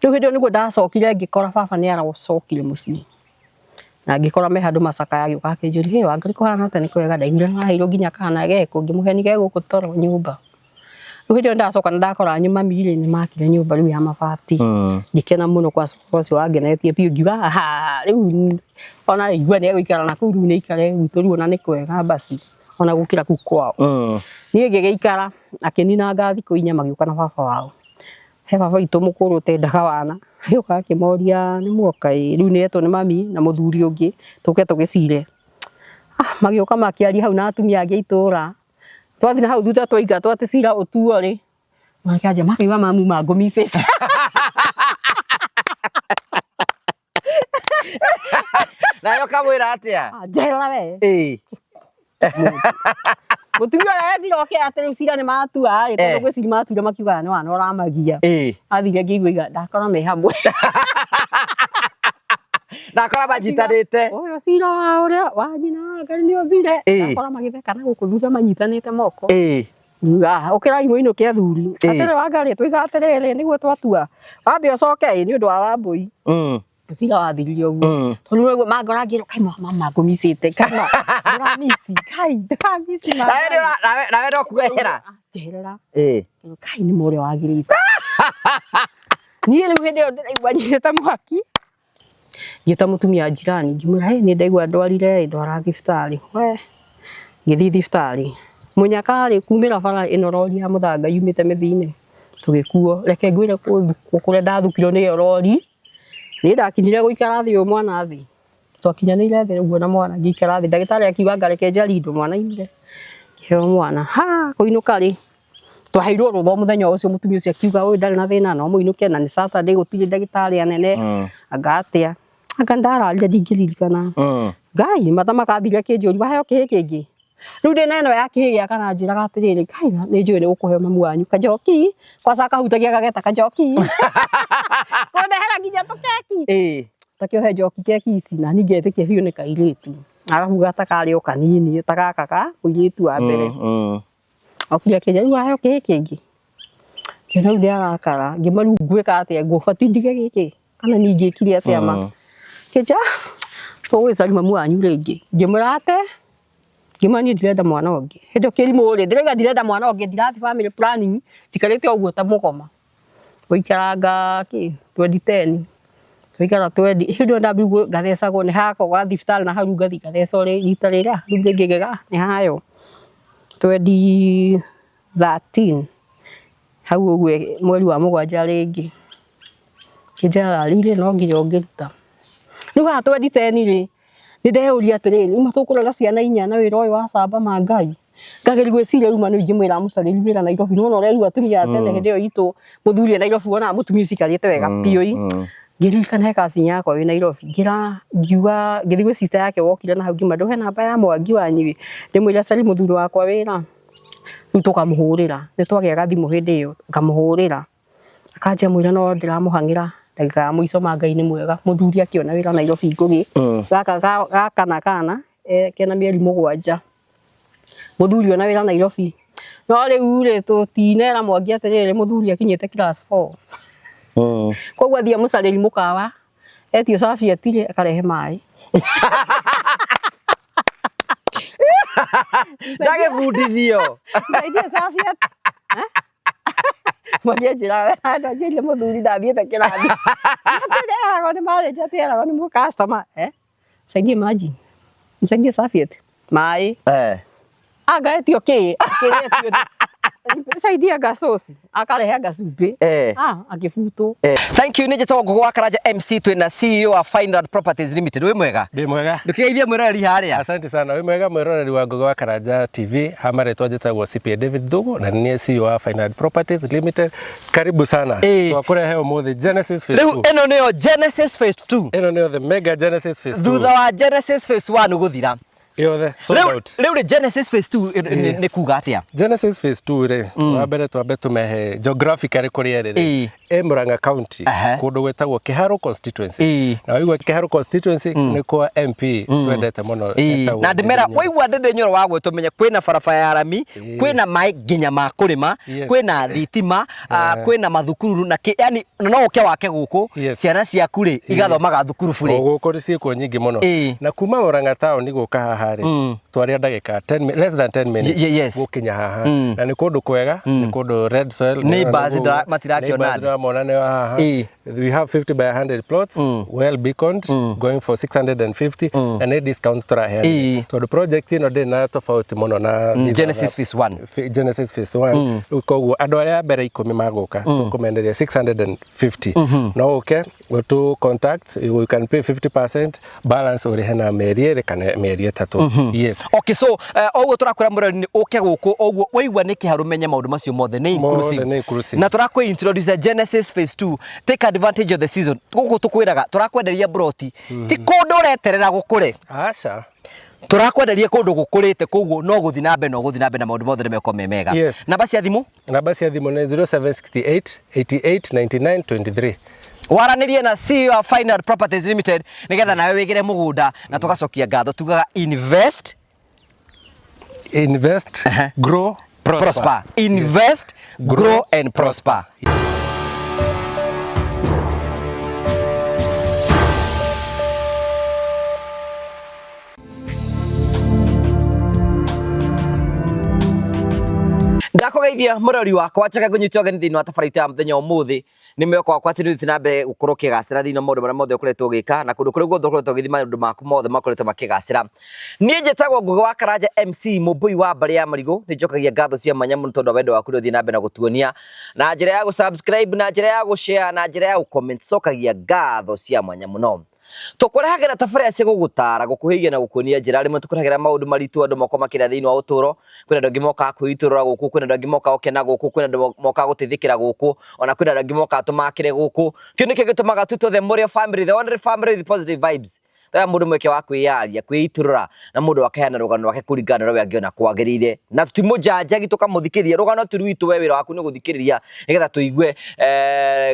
Rĩu hĩndĩ ĩyo nĩguo ndacokire ngĩkora baba nĩ aracokire mũciĩ. Na ngĩkora me handũ macakaya agĩũka akĩnjũria, hĩ Wangari kũhana atĩa? Nĩ kwega ndaiguire nĩ waheirwo nginya kana geko, ngĩmũhe nĩ ge gũkũ toro nyũmba. Rĩu hĩndĩ ĩyo ndacoka na ndakora mami rĩ nĩ makire nyũmba rĩu ya mabati. Ngĩkena mũno kwa ũcio wangenetie biũ ngiuga ha rĩu ona igua nĩ egũikara na kũu rĩu nĩ aikare gwitũ rĩu ona nĩ kwega basi ona gũkĩra kũu kwao. Niĩ ngĩgĩikara akĩninanga thikũ inya magĩũka na baba wao. He baba witũ mũkũrũ ũtendaga wana, agĩũka akĩmoria nĩ muoka ĩ, rĩu nĩ etwo nĩ mami na mũthuri ũngĩ tũke tũgĩcire. Ah, magĩũka makĩaria hau na atumia angĩ a itũra, twathiĩ na hau thutha twaingatwo atĩ cira ũtuo rĩ, makĩanjia makiuga mamu mangũmicĩte. Nawe ũkamwĩra atĩa? Njehera we. Ĩĩ. Mũtumia ũrĩa ethire oke atĩ rĩu cira nĩ matua rĩ, tondũ Eh. ngwĩciria matuire makiugaga nĩ wana ũramagia. Ĩĩ. Athire ngĩigua iga ndakora me hamwe. Ndakora manyitanĩte. Ũyũ cira wa ũrĩa wa nyina wa Ngai nĩ ũthire. Ĩĩ. Ndakora magĩtheka na gũkũ thutha manyitanĩte moko. Ĩĩ. Ngiuga, ũkĩrai mũinũke athuri. Ĩĩ. Atĩrĩ Wangarĩ tũiga atĩrĩrĩ nĩguo twatua. Wambe ũcoke ĩ nĩ ũndũ wa Wambũi. Cira wathirire ũguo. Tondũ nĩguo mangora ngĩrwo kai mama ngũmicĩte kai ma ndũramici kai ndũramici Nawe nĩ ũra- nawe- nawe no kuehera. Njeherera. Ĩĩ. Kai nĩ ma ũrĩa wagĩrĩte. Niĩ rĩu hĩndĩ ĩyo ndĩraigua nyitĩte mwaki. Ngĩta mũtumia njirani ngĩmwĩra hĩ nĩ ndaigua ndwarire ĩ ndwara thibitarĩ. We ngĩthiĩ thibitarĩ. Mũnyaka rĩ kumĩra bara ĩno rori ya mũthanga yumĩte mĩthiinĩ tũgĩkuo. Reke ngwĩre kũthukwo kũrĩa ndathukirwo nĩ ĩyo rori. Niĩ ndakinyire gũikara thĩ ũyũ mwana thĩ, twakinyanĩire thĩ ũguo na mwana ngĩikara thĩ, ndagĩtarĩ akiuga anga reke njarie indo mwana aimire, ngĩheo mwana, ha kũinũka rĩ, twaheirwo rũtha o mũthenya ũcio mũtumia ũcio akiuga ũyũ ndarĩ na thĩna no mũinũke na nĩ Saturday gũtirĩ ndagĩtarĩ anene, anga atĩa, anga ndararire ndingĩririkana, Ngai mathaa makathira akĩnjũria waheo kĩĩ kĩngĩ? Rĩu ndĩna ĩno ya kĩhĩ gĩa kana njĩraga atĩrĩrĩ, Ngai nĩ njũĩ nĩ ũkũheo mamu wanyu kanjoki, kwanza akahutagia gageta kanjoki, kũndehera nginya tũkeki. Ta kĩohe njoki keki ici na niĩ ngetĩkia biũ nĩ kairĩtu. Arabu gata karĩ o kanini ta gaka ka mũirĩtu wa mbere. Okire akĩnjĩra rĩu waheo kĩhĩ kĩngĩ? Ngĩona rĩu nĩ arakara, ngĩmwĩra rĩu ngwĩka atĩa ngũbatiĩ ndige gĩkĩ? Kana niĩ ingĩkire atĩa ma? Kĩnja tũgũgĩcaria mamu wanyu rĩngĩ. Ngĩmwĩra ate, ngĩmwĩra niĩ ndirenda mwana ũngĩ. Hĩndĩ ĩyo kĩrimũ rĩ, ndĩrauga ndirenda mwana ũngĩ, ndirathiĩ family planning, njikarĩte o ũguo ta mũgoma. Gũikaranga kĩ 2010, twaikara twendi, hĩndĩ ĩyo ndambirie ngathecagwo nĩ hakwa gwa thibitarĩ na hau rĩu ngathiĩ ngathecwo rita rĩrĩa, rĩu rĩngĩ ngauga nĩ hayo. 2013 hau ũguo mweri wa mũgwanja rĩngĩ. Ngĩnjĩraga rĩu rĩ no nginya ũngĩruta. Rĩu haha 2010 rĩ, nĩ ndeyũria atĩrĩrĩ, rĩu ma tũkũrera ciana inya na wĩra ũyũ wa camba ma Ngai? Ngageria gwĩciria rĩu ma nĩ ingĩmwĩra amũcarĩrie wĩra Nairobi, nĩ wona ũrerwo atumia a tene hĩndĩ ĩyo itũ mũthuri e Nairobi wonaga mũtumia ũcio aikarĩte wega biũ ĩ. Ngĩririkana he cousin yakwa wĩ Nairobi, ngĩra ngiuga ngĩthiĩ gwĩ sister yake wokire na hau ngĩmwĩra ndũhe namba ya Mwangi wanyu ĩ, ndĩmwĩre acarie mũthuri wakwa wĩra, rĩu tũkamũhũrĩra. Nĩ twagĩaga thimũ hĩndĩ ĩyo, ngamũhũrĩra. Akanjia mwĩra no ndĩramũhang'ĩra ndagĩka ya mũico ma Ngai nĩ mwega mũthuri akĩona wĩra Nairobi ngũgĩ gaka gaka na kana kena mĩeri mũgwanja mũthuri ona wĩra Nairobi no rĩu rĩ tũtinera Mwangi atĩrĩrĩ mũthuri akinyĩte class 4 koguo athiĩ amũcarĩri mũkawa etio cabiati rĩ akarehe maĩ Ndagĩbundithio. Ndeithie cabiati Mwangi anjĩraga we handũ anjĩrire mũthuri ndathiĩte kĩrathi. Atĩ eragwo nĩ manager atĩ eragwo nĩ mũ customer eh nisaidie maji nisaidie serviette maĩ anga etio kĩ kĩrĩa etio nisaidie anga sauce akarehe anga cumbĩ ah akĩbutwo. Thank you nĩ njĩtagwo Ngũgũ wa Karanja MC twĩna CEO wa Fineland Properties Limited wĩ mwega? Ndĩ mwega. Ndũkĩgeithie mwĩroreri harĩa. Asante sana. Wĩ mwega mwĩroreri wa Ngũgĩ wa Karanja TV. Ha marĩtwa njĩtagwo CPA David Thugu na nĩ niĩ CEO wa Fineland Properties Limited. Karibu sana. Twakũrehe ũmũthĩ Genesis Phase Rĩu 2. ĩno nĩyo Genesis Phase 2. Ĩno nĩyo the mega Genesis Phase 2. Thutha wa Genesis Phase 1 gũthira. Yothe sold Rĩu out. rĩu rĩ Genesis Phase 2 nĩ kuga atĩa? Genesis Phase 2 rĩ, wa mbere twambe tũmehe geographically kũrĩa ĩrĩ rĩ. Ĩ Murang'a County, kũndũ gwĩtagwo Kĩharũ constituency. Na waigua Kĩharũ constituency nĩ kwa MP twendete mũno etagwo Na ndĩmera Ndindi Nyoro. Waigua Ndindi Nyoro wa gwĩtwo menye kwĩna barabara ya rami, kwĩna maĩ nginya ma kũrĩma, kwĩna thitima, kwĩna mathukuru na kĩ, yani na no ũke wake gũkũ, ciana ciaku rĩ igathomaga thukuru burĩ. O gũkũ ciĩkuo nyingĩ mũno. Na kuma Murang'a town gũka haha rĩ, twaria ndagĩka 10 less than 10 minutes gũkinya haha. Na nĩ kũndũ kwega, nĩ kũndũ red soil. Neighbors matirakiona Neighbors andũ. ndĩramona nĩ haha. We have 50 by 100 plots, well beaconed, going for 650, na nĩ discount tũraheana tondũ project ĩno ndĩrĩ na tofauti mũno na these Genesis other Phase 1. Genesis Phase 1. Rĩu koguo andũ arĩa a mbere 10 magũka tũkũmenderia 650. No ũke ũtũ contact, you can pay 50% balance, ũrĩhe na mĩeri 2 kana mĩeri 3. Yes. Okay, so oguo tũrakwĩra mũrori nĩ ũke gũkũ, oguo waigua nĩ Kĩharũ menye maũndũ macio mothe nĩ inclusive. Mothe nĩ inclusive. Na tũrakwĩ introduce Genesis Phase 2. Take advantage of the season. Gũkũ tũkwĩraga tũrakwenderia broti ti kũndũ ũreterera gũkũre. Aca. Tũrakwenderia kũndũ gũkũrĩte, koguo no gũthiĩ na mbere, no gũthiĩ na mbere na maũndũ mothe nĩ mekorwo me mega. Namba cia thimũ? Namba cia thimũ nĩ 0768 88 99 23. Waranĩrie na CEO wa Final Properties Limited nĩgetha nawe wĩgĩre mũgũnda, na tũgacokia ngatho tugaga invest, Invest, grow, prosper. Prosper. Invest, grow and prosper. Ndakũgeithia mũrori wakwa, njega ngũnyite ũgeni thĩinĩ wa tabarĩra itũ ya mũthenya ũmũthĩ. Nĩ mwĩhoko wakwa atĩ nĩ ũthiĩte na mbere gũkorwo ũkĩgacĩra thĩinĩ wa maũndũ marĩa mothe ũkoretwo ũgĩka, na kũndũ kũrĩa guothe ũkoretwo ũgĩthiĩ maũndũ maku mothe makoretwo makĩgacĩra. Niĩ njĩtagwo Ngũgĩ wa Karanja MC, mũmbũi wa mbarĩ ya Marigũ. Nĩ njokagia ngatho cia mwanya mũno tondũ wa wendo waku ũrĩa ũthiĩ na mbere na gũtuonia na njĩra ya gũ-subscribe, na njĩra ya gũ-share, na njĩra ya gũ-comment. Cokagia ngatho cia mwanya mũno. Tũkũrehagĩra tabarĩra cia gũgũtara, gũkuhĩhia na gũkuonia njĩra. Rĩmwe tũkũrehagĩra maũndũ maritũ andũ moka makĩria thĩinĩ wa ũtũũro. Kwĩna andũ angĩ mokaga kwĩitũrũra gũkũ, kwĩna andũ angĩ mokaga gũkena gũkũ, kwĩna andũ mokaga gũteithĩkĩra gũkũ, ona kwĩna andũ angĩ mokaga tũmakĩre gũkũ. Kĩu nĩkĩo gĩtũmaga twĩtwo the Mũrĩo family, the only family with positive vibes. Tũheaga mũndũ mweke wa kwĩyaria, kwĩitũrũra, na mũndũ akaheana rũgano rwake kũringana na ũrĩa we angĩona kwagĩrĩire. Na tũtimũjanjagi tũkamũthikĩrĩria, rũgano ti rwitũ, we wĩra waku nĩ gũthikĩrĩria nĩgetha tũigue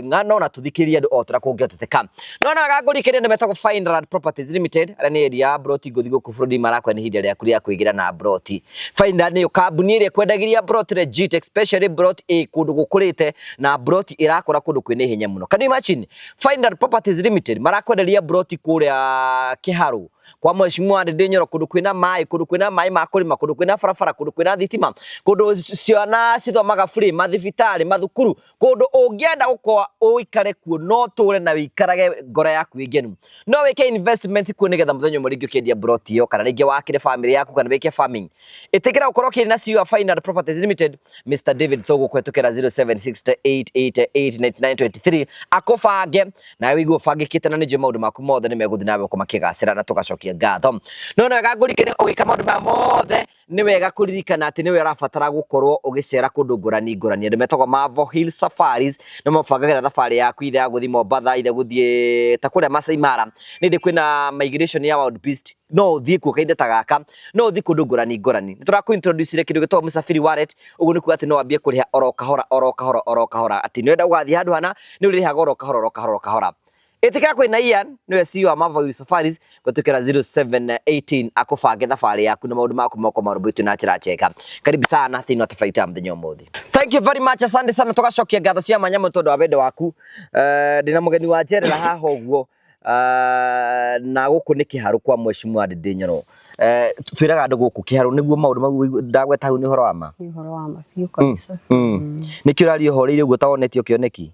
ng'ano na tũthikĩrĩrie andũ o ta ũrĩa kũngĩhoteteka. No na wega ngũrikĩrie andũ metagwo Fineland Properties Limited, arĩa nĩ endia a broti ngũthi gũkũ bũrũri marakwĩra nĩ ihinda rĩaku rĩa kwĩgĩra na broti. Fineland nĩyo kambuni ĩrĩa ĩkwendagĩria broti legit, especially broti ĩ kũndũ gũkũrĩte na broti ĩrakũra kũndũ kwĩna ihenya mũno. Can you imagine? Fineland Properties Limited marakwenderia broti kũrĩa Kĩharũ kwa Mheshimiwa Ndindi Nyoro, kũndũ kwĩna maĩ, kũndũ kwĩna maĩ ma kũrĩma, kũndũ kwĩna barabara, kũndũ kwĩna thitima, kũndũ ciana cithomaga free, mathibitarĩ, mathukuru, kũndũ ũngĩenda gũkorwo ũikare kuo no ũtũre na ũikarage ngoro yaku ĩ ngenu. No wĩke investment kuo nĩgetha mũthenya ũmwe rĩngĩ ũkĩendia broti ĩyo, kana rĩngĩ wakĩre family yaku, kana wĩke farming. Ĩtĩkĩra gũkorwo ũkĩaria na CEO wa Fineland Properties Limited, Mr. David Thugu, kũhetũkĩra 0768889923, akũbange nawe wĩigue ũbangĩkĩte, na nĩnjũĩ maũndũ maku mothe nĩ megũthiĩ na mbere gũkorwo makĩgacĩra, na tũgacokia ngatho. No nĩ wega ngũririkanie ũgĩka maũndũ maya mothe, nĩ wega kũririkana atĩ nĩwe ũrabatara gũkorwo ũgĩcera kũndũ ngũrani ngũrani. Andũ metagwo Marvel Hill Safaris nĩ mabangagĩra thabarĩ yaku, either ya gũthiĩ Mombatha, either gũthiĩ ta kũrĩa Masai Mara. Nĩ hĩndĩ kwĩna migration ya wild beast, no ũthiĩ kuo kahinda ta gaka, no ũthiĩ kũndũ ngũrani ngũrani. Nĩ tũrakũ introduce kĩndũ gĩtagwo Msafiri Wallet, ũguo nĩ kuga atĩ no wambie kũrĩha oro kahora oro kahora oro kahora, atĩ nĩ ũrenda gũgathiĩ handũ hana, nĩ ũrĩhaga oro kahora oro kahora oro kahora. Ĩtĩkĩra kwĩna Ian, nĩwe CEO wa Marvel Hill Safaris, gũtũkĩra 0718 akũbange thabarĩ yaku na maũndũ maku moko marũmbũĩtio na njĩra njega. Karibu sana thĩinĩ wa tabarĩra itũ ya mũthenya ũmũthĩ. Thank you very much, asante sana, tũgacokia ngatho cia mwanya mũno tondũ wa wendo waku. Ndĩna mũgeni wa njerera haha ũguo, na gũkũ nĩ Kĩharũ kwa Mheshimiwa Ndindi Nyoro. Twĩraga andũ gũkũ Kĩharũ nĩguo maũndũ mau ndagweta hau nĩ ũhoro wa ma? Nĩ ũhoro wa ma biũ kabisa. Nĩkĩo ũraria ũhoreire ũguo ta wonetio kĩoneki?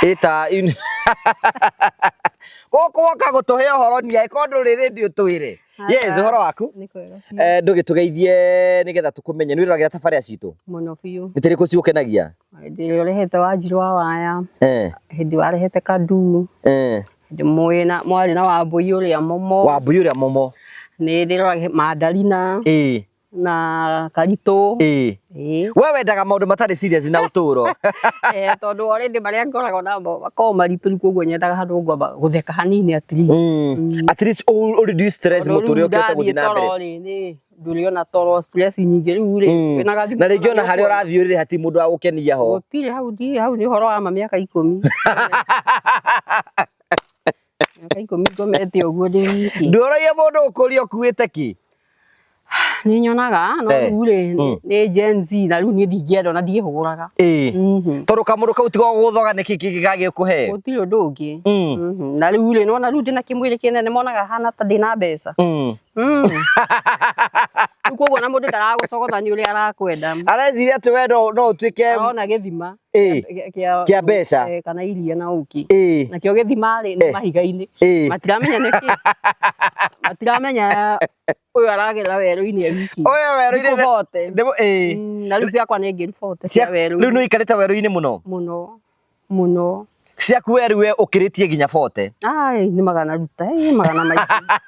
Ĩta gũkũ woka gũtũhe ũhoro ni angĩkorwo ndũrĩ ready ũtwĩre. Yes, ũhoro waku? Nĩ kwega biũ. Ndũgĩtũgeithie nĩgetha tũkũmenye. Nĩ wĩroragĩra tabarĩra citũ? Mũno biũ. Nĩ tĩrĩkũ cigũkenagia? Hĩndĩ ĩrĩa ũrehete Wanjiru wa Waya, hĩndĩ warehete Kadu, hĩndĩ mwarĩ na Wambũi ũrĩa Momo. Wambũi ũrĩa Momo. Nĩ ndĩroragĩra Mandarina. Na karitũ. Ĩĩ. Ĩĩ. We wendaga maũndũ matarĩ serious na ũtũũro. Eh, tondũ already marĩa ngoragwo namo makoragwo maritũ rĩu koguo nyendaga handũ ngwamba gũtheka hanini at least. At least ũ reduce stress Tondũ rĩu mũtũrĩre ũkĩhote ndathiĩ gũthiĩ na mbere. toro rĩ, nĩ ndũrĩona toro stress nyingĩ rĩu rĩ, wĩna gathimũ Na rĩngĩ ona nĩ harĩa ũkuona. ũrathiĩ ũrĩrĩ hatirĩ mũndũ wa gũkenia ho. Gũtirĩ hau ndiĩ hau nĩ ũhoro wa ma mĩaka 10. Mĩaka 10 ngomete ũguo ndĩ wiki. Ndũroria mũndũ ũkũria ũkuĩte kĩ? Nĩ nyonaga no Eh. rĩu rĩ nĩ Gen Z na rĩu niĩ ndingĩenda ona ndiĩhũgũraga. Ĩĩ. Mhm. Tondũ kamũndũ kau tiga gũgũthoga nĩkĩ kĩngĩ gagĩkũhe? Gũtirĩ ũndũ ũngĩ. Mhm. Na rĩu rĩ nĩwona rĩu ndĩna kĩmwĩrĩ kĩnene monaga hana ta ndĩna mbeca. Rĩu koguo na mũndũ ndaragũcogotha nĩ ũrĩa arakwenda. Areciria atĩ we no ũtuĩke Arona gĩthima Ĩĩ. Kĩa mbeca. Kana iria na ũkĩ. Ĩĩ. Nakĩo gĩthima rĩ nĩ Eh. mahiga-inĩ. Ĩĩ. Matiramenya nĩkĩ. Matiramenya ũyũ aragerera werũ-inĩ e wiki. Ũyũ werũ-inĩ Thikũ 40. Ĩĩ. Na rĩu ciakwa nĩ ngĩru 40 cia Rĩu werũ-inĩ. nĩ ũikarĩte werũ-inĩ mũno. Mũno. Mũno. Ciaku we rĩu we ũkĩrĩtie nginya 40. Ai, nĩ magana ruta, ĩ magana maingĩ.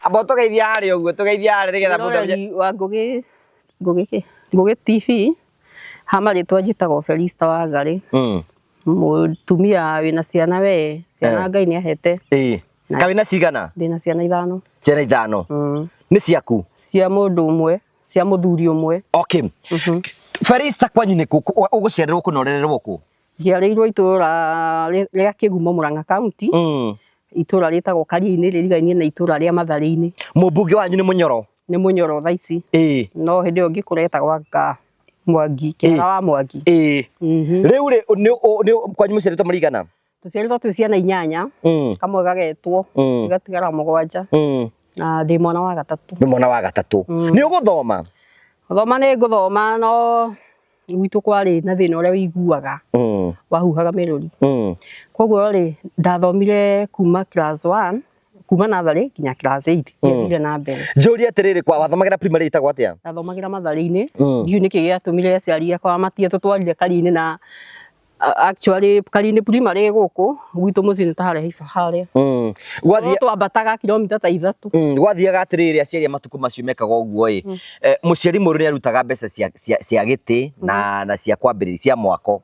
Amba ũtũgeithia harĩa ũguo, tũgeithia harĩa nĩgetha mũndũ amenye. Mwĩroreri wa Ngũgĩ Ngũgĩ kĩ? Ngũgĩ TV ha marĩtwa njĩtagwo Felista Wangarĩ. Mũtumia wĩna ciana we, ciana Eh. Ngai nĩ ahete. Ĩĩ. Ka wĩna cigana? Ndĩna ciana 5. Ciana 5. Nĩ ciaku? Cia mũndũ ũmwe, cia mũthuri ũmwe. Okay. Felista kwanyu nĩ kũ? Ũgũciarĩrwo kũ na ũrererwo kũ? Njiarĩirwo itũra rĩa Kĩgumo Murang'a County. Itũra rĩtagwo Karia-inĩ rĩrigainie na itũra rĩa Matharĩ-inĩ. Mũmbunge wanyu nĩ Mũnyoro? Nĩ Mũnyoro thaa ici. Ĩĩ. No hĩndĩ ĩyo ngĩkũra etagwo anga Mwangi, Kĩhara wa Mwangi. Ĩĩ. Rĩu rĩ nĩ kwanyu mũciarĩtwo mũrĩ aigana? Tũciarĩtwo twĩ ciana 8. Kamwe gagetwo, cigatigara 7. Na ndĩ mwana wa gatatũ. Nĩ mwana wa gatatũ. Nĩ ũgũthoma? Gũthoma nĩ ngũthoma no gwitũ kwarĩ na thĩna ũrĩa ũiguaga wahuhaga mĩrũri. Koguo rĩ ndathomire kuma class 1 kuma natharĩ nginya class 8 ndiathire na mbere. Njũrie atĩrĩrĩ, kwa wathomagĩra primary ĩtagwo atĩa? Ndathomagĩra Matharĩ-inĩ. Ndiũĩ nĩkĩ gĩatũmire aciari akwa matige tũtwarire Karia-inĩ na actually Karia-inĩ primary ĩ gũkũ gwitũ mũciĩ nĩ ta harĩa harĩa. No twambataga kilomita ta 3. Gwathiaga atĩrĩrĩ aciari a matukũ macio mekaga ũguo ĩ, mũciari mũrũ nĩ arutaga mbeca cia gĩtĩ na cia kwambĩrĩria cia mwako.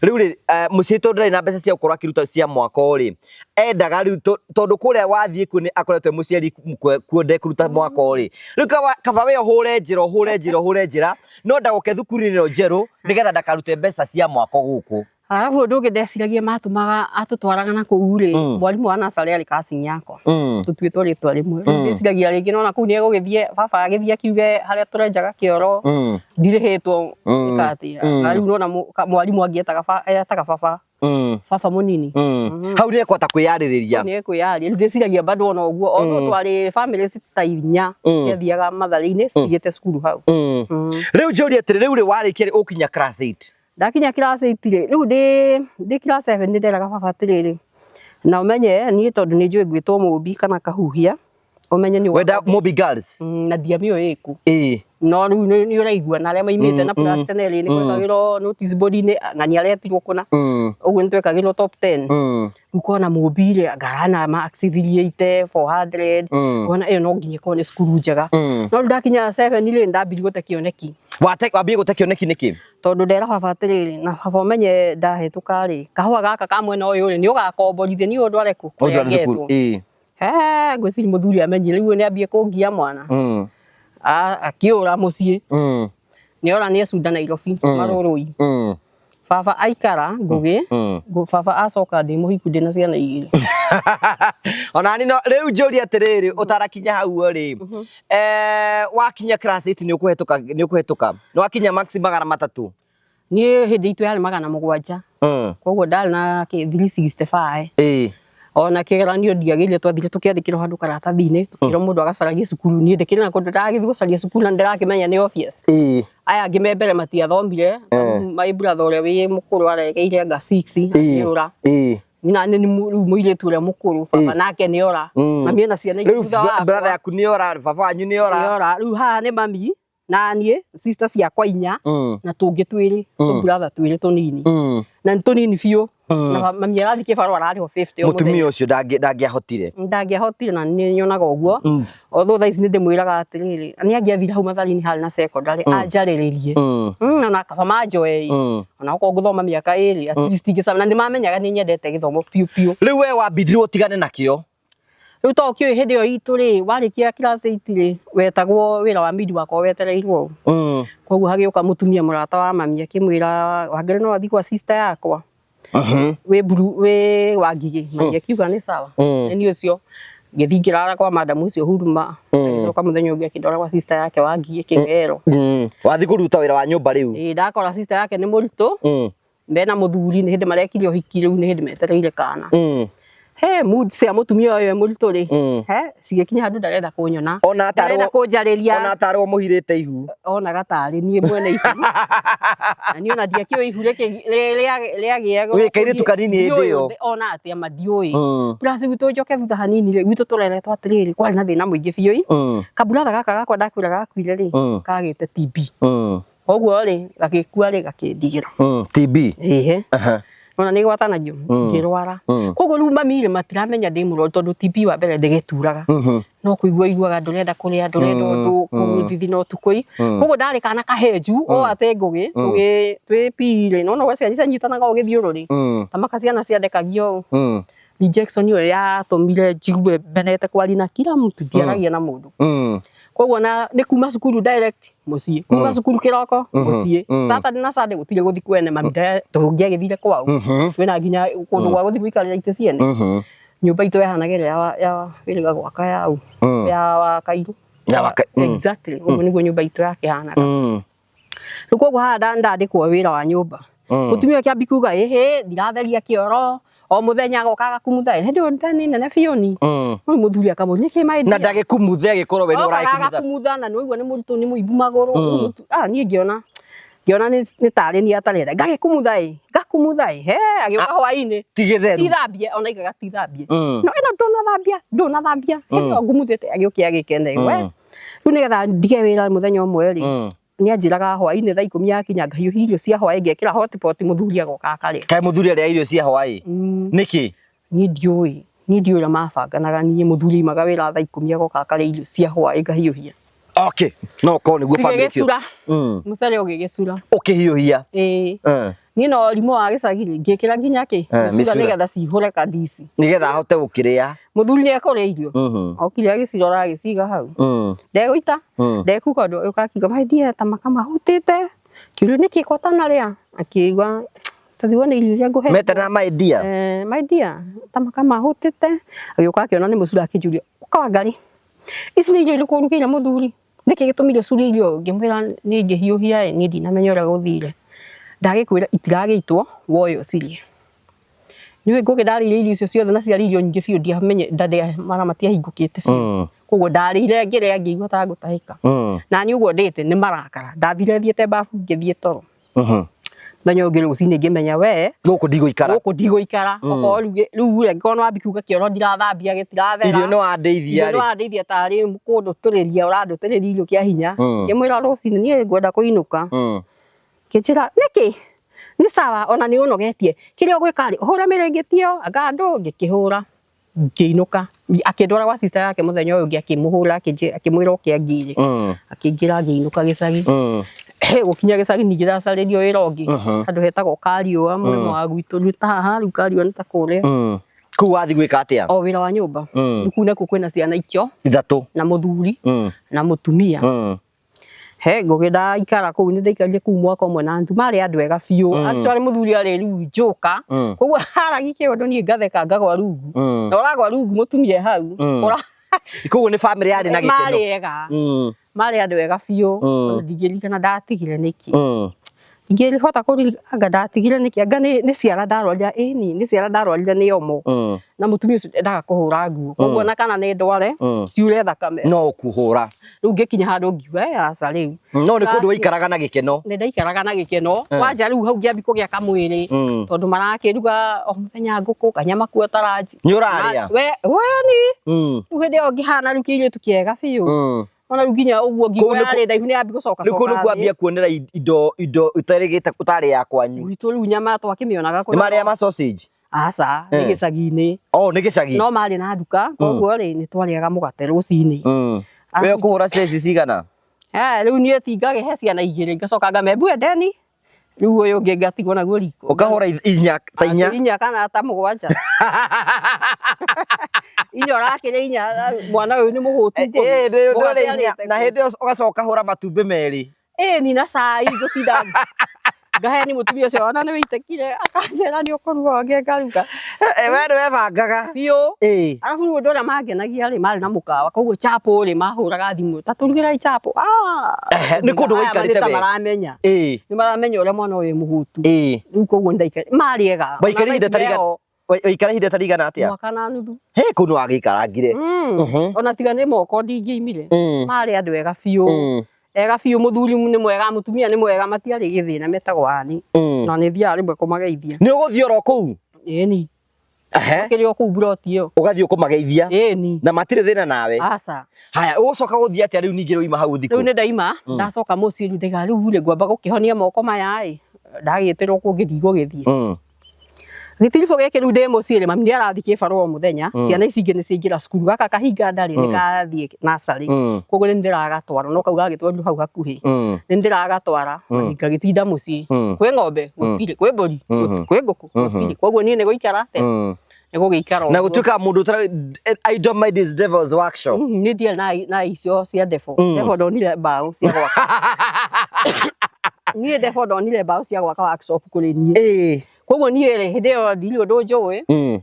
Rĩu rĩ mũciari tondũ ndarĩ na mbeca cia gũkorwo akĩruta cia mwako rĩ, endaga rĩu tondũ kũrĩa wathiĩ kuo nĩ akoretwo e mũciari kuo ndekũruta mwako rĩ, rĩu kaba we ũhũre njĩra ũhũre njĩra ũhũre njĩra no ndagoke thukuru-inĩ ĩno njerũ nĩgetha ndakarute mbeca cia mwako gũkũ. Arabu ũndũ ũngĩ ndeciragia matũmaga atũtwaraga na kũu rĩ, mwarimũ wa nacarĩ arĩ cousin yakwa. Tũtuĩtwo rĩtwa rĩmwe. Rĩu ndĩciragia rĩngĩ nona kũu nĩegũgĩthiĩ baba agĩthiĩ akiuge harĩa tũrenjaga kĩoro ndirĩhĩtwo ĩka atĩa. Na rĩu nona mwarimũ angĩ etaga baba. Baba mũnini. Hau nĩ ekũhota kwĩyarĩrĩria. Nĩ ekwĩyarĩrĩria. Rĩu ndĩciragia bado ona ũguo although twarĩ family ta 4 ciathiaga Matharĩ-inĩ citigĩte cukuru hau. Rĩu njũrie atĩrĩ, rĩu rĩ warĩkia rĩ ũkinya class 8? Ndakinya class 8 rĩ, rĩu ndĩ class 7 nĩ nderaga baba atĩrĩrĩ, na ũmenye niĩ tondũ nĩ njũĩ ngwĩtwo Mũmbi kana Kahuhia, ũmenye nĩ Wenda Mũmbi Girls? Na ndiamĩũĩ ĩkũ. Ĩĩ. No rĩu nĩ ũraigua na arĩa maimĩte na plus 10 rĩ, nĩ gwekagĩrwo notice board-inĩ ng'ania aretirwo kũna. Ũguo nĩ twekagĩrwo top 10. Rĩu ũkona Mũmbi rĩ, ngarana marks 380, 400, ũkona ĩyo no nginya ĩkorwo nĩ cukuru njega. No rĩu ndakinya 7 rĩ, ndambirie gũte kĩoneki. Wambie gũte kĩoneki nĩkĩ? Tondũ ndera baba atĩrĩrĩ, na baba ũmenye ndahĩtũka rĩ, kahũa gaka ka mwena ũyũ rĩ, nĩ ũgakomborithia niĩ ũndware kũ? Kũrĩa Ũndware thukuru. ngetwo. Ĩĩ. Ngwĩciria mũthuri amenyire rĩu nĩ ambie kũngia mwana. Akĩũra mũciĩ. Nĩ ora nĩ ecunda Nairobi, Marũrũi. Baba aikara Ngũgĩ, baba acoka ndĩ mũhiku ndĩna ciana 2. Ona ni no rĩu njũrie atĩrĩrĩ, ũtarakinya hau rĩ, wakinya class 8 nĩ ũkũhetũka, nĩ ũkũhetũka. Nĩ wakinya max 300. Niĩ hĩndĩ itũ yarĩ 700. Koguo ndarĩ na 365. Ĩĩ. Ona kĩgeranio ndiagĩrire, twathire tũkĩandĩkĩrwo handũ karatathi-inĩ, tũkĩrwo mũndũ agacaragie cukuru. Niĩ ndĩkĩrĩ na kũndũ ndagĩthiĩ gũcaria cukuru na nĩndĩrakĩmenya nĩ obvious. Ĩĩ. Aya angĩ me mbere matiathomire, my brother ũrĩa wĩ mũkũrũ aregeire anga 6 akĩũra. Ĩĩ. Na nĩ rĩu mũirĩtu ũrĩa mũkũrũ baba nake nĩ ora. Mami ena ciana Rĩu thutha wakwa. brother yaku nĩ ora, baba wanyu nĩ ora. Nĩ ora. Rĩu haha nĩ mami na niĩ sister ciakwa 4 na tũngĩ twĩrĩ, tũ brother twĩrĩ tũnini. Na nĩ tũnini biũ. Na mami arathiĩ kĩbarũa ararĩhwo 50 o Mũtumia mũthenya. ũcio ndangĩahotire. Ndangĩahotire na nĩ nyonaga ũguo. Although thaa ici nĩ ndĩmwĩraga atĩrĩrĩ, nĩ angĩathire hau Matharini harĩ na secondary anjarĩrĩrie. Ona kaba manjoe ona okorwo ngũthoma mĩaka 2 at least ingĩcama, na nĩ mamenyaga nĩ nyendete gĩthomo piũ piũ. Rĩu we wambindirwo ũtigane nakĩo. Rĩu to ũkĩũĩ hĩndĩ ĩyo itũ rĩ, warĩkia class 8 rĩ, wetagwo wĩra wa midi wakwa wetereirwo. Koguo hagĩũka mũtumia mũrata wa mami akĩmwĩra Wangari no athiĩ kwa sister yakwa wĩ mburu wĩ Wangigĩ. Mami akiuga nĩ sawa. Nĩ niĩ ũcio ngĩthiĩ ngĩrara kwa madam ũcio Huruma. Agĩcoka mũthenya ũngĩ akĩndwara kwa sister yake Wangigĩ Kĩgero. Wathiĩ kũruta wĩra wa nyũmba rĩu. Ĩĩ, ndakora sister yake nĩ mũritũ mena mũthuri, nĩ hĩndĩ marekire ũhiki, rĩu nĩ hĩndĩ metereire kana. He mood cia mũtumia ũyũ e mũritũ rĩ, he cigĩkinya handũ ndarenda kũnyona, Ona ndarenda kũnjarĩria. Ona atarwo mũhirĩte ihu. Onaga tarĩ niĩ mwene ihu, na niĩ ona ndiakĩũĩ ihu rĩagĩaga. Wĩ kairĩtu kanini hĩndĩ ĩyo. Ona atĩa ma ndiũĩ. Plus gwitũ, njoke thutha hanini rĩ, gwitũ tũreretwo atĩrĩrĩ, kwarĩ na thĩna mũingĩ biũ ĩ. Kaburatha gaka gakwa ndakwĩra gakuire rĩ, kagĩte TB. Koguo rĩ, gagĩkua rĩ, gakĩndigĩra. TB. Ĩhĩ. Ona nĩ gwatanagio, ngĩrwara. Koguo rĩu mami rĩ, matiramenya ndĩ mũrwaru, tondũ TB wa mbere ndĩgĩturaga, no kũigua iguaga ndũrenda kũrĩa, ndũrenda ũndũ, kũthithina ũtukũ ĩ. Koguo ndarĩ kana kahenju o atĩ ngũgĩ tũgĩ twĩ PE rĩ, nona ũrĩa ciana cianyitanaga ũgĩthiũrũrĩ ta maka ciana ciandekagio ũũ. Rejection ĩyo yatũmire njigue menete kwaria na kila mtu, ndiaragia na mũndũ. Koguo na nĩ kuma cukuru direct mũciĩ, kuma cukuru kĩroko mũciĩ. Saturday na Sunday gũtirĩ gũthiĩ kwene mami, tũngĩagĩthire kwao twĩna nginya kũndũ gwa gũthiĩ gũikarĩra itĩ ciene. Nyũmba itũ yahanaga ĩrĩa ya wĩrĩga gwaka yau ya wa Kairũ. Ya wa Exactly, ũguo nĩguo nyũmba itũ yakĩhanaga. Rĩu koguo haha ndandĩkwo wĩra wa nyũmba, mũtumia ũyũ akĩambi kuga ĩhĩ ndiratheria kĩoro, o mũthenya agoka agakumutha. Hĩndĩ ĩyo nda nĩ nene biũ ni. Rĩu mũthuri akamũria nĩkĩ my Na dear? ndagĩkumuthe agĩkorwo we nĩ Okaga ũragĩkumutha. Agakumutha na nĩwaigua nĩ mũritũ, nĩ mũimbu magũrũ. Niĩ ngĩona nĩ tarĩ niĩ atarenda, ngagĩkumutha ĩ, ngakumutha ĩ, he agĩũka hwainĩ. Ti gĩtheru. Tithambie, ona aigaga tithambie. No ĩno ndũnathambia, ndũnathambia, hĩndĩ ĩyo ngumuthĩte agĩũke agĩkene we. Rĩu nĩgetha ndige wĩra mũthenya ũmwe rĩ, nĩ anjĩraga hwainĩ thaa 10 yakinya ngahiũhia irio cia hwaĩ, ngekĩra hotpot, mũthuri agoka akarĩa. Kaĩ mũthuri arĩa irio cia hwaĩ? Nĩkĩ? Niĩ ndiũĩ, niĩ ndiũĩ ũrĩa mabanganaga. Niĩ mũthuri aimaga wĩra thaa 10, agoka akarĩa irio cia hwaĩ ngahiũhia. Okay, no korwo nĩguo family kĩo. Cigĩgĩcura. Mũcere ũgĩgĩcura. Ũkĩhiũhia. Ĩĩ. Niĩ no rimũ wa gĩcagi rĩ, ngĩkĩra nginya kĩ mĩcura mĩcura. Nĩgetha cihũre kandici. Nĩgetha ahote gũkĩrĩa. Mũthuri nĩ ekũrĩa irio. Okire agĩcirora, agĩciga hau. Ndegũita, ndekuga ũndũ, agĩũka akiuga, "My dear, ta makamahutĩte." Kĩũria, nĩkĩ ko ũtanarĩa? Akĩigua tathi wone irio iria ngũhe. Metana my dear. Eh, my dear, ta makamahutĩte. Agĩũka akĩona nĩ mũcura, akĩnjũria, "Ũka Wangari, ici nĩ irio irĩkũ ũrugĩire mũthuri? Nĩkĩ gĩtũmire ũcurie irio?" Ngĩmwĩra, "Niĩ ngĩhiũhia ĩ, niĩ ndinamenya ũrĩa gũthire. Ndagĩkwĩra itiragĩitwo, woe ũcirĩe." Nĩũĩ Ngũgĩ ndarĩire irio icio ciothe, na ciarĩ irio nyingĩ biũ, ndiamenye nda mara matiahingũkĩte biũ. Koguo ndarĩire, ngĩrĩa, ngĩigua ta ngũtahĩka. Na niĩ ũguo ndĩte nĩ marakara. Ndathire thiĩte babu, ngĩthiĩ toro. Mũthenya ũyũ ũngĩ rũcinĩ ngĩmenya we Gũkũ ndigũikara. Gũkũ ndigũikara. Okorwo rĩu rĩ, angĩkorwo nĩ wambi kuga kĩoro ndirathambia gĩtirathera. Irio nĩ wandeithia Irio rĩ. nĩ wandeithia tarĩ kũndũtũrĩria ũrandũtũrĩria irio kĩa hinya. Ngĩmwĩra rũcinĩ, "Niĩ ngwenda kũinũka." Kĩnjĩra, "Nĩkĩ?" "Nĩ sawa, ona nĩ ũnogetie. Kĩrĩa ũgwĩka rĩ, ũhũre mĩrĩngĩti ĩyo." Anga andũ ngĩkĩhũra. Ngĩinũka. Akĩndwara gwa sister yake mũthenya ũyũ ũngĩ, akĩmũhũra, akĩmwĩra oke angĩre. Akĩingĩra, ngĩinũka gĩcagi. Gũkinya gĩcagi ningĩ ndacarĩrio wĩra ũngĩ. Handũ hetagwo Kariũa, mũrĩmo wa gwitũ, rĩu ta haha, rĩu Kariũa nĩ ta kũrĩa. Kũu wathiĩ gwĩka atĩa? O wĩra wa nyũmba. Rĩu kũu nakuo kwĩna ciana icio 3. Na mũthuri na mũtumia. He Ngũgĩ ndaikara kũu, nĩ ndaikarire kũu mwaka ũmwe na nuthu, marĩ andũ ega biũ. Actually mũthuri arĩ rĩu njoka. Koguo haragi kĩũndũ, niĩ ngatheka ngagwa rungu. Na ũragwa rungu mũtumia e hau. Koguo nĩ family yarĩ na gĩkeno. Marĩ ega. Marĩ andũ ega biũ. Ona ndingĩririkana ndatigire nĩkĩ. Ingĩhota kũririkana anga ndatigire nĩkĩ, anga nĩ ciara ndarwarire, ĩni nĩ ciara ndarwarire nĩ omo. Na mũtumia ũcio ndendaga kũhũra nguo. Koguo ona kana nĩ ndware ciure thakame. No ũkũhũra. Rĩu ngĩkinya handũ ngiuga, "Eh, aca rĩu." No nĩ kũndũ waikaraga na gĩkeno. Nĩ ndaikaraga na gĩkeno. Kwanja rĩu hau ngĩambi kũgĩa kamwĩrĩ. Tondũ marakĩruga o mũthenya ngũkũ, kanyama kuo taranji. Nĩ ũrarĩa? We ni. Rĩu hĩndĩ ĩyo ngĩhana rĩu kĩirĩtu kĩega biũ. Ona rĩu nginya ũguo ngingo Kũu nĩkuo- yarĩ ndaihu nĩ yambi gũcoka Nĩ kũu nĩ coka kwambia kuonera indo ũtarĩgĩte ũtarĩ ya kwanyu. Gwitũ rĩu nyama twakĩmĩonaga Nĩ marĩa ma sausage. Aca, nĩ Eh. gĩcagi-inĩ. Oh, nĩ gĩcagi. No marĩ na nduka, koguo rĩ nĩ twarĩaga mũgate rũcinĩ. We ũkũhũra ceci cigana? Eh, rĩu niĩ ti ngagĩhe ciana igĩrĩ ngacoka ngamembue ndeni. Rĩu ũyũ ũngĩ ngatigwo naguo riko. Ũkahũra inya ta inya. Inya kana ta mũgwanja. Inya ũrakĩrĩa inya, mwana ũyũ nĩ mũhũtu. Eh, ndũrĩ Mũgate inya. arĩte Na kũ? hĩndĩ ĩyo ũgacoka ũkahũra matumbĩ merĩ. Ĩĩ ni na cai ngũtinda ngaheni mũtumia ũcio ona nĩ wĩitĩkire akanjĩra nĩ ũkũruga ũngĩ ngaruga. Eh, we nĩ webangaga. Biũ. Ĩĩ. Arabu rĩu ũndũ ũrĩa mangenagia rĩ marĩ na mũkawa koguo chapo rĩ mahũraga thimũ ta tũrugĩrai chapo. Ah! Ehe, nĩ kũndũ Aya waikarĩte nĩ ta wega. maramenya. Ĩĩ. Nĩ maramenya ũrĩa mwana ũyũ mũhũtu. Ĩĩ. Rĩu koguo ndaikari marĩ ega. Waikara ihinda ta rĩigana waikara ihinda ta rĩigana atĩa? Mwaka na nuthu. He kũu nĩ wagĩikarangire. Ona tiga nĩ moko ndingĩimire. Marĩ andũ ega biũ. Ega biũ mũthuri nĩ mwega mũtumia nĩ mwega matiarĩ gĩthĩna metagwo ani. Na nĩ thiaga rĩmwe kũmageithia. Nĩ ũgũthiĩ oro kũu? Ĩni. Ehe. Kĩrĩ o kũu mburoti ĩyo. Ũgathiĩ ũkũmageithia. Ĩni. Na matirĩ thĩna nawe. Aca. Haya, ũgũcoka gũthiĩ atĩa rĩu ningĩ waima hau Rĩu thikũ? nĩ ndaima ndacoka mũciĩ rĩu ndaiga rĩu rĩ ngwamba gũkĩhonia moko maya ĩ ndagĩtĩrwo kũngĩ ndigũgĩthiĩ. Gĩtiribũ gĩkĩ rĩu ndĩ mũciĩ rĩ mami nĩ arathiĩ kĩbarũa o mũthenya ciana ici ingĩ nĩ ciaingĩra cukuru gaka kahinga ndarĩ nĩ kathiĩ nursery koguo nĩ ndĩragatwara no kau gagĩtwarirwo hau hakuhĩ nĩ ndĩragatwara ngagĩtinda mũciĩ kwĩ ng'ombe gũtirĩ kwĩ mbũri kwĩ ngũkũ gũtirĩ koguo niĩ nĩ gũikara atĩa nĩ gũgĩikara Na ũguo. gũtuĩka mũndũ ũtara I don't mind this devil's workshop. Nĩ ndiarĩ na icio cia ndebo ndebo ndonire mbaũ cia gwaka niĩ ndebo ndonire mbaũ cia gwaka workshop kũrĩ niĩ Ĩĩ. koguo niĩ rĩ hĩndĩ ĩyo ndirĩ ũndũ njũĩ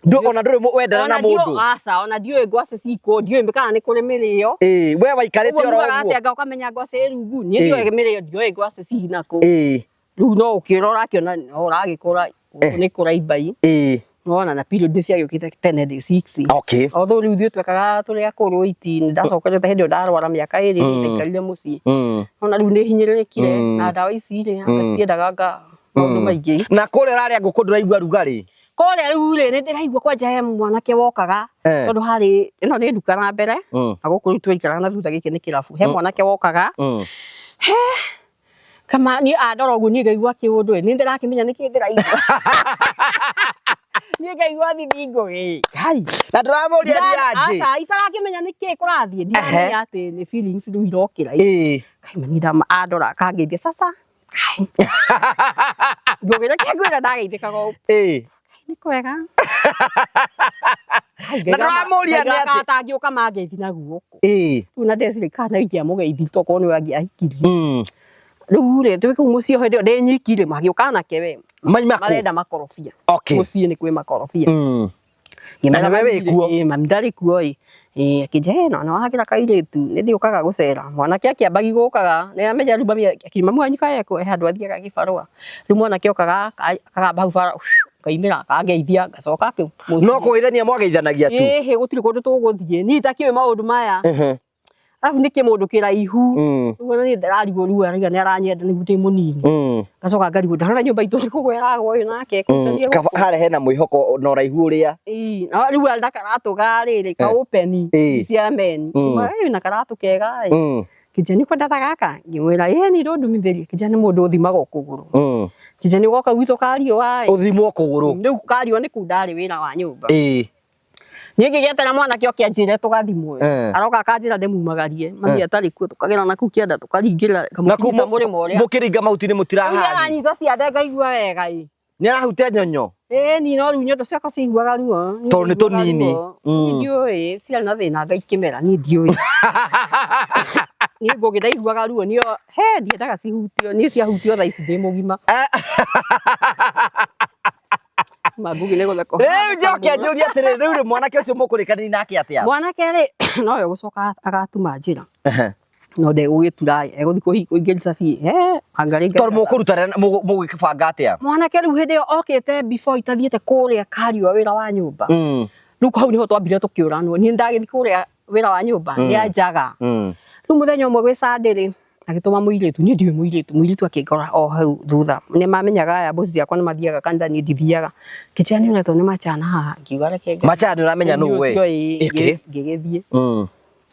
Ndũ ona ndũrĩ wendana na Ona ndiũ- mũndũ. aca ona ndiũĩ ngwacĩ cikũ ndiũĩ kana nĩ kũrĩ mĩrĩo Ĩĩ, we waikarĩte ũguo oro mugaga ũguo. atĩa nga ũkamenya ngwacĩ ĩ rungu niĩ Ĩĩ. ndiũĩ mĩrĩo ndiũĩ ngwacĩ cinakũ Ĩĩ. rĩu no ũkĩrora ũrakĩona no ũragĩkũra gũkũ nĩ kũraimba Ĩĩ. nona na period nĩ ciagĩũkĩte tene ndĩ 6 Okay. although rĩu ithuĩ twekaga tũrĩ akũrũ 18 ndacokerete hĩndĩ ĩyo ndarwara mĩaka ĩrĩ ndaikarire mũciĩ ona rĩu nĩ hinyĩrĩrĩkire na ndawa ici rĩ anga citiendaga nga maũndũ maingĩ Na kũrĩa ũrarĩa ngũkũ ndũraigua rugarĩ. kũrĩa rĩu rĩ nĩ ndĩraigua kwanja he mwanake wokaga Eh. tondũ harĩ ĩno nĩ nduka na mbere na gũkũ rĩu twaikaraga na thutha gĩkĩ nĩ kĩrabu he mwanake wokaga kama niĩ andora ũguo niĩ ngaigua kĩũndũ ĩ nĩ ndĩrakĩmenya nĩkĩ ndĩraigua niĩ ngaigua thithi ngũgĩ Ngai Na ndũramũria nĩ anjĩ. Aca, itarakĩmenya nĩkĩ kũrathiĩ ndiramenya atĩ nĩ feelings rĩu irokĩra Ĩĩ. Kai mani ndama andora akangeithia sasa Kai. Ngũgĩ reke ngwĩre ndageithĩkaga ũũ Ĩĩ. nĩ kwega Na ndũramũria nĩ atĩ- atangĩũka mangeithi na guoko Ĩĩ. rĩu na ndeciria kana ingĩamũgeithi tokorwo nĩwe angĩahikirie rĩu rĩ twĩ kũu mũciĩ hĩndĩ ĩyo ndĩ nyiki rĩ magĩũka anake we Maima kũ? marenda makorobia Okay. mũciĩ nĩ kwĩ makorobia Na nĩwe wĩ kuo? Ĩĩ, mami ndarĩ kuo ĩ Ĩĩ, akĩnjĩra "Ĩ, na nĩwagĩra kairĩtu nĩ ndĩũkaga gũcera mwanake akĩambagi gũkaga nĩ amenya rĩu mami akiuma mami wanyu kaĩ ekũ he handũ athiaga gĩbarũa rĩu mwanake okaga akagamba hau bara ngaimĩra akangeithia ngacoka mũciĩ. No kũgeithania mwageithanagia tu. Ĩhĩ gũtirĩ kũndũ tũgũthiĩ niĩ itakĩũĩ maũndũ maya arabu nĩ kĩmũndũ kĩraihu rĩu ona niĩ ndararigwo rĩu arauga nĩ aranyenda nĩguo ndĩ mũnini ngacoka ngarigwo ndarora nyũmba itũ nĩ kũgwa ĩragwa ũyũ nake ekũtania Kaba harĩa hena mwĩhoko na ũraihu ũrĩa. Ĩĩ, na rĩu arĩ na karatũ ga rĩrĩ ka open Ĩĩ. cia men ĩĩ na karatũ kega ĩ kĩnja nĩ kwenda gaka ngĩmwĩra ĩĩ nĩ ndũndumithĩrie kĩnja nĩ mũndũ ũthimagwo kũgũrũ kĩnja nĩ ũgoka gwitũ kariũa ĩ Ũthimwo kũgũrũ. rĩu kariũa nĩ kũu ndarĩ wĩra wa nyũmba Ĩĩ. niĩ ngĩgĩetera mwanake oke anjĩre tũgathimwo Eh. aroka akanjĩra ndĩmumagarie mami atarĩ kuo tũkagera na kũu kĩanda tũkaringĩrĩra Na kũu ngamũkinyita mũrĩmo ũrĩa mũkĩringa mahuti-inĩ Rĩu mũtirahari. aranyita ciande ngaigua wega ĩ Nĩ arahutia nyonyo. Ĩĩ ni no rĩu nyondo ciakwa ciiguaga ruo. Niĩ Tondũ nĩ ndaiguaga tũnini. ruo. Niĩ ndiũĩ ciarĩ na thĩna Ngai kĩmera niĩ ndiũĩ. Niĩ ngũgĩ ndaiguaga ruo niĩ he ndiendaga cihutio niĩ ciahutio thaa ici ndĩ mũgima. Ma ngũgĩ nĩ gũtheka. Rĩu njoke njũrie atĩrĩrĩ, rĩu rĩ mwanake ũcio mũkũrĩkanĩria nake atĩa? Mwanake rĩ nowe ũgũcoka agatuma njĩra. No ndegũgĩtura egũthiĩ kũingĩria cabi. He anga rĩngĩ. Tondũ mũkũrutana mũgũgĩbanga atĩa? Mwanake rĩu hĩndĩ ĩyo okĩte before itathiĩte kũrĩa kariũa wĩra wa nyũmba. Rĩu hau nĩho twambire tũkĩũranwo niĩ ndagĩthiĩ kũrĩa wĩra wa nyũmba nĩ anjaga rĩu mũthenya ũmwe gwĩ Sunday rĩ agĩtũma mũirĩtu niĩ ndiũĩ mũirĩtu mũirĩtu akĩngora o hau thutha nĩ mamenyaga aya mboci ciakwa nĩ mathiaga kanitha niĩ ndithiaga kĩnjĩra nĩ ũretwo nĩ machana haha ngiuga reke Machana nĩ ũramenya nũ we? Ũcio ĩĩ, Okay. ngĩgĩthiĩ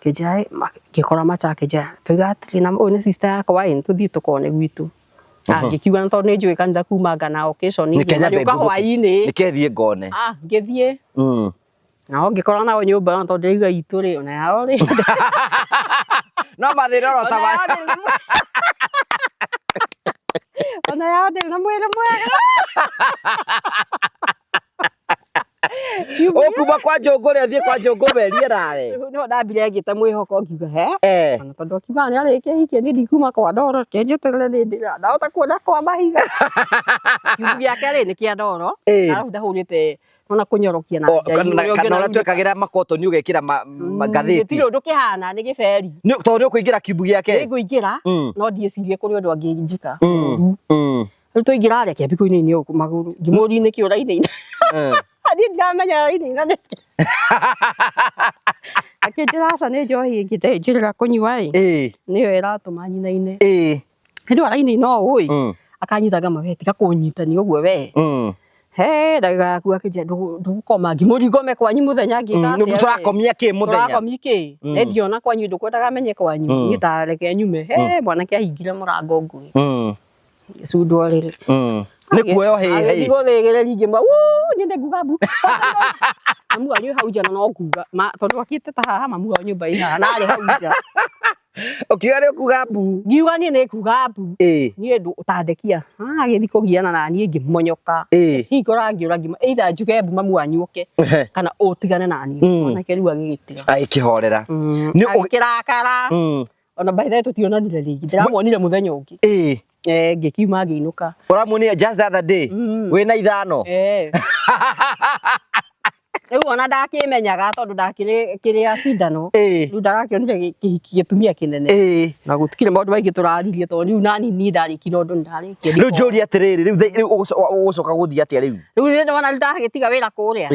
Kĩnjĩra ngĩkora macha akĩnjĩra tũiga atĩrĩ na ũyũ nĩ sister yakwa ĩ tũthiĩ tũkone gwitũ. Ah, ngĩkiuga na tondũ nĩ njũĩ kanitha kumanga na occasion Nĩ Kenya marĩũka hwaĩ-inĩ. Nĩke thiĩ ngone. Ah, ngĩthiĩ nao ngĩkora nao nyũmba ĩyo tondũ ndĩraiga itũ rĩ ona yao rĩ No mathĩna oro ta ona maya. yao ndĩrĩ na ona yao ndĩrĩ na mwĩrĩ mwega. Ũkuma kwa njũngũ rĩ athiĩ kwa njũngũ werie nawe. No ndambire ngĩte mwĩhoko ngiuga he ona tondũ akiuga nĩ arĩkia hikia niĩ ndikuma kwa ndoro reke njeterere nĩ ndĩra ndahota kuona kwa mahiga. Kiugo gĩake rĩ nĩ kĩa ndoro arabu ndahũrĩte ona kũnyorokia na O, nja kana ũrĩa kana ũngĩona ũrĩa rĩu twekagĩra makotoni ũgekĩra ngathĩti. gũtirĩ ũndũ kĩhana nĩ gĩberi. Tondũ nĩ ũkũingĩra kiumbu gĩake. Nĩngũingĩra no ndiĩcirie kũrĩ ũndũ angĩnjĩka ũru. Rĩu twaingĩra rĩ akĩambia kũinaina ũguo magũrũ ngĩmũria nĩkĩ ũrainaina. Niĩ ndiramenya arainaina nĩkĩ. Akĩnjĩra aca nĩ njohi ĩngĩ ndenjĩrĩra kũnyua ĩ nĩyo ĩratũma nyinaine. Hĩndĩ ĩyo arainaina ũũ ĩ akanyita ngama we tiga kũnyitania ũguo we. He ndagĩka yaku akĩnjĩra ndũgũkoma ngĩmũria ngome kwanyu mũthenya ngĩka atĩa we? Tũrakomia kĩ mũthenya? Tũrakomia kĩ? Nĩ ndiona kwanyu ndũkwendaga menye kwanyu niĩ ta reke nyume. He mwanake ahingire mũrango ngũĩ gĩcundwo rĩrĩ. Nĩ kuoya hĩ Agĩthiĩ hĩ. gũthĩgĩrĩria ngĩmwĩra "Wuu, niĩ nĩnguga mbu." Mamu wanyu hau nja na no nguga tondũ akĩte ta haha mamu wao nyũmba ĩ haha na arĩ hau nja. Ũkiuga nĩ ũkuga mbu. Ngiuga niĩ nĩ kuga mbu. Niĩ ũtandekia. Agĩthiĩ kũgiana na niĩ ngĩmonyoka. Hingũra ngĩũra ngĩma either njuge mbu mamu wanyu oke kana ũtigane na niĩ. Mwanake rĩu agĩgĩtiga. Agĩkĩhorera. Agĩkĩrakara. Ona by the way tũtionanire rĩngĩ. Ndĩramuonire mũthenya ũngĩ. Ngĩkiuma ngĩinũka. Ũramuonire just the other day. Wĩna ithano. Rĩu ona ndakĩmenyaga tondũ ndakĩrĩ kĩrĩa cindano. Rĩu ndarakĩonire kĩhiki gĩtumia kĩnene. Na gũtikĩrĩ maũndũ maingĩ tũraririe tondũ rĩu nani niĩ ndarĩkia na ũndũ nĩndarĩkia. Rĩu njũrie atĩrĩrĩ, rĩu rĩu ũgũcoka gũthiĩ atĩa rĩu? Rĩu nĩ ndona ndagĩtiga wĩra kũrĩa.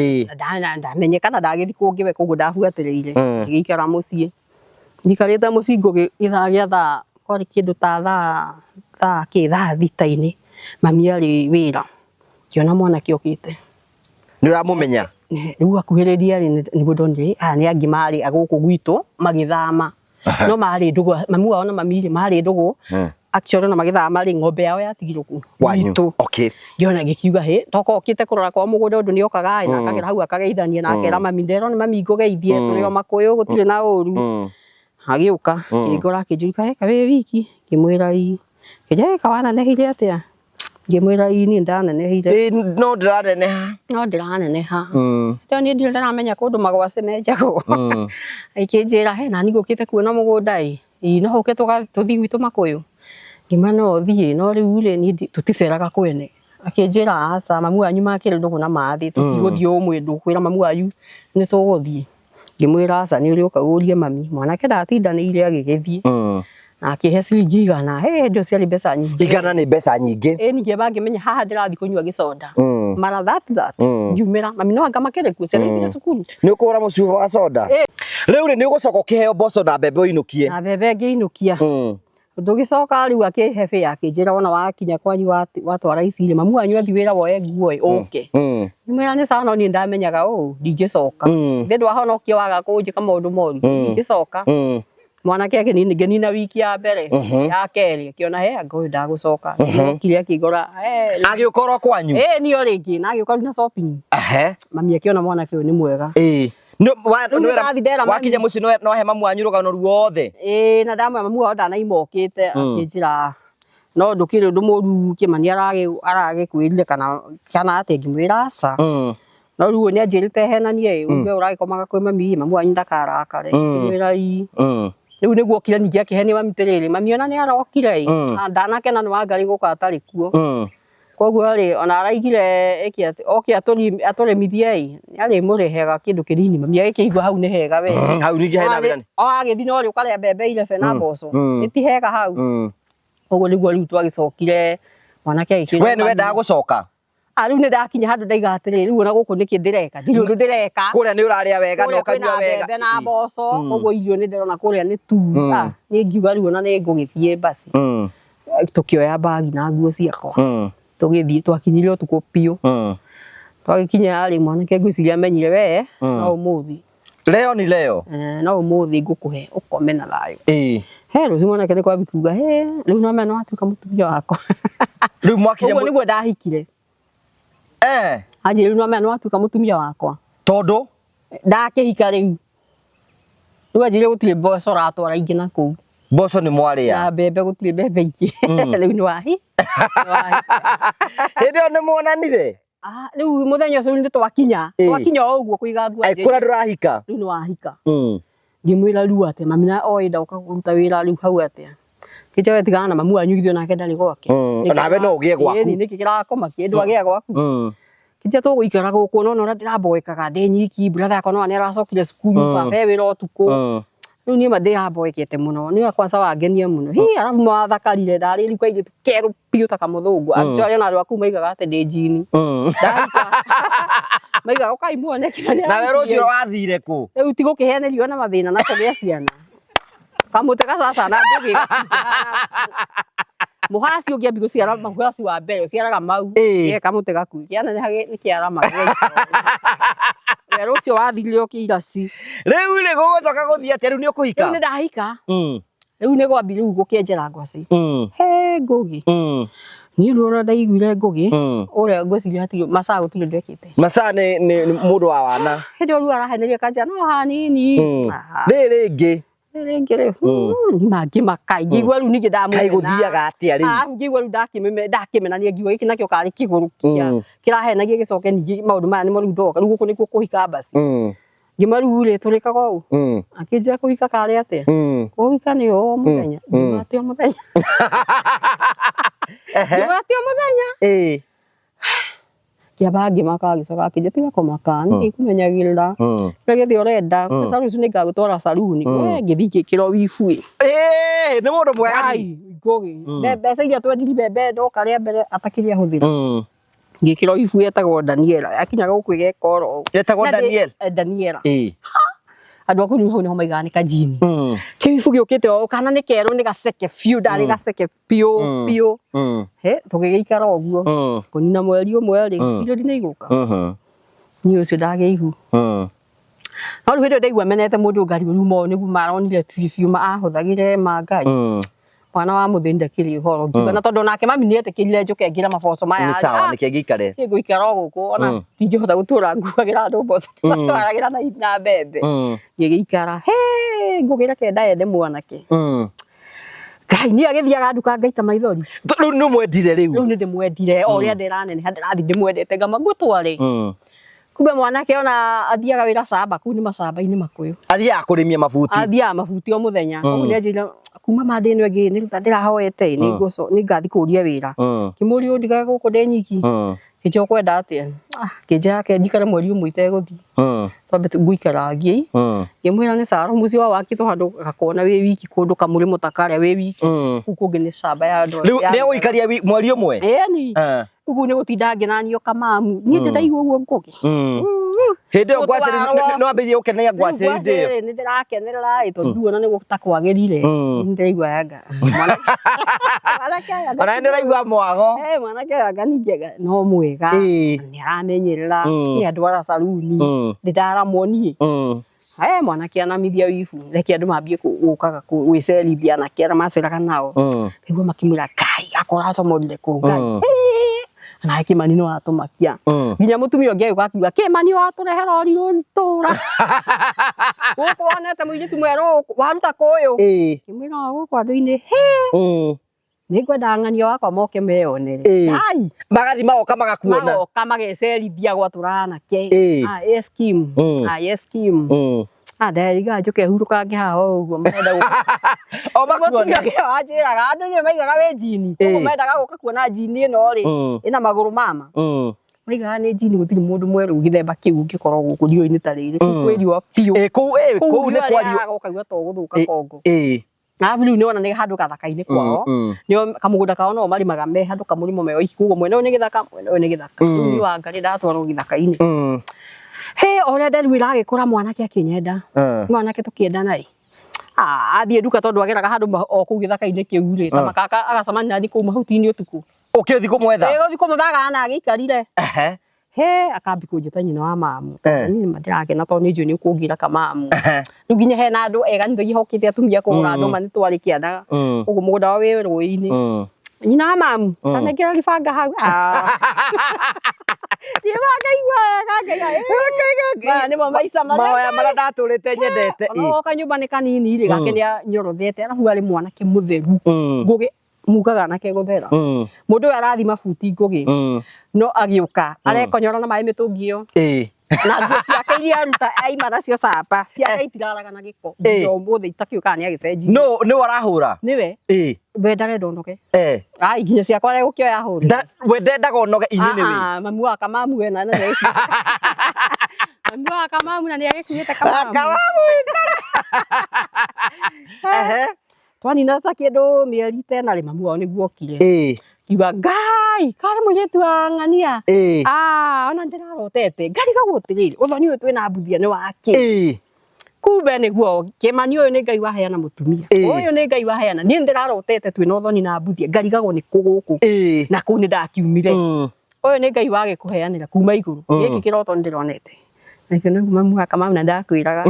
Ndamenyekana ndagĩthiĩ kũngĩ we koguo ndabuatĩrĩire. Ngĩgĩikara mũciĩ. Njikarĩte mũciĩ ngũgĩ gĩthaa gĩa thaa kwarĩ kĩndũ ta thaa thaa kĩ thaa thita-inĩ mami arĩ wĩra ngĩona mwanake okĩte. Nĩ ũramũmenya? Rĩu akuhĩrĩria rĩ nĩguo ndonire aya nĩ angĩ marĩ a gũkũ gwitũ magĩthama. No marĩ ndũgũ mami wao na mami rĩ marĩ ndũgũ. Actually ona magĩthama rĩ ng'ombe yao yatigirwo kũ gwitũ. Ngĩona ngĩkiuga hĩ tokorwo okĩte kũrora kwa mũgũnda ũndũ nĩokaga ĩ na akagera hau akageithania na akera mami nderwo nĩ mami ngũgeithie tũrĩ o makũyũ gũtirĩ na ũru. Agĩũka akĩngora akĩnjũria kaĩ wĩ wiki ngĩmwĩra ii. Akĩnjĩra ĩ wanenehire atĩa? Ngĩmwĩra ii niĩ ndanenehire. No ndĩraneneha. No ndĩraneneha. Rĩu niĩ ndirĩ ndĩramenya kũndũ magwacĩ menjagwo. Akĩnjĩra he nani ngũkĩte kuona mũgũnda ĩ ĩ no ũke tũthiĩ gwitũ makũyũ. Ngĩmwĩra no thiĩ no rĩu rĩ niĩ tũticeraga kwene. Akĩnjĩra aca mamu wanyu makĩrĩ ndũgũ na mathĩ tũtigũthiĩ ũmwe ndũkwĩra mamu wanyu nĩ tũgũthiĩ. Ngĩmwĩra aca nĩ ũrĩũka ũrie mami. Mwanake ndatindanĩire agĩgĩthiĩ. Na akĩhe ciringi igana. Hĩ hĩndĩ ĩyo ciarĩ mbeca nyingĩ. Igana nĩ mbeca nyingĩ. Ĩ ningĩ bangĩmenya haha ndĩrathiĩ kũnyua gĩcoda. Mara that that. Ngiumĩra mami no anga makĩrĩ kuo ciana ikĩrĩ cukuru. Nĩ ũkũgũra mũcuba wa soda? Rĩu rĩ nĩ ũgũcoka ũkĩheo mboco na mbembe ũinũkie. Na mbembe ngĩinũkia. Ndũgĩcoka rĩu akĩhe bĩa akĩnjĩra wona wakinya kwanyu watwara ici rĩ mamu wanyu athiĩ wĩra woe nguo ĩ ũke. Ngĩmwĩra nĩ sawa no niĩ ndamenyaga ũũ ndingĩcoka. Thĩ ndwahonokia waga kũnjĩka maũndũ moru ndingĩcoka. Mwanake ngĩnina wiki ya mbere ya kerĩ akĩona he anga ũyũ ndagũcoka. Okire akĩngora Agĩũka oro kwanyu? Ĩ niĩ o rĩngĩ na agĩũka rĩu na shopping. Mami akĩona mwanake ũyũ nĩ mwega. Wakinya mũciĩ no he mamu wanyu rũgano ruothe. Ĩ na ndamwĩra mamu wao ndanaima okĩte akĩnjĩra no ndũkĩrĩ ũndũ mũru Kĩmani aragĩkwĩrire kana atĩa ngĩmwĩra aca. No rĩu nĩ anjĩrĩte henanie ĩ uge ũragĩkomaga kwĩ mami mamu wanyu ndakarakare. Ngĩmwĩra ii. Rĩu nĩguo okire ningĩ akĩhenia mami atĩrĩrĩ mami ona nĩ arokire ĩ ndanakena nĩ Wangarĩ gũka atarĩ kuo. Koguo rĩ ona araigire ĩke atĩ oke atũrĩmithie ĩ nĩ arĩmũrĩhega kĩndũ kĩnini mami agĩkĩigua hau nĩ hega we. Hau ningĩ hena wĩra. O agĩthiĩ no rĩ ũkarĩa mbembe irebe na mboco. Ĩ ti hega hau. Koguo nĩguo rĩu twagĩcokire mwanake agĩkĩra. We nĩ wendaga gũcoka? Rĩu nĩ ndakinya handũ ndaiga atĩrĩrĩ rĩu ona gũkũ nĩkĩ ndĩreka ndirĩ ũndũ ndĩreka. Kũrĩa nĩ ũrarĩa wega na ũkanyua wega. Kũrĩa kwĩna mbembe na mboco koguo irio nĩ ndĩrona kũrĩa nĩ tu. Niĩ ngiuga rĩu ona nĩ ngũgĩthiĩ basi. Tũkĩoya mbagi na nguo ciakwa. Tũgĩthiĩ twakinyire ũtukũ biũ. Twagĩkinya rĩ mwanake ngwĩciria amenyire we no ũmũthĩ. Leo ni leo. Eh, no ũmũthĩ ngũkũhe ũkome na thayũ. Ĩĩ. He rũciũ mwanake nĩ kwambi kuga he rĩu no mena watuĩka mũtumia wakwa. Rĩu mwakinya Ũguo nĩguo ndahikire. Eh, Anjĩra rĩu no mena watuĩka mũtumia wakwa. tondũ Ndakĩhika rĩu. Rĩu anjĩrire gũtirĩ mboco ũratwara ingĩ na kũu. mboco nĩ mwarĩa. Na mbembe gũtirĩ mbembe ingĩ. Rĩu nĩ wahi. Nĩ wahika. Hĩndĩ ĩyo nĩ muonanire. Ah, rĩu mũthenya ũcio nĩ twakinya. Ĩĩ. Twakinya o ũguo kũiga nguo Ai anjĩrire, kũrĩa ndũrahika. rĩu nĩ wahika. Mm. Ngĩmwĩra rĩu atĩa mami na oĩ ndoka kũruta wĩra rĩu hau atĩa. Kĩnja we tigana na mamu wanyu githĩ onake ndarĩ gwake. Onawe no ũgĩe gwaku. Ĩni nĩkĩ kĩrakũmakia ndwagĩa gwaku. Kĩnja tũgũikara gũkũ no ũrĩa ndĩramboekaga ndĩ nyiki brother yakwa no nĩ aracokire cukuru baba e wĩra ũtukũ. Rĩu niĩ ma ndĩramboekete mũno nĩ kwanza wangenia mũno. Hi arabu mathakarire ndarĩ rĩu kairĩtu kerũ biũ ta kamũthũngũ. Actually ona andũ a kũu maigaga atĩ ndĩ njini. Ndahika. Maigaga ũkai muone kĩrĩa Nawe rũciũ wathire kũ? Rĩu ti gũkĩheanĩrio na mathĩna na kũgĩa ciana. Kamũtĩ gacaca na ngũgĩ mũhaci ũngĩ ambi gũciara mũhaci wa mbere ũciaraga mau Ĩĩ. Ge kamũtĩ gaku kĩaneneha nĩ kĩarama werũ ũcio wathirire ũkĩiraci. Rĩu rĩ gũgũcoka gũthiĩ atĩa? Rĩu nĩ ũkũhika? Rĩu nĩ ndahika. Rĩu nĩ gwambi rĩu gũkĩenjera ngwacĩ. He ngũgĩ. Niĩ rĩu ũrĩa ndaiguire ngũgĩ ũrĩa ngwĩciria hatirĩ maca gũtirĩ ũndũ ekĩte. Maca nĩ nĩ mũndũ wa wana. Hĩndĩ ĩyo rĩu araheneria kanjĩra no hanini. Ah. Rĩrĩ rĩngĩ Rĩngĩ rĩ mangĩmaka ngĩigua rĩu ningĩ ndamũmena. Kaĩ gũthiaga atĩa rĩu? Arabu ngĩigua rĩu ndakĩmenania ngiuga gĩkĩ nakĩo karĩ kĩgũrũkia kĩrahenagia gĩcoke ningĩ maũndũ maya nĩmo rĩu ndoka rĩu gũkũ nĩkuo kũhika mbaci. Ngĩmwĩra rĩu rĩ tũrĩkaga ũũ akĩnjĩra kũhika karĩ atĩa kũhika nĩ o mũthenya ngiuga atĩ o mũthenya ngiuga atĩ o mũthenya Ĩĩ. Kĩamba ngĩmaka agĩcoka akĩnjĩra tiga kũmaka nĩkĩ kũmenyagĩrĩra kĩrĩa gĩothe ũrenda mbeca rũciũ nĩngagũtwara caruni we ngĩthiĩ ngĩkĩrwo wibu ĩ. Ĩĩ, nĩ mũndũ mwega. Ai, ngũgĩ. Mbeca iria twendiri mbembe ndoka rĩa mbere atakĩrĩ ahũthĩra. Ngĩkĩrwo ibu yetagwo Daniela. Yakinyaga gũkũ ĩgeka oro ũũ. Yetagwo Na Daniel? Daniela. Ĩĩ. Andũ a kũu hau nĩho maigaga nĩ kajini. Kĩu ibu gĩũkĩte o kana nĩ kerũ nĩ gaceke biũ ndarĩ gaceke biũ biũ. He tũgĩgĩikara ũguo. Kũnina mweri ũmwe rĩ, irio nĩ igũka. Niĩ ũcio ndagĩa ihu. No rĩu hĩndĩ ĩyo ndaigua menete mũndũ ngari rĩu mo nĩguo maronire biũ biũ ahũthagĩre ma Ngai. Mwana wa mũthĩni ndakĩrĩ ũhoro ngiuga na tondũ onake mami nĩetĩkĩrire njũke ngĩre maboco maya Nĩ sawa nĩkĩo ngĩikare. niĩ ngũikara o gũkũ ona ndingĩhota gũtũra nguagĩra andũ mboco twaragĩra na mbembe ngĩgĩikara he ngũgĩra kenda ende mwanake Ngai niĩ agĩthiaga nduka ngaita maithori. Rĩu nĩ mwendire rĩu. Rĩu nĩ ndĩmwendire o ũrĩa ndĩraneneha ndĩrathiĩ ndĩmwendete ngama ngũtware. Kumbe mwanake ona athiaga wĩra camba kũu nĩ macamba-inĩ makũyũ. Athiaga kũrĩmia mabuti. Athiaga mabuti o mũthenya. Koguo nĩ anjĩrire kuma mande ĩno ĩngĩ nĩ rũtha ndĩrahoete nĩ ngathiĩ kũria wĩra. Ngĩmũria ũndigage gũkũ ndĩ nyiki. Kĩnjĩra ũkwenda atĩa? Ah, kĩnjĩra ke njikare mweri ũmwe itegũthiĩ. Twambe ngũikarangie. Ngĩmwĩra nĩ sawa mũciĩ wao wakĩtwo handũ gakona wĩ wiki kũndũ kamũrĩmo ta karĩa wĩ wiki. Kũu kũngĩ nĩ camba ya andũ. Rĩu nĩ egũikaria mweri ũmwe? Ĩni. Ũguo nĩ gũtinda ngĩnanio kamamu. Niĩ ndĩraigua ũguo ngũgĩ. Hĩndĩ ĩyo ngwacĩ nĩ wambĩrĩria gũkenerera ngwacĩ hĩndĩ ĩyo. Nĩ ndĩrakenerera ĩ tondũ rĩu ona nĩ ta kwagĩrire. Nĩ ndĩraigua yanga. Mwanake aya Ona nĩ ũraigua mwago. Eh, mwanake ũyũ anga ningĩ no mwega. Nĩ aramenyerera, nĩ andwara caruni, ndĩraramwo niĩ. Eh, mwanake anamithia wibu, reke andũ mambie gũkaga gwĩcerithia anake arĩa maceraga nao. Ngaigua makĩmwĩra Ngai akorwo acomorire kũ Ngai. Nawe Kĩmani nĩ watũmakia. Nginya mũtumia ũngĩ agĩũka akiuga Kĩmani watũrehera ũrirũ itũra. Gũkũ wonete mũirĩtu mwerũ waruta kũ ũyũ. Ngĩmwĩra o gũkũ andũ-inĩ. Hĩ! Nĩngwenda ng'ania wakwa moke meyonere. Ai! Magathiĩ magoka magakuona. Magoka magecerithia gwatũra anake. Ah, yes Kim. Ah, yes Kim. Ah, nderiga njũke hurũkange haha o ũguo marenda gũka. O makuona. Mũtumia ũngĩ wanjĩraga andũ nĩ maigaga wĩ njini. Koguo mendaga gũka kuona njini ĩno rĩ ĩna magũrũ mama. Maigaga nĩ njini gũtirĩ mũndũ mwerũ gĩthemba kĩu ũngĩkorwo gũkũ riũa-inĩ ta rĩrĩ. Kũu kwĩ riũa biũ. Kũu kũu nĩ riũa kwario. rĩaraga ũkaigua ta ũgũthũka kongo. Ĩĩ. Arabu rĩu nĩwona nĩ handũ gathaka-inĩ kwao. Nĩo kamũgũnda kao no marĩmaga me handũ kamũrĩmo me oiki koguo mwena ũyũ nĩ gĩthaka mwena ũyũ nĩ gĩthaka. Rĩu niĩ wa Ngai ndatwarwo gĩthaka-inĩ. Hĩ o ũrĩa nderu ĩragĩkũra mwanake akĩnyenda. Mwanake tũkĩendana ĩ. Ah, athiĩ nduka tondũ ageraga handũ o kũu gĩthaka-inĩ kĩu rĩ ta makaka agacemania nani kũu mahuti-inĩ ũtukũ. Ũkĩthiĩ kũmwetha? Ĩ gũthiĩ kũmũthaga na agĩikarire. He akambi kũnjĩta nyina wa mamu. Eh. Niĩ nĩma ndĩrakena tondũ nĩ njũĩ nĩ ũkũngĩra kamamu. Ehe. Rĩu nginya hena andũ ega nĩ hokĩte atumia kũgũra Mm. ndũma nĩ twarĩ kĩanda. Mm. Ũguo mũgũnda wao wĩ rũĩ-inĩ. Mm. Nyina wa mamu, Mm. tanengera ribanga hau. Ah. Ndiũa ngaigua wega ngaiga, "Ĩ, maya nĩmo maica marĩa Mahoya marĩa ndatũrĩte nyendete. ona woka nyũmba nĩ kanini rĩ gake Mm. nĩ anyorothete arabu arĩ mwanake mũtheru Mm. ngũgĩ mugaga anake gũthera Mm. mũndũ ũyũ arathima buti ngũgĩ Mm. no agĩũka arekonyora na maĩ mĩtũngi ĩyo Ĩĩ. na nguo ciake iria aruta aima nacio camba ciake itiraraga na gĩko Ĩ. nginya ũmũthĩ itakĩũĩ kana nĩ agĩcenjirie No nĩwe ũrahũra. nĩwe Ĩĩ. we ndarenda ũnoge Eh. ai nginya ciakwa aregũkĩoya ahũre Da we ndendaga ũnoge ini nĩwe. Mamu wa kamamu we na na mamu wa kamamu na nĩ agĩkuĩte kamamu. Kamamu itara. Ehe. Twanina ta kĩndũ mĩeri ta ĩna rĩ mamu wao nĩguo okire. Ĩĩ. Kiuga ngai karĩ mũirĩtu wa ng'ania. Ĩĩ. Ah, ona ndĩrarotete ngarigagwo atĩrĩrĩ ũthoni ũyũ twĩna mbuthia nĩ wake. Ĩĩ. Kumbe nĩguo kĩmani ũyũ nĩ Ngai waheana mũtumia. Ĩĩ. Ũyũ nĩ Ngai waheana niĩ ndĩrarotete twĩna ũthoni na mbuthia ngarigagwo nĩ kũ gũkũ. Ĩĩ. Na kũu nĩ ndakiumire. Mm. Ũyũ nĩ Ngai wagĩkũheanĩra kuma igũrũ. Mm. Gĩkĩ kĩroto nĩndĩronete. Nakĩo nĩguo mamu wa Kamau na ndakwĩraga.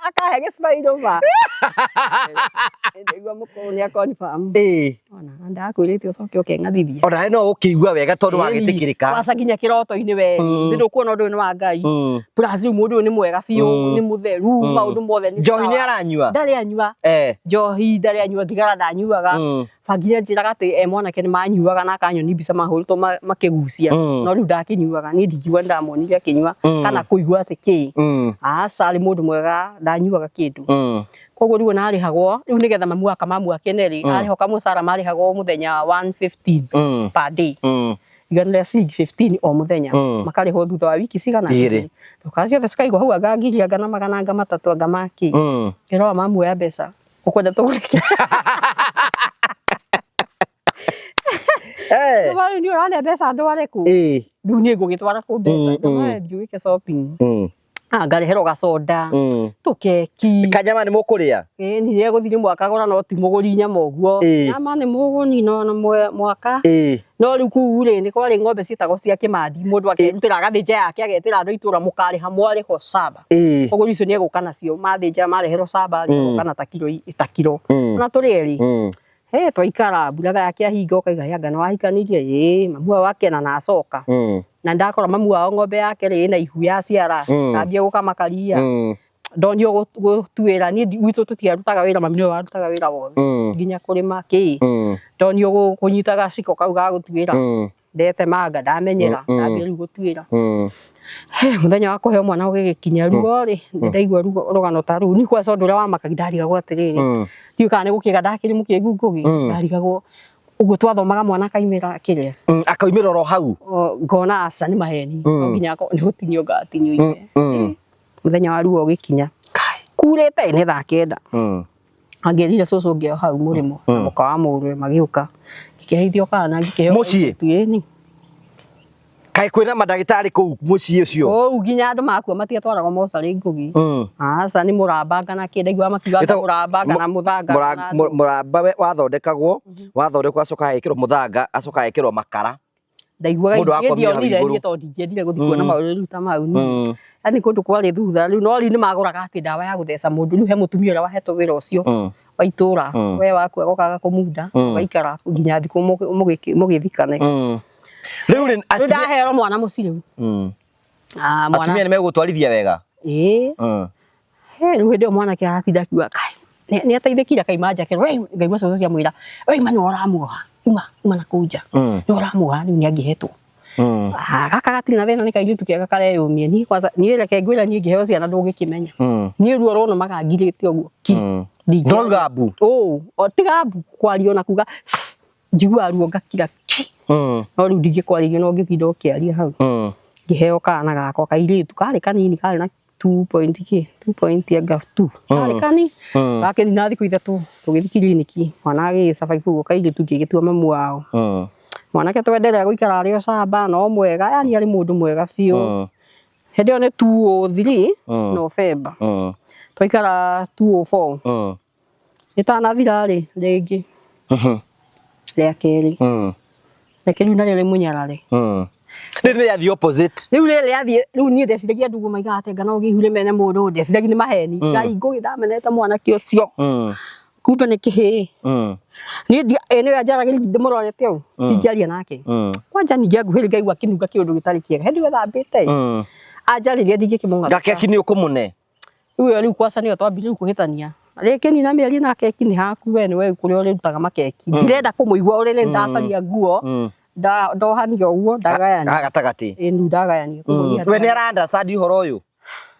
Akahe gĩcibairũ ma. Ndaigua mũkũrũ nĩ akonfirm. Ĩĩ. Ona ndakwĩrĩte ũcoke ũkeng'athithia. Ona we no ũkĩigua wega tondũ wagĩtĩkĩrĩka. Kwaca nginya kĩroto-inĩ we. Mm. Nĩ ndũkuona ũndũ ũyũ nĩ wa Ngai. Mm. Plus rĩu mũndũ ũyũ nĩ mwega biũ, Mm. nĩ mũtheru, Mm. maũndũ mothe nĩ Njohi nĩ sawa. aranyua? Ndarĩ anyua. Eh. Njohi ndarĩ anyua, thigara ndanyuaga. Mm. Bangi njĩraga atĩ e mwanake nĩ manyuaga na akanyoni mbica mahũrĩtwo makĩgucia. Mm. No rĩu ndakĩnyuaga, niĩ ndingiuga nĩndamuonire akĩnyua Mm. kana kũigua atĩ kĩ. Mm. Aca arĩ mũndũ mwega ndanyuaga kĩndũ. Mm. Koguo rĩu ona arĩhagwo, rĩu nĩgetha mamu wa Kamamu akene rĩ, Mm. arĩhwo kamũcara marĩhagwo mũthenya 115 Mm. per day. Mm. Igana rĩa ciringi 15 o mũthenya. Mm. Makarĩhwo thutha wa wiki cigana? Igĩrĩ. Ndoka ciothe cikaigwo hau anga ngiri anga na magana anga matatũ anga makĩ. Mm. Ngĩrora mamu oya mbeca ũkwenda tũgũre kĩ? Eh. Rĩu nĩ ũrane mbeca ndware kũ? Ĩĩ. Rĩu niĩ ngũgĩtwara kũ mbeca? Mm, mm. Ndamwĩra thiĩ wĩke shopping. Mm. Ah, ngarĩherwo gacoda, Mm. tũkeki. Kanyama nĩ mũkũrĩa? Ĩĩ nĩ egũthiĩ rĩmwe akagũra no ti mũgũri nyama ũguo. Ĩĩ. Nyama nĩ mũgũni no na mwaka. Ĩĩ. No rĩu kũu rĩ nĩ kwarĩ ng'ombe ciĩtagwo cia kĩmandi mũndũ akerutĩra agathĩnja yake agetĩra andũ a itũra mũkarĩha mwarĩhwo camba. Ĩĩ. Koguo icio nĩ egũka nacio mathĩnja mareherwo camba rĩ Mm. egũka na ta kiro ta kiro. Mm. Ona tũrĩ erĩ. Mm. He twaikara mbura yake ahinga ũkaiga yanga nĩ wahikanirie ĩĩ mamu wao akena na acoka. Mm. Na ndakora mamu wao ng'ombe yake rĩ ĩna ihu yaciara Mm. ndambia gũkama karia. Mm. Ndonio gũtuĩra niĩ gwitũ tũtiarutaga wĩra mami nĩwe warutaga wĩra wothe Mm. nginya kũrĩma kĩ. Mm. Ndonio kũnyita gaciko kau ga gũtuĩra. Mm. Ndetemanga ndamenyera Mm, mm. ndambia rĩu gũtuĩra. Mm. He mũthenya wa kũheo mwana ũgĩgĩkinya ruo rĩ nĩndaigua ruo rũgano ta rũu ni kwaca ũndũ ũrĩa wamakagia ndarigagwo atĩrĩrĩ Mm. ndiũĩ kana nĩ gũkĩga ndakĩrĩ mũkĩgu ngũgĩ Mm. ndarigagwo ũguo twathomaga mwana akaimĩra kĩrĩa Mm. Akaumĩra oro hau. Ngona aca nĩ maheni Mm. no nginya nĩ gũtinio ngatinio ime Mm. mũthenya wa ruo ũgĩkinya Kai. kurĩte nĩ thaa kenda Mm. angĩrire cũcũ ũngĩ o hau mũrĩmo na Mm. mũka wa mũrũwe magĩũka ngĩkĩheithio kana ngĩkĩheo Mũciĩ? ĩni Kaĩ kwĩna mandagĩtarĩ kũu mũciĩ ũcio? kũu nginya andũ makua matiatwaragwo mocarĩ ngũgĩ Mm. aca nĩ mũrambanga na kĩ ndaiguaga makiuga Ĩtagwo- mũrambanga na mũthanga na ndũ. Mũramba wathondekagwo wathondekwo acoka agekĩrwo mũthanga acoka agekĩrwo makara. Ndaiguaga Mũndũ akomio hau ndionire igũrũ. niĩ tondũ ndingĩendire gũthiĩ kuona Mm. maũndũ rĩu ta mau niĩ. Mm. Yaani kũndũ kwarĩ thutha rĩu no rĩu nĩ magũraga atĩ ndawa ya gũtheca mũndũ rĩu he mũtumia ũrĩa wahetwo wĩra ũcio Mm. wa itũra Mm. we wakua gokaga kũmunda Mm. ũgaikara nginya thikũ mũgĩthikane. Mm. Rĩu rĩ Rĩu atumia ndaheo mwana mũciĩ rĩu. Mm. Ah, mwana Atumia nĩ megũtwarithia wega. ĩĩ Mm. he rĩu hĩndĩ ĩyo mwanake aratinda akiuga kai nĩ ateithĩkire akaima nja akerwo we ngaigua cũcũ ciamwĩra we ima nĩwe ũramuoha uma uma na kũu nja Mm. nĩwe ũramuoha rĩu nĩ angĩhetwo. Mm. Ah, gaka gatirĩ na thĩna nĩ kairĩtu kega kareyũmia niĩ kwanza niĩ reke ngwĩra niĩ ngĩheo ciana ndũngĩkĩmenya Mm. niĩ ruo rũnũmaga ngirĩte ũguo ki Mm. Ndingĩ- Ndũrauga mbu. Ũ, o tiga mbu kwaria ona kuga njiguaga ruo ngakira ki Mm. no rĩu ndingĩkwarĩria no ngĩtinda ũkĩaria hau Mm. ngĩheo kana gakwa kairĩtu karĩ kanini karĩ na 2 point kĩ 2 point anga 2 karĩ Mm. kanini Mm. gakĩthi na thikũ ithatũ tũgĩthiĩ kiriniki mwana agĩgĩ survive ũguo kairĩtu ngĩgĩtua mamu wao Mm. mwanake twenderea gũikara arĩ o camba no mwega yani arĩ mũndũ mwega biũ Mm. hĩndĩ ĩyo nĩ 203 Mm. November Mm. twaikara 204 Mm. ĩtanathira rĩ rĩngĩ Mhm. rĩa kerĩ Mm. Reke rĩu narĩo rĩmũnyarare. Rĩrĩ nĩ rĩathiĩ opposite. Rĩu rĩrĩ rĩathiĩ rĩu niĩ ndeciragia ndũgũ maigaga atĩ anga no gĩihure mene mũndũ ndeciragia nĩ maheni. Ngai ngũgĩ ndamenete mwanake ũcio. Kumbe nĩ kĩhĩĩ. Niĩ ĩ nĩwe anjaragĩria ndĩmũrorete ũũ ndingĩaria nake. Kwanja ningĩ anguhĩrĩria ngaigua akĩnunga kĩũndũ gĩtarĩ kĩega. Hĩndĩ ĩyo ethambĩte ĩ. Anjarĩria ndingĩkĩmũng'athũka. Gakeki nĩ ũkũmũne. Rĩu ĩyo rĩu kwaca nĩyo twambire rĩu kũhĩtania. Rĩngĩ nina mĩario na keki nĩ haku we nĩwe kũrĩa ũrĩrutaga makeki. Ndirenda kũmũigua ũrĩrĩ ndacaria nguo ndohania ũguo ndagayania. Haha gatagatĩ. Ĩĩ rĩu ndagayania. Koguo niĩ We nĩ ara understand ũhoro ũyũ?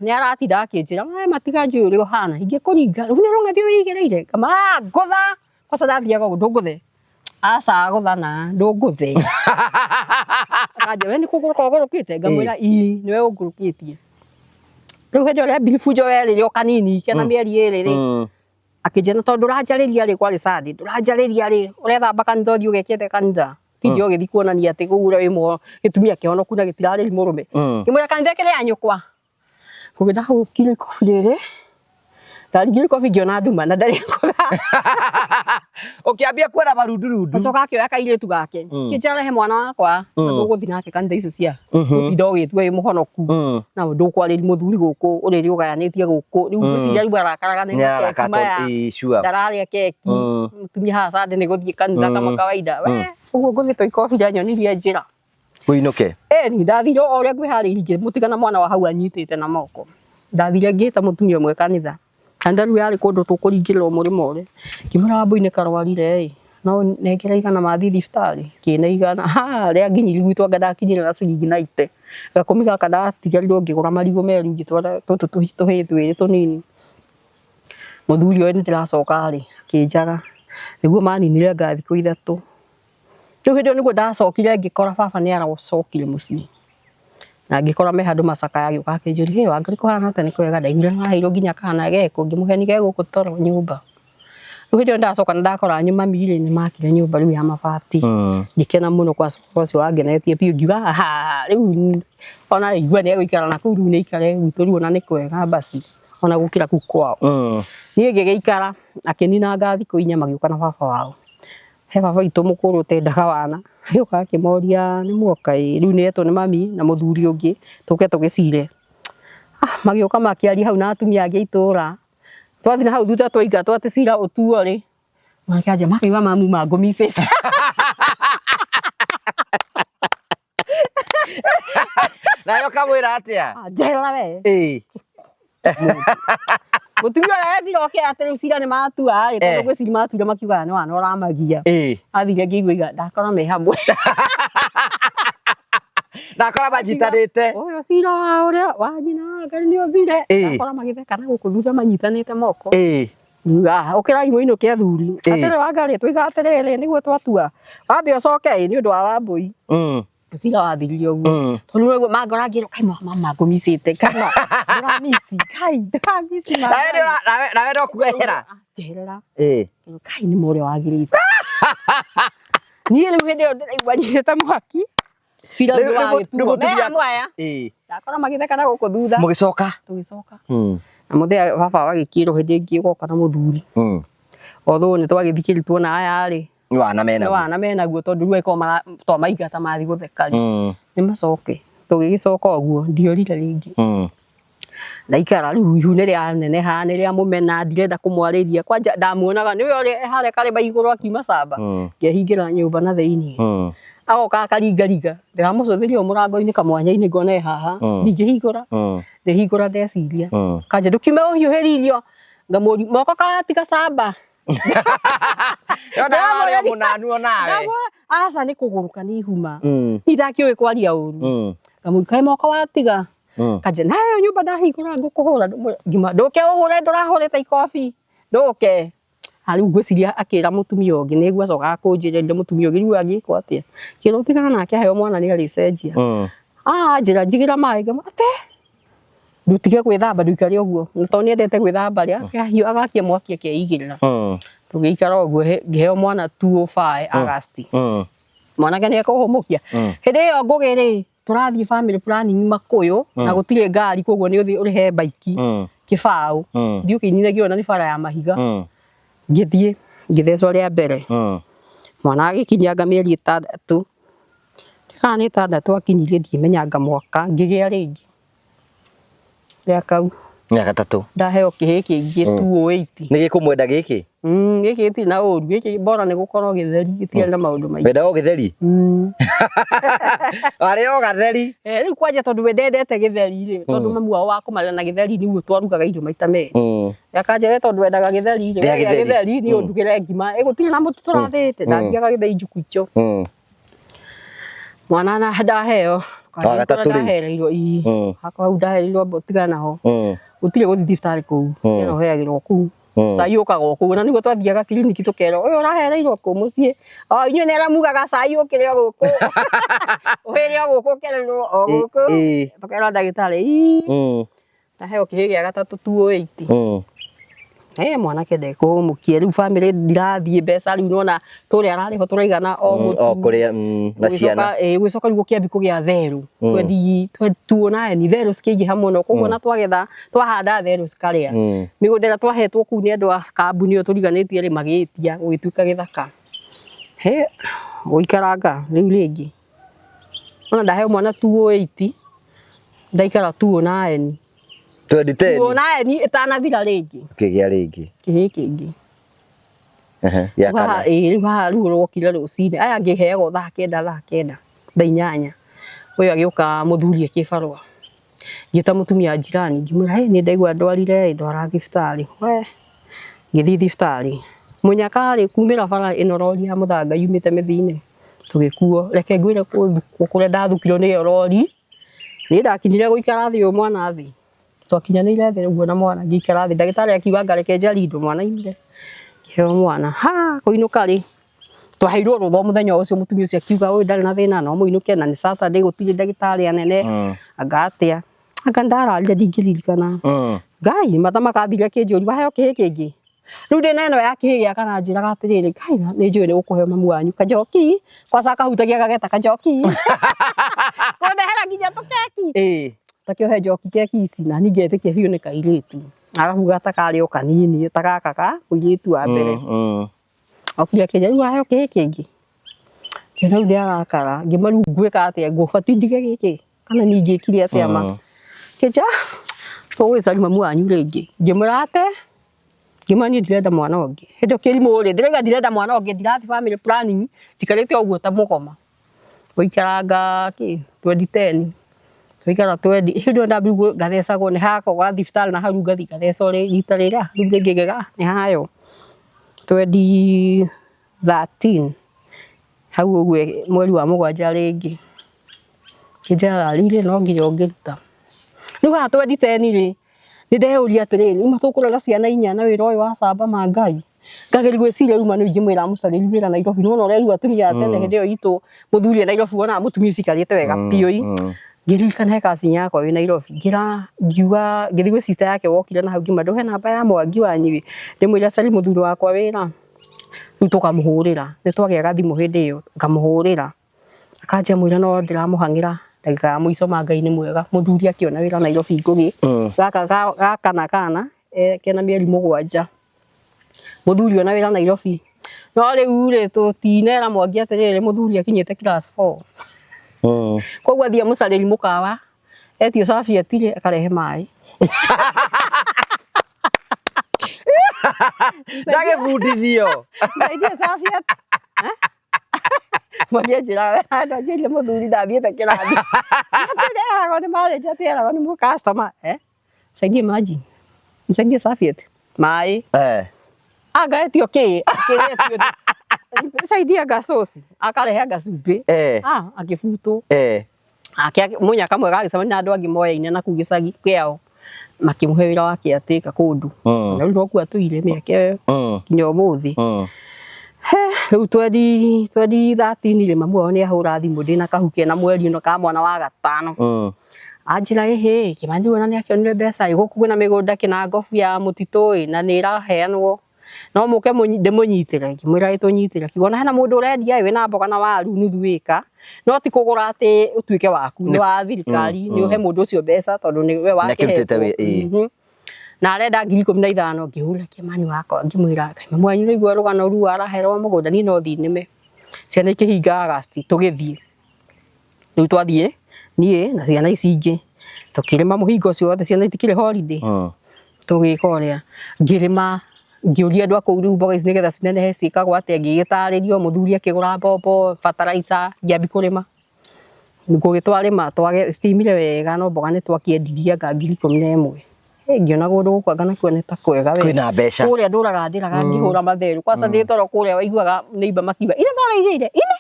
Nĩ aratinda akĩnjĩra we matiga njũĩ ũrĩa ũhana ingĩkũringa rĩu nĩ rũng'athio wĩigĩrĩire ngama "Ah, ngũtha kwaca ndathiaga ũguo ndũngũthe aca gũtha na ndũngũthe akanjĩra we nĩ kũgũrũka ũgũrũkĩte ngamwĩra ii nĩwe ũngũrũkĩtie rĩu hĩndĩ ĩyo rĩambiri bunjo werĩrĩ o kanini kena mĩeri ĩrĩ rĩ akĩnjĩra na tondũ ndũranjarĩria rĩ kwarĩ Sunday ndũranjarĩria rĩ ũrethamba kanitha ũthiĩ ũgekĩte kanitha tindi ũgĩthiĩ kuonania atĩ kũu ũrĩa wĩ gĩtumia kĩhonoku na gĩtirarĩri mũrũme ngĩmwĩra kanitha ĩkĩrĩ ya nyũkwa Ngũgĩ ndahũkire ikobi rĩrĩ ndaringire ikobi ngĩona nduma na ndarĩ ngũtha Ũkĩambia kuona marundurundu. acoka akĩoya kairĩtu gake kĩnjĩra rehe mwana wakwa na ndũgũthiĩ nake kanitha icio cia gũtinda ũgĩtua wĩ mũhonoku na ndũkwarĩria mũthuri gũkũ ũrĩrĩ ũgayanĩtie gũkũ rĩu ngwĩciria rĩu arakaraga nĩ Nĩ araraka makeki maya tondũ ĩĩ sure. ndararĩa keki mũtumia haha Sunday nĩ gũthiĩ kanitha kama kawaida we ũguo ngũthĩtwo ikobi rĩanyonirie njĩra Ũinũke. Ĩni ndathire o ũrĩa ngwĩharĩirie ngĩmũtiga na mwana wa hau anyitĩte na moko ndathire ngĩta mũtumia ũmwe kanitha kanitha rĩu yarĩ kũndũ tũkũringĩrĩrwo mũrĩmo ũrĩa ngĩmwĩra Wambũi nĩ karwarire ĩ no nengera igana mathiĩ thibitarĩ kĩne igana ha rĩanginyirie gwitũ anga ndakinyire na ciringi naite gakũmi gaka ndatigarirwo ngĩgũra marigũ meru ngĩtwara tũtũ tũhĩĩ twĩrĩ tũnini mũthuri ũyũ nĩndĩracoka rĩ akĩnjaga nĩguo maninire anga thikũ ithatũ rĩu hĩndĩ ĩyo nĩguo ndacokire ngĩkora baba nĩ aracokire mũciĩ na ngĩkora me handũ macakaya agĩũka akĩnjũria hĩ Wangari kũhana atĩa nĩ kwega ndaiguire nĩ waheirwo nginya kana geko ngĩmũhe nĩ gegũkũ toro nyũmba rĩu hĩndĩ ĩyo ndacoka na ndakora mami rĩ nĩ makire nyũmba rĩu ya mabati ngĩkena mũno kwa ũcio wangenetie biũ ngiuga ha rĩu ona igua nĩ egũikara na kũu rĩu nĩ aikare gwitũ rĩu ona nĩ kwega basi ona gũkĩra kũu kwao niĩ ngĩgĩikara akĩninanga thikũ inya magĩũka na baba wao he baba witũ mũkũrũ ũtendaga wana agĩũka akĩmoria nĩ muoka ĩ rĩu nĩ etwo nĩ mami na mũthuri ũngĩ tũke tũgĩcire magĩũka makĩaria hau na atumia angĩ a itũra twathiĩ na hau thutha twaingatwo atĩ cira ũtuo rĩ makĩanjia makĩigua mamu mangũmicĩte Nawe ũkamwĩra atĩa? njeherera we Ĩĩ. mũtumia ũrĩa ethire oke atĩ rĩu cira nĩ matua rĩ tondũ ngwĩciria matuire makiugaga nĩ wana ũramagia athire ngĩigua iga ndakora me hamwe Ndakora manyitanĩte. ũyũ cira wa ũrĩa wa nyina wa Ngai nĩ ũthire ndakora magĩtheka na gũkũ thutha manyitanĩte moko ũkĩrai mũinũke athuri atĩrĩ Wangarĩ tũiga atĩrĩrĩ nĩguo twatua wambe ũcoke ĩ nĩ ũndũ wa Wambũi cira wathirire ũguo tondũ nĩguo mangora ngĩrwo kai mama ngũmicĩte kana ndũramici kai ndũramici Nawe nawe no kuehera. Njeherera kai nĩ mũrĩa wagĩrĩte niĩ rĩu hĩndĩ ĩyo ndĩraigua nyitĩte mwaki cira Rĩu- rĩu ndũragĩtuo mũtumia- me hamwe aya ndakora magĩtheka na gũkũ thutha Mũgĩcoka. tũgĩcoka na mũthenya baba wagĩkĩrwo hĩndĩ ĩngĩ ũgoka na mũthuri although nĩ twagĩthikĩrĩtwo tuona aya rĩ Nĩ wana nĩ menaguo. wana menaguo tondũ rĩu angĩkorwo twamaingata mathiĩ gũtheka rĩ nĩ macoke tũgĩgĩcoka ũguo ndiorire rĩngĩ ndaikara rĩu ihu nĩ rĩaneneha nĩ rĩamũmena ndirenda kũmwarĩria kwanja ndamuonaga nĩwe ũrĩa e harĩa karĩma igũrũ akiuma camba ngehingĩra nyũmba na thĩiniĩ agoka akaringaringa ndĩramũcũthĩria o mũrango-inĩ kamwanya-inĩ ngona e haha ndingĩhingũra ndĩhingũra ndeciria kanja ndũkiume ũhiũhĩrie irio ngamũria moko katiga camba Yona warĩ o mũnanu onawe. Aca nĩ kũgũrũka nĩ ihuma niĩ ndakĩũĩ kwaria ũru ngamũria kaĩ moko watiga kanja nayo nyũmba ndahingũra ngũkũhũra ngima ndũke ũhũre ndũrahũrĩte ikobi ndũke rĩu ngwĩciria akĩra mũtumia ũngĩ nĩguo acokaga kũnjĩra mũtumia ũngĩ rĩu angĩkwo atĩa kĩrwo tigana nake aheo mwana nĩ arĩcenjia njĩra njigĩra maĩ ngama ate ndũtige gwĩthamba ndũikare ũguo na tondũ nĩendete gwĩthamba rĩ akahiũ agakia mwaki akeigĩrĩra tũgĩikara ũguo ngĩheo mwana 205 August mwanake nĩ ekũhũmũkia hĩndĩ ĩyo ngũgĩ rĩ tũrathiĩ family planning Makũyũ na gũtirĩ ngari koguo nĩ ũthiĩ ũrĩhe baiki kĩbaũ thiĩ ũkĩininagia na nĩ bara ya mahiga ngĩthiĩ ngĩthecwo rĩa mbere mwana agĩkinyanga mĩeri ĩtandatũ Kana nĩ 6 akinyirie ndimenyanga mwaka ngĩgĩa rĩngĩ rĩa kau. Gĩa gatatũ. Ndaheo kĩhĩ kĩngĩ 208. Nĩ gĩkũmwenda gĩkĩ? Gĩkĩ gĩtirĩ na ũru, gĩkĩ bora nĩ gũkorwo gĩtheri, gĩtirĩ na maũndũ maingĩ. Wendaga o gĩtheri? Arĩ o gatheri. Rĩu kwanja tondũ we ndendete gĩtheri rĩ, tondũ mamu wao wa kũmarera na gĩtheri nĩguo twarugaga irio maita merĩ. Akanja we tondũ wendaga gĩtheri rĩ, Rĩa we rĩa gĩtheri. gĩtheri niĩ ũndugĩre ngima. Gũtirĩ na mũtu tũrathĩte, ndathiaga gĩtheri njuku icio. Mwana na ndaheo. Wa gatatũ rĩu? Ndahereirwo ii. Hakwa hau ndahereirwo amba ũtigane naho. Gũtirĩ gũthiĩ thibitarĩ kũu. Ciana ũheagĩrwo kũu. Cai ũkaga o kũu. Na nĩguo twathiaga kiriniki tũkerwo ũyũ ũrahereirwo kũ mũciĩ. O inyuĩ nĩ arĩa mugaga cai ũkĩrĩo gũkũ. Ũhĩrĩo gũkũ ũkerĩrwo o gũkũ. Tũkerwo ndagĩtarĩ ii. Ndaheo kĩhĩ gĩa gatatũ 208. Mwanake ndekũhũmũkia rĩu bamĩrĩ ndirathiĩ mbeca rĩu nona tũrĩa ararĩhwo tũraigana o mũtu. O kũrĩa na ciana. Gũgĩcoka rĩu gũkĩambia kũgĩa therũ. Tuona ni therũ cikĩingĩha mũno koguo na twagetha twahanda therũ cikarĩa. Mĩgũnda ĩrĩa twahetwo kũu nĩ andũ a kambuni ĩyo tũriganĩtie rĩ magĩtia gũgĩtuĩka gĩthaka. He gũikaranga rĩu rĩngĩ. Ona ndaheo mwana 208 ndaikara 209. 2010. 209 ĩtanathira rĩngĩ. Ũkĩgĩa rĩngĩ. Kĩhĩ kĩngĩ. Gĩa kana. Rĩu haha rĩu rwokire rũcinĩ. Aya angĩ heagwo thaa kenda, thaa kenda, thaa inyanya. Ũyũ agĩũka mũthuri e kĩbarũa. Ngĩta mũtumia wa jirani ngĩmwĩra nĩ ndaigua ndwarire ndwara thibitarĩ. We ngĩthiĩ thibitarĩ. Mũnyaka rĩ kumĩra bara ĩno rori ya mũthanga yumĩte mĩthiinĩ. Tũgĩkuo. Reke ngwĩre kũthukwo kũrĩa ndathukirwo nĩ ĩyo rori. Niĩ ndakinyire gũikara thĩ ũyũ mwana thĩ. Twakinyanĩire thĩ ũguo na mwana ngĩikara thĩ. Ndagĩtarĩ akiuga ngareke njarindwo mwana aimire. Ngĩheo mwana. Ha kũinũka rĩ twaheirwo rũtha mũthenya ũcio mũtumia ũcio akiuga ũyũ ndarĩ na thĩna no mũinũke na nĩ Saturday gũtirĩ ndagĩtarĩ anene. Anga atĩa. Anga ndararire ndingĩririkana. Ngai matha makathire kĩnjũri waheo kĩhĩ kĩngĩ. Rĩu ndĩna ĩno ya kĩhĩ gĩa kana njĩraga atĩrĩrĩ Ngai nĩ njũĩ nĩ gũkũheo mamu wanyu kanjoki kwaca kahutagia gageta kanjoki. Kũndehera nginya tũkeki. Takĩohe njoki keki ici na niĩ ngetĩkia biũ nĩ kairĩtu. Arabu gatakarĩ o kanini ta gaka ka mũirĩtu wa mbere. Okire akĩnjĩra rĩu waheo kĩhĩ kĩngĩ. Ngĩona rĩu nĩarakara ngĩmwĩra rĩu ngwĩka atĩa ngũbatiĩ ndige gĩkĩ kana niĩ ingĩkire atĩa ma. Kĩnja tũgũgĩcaria mamu wanyu rĩngĩ. Ngĩmwĩra ate ngĩmwĩra niĩ ndirenda mwana ũngĩ. Hĩndĩ ĩyo kĩrimũ rĩ ndĩrauga ndirenda mwana ũngĩ ndirathiĩ family planning njikarĩte ũguo ta mũgoma. Gũikaranga kĩ 2010 twaikara 20 hĩndĩ ĩyo ndambia ngathecagwo nĩ hakwa gwa thibitarĩ na hau ngathiĩ ngathecwo rita rĩrĩa rĩu rĩngĩ ngĩga nĩ hayo 2013 hau ũguo mweri wa mũgwanja rĩngĩ kĩnjara rĩu rĩ no nginya ũngĩruta. Rĩu haha 2010 rĩ nĩ ndeyũria atĩrĩrĩ rĩu tũkũrera ciana inya na wĩra ũyũ wa camba ma Ngai. Ngageria gwĩciria rĩu ma nĩ ingĩmwĩra amũcarĩrie wĩra Nairobi. Nĩwona ũrerwo atumia a tene hĩndĩ ĩyo itũ mũthuri e Nairobi wonaga mũtumia ũcio aikarĩte wega biũ. Ngĩririkana he cousin yakwa wĩ Nairobi ngĩra ngiuga ngĩthiĩ gwĩ sister yake wokire na hau ngĩmwĩra ndũhe namba ya Mwangi wanyu ĩ ndĩmwĩre acarie mũthuri wakwa wĩra. Rĩu tũkamũhũrĩra nĩ twagĩaga thimũ hĩndĩ ĩyo ngamũhũrĩra akanjia mwĩra no ndĩramũhang'ĩra ndagĩka ya mũico ma Ngai nĩ mwega mũthuri akĩona wĩra Nairobi ngũgĩ gaka gaka kana kena mĩeri 7 mũthuri ona wĩra Nairobi no rĩu rĩ tũtinera Mwangi atĩrĩrĩ mũthuri akinyĩte class 4 koguo athiĩ amũcarĩri mũkawa etio cabi atirĩ akarehe maĩ. Ndagĩbundithio. Ndeithie cabi Mwangi anjĩraga ndanjĩrire mũthuri ndathiĩte kĩrathi. Atĩrĩ eragwo nĩ manager atĩ eragwo nĩ mũ-customer. Nisaidie maji. Nisaidie serviette. Maĩ. Anga etio kĩ? Akĩretio nisaidie anga sauce. Akarehe anga cumbĩ. Akĩbutwo. Ake mũnyaka mwega agĩcemania na andũ angĩ moyaine na kũu gĩcagi kĩao makĩmũhe wĩra wa caretaker kũndũ. Na rĩu nokuo atũire mĩaka ĩyo nginya ũmũthĩ. He rĩu 2013 rĩ mamu wao nĩ ahũra thimũ ndĩna kahu kena mweri ĩno ka mwana wa gatano. Anjĩra ĩhĩ Kĩmani ona nĩ akĩonire mbeca ĩ gũkũ kwĩna mĩgũnda kĩna ngobu ya mũtitũ ĩ na nĩ ĩraheanwo no mũke ndĩmũnyitĩre. Ngĩmwĩra ĩ tũnyitĩre. Akiuga ona hena mũndũ ũrendia ĩ wĩna mboga na waru nuthu ĩka no ti kũgũra atĩ ũtuĩke waku nĩ wa thirikari nĩ ũhe mũndũ ũcio mbeca tondũ nĩ we wakĩhetwo. Na arenda 15,000. Ngĩhũra Kĩmani wakwa ngĩmwĩra mamu wanyu nĩaigua rũgano ruo araherwo mũgũnda niĩ no thiĩ nĩme. Ciana ikĩhinga August tũgĩthiĩ. Rĩu twathiĩ niĩ na ciana ici ingĩ tũkĩrĩma mũhingo ũcio wothe, ciana itikĩrĩ holiday. Tũgĩka ũrĩa ngĩrĩma, ngĩũria andũ a kũu rĩu mboga ici nĩgetha cinenehe ciĩkagwo atĩa, ngĩgĩtarĩrio, mũthuri akĩgũra mbombo, fertilizer, ngĩambia kũrĩma. Ngũgĩ twarĩma citiumire wega no mboga nĩ twakĩendirie anga 11,000. Ngĩona kũndũ gũkũ anga nakuo nĩ ta kwega we. Kwĩna mbeca. Kũrĩa ndũraga ndĩraga ngĩhũra matherũ. Kwanza ndĩ toro kũrĩa waiguaga neighbor makiuga ine marairĩire ine.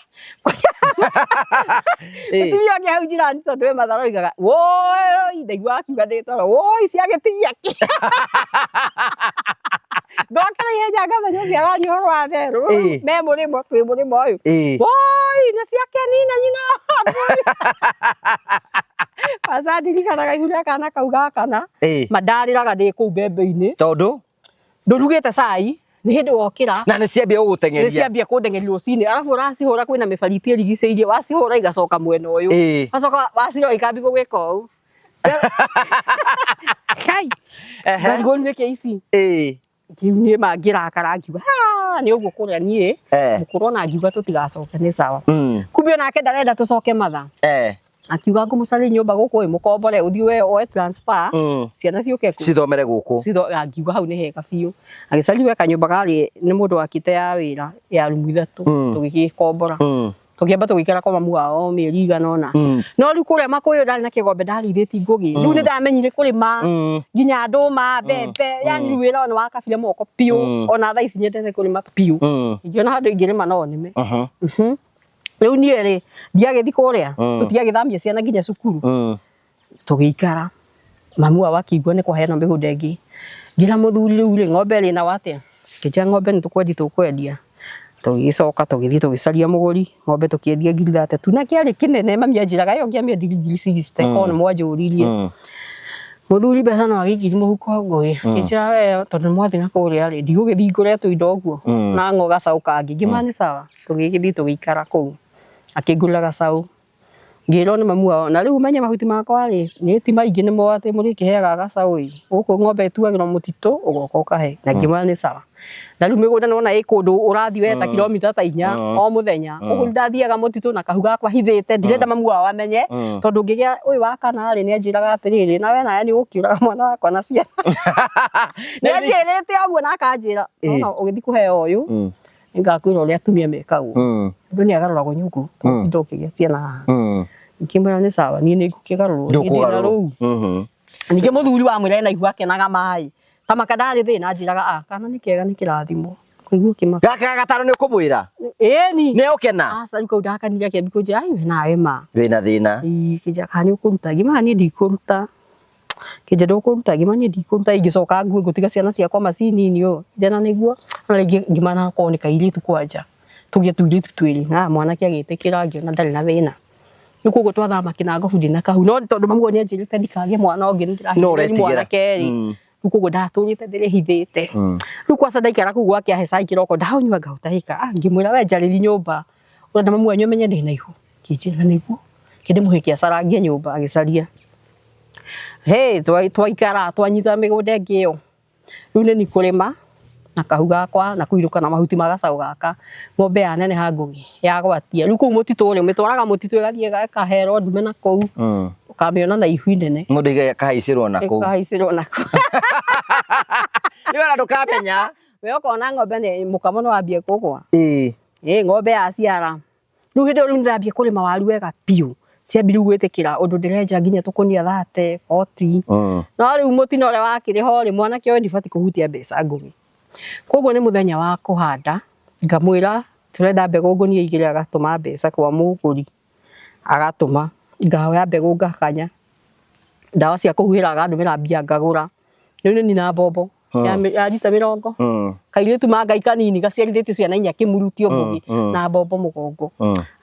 Mũtumia ũngĩ hau njirani tondũ we matharũ oigaga woi, ndaiguaga akiuga ndĩ toro woi ciagĩtigia kĩ. Ndoka ihenya ngamenya ũcio araria ũhoro wa therũ. Me mũrĩmo twĩ mũrĩmo ũyũ. Woi na ciake nina nyina. Kwanza ndirikanaga ihu rĩa kana kau ga kana. Ma ndarĩraga ndĩ kũu mbembe-inĩ. Tondũ? Ndũrugĩte cai, nĩ hĩndĩ wokĩra. Na nĩ ciambia gũgũteng'eria. Nĩ ciambia kũndeng'eria rũcinĩ. Arabu ũracihũra kwĩna mĩbariti ĩrigicĩirie, wacihũra igacoka mwena ũyũ. Wacoka wacirora ikambia gũgĩka ũũ. Kai. Ngarigwo nĩ kĩ ici. Rĩu niĩ ma ngĩrakara ngiuga nĩ ũguo kũrĩa niĩ mũkũrũ ona ngiuga tũtigacoke nĩ sawa. Kumbe onake ndarenda tũcoke matha. Akiuga ngũmũcarĩria nyũmba gũkũ ĩ mũkombore ũthiĩ we oe transfer ciana ciũke kũ cithomere gũkũ. Angiuga hau nĩ hega biũ. Agĩcaria we kanyũmba karĩ nĩ mũndũ wakĩte ya wĩra ya rumu ithatũ tũgĩgĩkombora. Tũkĩamba tũgĩikara kwa mamu wao mĩeri igana ũna. No rĩu kũrĩa Makũyũ ndarĩ na kĩgombe ndarĩithĩtie ngũgĩ. Rĩu nĩ ndamenyire kũrĩma nginya ndũma, mbembe, yani rĩu wĩra ũyũ nĩ wakabire moko biũ. Ona thaa ici nyendete kũrĩma biũ. Ingĩona handũ ingĩrĩma no nĩme. Rĩu niĩ rĩ ndiagĩthiĩ kũrĩa, tũtiagĩthamia ciana nginya cukuru. Tũgĩikara mamu wao akĩigua nĩ kwaheanwo mĩgũnda ĩngĩ. Ngĩra mũthuri rĩu rĩ ng'ombe ĩrĩ nao atĩa? Ngĩnjĩra ng'ombe nĩ tũkwendia tũkwendia. Tũgĩcoka tũgĩthiĩ tũgĩcaria mũgũri, ng'ombe tũkĩendia 32,000 na kĩarĩ kĩnene mami anjĩraga ĩyo ngĩamĩendirie 60,000 korwo nĩ mwanjũririe. Mũthuri mbeca no agĩikirie mũhuko ngũĩ. Ngĩnjĩra we tondũ nĩ mwathiĩ na kũrĩa rĩ ndigũgĩthiĩ ngũre tũindo ũguo na ng'o gacaũ kangĩ. Ngĩmwĩra nĩ sawa. Tũgĩgĩthiĩ tũgĩikara kũu. Akĩngũrĩra gacaũ. Ngĩrwo nĩ mamu wao na rĩu ũmenye mahuti makwa rĩ nĩ ti maingĩ nĩmo atĩ mũrĩkĩheaga gacaũ ĩ. Gũkũ ng'ombe ĩtuagĩrwo mũtitũ ũgoka ũkahe. Na ngĩmwĩra nĩ sawa. Na rĩu mĩgũnda nĩwona ĩ kũndũ ũrathiĩ we ta kilomita ta 4 o mũthenya. Ũguo ndathiaga mũtitũ na kahu gakwa hithĩte ndirenda mamu wao amenye. Tondũ ngĩgĩa ũyũ wa kana rĩ nĩanjĩraga atĩrĩrĩ nawe nawe nĩ ũgũkĩũraga mwana wakwa na ciana. Nĩanjĩrĩte ũguo na akanjĩra nona ũgĩthiĩ kũheo ũyũ nĩngakwĩra ũrĩa atumia mekagwo. Mũndũ nĩagarũragwo nyũngũ ũtinda ũkĩgĩa ciana haha. Ngĩmwĩra nĩ sawa niĩ nĩngũkĩgarũrwo niĩ ndĩna rũu. Ningĩ mũthuri wamwĩra ena ihu akenaga maĩ. Kamaka ndarĩ thĩna anjĩraga a kana nĩ kega nĩ kĩrathimo. Kũigua ũkĩmaka. Gaka ga gatano nĩ ũkũmwĩra? Ĩni. Nĩ ũkena? Aca rĩu kau ndakanire akĩambia kũnjĩra ai we nawe ma. Wĩna thĩna. Ĩĩ kĩnjĩra kana nĩ ũkũruta ngĩmwĩra niĩ ndikũruta. Kĩnjĩra ndũkũruta ngĩmwĩra niĩ ndikũruta ingĩcoka ngue ngũtiga ciana ciakwa macini-inĩ ũũ. Njĩra nĩguo na rĩngĩ ngĩmwĩra okorwo nĩ kairĩtu kwanja tũgĩe tũirĩtu twĩrĩ na mwanake agĩtĩkĩra ngĩona ndarĩ na thĩna. Rĩu koguo twathama Kĩnangobu ndĩna kahu no tondũ mamu nĩ anjĩrĩte ndikagĩe mwana ũngĩ nĩ No ndĩrahinyĩrĩria ũretigĩra. mwanake rĩ. Rĩu koguo ndatũrĩte ndĩrĩhithĩte. Rĩu kwaca ndaikara kũu gwake ahe cai kĩroko ndaũnyua ngaũtahĩka. Ngĩmwĩra we njarĩri nyũmba ũrenda mamu wanyu amenye ndĩna ihu. Akĩnjĩra nĩguo. Kĩndĩmũhe acarangie nyũmba agĩcaria. Hĩ twaikara twanyita mĩgũnda ĩngĩ ĩyo. Rĩu nĩ niĩ kũrĩma na kahu gakwa na kũinũka na mahuti ma gacaũ gaka. Ng'ombe yaneneha ngũgĩ yagwatia. Rĩu kũu mũtitũ rĩ ũmĩtwaraga mũtitũ ĩgathiĩ ĩkaherwo ndume na kũu. Ũkamĩona na ihu inene. Mũndũ ĩkahaicĩrwo na kũu. Ĩkahaicĩrwo na kũu. Rĩu ona ndũkamenya. We ũkona ng'ombe nĩ mũkamo nĩ wambia kũgwa. Ĩĩ ng'ombe yaciara. Rĩu hĩndĩ ĩyo rĩu nĩndambia kũrĩma waru wega biũ. Ciambia rĩu gwĩtĩkĩra ũndũ ndĩrenja nginya tũkũnia 30, 40. No rĩu mũtino ũrĩa wakĩrĩ ho rĩ mwanake ũyũ ndibatiĩ kũhutia mbeca ngũgĩ. Koguo nĩ mũthenya wa kũhanda ngamwĩra tũrenda mbegũ ngũnia 2 agatũma mbeca kwa mũgũri. Agatũma ngahoya mbegũ ngakanya. Ndawa cia kũhuhĩra agandũmĩra mbia ngagũra. Rĩu nĩ nina mbombo ya rita 20. Kairĩtu ma Ngai kanini gaciarithĩtio ciana 4 kĩmurutio ngũgĩ na mbombo mũgongo.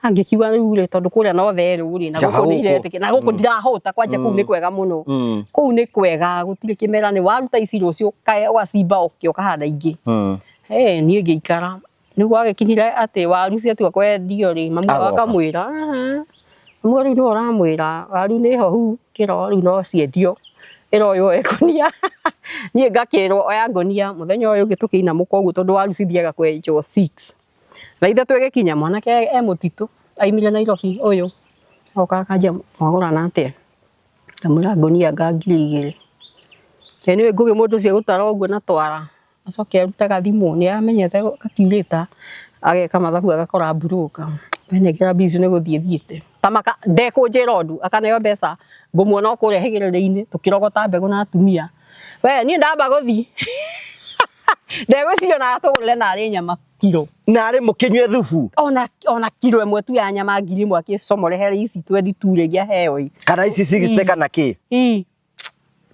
Angĩkiuga rĩu rĩ tondũ kũrĩa no therũ rĩ na gũkũ nĩ iretĩkĩra na gũkũ ndirahũta kwanja kũu nĩ kwega mũno. Kũu nĩ kwega gũtirĩ kĩmera nĩ waruta ici rũciũ ũgacimba ũkĩ ũkahanda ingĩ. Niĩ ngĩikara Rĩu gwagĩkinyire atĩ waru ciatua kwendio rĩ, mami wao akamwĩra, mami rĩu nĩwe ũramwĩra waru nĩ hohu kĩro rĩu no ciendio, ĩra ũyũ oe ngũnia. Niĩ ngakĩrwo oya ngũnia, mũthenya ũyũ ũngĩ tũkĩinamũka ũguo tondũ waru cithiaga kwenjwo 6. Thaa 3 ĩgĩkinya mwanake e mũtitũ aumire Nairobi ũyũ. Oka akanjia mwagũrana atĩa? Ngamwĩra ngũnia anga 2000. Anyway Ngũgĩ mũndũ ũcio egũtara ũguo na twara acoke arute gathimũ nĩ amenyete gakiurĩta ageka mathabu agakora mburũka. Wenengera mbia icio nĩ gũthiĩ thiĩte. Tamaka ndekũnjĩra ũndũ akaneo mbeca ngũmuona o kũrĩa hĩgĩrĩrĩ-inĩ tũkĩrogota mbegũ na atumia. We niĩ ndamba gũthiĩ ndegwĩciria ona atũgũrĩre narĩ nyama kiro. Narĩ mũkĩnyue thubu. Ona kiro ĩmwe tu ya nyama 1000 akĩcomore he ici 22 rĩngĩ aheo ĩ. Kana ici 60 kana kĩ. Ii.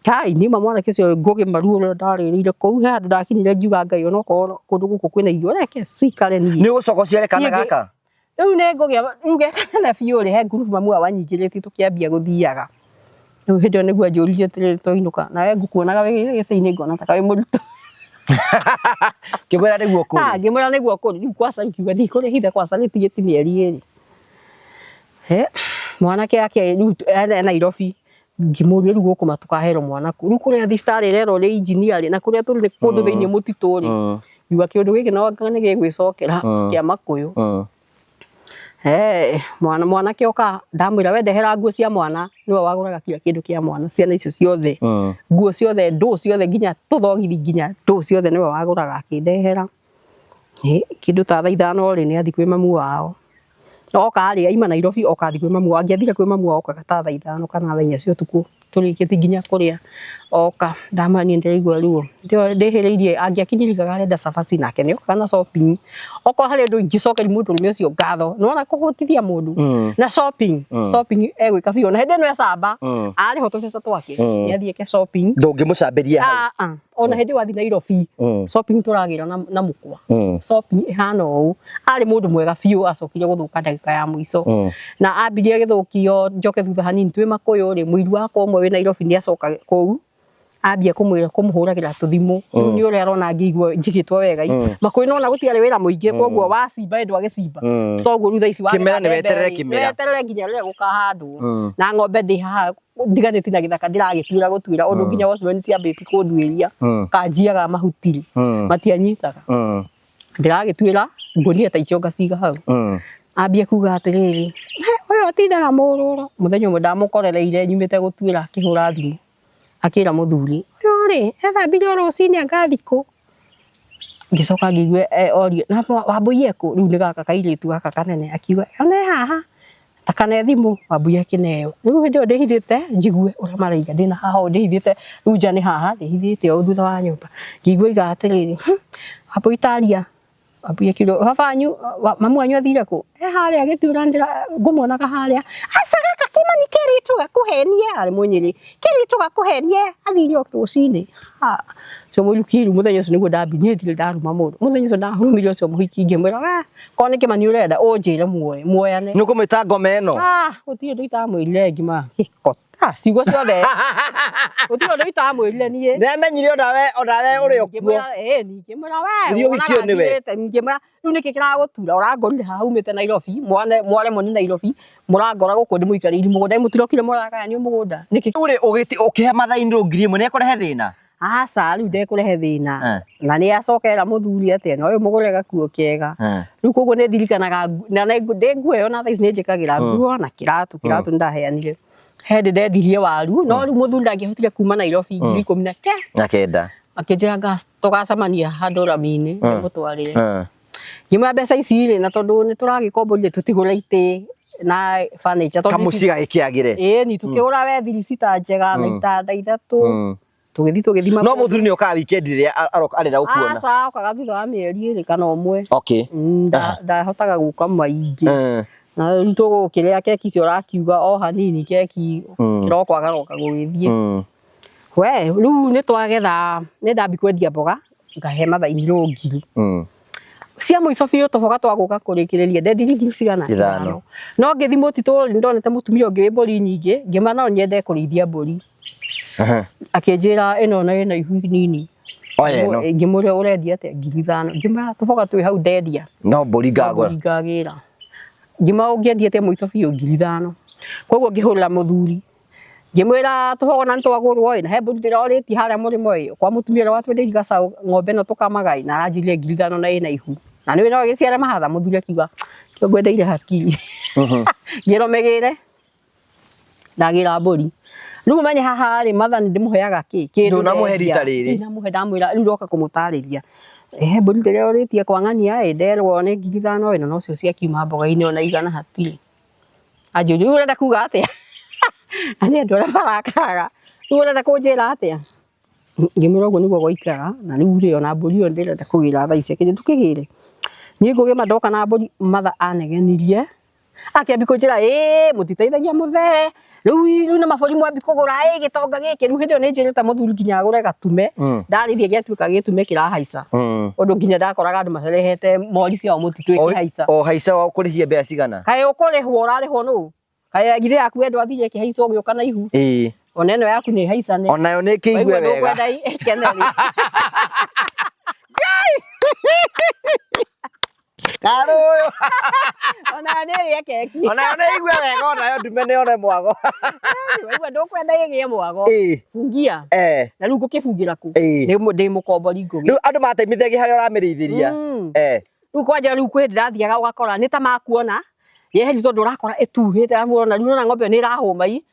Kai niĩ ma mwanake ũcio Ngũgĩ maruo ũrĩa ndarĩrĩire kũu he handũ ndakinyire ngiuga Ngai onokorwo kũndũ gũkũ kwĩna irio reke cikare niĩ. Nĩ ũgũcoka ũciare kana gaka? Rĩu nĩ ngũgĩa rĩu gekanene biũ rĩ he ngurubu mamu wao anyingĩrĩtie tũkĩambia gũthiaga. Rĩu hĩndĩ ĩyo nĩguo anjũririe atĩrĩrĩ twainũka nawe ngũkuonaga wĩ gĩtĩ-inĩ ngona ta wĩ mũritũ. Ngĩmwĩra nĩguo kũrĩ. Ah, ngĩmwĩra nĩguo kũrĩ. Rĩu kwaca ngiuga ndikũrĩhitha kwaca gĩtigĩti mĩeri ĩrĩ. He mwanake ake rĩu e Nairobi ngĩmũria rĩu gũkũ matũkaherwo mwana kũ. Rĩu kũrĩa thibitarĩ ĩrerwo nĩ engineer rĩ na kũrĩa tũrĩ nĩ kũndũ thĩinĩ mũtitũ rĩ. Ngiuga kĩũndũ gĩkĩ no anga nĩ gĩgwĩcokera kĩa makũyũ. He mwana mwanake oka ndamwĩra we ndehera nguo cia mwana nĩwe wagũraga kila kĩndũ kĩa mwana ciana icio ciothe nguo ciothe ndũ ciothe nginya tũthogithi nginya ndũ ciothe nĩwe wagũraga akĩndehera. Kĩndũ ta thaa 5 rĩ nĩ athiĩ kwĩ mamu wao. Oka rĩ aima Nairobi oka athiĩ kwĩ mamu wao angĩathire kwĩ mamu wao okaga ta thaa 5 kana thaa 4 cia ũtukũ tũrĩkĩtie nginya kũrĩa. Oka ndamwĩra niĩ ndĩraigua ruo ndĩhĩrĩirie angĩakinyĩrire arenda cabaci nake nĩ okaga na shopping. Okorwo harĩ ũndũ ingĩcokeria mũndũrũme ũcio ngatho nĩwona kũhũtithia mũndũ na shopping shopping egwĩka biũ na hĩndĩ ĩno ecamba arĩhwo tũbeca twake nĩ athiĩ eke shopping. Ndũngĩmũcambĩria hau. Ona hĩndĩ wathiĩ Nairobi shopping tũragĩra na mũkwa shopping ĩhana ũũ arĩ mũndũ mwega biũ acokire gũthũka ndagĩka ya mũico na ambirie agĩthũkio njoke thutha hanini twĩ makũyũ rĩ mũiru wakwa ũmwe wĩ Nairobi nĩ acoka kũu ambia kũmwĩra kũmũhũragĩra tũthimũ rĩu nĩ ũrĩa arona ngĩigua njigĩtwo wega makũyũ nona gũtiarĩ wĩra mũingĩ koguo wacimba ĩndũ agĩcimba toguo rĩu thaa ici Kĩmera nĩ weterere kĩmera. Weterere nginya rĩrĩa gũkahandwo na ng'ombe ndĩ haha ndiganĩtie na gĩthaka ndĩragĩtuĩra gũtuĩra ũndũ nginya watchman ciambĩtie kũnduĩria kanjiaga mahuti matianyitaga ndĩragĩtuĩra ngũnia ta icio ngaciga hau ambia kuga atĩrĩrĩ ũyũ atindaga mũrũro mũthenya ũmwe ndamũkorereire nyumĩte gũtuĩra akĩhũra thimũ akĩra mũthuri ũyũ rĩ ethambire o rũcinĩ anga thikũ ngĩcoka ngĩigua oria na Wambũi ekũ rĩu nĩ gaka kairĩtu gaka kanene akiuga ona e haha takane thimũ Wambũi akĩneo rĩu hĩndĩ ĩyo ndĩhithĩte njigue ũrĩa maraiga ndĩna haha ũũ ndĩhithĩte rĩu nja nĩ haha ndĩhithĩte ũũ thutha wa nyũmba ngĩigua oiga atĩrĩrĩ Wambũi taria Wambũi akiuga baba wanyu mamu wanyu athire kũ e harĩa agĩtuĩra ngũmuonaga harĩa aca gaka kĩmani kĩrĩtũ gakũhenie arĩ mũnyĩrĩ kĩrĩtũ gakũhenie athire o rũcinĩ ũcio mũiruki rĩu mũthenya ũcio nĩguo ndambi niĩ ndirĩ ndaruma mũndũ mũthenya ũcio ndahurumire ũcio mũhiki ngĩmwĩra we korwo nĩ kĩmani ũrenda ũnjĩre muoe muoyane Nĩ ũkũmwĩta ngoma ĩno gũtirĩ ũndũ itamwĩrire ngima gĩko ciugo ciothe gũtirĩ ũndũ itamwĩrire niĩ nĩ amenyire onawe ũrĩ o kuo ngĩmwĩra we Ũthiĩ ũhikio nĩwe. Ngĩmwĩra rĩu nĩkĩ kĩragũtura ũrangorire haha umĩte Nairobi mwane mwaremwo nĩ Nairobi mũrangora gũkũ ndĩmũikarĩire mũgũnda mũtirokire mũragayanio mũgũnda nĩkĩ Rĩu rĩ ũkĩhe mathainĩ 1000 nĩ ekũrehe thĩna aca rĩu ndekũrehe thĩna na nĩ acokera mũthuri atĩa na ũyũ mũgũre gakuo kega rĩu koguo nĩ ndirikanaga na ndĩ nguo ĩyo na thaa ici nĩ njĩkagĩra nguo na kĩratũ kĩratũ nĩ ndaheanire he ndĩ ndendirie waru no rĩu mũthuri ndangĩahotire kuma Nairobi 19,000 na akĩnjĩra tũgacemania handũ rami-inĩ ndĩmũtwarĩre ngĩmwĩra mbeca ici rĩ na tondũ nĩ tũragĩkomborire tũtigũre itĩ na furniture tondũ Kamũciĩ gagĩkĩagĩre ĩĩ ni tũkĩgũra wethiri cita njega na itanda 3 tũgĩthiĩ tũgĩthima No mũthuri nĩ okaga weekend rĩrĩa arenda gũkuona aca okaga thutha wa mĩeri 2 kana ũmwe okay ndahotaga gũka maingĩ na rĩu tũgũkĩrĩa keki icio ũrakiuga o hanini keki kĩroko agaroka gũgĩthiĩ we rĩu nĩ twagetha nĩ ndambi kwendia mboga ngahe mathaini rũ 1000 cia mũico biũ tũboga twagũka kũrĩkĩrĩria ndendirie ngiri cigana 5 no ngĩthiĩ mũtitũ rĩ ndonete mũtumia ũngĩ wĩ mbũri nyingĩ ngĩmwĩra no nyende kũrĩithia mbũri akĩnjĩra ĩno na ĩna ihu nini Oya ĩno ngĩmũria ũrendia atĩa 5000 ngĩmwĩra tũboga twĩ hau ndendia no mbũri ngagũra mbũri ngagĩra ngĩmwĩra ũngĩendia atĩa mũico biũ 5000 koguo ngĩhũrĩra mũthuri ngĩmwĩra tũboga na nĩtwagũrwo ĩ na he mbũri ndĩrorĩtie harĩa mũrĩmo ĩ kwa mũtumia ũrĩa watwendeirie gacaũ ng'ombe ĩno tũkamaga ĩ na aranjĩrire 5000 na ĩna ihu na nĩũĩ no ĩgĩciare mahatha mũthuri akiuga kĩo ngwendeire hakiri ngĩrwo mĩgĩre Ndagĩra mbũri. Rĩu ũmenye haha rĩ, matha nĩ ndĩmũheaga kĩ? Kĩndũ Ndũnamũhe ndendia. rita rĩrĩ. Ndinamũhe, ndamwĩra rĩu ndoka kũmũtarĩria. He mbũri ndĩrĩa ũrĩtie kwa ng'ania ĩ, nderwo nĩ 5,000 ĩ, na nocio ciakiuma mboga-inĩ ona 100 hatirĩ. Anjũria rĩu ũrenda kuga atĩa? Na nĩ andũ arĩa marakaraga. Rĩu ũrenda kũnjĩra atĩa? Ngĩmwĩra ũguo nĩguo gwaikara, na rĩu rĩ ona mbũri ĩyo ndĩrenda kũgĩra thaa ici, akĩnjĩra tũkĩgĩre. Niĩ ngũgĩma ndoka na mbũri, matha anegenirie, akĩambia kũnjĩra ĩĩ mũtiteithagia mũthee, rĩu rĩu nĩ mabũri mwambi kũgũra ĩ gĩtonga gĩkĩ, rĩu hĩndĩ ĩyo nĩ njĩrĩte mũthuri nginya agũre gatume, ndarĩithia gĩatuĩka gĩtume kĩrahaica. Ũndũ nginya ndakoraga andũ marehete mori ciao mũtitũ ĩkĩhaica. O haica wa kũrĩhia mbeca cigana? Kaĩ ũkũrĩhwo ũrarĩhwo nũ? Kaĩ githĩ yaku we ndwathire ĩkĩhaica ũgĩũka na ihu? Ĩĩ. Ona ĩno yaku nĩ ĩhaicane. Onayo nĩ ĩkĩigue Waigua wega. ndũkwenda ĩkene rĩ. Karũyũ. Onayo nĩ ĩrĩe keki. Onayo nĩ ĩigue wega onayo ndume nĩ yone mwago. Waigua ndũkwenda ĩgĩe mwago. Ĩĩ. Bungia. Eh. Na rĩu ngũkĩbungĩra kũ? Ĩĩ. Ndĩ mũkombori ngũgĩ. Rĩu andũ matemithagia harĩa ũramĩrĩithĩria. Eh. Rĩu kwanja rĩu kwĩ hĩndĩ ndathiaga ũgakora nĩ ta makuona yeheri tondũ ũrakora ĩtuhĩte arabu ũrona rĩu ũrona ng'ombe ĩyo nĩ ĩrahũma i.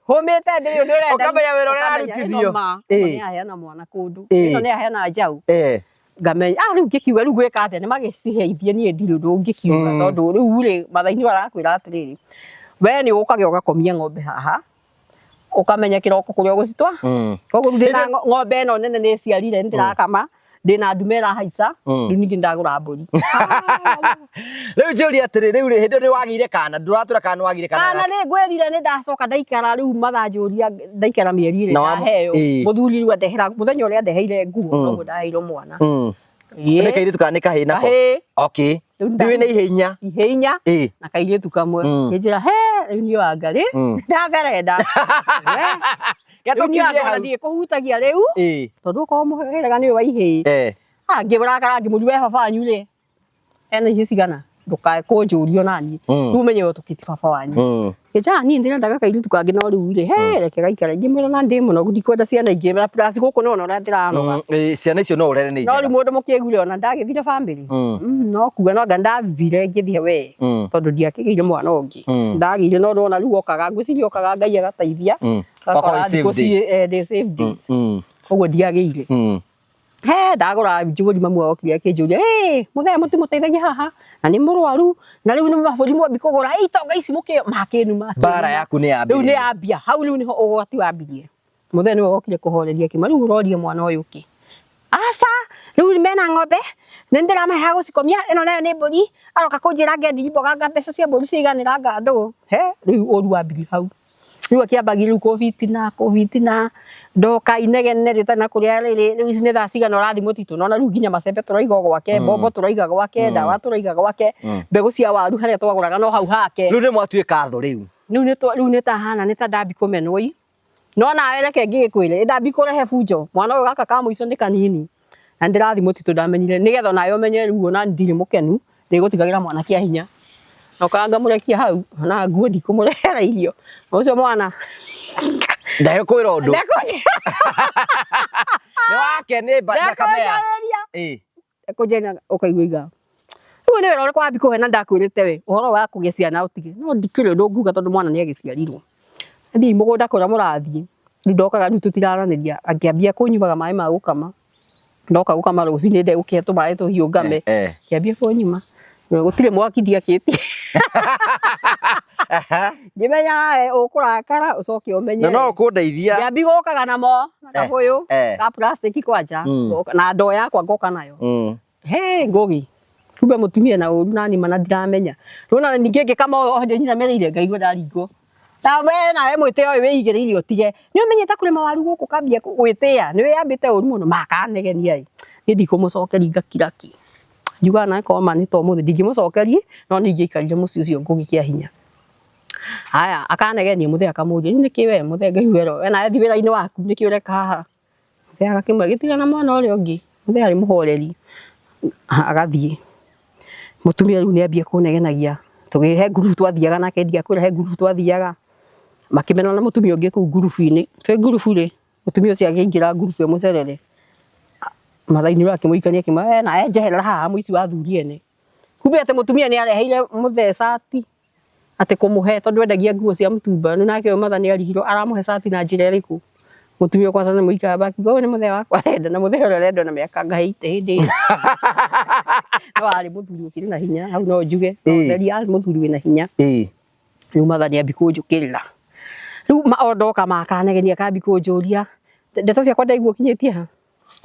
Hũmĩte ndĩrĩ ũndũ ĩrenda. Ũkamenya wĩra ũrĩa Ũkamenya ĩno ĩrarutithio. ma, Ĩĩ. ĩno nĩ yaheana mwana kũndũ. Ĩĩ. Ĩno nĩ yaheana njaũ. Eh. Ngamenya ah rĩu ngĩkiuga rĩu gwĩka atĩa nĩ magĩciheithie niĩ ndirĩ ũndũ ũngĩkiuga tondũ rĩu rĩ matha-inĩ arakwĩra atĩrĩrĩ we nĩ ũkage ũgakomia ng'ombe haha ũkamenya kĩroko kũrĩa ũgũcitwa koguo rĩu ndĩna ng'ombe ĩno nene nĩ ĩciarire nĩ ndĩrakama ndĩna ndume ĩrahaica rĩu ningĩ ndagũra mbũri. Rĩu njũrie atĩrĩ, rĩu rĩ hĩndĩ ĩyo nĩ wagĩire kana, ndũratwĩra kana nĩ wagĩire kana. Kana nĩ ngwĩrire nĩ ndacoka ndaikara rĩu mathanjũria ndaikara mĩeri ĩrĩ Na wa- ndaheo ĩĩ. mũthuri rĩu andehera mũthenya ũrĩa andeheire nguo noguo ndaheirwo mwana. Ĩĩ. Nĩ kairĩtu kana nĩ kahĩĩ nako? Kahĩĩ. Okay. Rĩu Rĩu wĩna ihĩĩ inya. Ihĩĩ inya Ĩĩ. na kairĩtu kamwe. Ngĩnjĩra he rĩu niĩ wangarĩ ndatherenda. Reke Rĩu niĩ tũkinyie angona hau. ndiĩ kũhutagia rĩu Ĩĩ. tondũ okorwo mũhĩrĩga nĩ ũyũ wa ihĩĩ. Eh. Ah ngĩrakara ngĩmũria we baba wanyu rĩ ena ihĩĩ cigana ndũkae kũnjũria ona niĩ. Rĩu ũmenye we ũtũkĩti baba wanyu. Ngĩnjĩra niĩ ndĩrenda gakairĩtu kangĩ no rĩu rĩ he reke gaikare ngĩmwĩra na ndĩ mũnogu ndikwenda ciana ingĩ na plus gũkũ nĩwona ũrĩa ndĩranoga. Ĩĩ, ciana icio no ũrere nĩ No njega. rĩu mũndũ mũkĩgu rĩ ona ndagĩthire bamĩrĩ. No kuga no anga ndathire ngĩthiĩ we tondũ ndiakĩgĩire mwana ũngĩ. Ndagĩire no ndona rĩu okaga ngwĩciria okaga Ngai agateithia. Ũgakorwo Ũgakora wĩ safe thikũ day. ndĩ safe days. Koguo ndiagĩire. He ndagũra njũri mamu okire akĩnjũria ĩ mũthee mũtimũteithagia haha na nĩ mũrwaru na rĩu nĩ mabũri mwambi kũgũra ĩ itonga ici mũkĩ makĩnuma. Mbara yaku nĩ Rĩu nĩ yambĩrĩirie. yambia hau rĩu nĩho ũgwati wambirie. Mũthee nĩwe wokire kũhoreria akĩmwĩra rĩu ũroria mwana ũyũ kĩ? Aca rĩu mena ng'ombe nĩ ndĩramahe ha gũcikomia ĩno nayo nĩ mbũri aroka kũnjĩra ngendirie mboga anga mbeca cia mbũri ciaiganĩra anga ndũ. He rĩu ũru wambirie hau. Rĩu akĩambagia rĩu kũbitina kũbitina ndoka inegene rĩtarĩ na kũrĩa rĩrĩ rĩu ici nĩ thaa cigana ũrathiĩ mũtitũ nona rĩu nginya macembe tũraiga o gwake mbombo tũraiga gwake ndawa tũraiga gwake mbegũ cia waru harĩa twagũraga no hau hake. Rĩu nĩ mwatuĩka thũ rĩu. Rĩu nĩ rĩu nĩ ta hana nĩ ta ndambi kũmenwo i. No nawe reke ngĩgĩkwĩre ndambi kũrehe bunjo mwana ũyũ gaka ka mũico nĩ kanini na ndĩrathiĩ mũtitũ ndamenyire nĩgetha onawe ũmenye rĩu ona ndirĩ mũkenu ndĩgũtigagĩra mwana kĩa hinya. Na ũkaga ngamũrekia hau ona nguo ndikũmũrehera irio ũcio mwana Ndegũkwĩra ũndũ. Ndekũnjĩra. Nĩ wake nĩ thakame ya. Ndekũnjarĩria. Ĩĩ. Ndekũnjarĩria ũkaigua iga. Rĩu nĩ wĩra ũrĩkũ wambi kũhe na ndakwĩrĩte we ũhoro wa kũgĩa ciana ũtige no ndikĩrĩ ũndũ nguga tondũ mwana nĩ agĩciarirwo. Thiĩ mũgũnda kũrĩa mũrathiĩ rĩu ndokaga rĩu tũtiraranĩria akĩambia kũnyuaga maĩ ma gũkama ndoka gũkama rũcinĩ ndegũkĩhe tũmaĩ tũhiũ ngame akĩambia kũnyima gũtirĩ mwaki ndiakĩtie. Ngĩmenya we ũkũrakara ũcoke ũmenye. Na no ũkũndeithia. Ngĩambi gũkaga namo na kabũyũ ka plastic kwanja na ndoo yakwa ngoka nayo. He ngũgĩ kumbe mũtumia na ũru na nima na ndiramenya. Rĩu ona ningĩ ngĩkama o hĩndĩ nyinamĩrĩire ngaigua ndaringwo. Na we nawe mwĩtĩo ũyũ wĩigĩrĩire ũtige. Nĩ ũmenyete kũrĩma waru gũkũ ũkambia gwĩtĩa nĩ wĩyambĩte ũru mũno makanegenia ĩ. Niĩ ndikũmũcokeria ngakira ki. Njugaga nawe korwo ma nĩ ta ũmũthĩ ndingĩmũcokeria no nĩ ingĩaikarire mũciĩ ũcio ngũgĩ kĩa hinya. Haya akanegenia mũthee akamũria rĩu nĩkĩ we mũthee ngaigua ero we nawe thiĩ wĩra-inĩ waku nĩkĩ ũreka haha. Mũthee agakĩmwĩra gĩtigana mwana ũrĩa ũngĩ. Mũthee arĩ mũhoreri agathiĩ. Mũtumia rĩu nĩ ambia kũnegenagia tũgĩ he ngurubu twathiaga nake ndiakwĩra he ngurubu twathiaga makĩmenana na mũtumia ũngĩ kũu ngurubu-inĩ. Twĩ ngurubu rĩ mũtumia ũcio akĩingĩra ngurubu e mũcerere Mathainĩ ũrĩa akĩmũikania akĩmwĩra we nawe njeherera haha mũici wa athuri ene. Kumbe atĩ mũtumia nĩ areheire mũthee cati Atĩ kũmũhe tondũ endagia nguo cia mũtumba, rĩu nake ũyũ Matha nĩ arigirwo aramũhe cati na njĩra ĩrĩkũ. Mũtumia kwanza nĩ mũikamba akiuga ũyũ nĩ mũthee wakwa arenda na mũthee ũrĩa arendwo na mĩaka ngaheite hĩndĩ ĩyo. No arĩ mũthuri ũkĩrĩ na hinya hau no njuge no theria arĩ mũthuri wĩna hinya. Rĩu Matha nĩ ambi kũnjũkĩrĩra. Rĩu o ndoka makanegenia akambi kũnjũria ndeto ciakwa ndaigua ũkinyĩtie ha.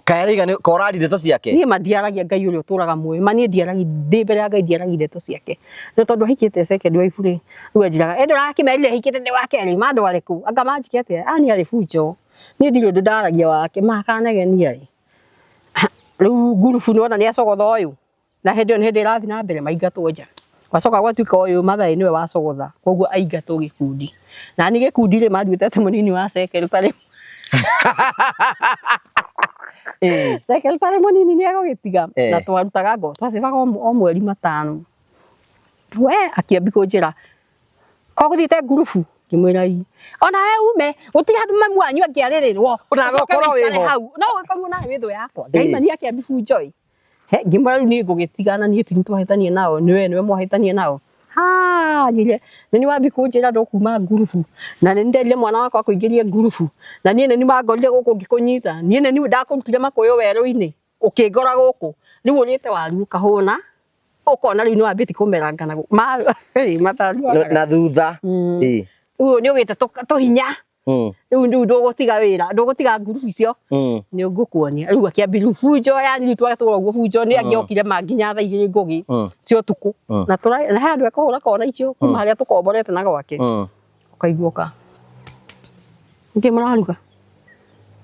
Kaĩ araiga nĩ korari ndeto ciake? Niĩ ma ndiaragia Ngai ũrĩa ũtũraga muoyo, ma niĩ ndiaragia ndĩ mbere ya Ngai ndiaragia ndeto ciake. No tondũ ahikĩte second wife rĩ, rĩu anjĩraga ĩ ndũrakĩmerire hikĩte ndĩ wa kerĩ, mandware kũ? Anga manjĩke atĩa? Ani arĩ bunjo. Niĩ ndirĩ ũndũ ndaragia wake, makanegenia ĩ. Rĩu ngurubu nĩwona nĩacogotha ũyũ, na hĩndĩ ĩyo nĩ hĩndĩ ĩrathiĩ na mbere maingatwo nja. Gwacoka gwatuĩka ũyũ Mathai nĩwe wacogotha, koguo aingatwo gĩkundi. Na niĩ gĩkundi rĩ manduĩte atĩ mũnini wa secretary. Secretary mũnini nĩ egũgĩtiga. Na twarutaga ngo, twacibaga o mweri matano. We akĩambi kũnjĩra, ko gũthiĩte ngurubu? Ngĩmwĩra ii. Ona we ume, gũtirĩ handũ mamu wanyu angĩarĩrĩrwo. Onawe ũkorwo wĩho. Hau. No ũkorwo nawe wĩ thũ yakwa. Ngaima niĩ akĩambi bunjo ĩ. He, ngĩmwĩra rĩu niĩ ngũgĩtigana niĩ ti twahĩtania nao, nĩwe nĩwe mwahĩtania nao. Ha, njĩrire, nĩ nĩ wambi kũnjĩra ndũkuma ngurubu, na nĩ nderire mwana wakwa akũingĩrie ngurubu, na niĩ nĩ niĩ wangorire gũkũ ngĩkũnyita, niĩ nĩ niĩ ndakũrutire makũyũ werũ-inĩ, ũkĩngora gũkũ, rĩu ũrĩte waru ũkahũna, ũkona rĩu nĩ wambĩtie kũmeranga na matharu. Na thutha. Rĩu nĩ ũgĩte tũhinya. Rĩu rĩu ndũgũtiga wĩra, ndũgũtiga ngurubu icio. Nĩ ngũkuonia. Rĩu akĩambia bunjo, yani rĩu twatũra ũguo bunjo nĩ angĩokire ma nginya thaa igĩrĩ ngũgĩ cia ũtukũ. Na tũra na he handũ ekũhũra kona icio kuma harĩa tũkomborete na gwake. Ũkaigua ũka. Nĩkĩ mũraruga?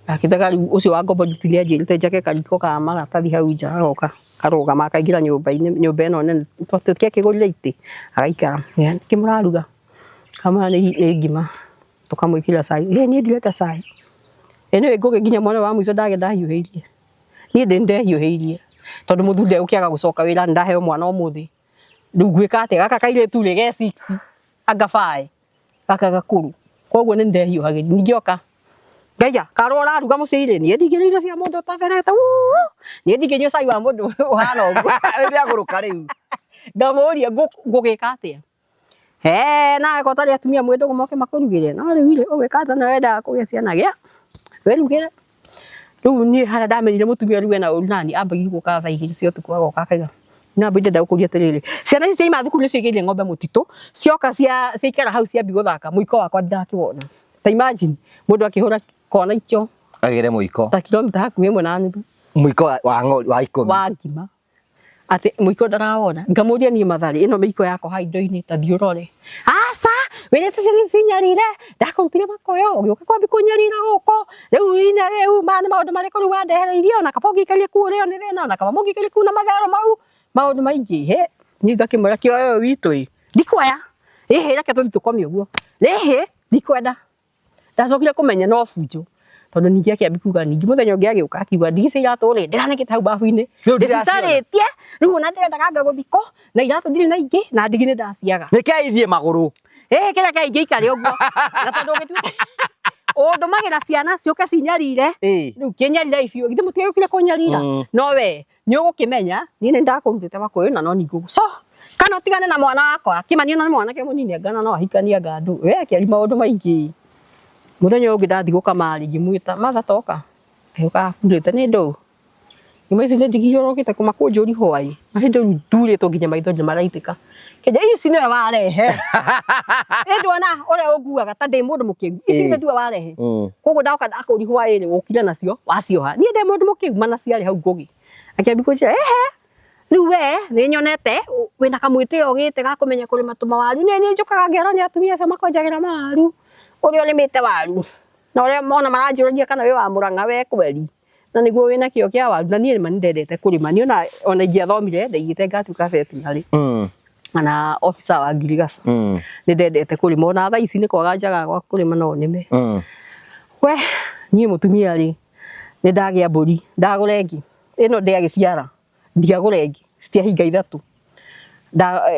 Akĩtheka rĩu ũcio wa ngombo nĩ anjĩrĩte njake kariko ka maratathi hau nja agoka karũgama akaingĩra nyũmba-inĩ nyũmba ĩno nene tũtiakĩgũrire itĩ agaikara. Nĩkĩ mũraruga? Kamwĩra nĩ ngima. Tũkamwĩkĩrĩra cai. Ĩ niĩ ndirenda cai. Ĩ nĩũĩ ngũgĩ nginya mwana wa mũico ndagĩa ndahiũhĩirie. Niĩ ndĩ ndehiũhĩirie. Tondũ mũthuri ndegũkĩaga gũcoka wĩra nĩ ndaheo mwana ũmũthĩ. Rĩu ngwĩka atĩa? Gaka kairĩtu rĩ ge six anga five gaka gakũrũ. Koguo nĩ ndehiũhagĩria. Ningĩ oka ngaiga karwo ũraruga mũciĩ rĩ niĩ ndingĩrĩa irio cia mũndũ ũtaberete. Niĩ ndingĩnyua cai wa mũndũ ũhana ũguo. Rĩu nĩagũrũka rĩu. Ndamũria ngũgĩka atĩa? He nawe ko ũtarĩ atumia mwĩ ndũgũ moke makũrugĩre no rĩu rĩ ũgwĩka atĩa na wendaga kũgĩa ciana gĩa wĩrugĩre. Rĩu niĩ harĩa ndamenyire mũtumia rĩu ena ũru nani ambagia gũka thaa igĩrĩ cia ũtukũ agoka akaiga na mbui ndĩrenda gũkũria atĩrĩrĩ ciana ici ciaima thukuru nĩcio igĩrire ng'ombe mũtitũ cioka ciaikara hau ciambi gũthaka mũiko wakwa ndakĩwona. Ta imagine mũndũ akĩhũra kona icio Agĩre mũiko. Ta kilomita hakuhĩ ĩmwe na nuthu. Mũiko wa ng'ori wa ikũmi. Wa ngima. Atĩ mũiko ndarawona. Ngamũria niĩ Matharĩ ĩno mĩiko yakwa haha indo-inĩ ta thiĩ ũrore. Aca wĩrĩte ciana ici cinyarire ndakũrutire makũyũ ũgĩũka kwambia kũnyarira gũkũ rĩu ina rĩu maya nĩ maũndũ marĩkũ rĩu wandehereirie ona kaba ũngĩikarire kũu ũrĩo nĩ thĩna ona kaba mũngĩikarire kũu na matherũ mau maũndũ maingĩ. Hĩ niĩ ngakĩmwĩra kĩoe ũyũ witũ ĩ ndikuoya ĩhĩ reke tũthiĩ tũkome ũguo ĩhĩ ndikwenda. Ndacokire kũmenya no bunjo tondũ ningĩ akĩambia kuga ningĩ mũthenya ũngĩ agĩũka akiuga ndigi cia iratũ rĩ ndĩranĩkĩte hau babu-inĩ Rĩu ndiraciona. ndĩcicarĩtie rĩu ona ndĩrendaga anga gũthikwo na iratũ ndirĩ na ingĩ na ndigi nĩ ndaciaga. Nĩkĩ ithiĩ magũrũ? Ĩĩ kĩreke ingĩ ikare ũguo na tondũ ũgĩtuĩka ũndũmagĩra ciana ciũke cinyarire rĩu kĩnyarire biũ githĩ mũtiagĩũkire kũnyarira no we nĩ ũgũkĩmenya niĩ nĩ ndakũrutĩte makũyũ na no ningũ so kana ũtigane na mwana wakwa kĩmani ona nĩ mwanake mũnini angana no ahikanie anga ndũ we akĩaria maũndũ maingĩ mũthenya ũyũ ũngĩ ndathiĩ gũkama rĩ ngĩmwĩta Martha toka agĩũka akurĩte nĩ ndũũ nyuma ici nĩ ndigiri ũrokĩte kũmakũnjũri hwaĩ na hĩndĩ rĩu ndurĩtwo nginya maitho nĩ maraitĩka kĩnja ici nĩwe warehe ĩ ndwona ũrĩa ũnguaga ta ndĩ mũndũ mũkĩgu ici nĩ ndiwe warehe koguo ndoka ndakũri hwaĩ rĩ ũkire nacio wacioha niĩ ndĩ mũndũ mũkĩgu mana ciarĩ hau ngũgĩ akĩambia kũnjĩra ehe rĩu we nĩ nyonete wĩna kamwĩtĩo ũgĩte ga kũmenya kũrĩma tũmawaru nĩ niĩ njũkaga ngerwo nĩ atumia acio makwenjagĩra mawaru ũrĩa ũrĩmĩte waru na ũrĩa mona maranjũragia kana wĩ wa Mũrang'a we kweri na nĩguo wĩna kĩo kĩa waru na niĩ nĩ ndendete kũrĩma niĩ ona ingĩathomire ndaigĩte ngatuĩka veterinary kana officer wa ngirigaca nĩ ndendete kũrĩma ona thaa ici nĩ kwaga njaga gwa kũrĩma no nĩme we niĩ mũtumia rĩ nĩ ndagĩa mbũri ndagũra ĩngĩ ĩno ndĩagĩciara ndiagũra ĩngĩ citiahinga ithatũ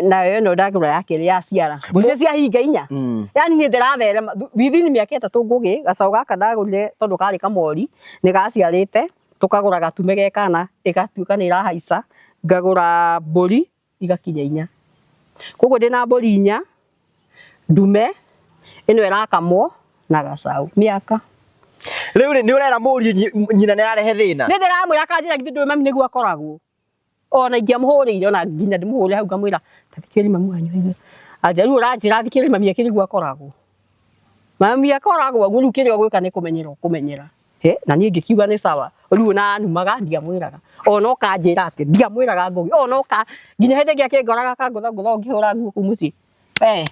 nayo ĩno ndagũra ya kerĩ yaciara mbũri nĩ ciahinga inya yani niĩ ndĩratherema within mĩaka ĩtatũ ngũgĩ gacaũ gaka ndagũrire tondũ karĩ kamori nĩ gaciarĩte tũkagũra gatume ge kana ĩgatuĩka nĩ ĩrahaica ngagũra mbũri igakinya inya koguo ndĩna mbũri inya Ndume ĩno ĩrakamwo na gacau mĩaka. Rĩu rĩ nĩ ũrera mũriũ nyina nĩ ararehe thĩna. Nĩ ndĩramwĩra akanjĩra githĩ ndũĩ mami nĩguo akoragwo. Ona ingĩamũhũrĩire ona nginya ndĩmũhũrĩre hau ngamwĩra ta thikĩrĩria mami wanyu aigue. Anja rĩu ũranjĩra thikĩrĩria mami akĩrĩ guo akoragwo. Mami akoragwo ũguo rĩu kĩrĩa ũgwĩka nĩ kũmenyera ũkũmenyera. He, na niĩ ngĩkiuga nĩ sawa. Rĩu ona anumaga ndiamwĩraga. Ona ũkanjĩra atĩ ndiamwĩraga Ngũgĩ. Ona ũka nginya hĩndĩ ĩngĩ akĩngoraga akangũthangũtha ngĩhũra nguo kũu mũciĩ. We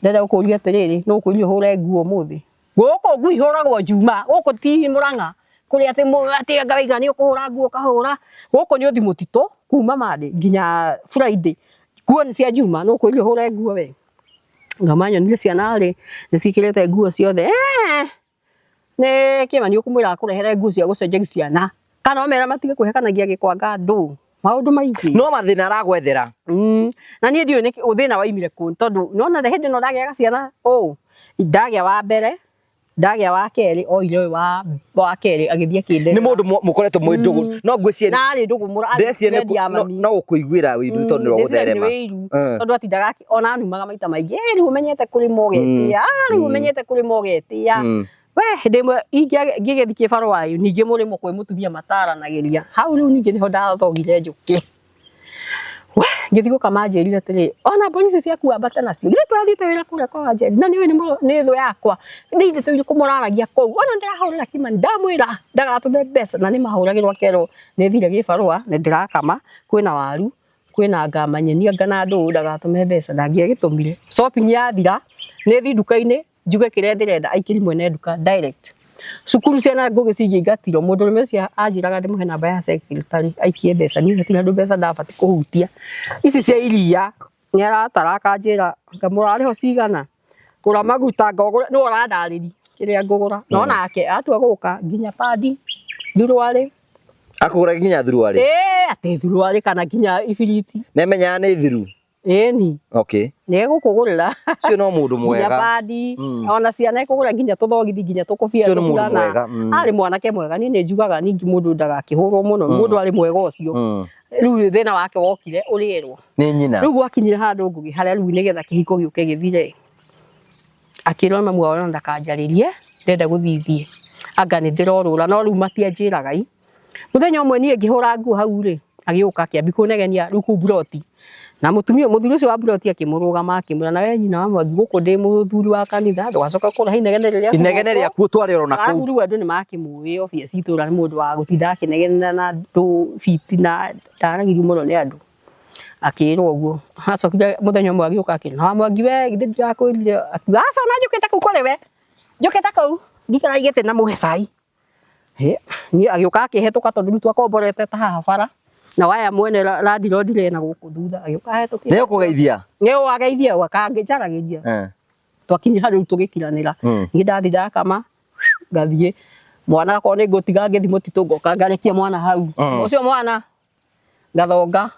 ndĩrenda gũkũria atĩrĩrĩ, nũ ũkwĩrire ũhũre nguo ũmũthĩ? Gũkũ nguo ihũragwo Njuma, gũkũ ti Mũrang'a kũrĩa atĩ atĩ anga waiga nĩ ũkũhũra nguo ũkahũra. Gũkũ nĩ ũthiĩ mũtitũ kuma Monday nginya Friday. Nguo nĩ cia Njuma, nũ ũkwĩrire ũhũre nguo we? Ngama nyonire ciana rĩ, nĩ ciĩkĩrĩte nguo ciothe. Eeh nĩ Kĩmani ũkũmwĩra akũrehere nguo cia gũcenjeria ciana. Kana ũmere matige kwĩhakanagia gĩkwanga andũ. Maũndũ maingĩ. No mathĩna aragwethera. Na niĩ ndiũĩ nĩkĩ thĩna waimire kũ tondũ nĩwona hĩndĩ ĩno ndagĩaga ciana ũũ, ndagĩa wa mbere, ndagĩa wa kerĩ oire ũyũ wa kerĩ agĩthiĩ akĩnderera. Nĩ mũndũ mũkoretwo mwĩ ndũgũ no ngwĩciria Na arĩ ndũgũ mũno, arĩ ndeciria friend ya mami. no gũkũiguĩra ũiru tondũ nĩwe Ndĩciria nĩ gũtherema. wĩiru tondũ atindaga ona anumaga maita maingĩ, "Ĩ rĩu ũmenyete kũrĩma ũgetĩa, ah rĩu ũmenyete kũrĩma ũgetĩa." We hĩndĩ ĩmwe ingĩgĩthiĩ kĩbarũa ĩ ningĩ mũrĩmo kwĩ mũtumia mataranagĩria hau rĩu ningĩ nĩho ndathogire njũkĩ. We ngĩthiĩ gũkama anjĩrire atĩrĩ ona mbũri ici ciaku ambata nacio githĩ tũrathiĩte wĩra kũrĩa kwa Wanjeri na nĩũĩ nĩ thũ yakwa nĩ ithuĩ tũrĩ kũmũraragia kũu ona ndĩrahũrĩra Kimani ndamwĩra ndagatũme mbeca na nĩmahũragĩrwo akerwo nĩ thire gĩbarũa na ndĩrakama kwĩna waru kwĩna ngama nyeni anga na ndũũ ndagatũme mbeca ndangĩagĩtũmire. Shopping yathira nĩ thiĩ nduka-inĩ njuge kĩrĩa ndĩrenda aikĩrie mwene nduka direct. Cukuru ciana ngũgĩ cingĩingatirwo mũndũrũme ũcio anjĩraga ndĩmũhe namba ya secretary aikie mbeca niĩ hatirĩ handũ mbeca ndabatiĩ kũhutia. Ici cia iria nĩ aratara akanjĩra ngamũra arĩho cigana, gũra maguta ngogũra nĩwe ũrandarĩria kĩrĩa ngũgũra. No nake atua gũka nginya padi, thuruarĩ. Akũgũra nginya thuruarĩ? Ĩĩ atĩ thuruarĩ kana nginya ibiriti. Nĩ amenyaga nĩ thiru? Ĩni. Okay. Nĩ egũkũgũrĩra. Ũcio no mũndũ mwega. Nginya padi, ona ciana ekũgũra nginya tũthogithi nginya tũkobia Ũcio nĩ mũndũ mwega. Arĩ mwanake mwega, niĩ nĩ njugaga ningĩ mũndũ ndagakĩhũrwo mũno, mũndũ arĩ mwega ũcio. Rĩu thĩna wake wokire ũrĩerwo. Nĩ nyina. Rĩu gwakinyire handũ Ngũgĩ harĩa rĩu nĩgetha kĩhiko gĩũke gĩthire akĩrwo mamu wao ona ndakanjarĩrie ndĩrenda gũthiĩ thiĩ anga nĩ ndĩrorũra no rĩu matianjĩraga i. Mũthenya ũmwe niĩ ngĩhũra nguo hau rĩ, agĩũka akĩambia kũnegenia rĩu kũu mburoti. Na mũtumia mũthuri ũcio wa mburoti akĩmũrũgama akĩmwĩra nawe nyina wa Mwangi gũkũ ndĩ mũthuri wa kanitha ndũgacoke kũrehe inegene rĩrĩa Inegene rĩaku ũtware oro na kũu. Arabu rĩu andũ nĩ makĩmũĩ obvious itũra nĩ mũndũ wa gũtinda akĩnegena na andũ bitina ndaragĩrio mũno nĩ andũ. Akĩrwo ũguo acokire mũthenya ũmwe agĩũka akĩra na wa Mwangi we githĩ ndirakwĩrire akiuga aca ona njũkĩte kũu kũrĩ we njũkĩte kũu ndikara igĩte na mũhe cai. Niĩ agĩũka akĩhetũka tondũ rĩu twakomborete ta haha bara na waya mwene landlord rĩ na gũkũ thutha agĩũka ahetũkĩte. Nĩ ũkũgeithia? Nĩ ageithia akangĩnjaragĩria. Twakinya rĩu tũgĩkiranĩra. Niĩ ndathiĩ ndakama ngathiĩ mwana akorwo nĩ ngũtiga ngĩthiĩ mũtitũ ngoka ngarekia mwana hau. Ũcio mwana ngathonga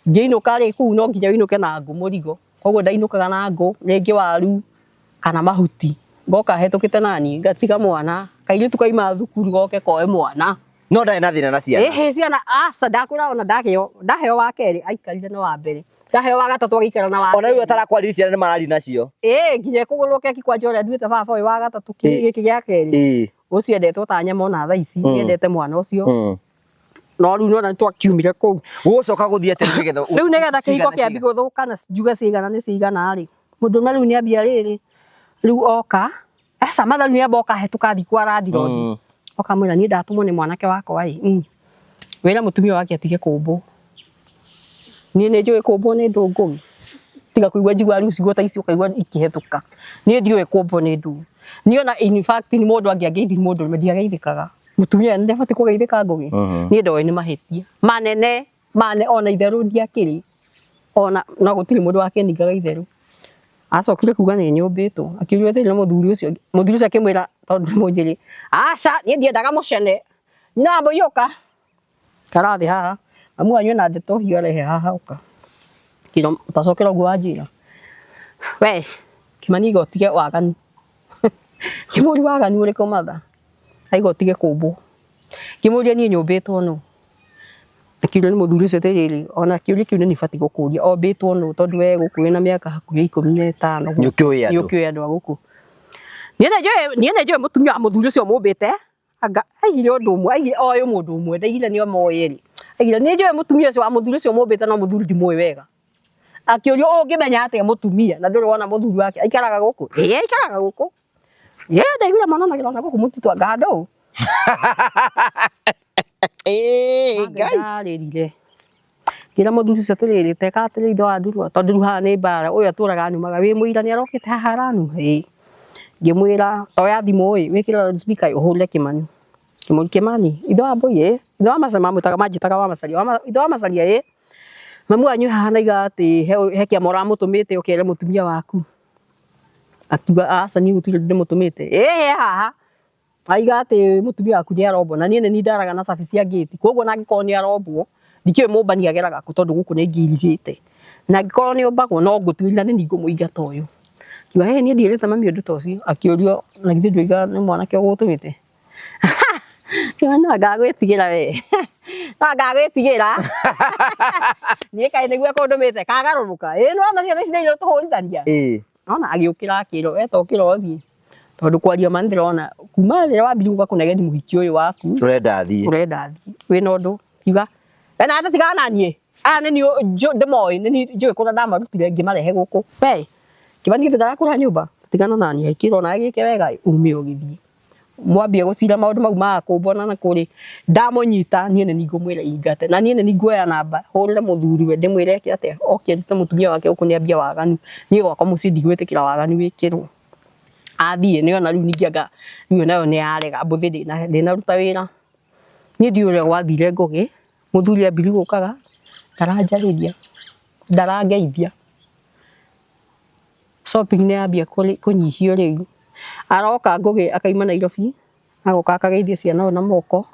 ngĩinũka rĩ kũu no nginya ũinũke na ngũ mũrigo koguo ndainũkaga na ngũ rĩngĩ waru kana mahuti ngoka hetũkĩte naniĩ ngatiga mwana kairĩtu kaima thukuru goke koe mwana. No ndarĩ na thĩna na ciana? Ĩhĩ ciana aca ndakwĩra ona ndaheo ndaheo wa kerĩ aikarire na wa mbere ndaheo wa gatatũ agĩikara na wa Ona rĩu atarakwarĩria ciana nĩ mararia nacio? Ĩĩ nginya ĩkũgũrĩrwo keki kwanja ũrĩa nduĩte baba ũyũ wa gatatũ gĩkĩ gĩa kerĩ ũcio endetwo ta nyama ona thaa ici nĩendete mwana ũcio. No rĩu nĩwona nĩtwakiumire kũu. Gũgũcoka gũthiĩ atĩa rĩu nĩgetha Rĩu nĩgetha kĩhiko kĩambie gũthũka na njuge cigana nĩ cigana rĩ, mũndũrũme rĩu nĩambia rĩrĩ, rĩu oka, aca matha rĩu nĩamba oka ahetũka athiĩ kwa landlord, oka amwĩra niĩ ndatũmwo nĩ mwanake wakwa ĩ, wĩre mũtumia wake atige kũmbwo. Niĩ nĩ njũĩ kũmbwo nĩ ndũ Ngũgĩ, tiga kũigua njiguaga rĩu ciugo ta ici ũkaigua ikĩhetũka. Niĩ ndiũĩ kũmbwo nĩ ndũ. Niĩ ona in fact mũndũ angĩangeithia mũndũrũme ndiageithĩkaga. Mũtumia nĩ ndabatiĩ kũgeithĩka Ngũgĩ? Niĩ ndoĩ nĩ mahĩtia manene mane ona itherũ ndiakĩrĩ ona no gũtirĩ mũndũ wakĩningaga itherũ. Acokire kuga nĩ nyũmbĩtwo akiuga atĩrĩ na mũthuri ũcio mũthuri ũcio akĩmwĩra tondũ nĩ mũnjĩrĩ aca niĩ ndiendaga mũcene nyina wa mbũi ũka ikara thĩ haha mamu wanyu ena ndeto hiũ arehe haha ũka kĩro ũtacokera ũguo wanjĩra we Kĩmani iga ũtige waganu ngĩmũria waganu ũrĩkũ mother aiga ũtige kũmbwo ngĩmũria niĩ nyũmbĩtwo nũ Akĩũrio nĩ mũthuri ũcio atĩrĩrĩ, ona kĩũria kĩu nĩ niĩ batiĩ gũkũria, ombĩtwo nũ tondũ we gũkũ wĩna mĩaka hakuhĩ 15 Nĩ ũkĩũĩ andũ. Nĩ ũkĩũĩ andũ a gũkũ. Niĩ nĩ njũĩ mũtumia wa mũthuri ũcio mũmbĩte, anga aigire ũndũ ũmwe, aigire oĩ mũndũ ũmwe, ndaigire nĩ omoĩ erĩ. Aigire nĩ njũĩ mũtumia ũcio wa mũthuri ũcio mũmbĩte no mũthuri ndimũĩ wega. Akĩũrio ũngĩmenya atĩa mũtumia na ndũrĩ wona mũthuri wake aikaraga gũkũ? Ĩĩ aikaraga gũkũ. Ĩĩ ndaiguire monanagĩra na gũkũ mũtitũ anga handũ. Ĩĩ Ngai. Ndarĩrire. Ngĩra mũthuri ũcio atĩrĩrĩ, teka atĩrĩ ithe wa ndurwa, tondũ rĩu haha nĩ mbara, ũyũ atũraga anumaga, wĩ mũira nĩ arokĩte haha aranuma? Ĩĩ. Ngĩmwĩra oya thimũ ĩ, wĩkĩre loudspeaker ũhũrĩre Kĩmani. Kĩmani Kĩmani, ithe wa Mbũi ĩ, ithe wa Macaria mamwĩtaga manjĩtaga wa Macaria, ithe wa Macaria ĩ, mamu wanyu haha naiga atĩ he kĩama ũramũtũmĩte ũkere mũtumia waku. Akiuga aca niĩ gũtirĩ ũndũ ndĩmũtũmĩte. Ĩ he haha. Aiga atĩ mũtumia waku nĩ arombwo na niĩ nĩ niĩ ndaraga na cabi cia ngĩti koguo ona angĩkorwo nĩ arombwo ndikĩũĩ mũmbani ageraga kũ tondũ gũkũ nĩ ngirigĩte na angĩkorwo nĩ ombagwo no ngũtuĩria na nĩ niĩ ngũmũingata ũyũ. Akiuga hĩ niĩ ndiĩrĩte mami ũndũ ta ũcio. Akĩũrio na githĩ ndũiga nĩ mwanake ũgũtũmĩte. Akiuga no anga agwĩtigĩra we no anga agwĩtigĩra niĩ kaĩ nĩguo ekũndũmĩte kagarũrũka ĩĩ nĩwona ciana ici nĩ irĩtũhũrithania. Ĩĩ. Nona agĩũkĩra akĩrwo we ta ũkĩra ũthiĩ tondũ kwaria ma nĩndĩrona kuma rĩrĩa wambirie gũka kũnegeni mũhiki ũyũ waku Ũrenda athiĩ. ũrenda athiĩ wĩna ũndũ kiuga we na tigana na niĩ aya nĩ niĩ ndĩmoĩ nĩ niĩ njũĩ kũrĩa ndamarutire ngĩmarehe gũkũ we Kĩmani githĩ ndarakũra nyũmba tigana na niĩ kĩrwo nawe gĩke wega ume ũgĩthiĩ mwambie gũcira maũndũ mau ma kũmbona na kũrĩ ndamũnyita niĩ nĩ niĩ ngũmwĩra ingate na niĩ nĩ niĩ nguoya namba hũrĩre mũthuri we ndĩmwĩre eke atĩa oke arute mũtumia wake gũkũ nĩambia waganu niĩ gwakwa mũciĩ ndigwĩtĩkĩra waganu wĩkĩrwo athiĩ nĩona rĩu ningĩ anga rĩu nayo nĩ yarega mbũthĩ ndĩnaruta wĩra niĩ ndiũĩ ũrĩa gwathire Ngũgĩ mũthuri ambirie gũkaga ndaranjarĩria ndarangeithia shopping nĩ yambia kũnyihio rĩu aroka Ngũgĩ akaima Nairobi agoka akageithia ciana ũũ na moko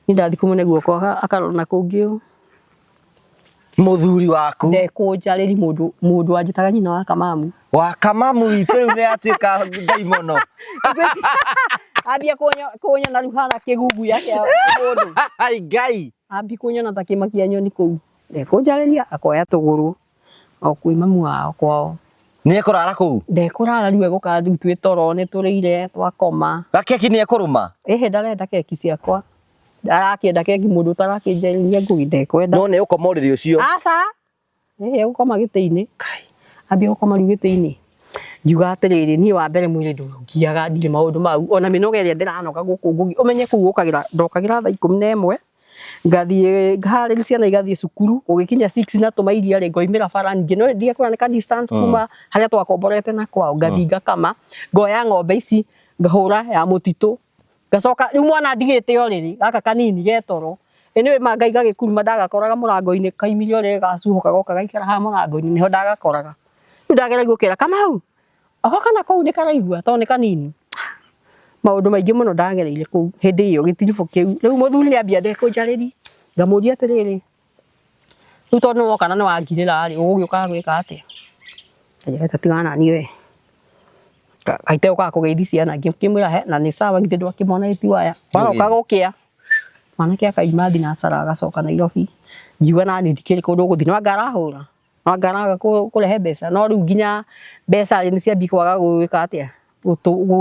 niĩ ndathiĩ kũmũne guoko akarora na kũngĩ ũũ Mũthuri waku. Ndekũnjarĩria mũndũ mũndũ wanjĩtaga nyina wa Kamamu. Wa Kamamu witũ rĩu nĩ atuĩka ndaimono. Ambia kũnyona rĩu hana kĩguguya kĩa mũndũ. Ai Ngai. Ambia kũnyona ta kĩmakia nyoni kũu. Ndekũnjarĩria akoya tũgũrũ o kwĩ mamu wao kwao. Nĩ ekũrara kũu? Ndekũrara rĩu egũka rĩu twĩ toro nĩ tũrĩire twakoma. Gakeki nĩ ekũrũma? Ĩhĩ ndarenda keki ciakwa. Arakĩenda keki mũndũ ũtarakĩnjarĩria Ngũgĩ ndekwenda. No nĩ egũkoma ũrĩrĩ ũcio? Aca. Ĩhĩ egũkoma gĩtĩ-inĩ. Ambia gũkoma rĩu gĩtĩ-inĩ. Ngiuga atĩrĩrĩ niĩ wa mbere mwĩrĩ ndũngiaga ndirĩ maũndũ mau ona mĩnoga ĩrĩa ndĩranoga gũkũ Ngũgĩ ũmenye kũu ũkagĩra ndokagĩra thaa 11 ngathiĩ ngaharĩria ciana igathiĩ cukuru gũgĩkinya 6 na tũma iria rĩ ngoimĩra bara ningĩ no ndige kũrĩa nĩ ka distance kuma harĩa twakomborete na kwao ngathiĩ ngakama ngoya ng'ombe ici ngahũra ya mũtitũ ngacoka rĩu mwana ndigĩte ũrĩrĩ gaka kanini getoro anyway ma Ngai gagĩkuruma ndagakoraga mũrango-inĩ kaimire ũrĩrĩ gacuhũka goka gaikara haha mũrango-inĩ nĩho ndagakoraga rĩu ndageragia gũkĩra Kamau ogoka na kũu nĩ karaigua tondũ nĩ kanini maũndũ maingĩ mũno ndagereire kũu hĩndĩ ĩyo gĩtiribũ kĩu rĩu mũthuri nĩ ambia ndekũnjarĩria ngamũria atĩrĩrĩ rĩu tondũ nĩ woka na nĩ wangirĩra rĩ ũgũgĩũkaga gwĩka atĩa anjĩra tigana na niĩ we kaite ũkaga kũgeithia ciana ngĩmwĩra he na nĩ sawa githĩ ndwakĩmona ĩti waya waroka gũkĩa mwanake akaima thinacara agacoka Nairobi ngiuga nani ndikĩrĩ kũndũ gũthiĩ no anga arahũra no anga araga kũrehe mbeca no rĩu nginya mbeca rĩ nĩ ciambia kwaga gwĩka atĩa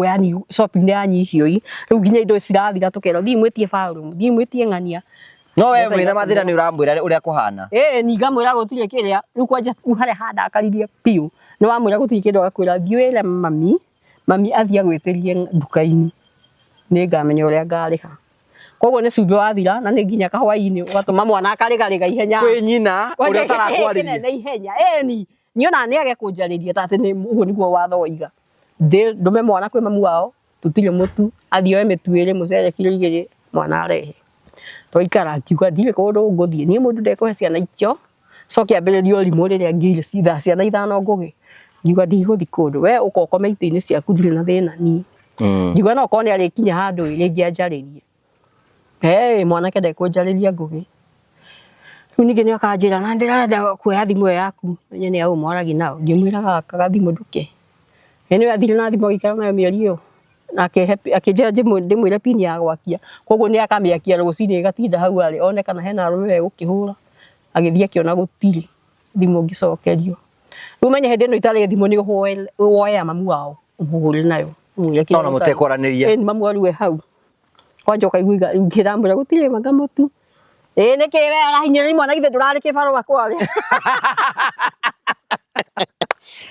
yani shopping nĩ yanyihio rĩu nginya indo cirathira tũkerwo thiĩ mwĩtie baũrũ thiĩ mwĩtie ng'ania No we wĩna mathĩna nĩ ũramwĩra ũrĩa kũhana. Ĩĩ ni ngamwĩra gũtirĩ kĩrĩa rĩu kwanja rĩu harĩa handakaririe biũ nĩ wamwĩra gũtirĩ kĩndũ agakwĩra thiĩ wĩre mami mami athiĩ agwĩtĩrie nduka-inĩ nĩ ngamenya ũrĩa ngarĩha koguo nĩ cumbĩ wathira na nĩ nginya kahwainĩ ũgatũma mwana akarĩgarĩga ihenya Kwĩ nyina ũrĩa ũtarakwarĩria. Kĩnene ihenya ĩni niona nĩ age kũnjarĩria ta atĩ nĩ ũguo nĩguo watho woiga ndũme mwana kwĩ mamu wao tũtirĩ mũtu athiĩ oe mĩtu ĩrĩ mũcere kiro 2 mwana arehe twaikara ngiuga ndirĩ kũndũ ngũthiĩ niĩ mũndũ ndekũhe ciana icio coke ambĩrĩrie ũrimũ rĩrĩa ngĩire thaa ciana 5 Ngũgĩ ngiuga ndigũthiĩ kũndũ we ũka ũkome itĩ-inĩ ciaku ndirĩ na thĩna niĩ ngiuga no korwo nĩ arĩkinya handũ ĩ rĩngĩ anjarĩrie hey mwanake ndekũnjarĩria Ngũgĩ rĩu ningĩ nĩ akanjĩra na ndĩrenda kuoya thimũ ĩyo yaku menye nĩ aũ mwaragia nao ngĩmwĩra gaka gathimũ ndũke ĩ nĩwe athire na thimũ agĩikara nayo mĩeri ĩyo Na akĩnjĩra ndĩmwĩre pini ya gwakia, koguo nĩ akamĩakia rũcinĩ ĩgatinda hau arĩ one kana hena arũme megũkĩhũra. Agĩthiĩ akĩona gũtirĩ thimũ ngĩcokerio. Rĩu menye hĩndĩ ĩno itarĩ thimũ nĩ woya mamu wao ũmũhũre nayo ũmwĩre kĩrĩa Ona ũtarĩ. mũtekwaranĩria. Ĩni mamu wanyu e hau. Kwanja ũkaigua ngĩramwĩra gũtirĩ manga mũtu. Ĩĩ nĩkĩ we arahinyĩrĩria mwana githĩ ndũrarĩ kĩbarũa kwarĩa.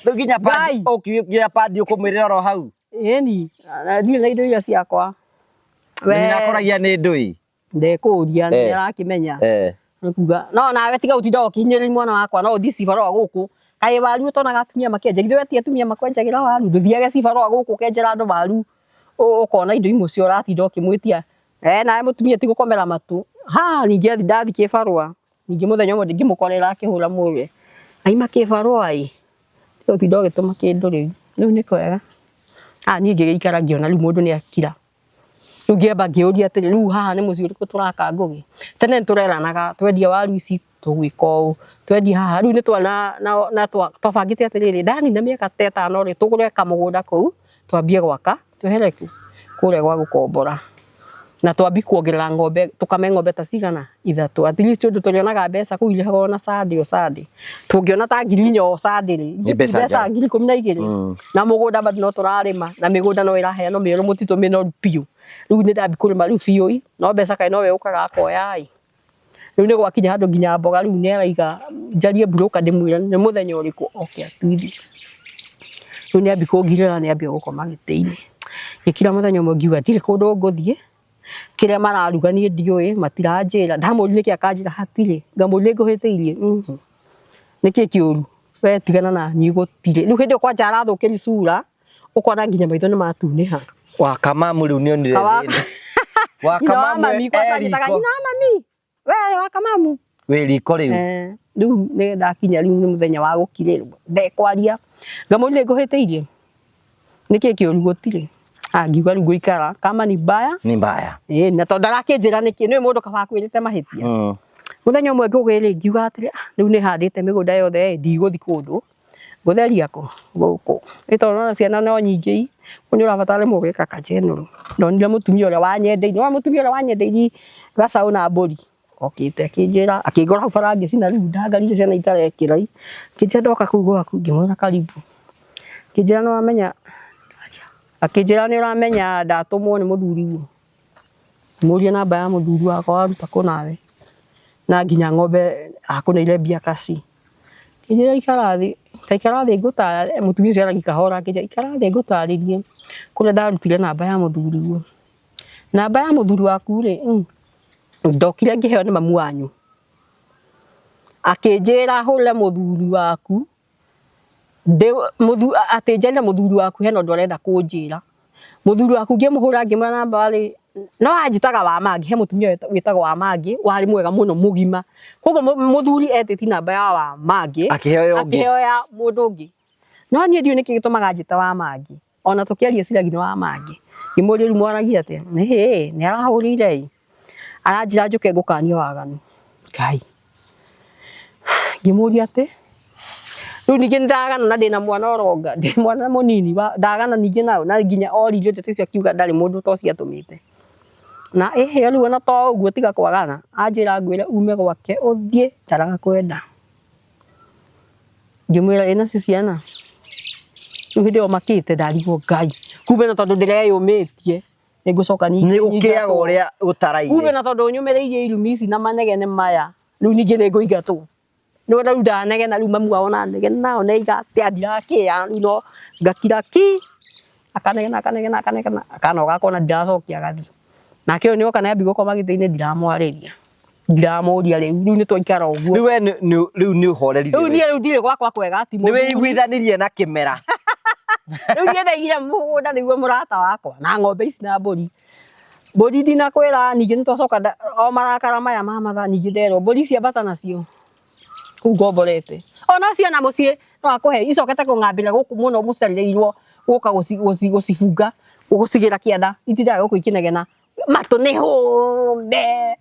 Rĩu nginya padi Ngai. ũkiugia padi ũkũmwĩrĩra oro hau. Ĩni na ndirĩ na indo iria ciakwa. We Nĩ akoragia nĩ ndũi. ndekũria nĩ arakĩmenya. Nĩ kuga no nawe tiga gũtinda ũkĩhinyĩrĩria mwana wakwa no ũthiĩ cibarũa gũkũ. Kaĩ waru ũtonaga atumia makĩenja githĩ we ti atumia makwenjagĩra waru ndũthiage cibarũa gũkũ ũkenjera andũ waru ũkona indo imwe cio ũratinda ũkĩmwĩtia. Nawe mũtumia ti gũkomera matũ. Ha ningĩ athi ndathi kĩbarũa ningĩ mũthenya ũmwe ngĩmũkorera akĩhũra mũrwe aima kĩbarũa ĩ tiga gũtinda ũgĩtũma kĩndũ rĩu rĩu nĩ kwega. Niĩ ngĩgĩikara ngĩona rĩu mũndũ nĩ akira. Rĩu ngĩamba ngĩũria atĩrĩ rĩu haha nĩ mũciĩ ũrĩkũ tũraka Ngũgĩ. Tene nĩ tũreranaga twendia waru ici tũgwĩka ũũ twendia haha rĩu nĩ na twabangĩte atĩrĩrĩ ndanina mĩaka ta ĩtano rĩ tũgũre kamũgũnda kũu twambie gwaka twehere kũ kũrĩa gwa gũkombora na twambi kuongerera ng'ombe tũkame ng'ombe ta cigana ithatũ at least ũndũ tũrĩonaga mbeca kũu irĩhagwo na Sunday o Sunday tũngĩona ta 4,000 o Sunday rĩ Nĩ mbeca njega. 12,000 na mũgũnda bado no tũrarĩma na mĩgũnda no ĩraheanwo mĩerũ mũtitũ mĩnoru biũ rĩu nĩ ndambi kũrĩma rĩu biũ ĩ no mbeca kaĩ nowe ũkaga akoya ĩ rĩu nĩ gwakinya handũ nginya mboga rĩu nĩ araiga njarie broker ndĩmwĩre nĩ mũthenya ũrĩkũ oke atuithie. Rĩu nĩ ambi kũngirĩra nĩ ambia gũkoma gĩtĩ-inĩ. Ngĩkira mũthenya ũmwe ngiuga ndirĩ kũndũ ngũthiĩ, kĩrĩa mararuga niĩ ndiũĩ, matiranjĩra. Ndamũria nĩkĩ akanjĩra hatirĩ. Ngamũria nĩ ngũhĩtĩirie? Nĩkĩ kĩũru? We tigana na niĩ gũtirĩ. Rĩu hĩndĩ ĩyo kwanja arathũkĩria cura, ũkona nginya maitho nĩ matunĩha. Wakamamu rĩu nĩ onire thĩna. Nyina wa mami kwanza anjĩtaga nyina wa mami we wakamamu wĩ riko rĩu. Rĩu nĩ ndakinya rĩu nĩ mũthenya wa gũkirĩrwo ndekwaria ngamũria nĩ ngũhĩtĩirie nĩkĩ kĩũru gũtirĩ. Angiuga rĩu ngũikara kama ni mbaya Ni mbaya. Ĩĩ na tondũ ndarakĩnjĩra nĩkĩ nĩũĩ mũndũ kaba akwĩrĩte mahĩtia. Mũthenya ũmwe Ngũgĩ rĩ ngiuga atĩrĩ rĩu nĩ handĩte mĩgũnda yothe ĩ ndigũthiĩ kũndũ ngũtheria kũ gũkũ ĩ tondũ nĩwona ciana no nyingĩ ĩ kũu nĩ ũrabatara rĩmwe ũgeka ka general. Ndonire mũtumia ũrĩa wanyendeirie nĩwona mũtumia ũrĩa wanyendeirie gacaũ na mbũri okĩte akĩnjĩra akĩngora hau bara ngĩcina rĩu ndangarire ciana itarekĩra ĩ akĩnjĩra ndoka kũu gwaku ngĩmwĩra karibu akĩnjĩra nĩ wamenya akĩnjĩra nĩ ũramenya ndatũmwo nĩ mũthuriguo ngĩmũria namba ya mũthuri wakwa waruta kũ nawe na nginya ng'ombe akũneire mbia kaci. Akĩnjĩra ikara thĩ ta ikara thĩ ngũtarĩrie mũtumia ũcio aragia kahora akĩnjĩra ikara thĩ ngũtarĩrie kũrĩa ndarutire namba ya mũthuriguo. Namba ya mũthuri waku rĩ ndokire ngĩheo nĩ mamu wanyu akĩnjĩra hũrĩre mũthuri waku atĩ njarĩrie mũthuri waku hena ũndũ arenda kũnjĩra. Mũthuri waku ngĩmũhũra ngĩmwĩra namba rĩ no anjĩtaga Wamangĩ he mũtumia wĩtagwo Wamangĩ warĩ mwega mũno mũgima. Koguo mũthuri etĩtie namba ya Wamangĩ Akĩheo ya ũngĩ. akĩheo ya mũndũ ũngĩ. No niĩ ndiũĩ nĩkĩ gĩtũmaga anjĩte Wamangĩ ona tũkĩaria ciragi nĩ Wamangĩ. Ngĩmũria rĩu mwaragia atĩa? Ĩhĩ nĩ arahũrĩire ĩ aranjĩra njũke ngũkanie waganu. Ngai ngĩmũria atĩ rĩu ningĩ nĩndagana na ndĩna mwana oronga ndĩ mwana mũnini ndagana ningĩ nao na nginya oririo ndeto icio akiuga ndarĩ mũndũ ta ũcio atũmĩte. Na ĩhĩ rĩu ona to ũguo tiga kwagana anjĩra ngwĩre ume gwake ũthiĩ ndarakwenda. Ngĩmwĩra ĩ nacio ciana? Rĩu hĩndĩ ĩyo makĩte ndarigwo Ngai kumbe na tondũ ndĩreyũmĩtie nĩ ngũcoka ningĩ Nĩ gũkĩaga ũrĩa ũtaraire. Kumbe na tondũ nyũmĩrĩirie irumi ici na manegene maya rĩu ningĩ nĩ ngũingatwo. Nĩwona rĩu ndanegena rĩu mamu wao nanegena ona aiga atĩa ndirakĩa rĩu no ngakira ki akanegena akanegena akanegena akanoga akona ndiracokia agathiĩ. Nake ũyũ nĩoka nĩambia gũkoma gĩtĩ-inĩ ndiramwarĩria ndiramũria rĩu rĩu nĩ twaikara ũguo. Rĩu we rĩu nĩ ũhorerire. Rĩu niĩ rĩu ndirĩ gwakwa kwega ti Nĩ mũthuri. wĩiguithanirie na kĩmera. Rĩu niĩ ndaigire mũgũnda nĩguo mũrata wakwa na ng'ombe ici na mbũri. Mbũri ndinakwĩra ningĩ nĩtwacoka o marakara maya ma mathaa ningĩ nderwo mbũri ici ambata nacio kũu ngomborete. Ona ciona mũciĩ no akũhe icokete kũng'ambĩra gũkũ mũno mũcereirwo gũka gũcibunga gũcigĩra kĩanda itindaga gũkũ ikĩnegena matũ nĩ hũme.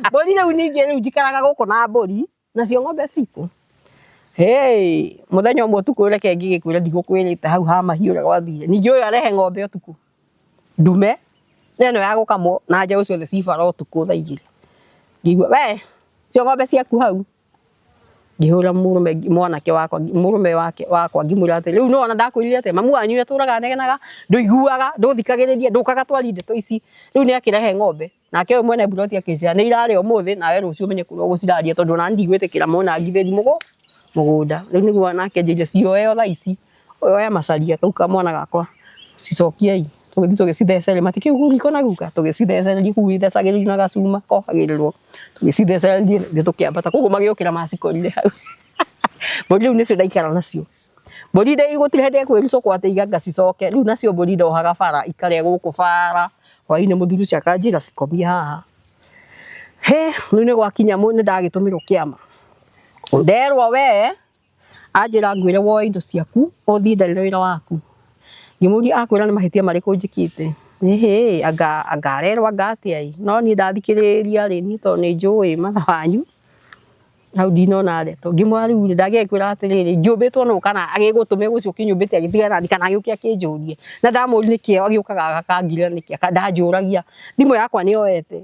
Mbũri rĩu ningĩ rĩu njikaraga gũkũ na mbũri nacio ng'ombe cikũ. Hey, muthenya ũmwe ũtukũ reke ngĩgĩkwĩra ndigũkwĩrĩte hau ha mahiũ ũrĩa gwathire. Ningĩ ũyũ arehe ng'ombe ũtukũ ndume na ĩno ya gũkamwo na njaũ ciothe ci bara ũtukũ thaa 2. Ngĩigua we cio ng'ombe ciaku hau. Ngĩhũra mũrũme mwanake wakwa mũrũme wake wakwa ngĩmwĩra atĩ rĩu nĩwona ndakwĩrire atĩ mamu wanyu atũraga anegenaga ndũiguaga ndũthikagĩrĩria ndũkaga twari ndeto ici rĩu nĩ akĩrehe ng'ombe nake ũyũ mwene mburoti akĩnjĩra nĩ irarĩa ũmũthĩ nawe rũciũ ũmenye kũrĩa ũgũciraria tondũ ona ndigwĩtĩkĩra mũnangithĩri mũgũnda rĩu nĩguo nake anjĩrire cioe o thaa ici oya macaria kau kamwana gakwa cicokiei tũgĩthiĩ tũgĩcithecereria matikĩu riko na guka tũgĩcithecereria kũu ithecagĩrĩrio na gacuma kohagĩrĩrwo tũgĩcithecereria ithuĩ tũkĩambata koguo magĩũkĩra macikorire hau mbũri rĩu nĩcio ndaikara nacio mbũri gũtirĩ hĩndĩ ĩkwĩricũkwo atĩ iga ngacicoke rĩu nacio mbũri ndohaga bara ikarĩa gũkũ bara hwainĩ mũthuri ũcio akanjĩra cikomie haha he rĩu nĩ gwakinya nĩ ndagĩtũmĩrwo kĩama nderwo we anjĩra ngwĩre woe indo ciaku ũthiĩ ndarĩ wĩra waku ngĩmũria akwĩra nĩ mahĩtia marĩkũ njĩkĩte ĩhĩ anga angarerwo anga atĩa ĩ no niĩ ndathikĩrĩria rĩ niĩ tondũ nĩ njũĩ matha wanyu hau ndinona ndeto ngĩmwĩra rĩu rĩ ndangĩkwĩra atĩrĩrĩ njũmbĩtwo nũ kana agĩgũtũme ũcio ũkĩnyũmbĩte agĩtigana nani kana agĩũke akĩnjũrie na ndamũria nĩkĩ agĩũkaga agakangirĩra nĩkĩ ndanjũragia thimũ yakwa nĩ yoete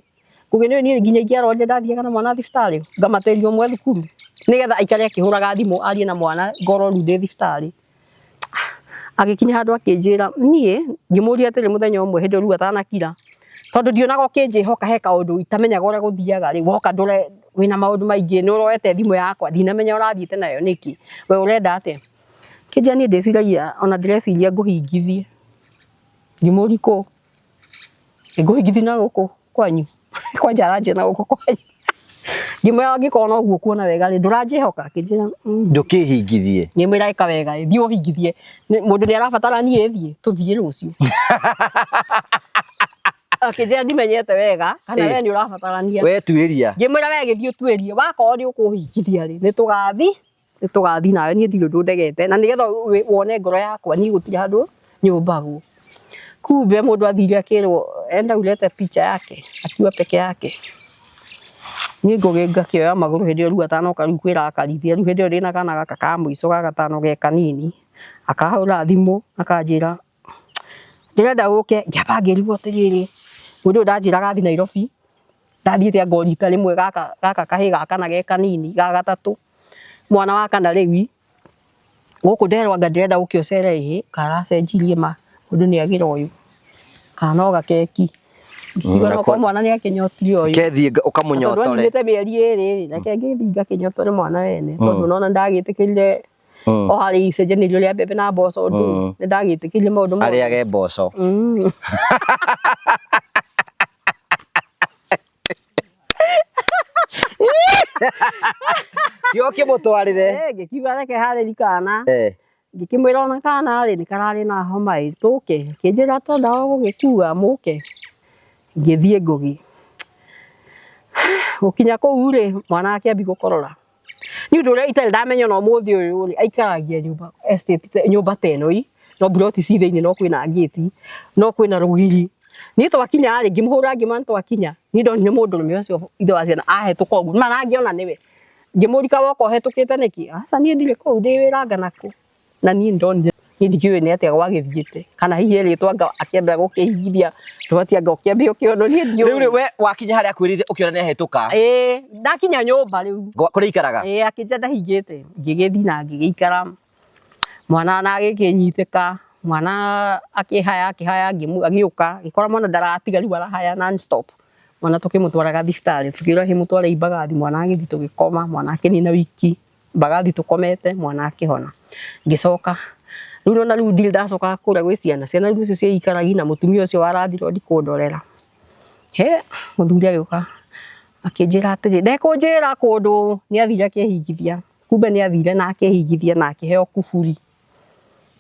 Ngũgĩ nĩ niĩ nginya ingĩarwarire ndathiaga na mwana thibitarĩ ngamatĩria ũmwe thukuru nĩgetha aikare akĩhũraga thimũ arie na mwana ngorwo rĩu ndĩ thibitarĩ agĩkinya handũ akĩnjĩra niĩ ngĩmũria atĩrĩ mũthenya ũmwe hĩndĩ ĩyo rĩu atanakira tondũ ndionaga ũkĩnjĩhoka he kaũndũ itamenyaga ũrĩa gũthiaga rĩ woka ndore wĩna maũndũ maingĩ nĩ ũroete thimũ yakwa ndinamenya ũrathiĩte nayo nĩkĩ we ũrenda atĩa kĩnjĩra niĩ ndĩciragia ona ndĩreciria ngũhingithie ngĩmũria kũ ngũhingithie na gũkũ kwanyu kwanja aranjĩra na gũkũ kwanyu ngĩmwĩra angĩkorwo noguo kuona wega rĩ ndũranjĩhoka akĩnjĩra Ndũkĩhingithie. Ngĩmwĩra ĩka wega thiĩ ũhingithie mũndũ nĩ arabatara niĩ thiĩ tũthiĩ rũciũ akĩnjĩra ndimenyete wega kana we nĩ ũrabatarania We tuĩria. Ngĩmwĩra we gĩthiĩ ũtuĩrie wakorwo nĩ ũkũhingithia rĩ nĩ tũgathi nĩ tũgathi nawe niĩ ndirĩ ũndũ ndegete na nĩgetha wone ngoro yakwa niĩ gũtirĩ handũ nyũmbagwo kumbe mũndũ athire akĩrwo enda ulete picha yake akiwa peke yake niĩ ngũgĩ ngakĩoya magũrũ hĩndĩ ĩyo rĩu atanoka rĩu kwĩrakarithia rĩu hĩndĩ ĩyo ndĩna kana gaka ka mũico ga gatano ge kanini akahũra thimũ akanjĩra ndĩrenda ũke ngĩamba ngĩrigwo atĩrĩrĩ mũndũ ũyũ ndanjĩraga athiĩ Nairobi ndathiĩte anga o rita rĩmwe gaka gaka kahĩĩ ga kana ge kanini ga gatatũ mwana wa kana rĩu gũkũ nderwo anga ndĩrenda ũke ũcere ĩĩ karacenjirie ma mũndũ nĩ agĩra ũyũ kana no gakeki ngiuga no korwo mwana nĩ akĩnyotire ũyũ Kethiĩ tondũ ũkamũnyotore. anyumĩte mĩeri ĩrĩ reke ngĩthiĩ ngakĩnyotore mwana wene tondũ nona ndagĩtĩkĩrire o harĩ icenjanĩrio rĩa mbembe na mboco ndũ nĩ ndagĩtĩkĩrire maũndũ mothe Arĩage mboco. Kĩo kĩmũtwarĩre. Ngĩkiuga reke harĩri kana ngĩkĩmwĩra ona kana rĩ nĩ kararĩ na homa ĩ tũke akĩnjĩra to ndawa gũgĩkua mũke ngĩthiĩ Ngũgĩ gũkinya kũu rĩ mwana akĩambi gũkorora nĩ ũndũ ũrĩa itarĩ ndamenya ona ũmũthĩ ũyũ rĩ aikaragia nyũmba estate nyũmba ta ĩno ĩ no mburoti ci thĩinĩ no kwĩna ngĩti no kwĩna rũgiri niĩ twakinya rĩ ngĩmũhũra ngĩmwĩra nĩ twakinya niĩ ndonire mũndũrũme ũcio ithe wa ciana ahĩtũka ũguo ma na ngĩona nĩwe ngĩmũria kawoka ũhĩtũkĩte nĩkĩ aca niĩ ndirĩ kũu ndĩ wĩra anga nakũ na niĩ ndonire niĩ ndikĩũĩ nĩ atĩa gwagĩthiĩte kana hihi erĩtwo anga akĩambia gũkĩhingithia ndwati anga ũkĩambia ũkĩonwo niĩ Rĩu rĩ ndiũĩ we wakinya harĩa akwĩrire ũkĩona nĩ ahĩtũka. ĩĩ ndakinya nyũmba rĩu Kũrĩa aikaraga. ĩĩ akĩnjĩra ndahingĩte ngĩgĩthiĩ na ngĩgĩikara mwana na agĩkĩnyitĩka mwana akĩhaya akĩhaya agĩũka agĩkora mwana ndaratiga rĩu arahaya non stop mwana tũkĩmũtwaraga thibitarĩ tũkĩũra hĩ mũtware Mbagathi mwana agĩthiĩ tũgĩkoma mwana akĩnina wiki Mbagathi tũkomete mwana akĩhona ngĩcoka rĩu nona rĩu ndirĩ ndacoka kũrĩa gwĩ ciana ciana rĩu nĩcio ciĩikaragia na mũtumia ũcio wa landlord kũndorera he mũthuri agĩũka akĩnjĩra atĩrĩ ndekũnjĩra kũndũ nĩ athire akĩhingithia kumbe nĩ athire na akĩhingithia na akĩheo kuburi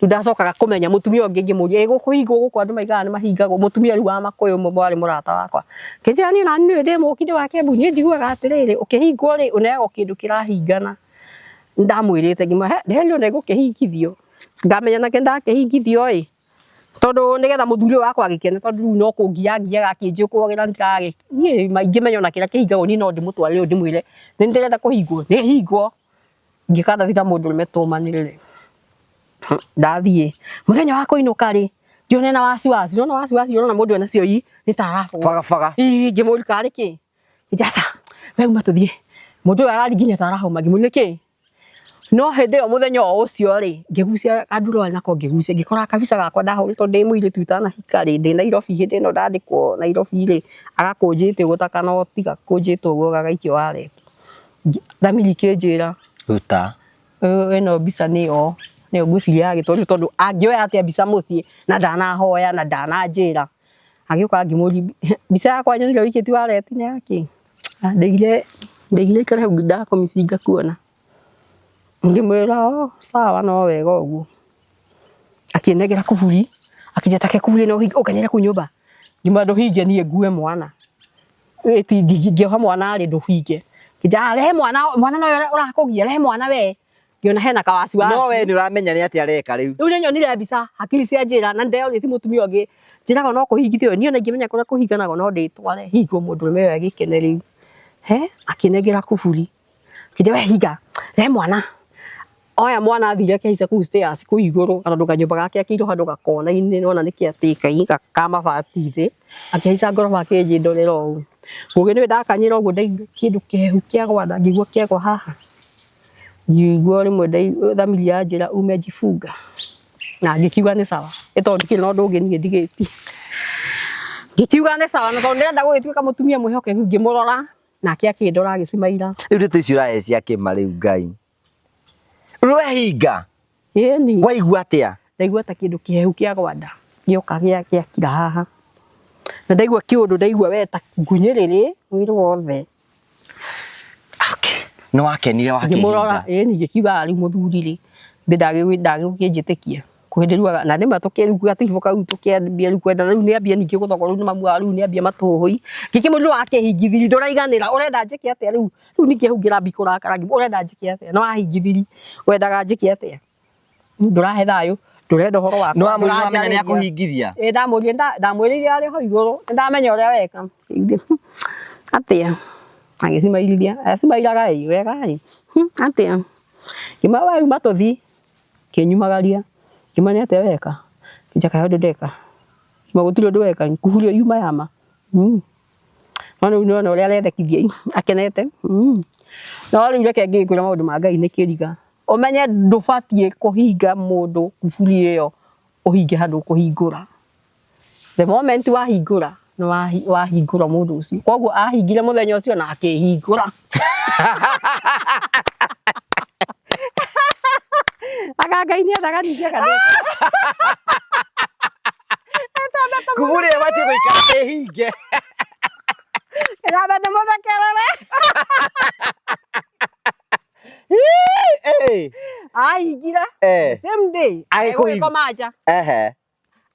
rĩu ndacokaga kũmenya mũtumia ũngĩ ngĩmũria ĩ gũkũhingwo gũkũ andũ maigaga nĩ mahingagwo mũtumia rĩu wa makũyũ ũmwe warĩ mũrata wakwa akĩnjĩra niĩ nani nĩũĩ ndĩ mũkindĩ wa Kĩambu niĩ njiguaga atĩrĩrĩ ũkĩhingwo rĩ ũneagwo kĩndũ kĩrahingana ndamwĩrĩte ngĩmwĩra nderirwo nĩ ngũkĩhingithio ngamenya nake ndakĩhingithio ĩ tondũ nĩgetha mũthuri ũyũ wakwa agĩkene tondũ rĩu no kũngia ngiaga akĩnjũkũagĩra ndiragĩ niĩ ingĩmenya ona kĩrĩa kĩhingagwo niĩ no ndĩmũtware rĩu ndĩmwĩre nĩ ndĩrenda kũhingwo nĩ hingwo Ngĩkandathi na mũndũrũme tũmanĩrĩre. Ndathiĩ mũthenya wa kũinũka rĩ, ngĩona ena wasiwasi, nona wasiwasi, ũrona mũndũ ena cio i nĩ ta arabũra. Baga baga. Ii ngĩmũria karĩ kĩ? Ngĩnjĩra aca, we uma tũthiĩ. Mũndũ ũyũ arari nginya ta arahoma, ngĩmũria nĩkĩ? No hĩndĩ ĩyo mũthenya o ũcio rĩ, ngĩgucia kandurwa nako ngĩgucia, ngĩkora kabica gakwa ndahũrĩtwo ndĩ mũirĩtu itanahika rĩ, ndĩ Nairobi hĩndĩ ĩno ndandĩkwo Nairobi rĩ, agakũnjĩte ũguo ta kanoti gakũnjĩtwo ũguo gagaikio wallet. Thamiri ĩkĩnjĩra Ruta. Ĩno mbica nĩyo nĩyo ngwĩciria yagĩtwarirwo tondũ angĩoya atĩa mbica mũciĩ na ndanahoya na ndananjĩra. Agĩũka ngĩmũria mbica yakwa nyonire ũikĩtie wallet nĩ yakĩ? Ndaigire ndaigire ĩikare hau ndakũmicinga kuona. Ngĩmwĩra oh sawa no wega ũguo. Akĩnengera kuburi akĩnjĩra take kuburi ĩno ũnganyere kũu nyũmba. Ngĩmwĩra ndũhinge niĩ ngue mwana. Ngĩoha mwana rĩ ndũhinge. Akĩnjĩra rehe mwana, mwana nowe ũrakũgia rehe mwana we. Ngĩona hena kawasiwasi. No we nĩ ũramenya nĩ atĩa areka rĩu. Rĩu nĩnyonire mbica hakiri cia njĩra na ndeyonire ti mũtumia ũngĩ. Njĩraga no kũhingithio niĩ ona ingĩmenya kũrĩa kũhinganagwo no ndĩtware hingwo mũndũrũme ũyũ agĩkene rĩu. He akĩnengera kuburi. Akĩnjĩra we hinga rehe mwana. Oya mwana athire akĩhaica kũu stairs kũu igũrũ tondũ kanyũmba gake akĩirwo handũ gakona-inĩ nĩwona nĩ kĩatĩka ka mabati thĩ. Akĩhaica ngoroba akĩnjĩndorera ũũ. Ngũgĩ nĩwe ndakanyĩra ũguo ndaigua kĩndũ kĩhehu kĩagwa nda ngĩigua kĩagwa haha. Ngĩigua rĩmwe thamiri yanjĩra umejifunga na ngĩkiuga nĩ sawa nĩ tondũ ndikĩrĩ na ũndũ ũngĩ niĩ ndigĩtie. Ngĩkiuga nĩ sawa na tondũ ndĩrenda gũgĩtuĩka mũtumia mwĩhokeku ngĩmũrora nake akĩndora agĩcimaira. Rĩu ndeto icio ũrahe cia kĩma rĩu Ngai. Rĩu wehinga Ĩni. Waigua atĩa? Ndaigua ta kĩndũ kĩhehu kĩagwa nda gĩoka gĩakira haha. Na ndaigua kĩũndũ ndaigua we ta ngunyĩrĩrĩ mwĩrĩ wothe. Okay. Nĩ wakenire Ngĩmũrora wakĩhinga. ĩni ngĩkiuga rĩu mũthuri rĩ ndagĩũkĩnjĩtĩkia. Kwĩndĩ rĩu na nĩma tũkĩrĩu gatiribũ kau tũkĩambia rĩu kwendana rĩu nĩambia ningĩ gũthogora rĩu nĩ mamu wao rĩu nĩambia matũhũhũi. Ngĩkĩmũria wakĩhingithirie ndũraiganĩra ũrenda njĩke atĩa rĩu? Rĩu ningĩ hau ngĩrambia kũrakara ũrenda njĩke atĩa? Nĩ wahingithirie wendaga njĩke atĩa? Ndũrahe thayũ ndũrenda ũhoro wakwa. Nĩ wamwĩrire wamenya nĩ ndũranjarĩria. akũhingithia. Ĩĩ ndamũrire ndamwĩrĩire arĩ ho igũrũ nĩ ndamenya ũrĩa weka. Atĩa? Agĩcimairithia acimairaga ĩ wega ĩ atĩa? Ngĩmwĩra we uma tũthiĩ. Akĩnyumagaria ngĩmwĩra nĩ atĩa weka? Akĩnjĩra kaĩ ũndũ ndeka? Ngĩmwĩra gũtirĩ ũndũ weka ngũhuria yuma ya ma. No rĩu nĩwona ũrĩa arethekithia akenete. No rĩu reke ngĩkwĩre maũndũ ma Ngai nĩ kĩriga. Ũmenye ndũbatiĩ kũhinga mũndũ kuburi ĩyo ũhinge handũ ũkũhingũra. The moment wahingũra nĩ wahingũra mũndũ ũcio. Koguo ahingire mũthenya ũcio na akĩhingũra. Anga Ngai nĩ endaga ningĩ akaneka. Kuburi ĩyo ĩbatiĩ gũikara ĩhinge. Ĩramba ndĩmũthekerere. Ahingire same day Agĩkũhinga. agĩkoma nja. Ehe.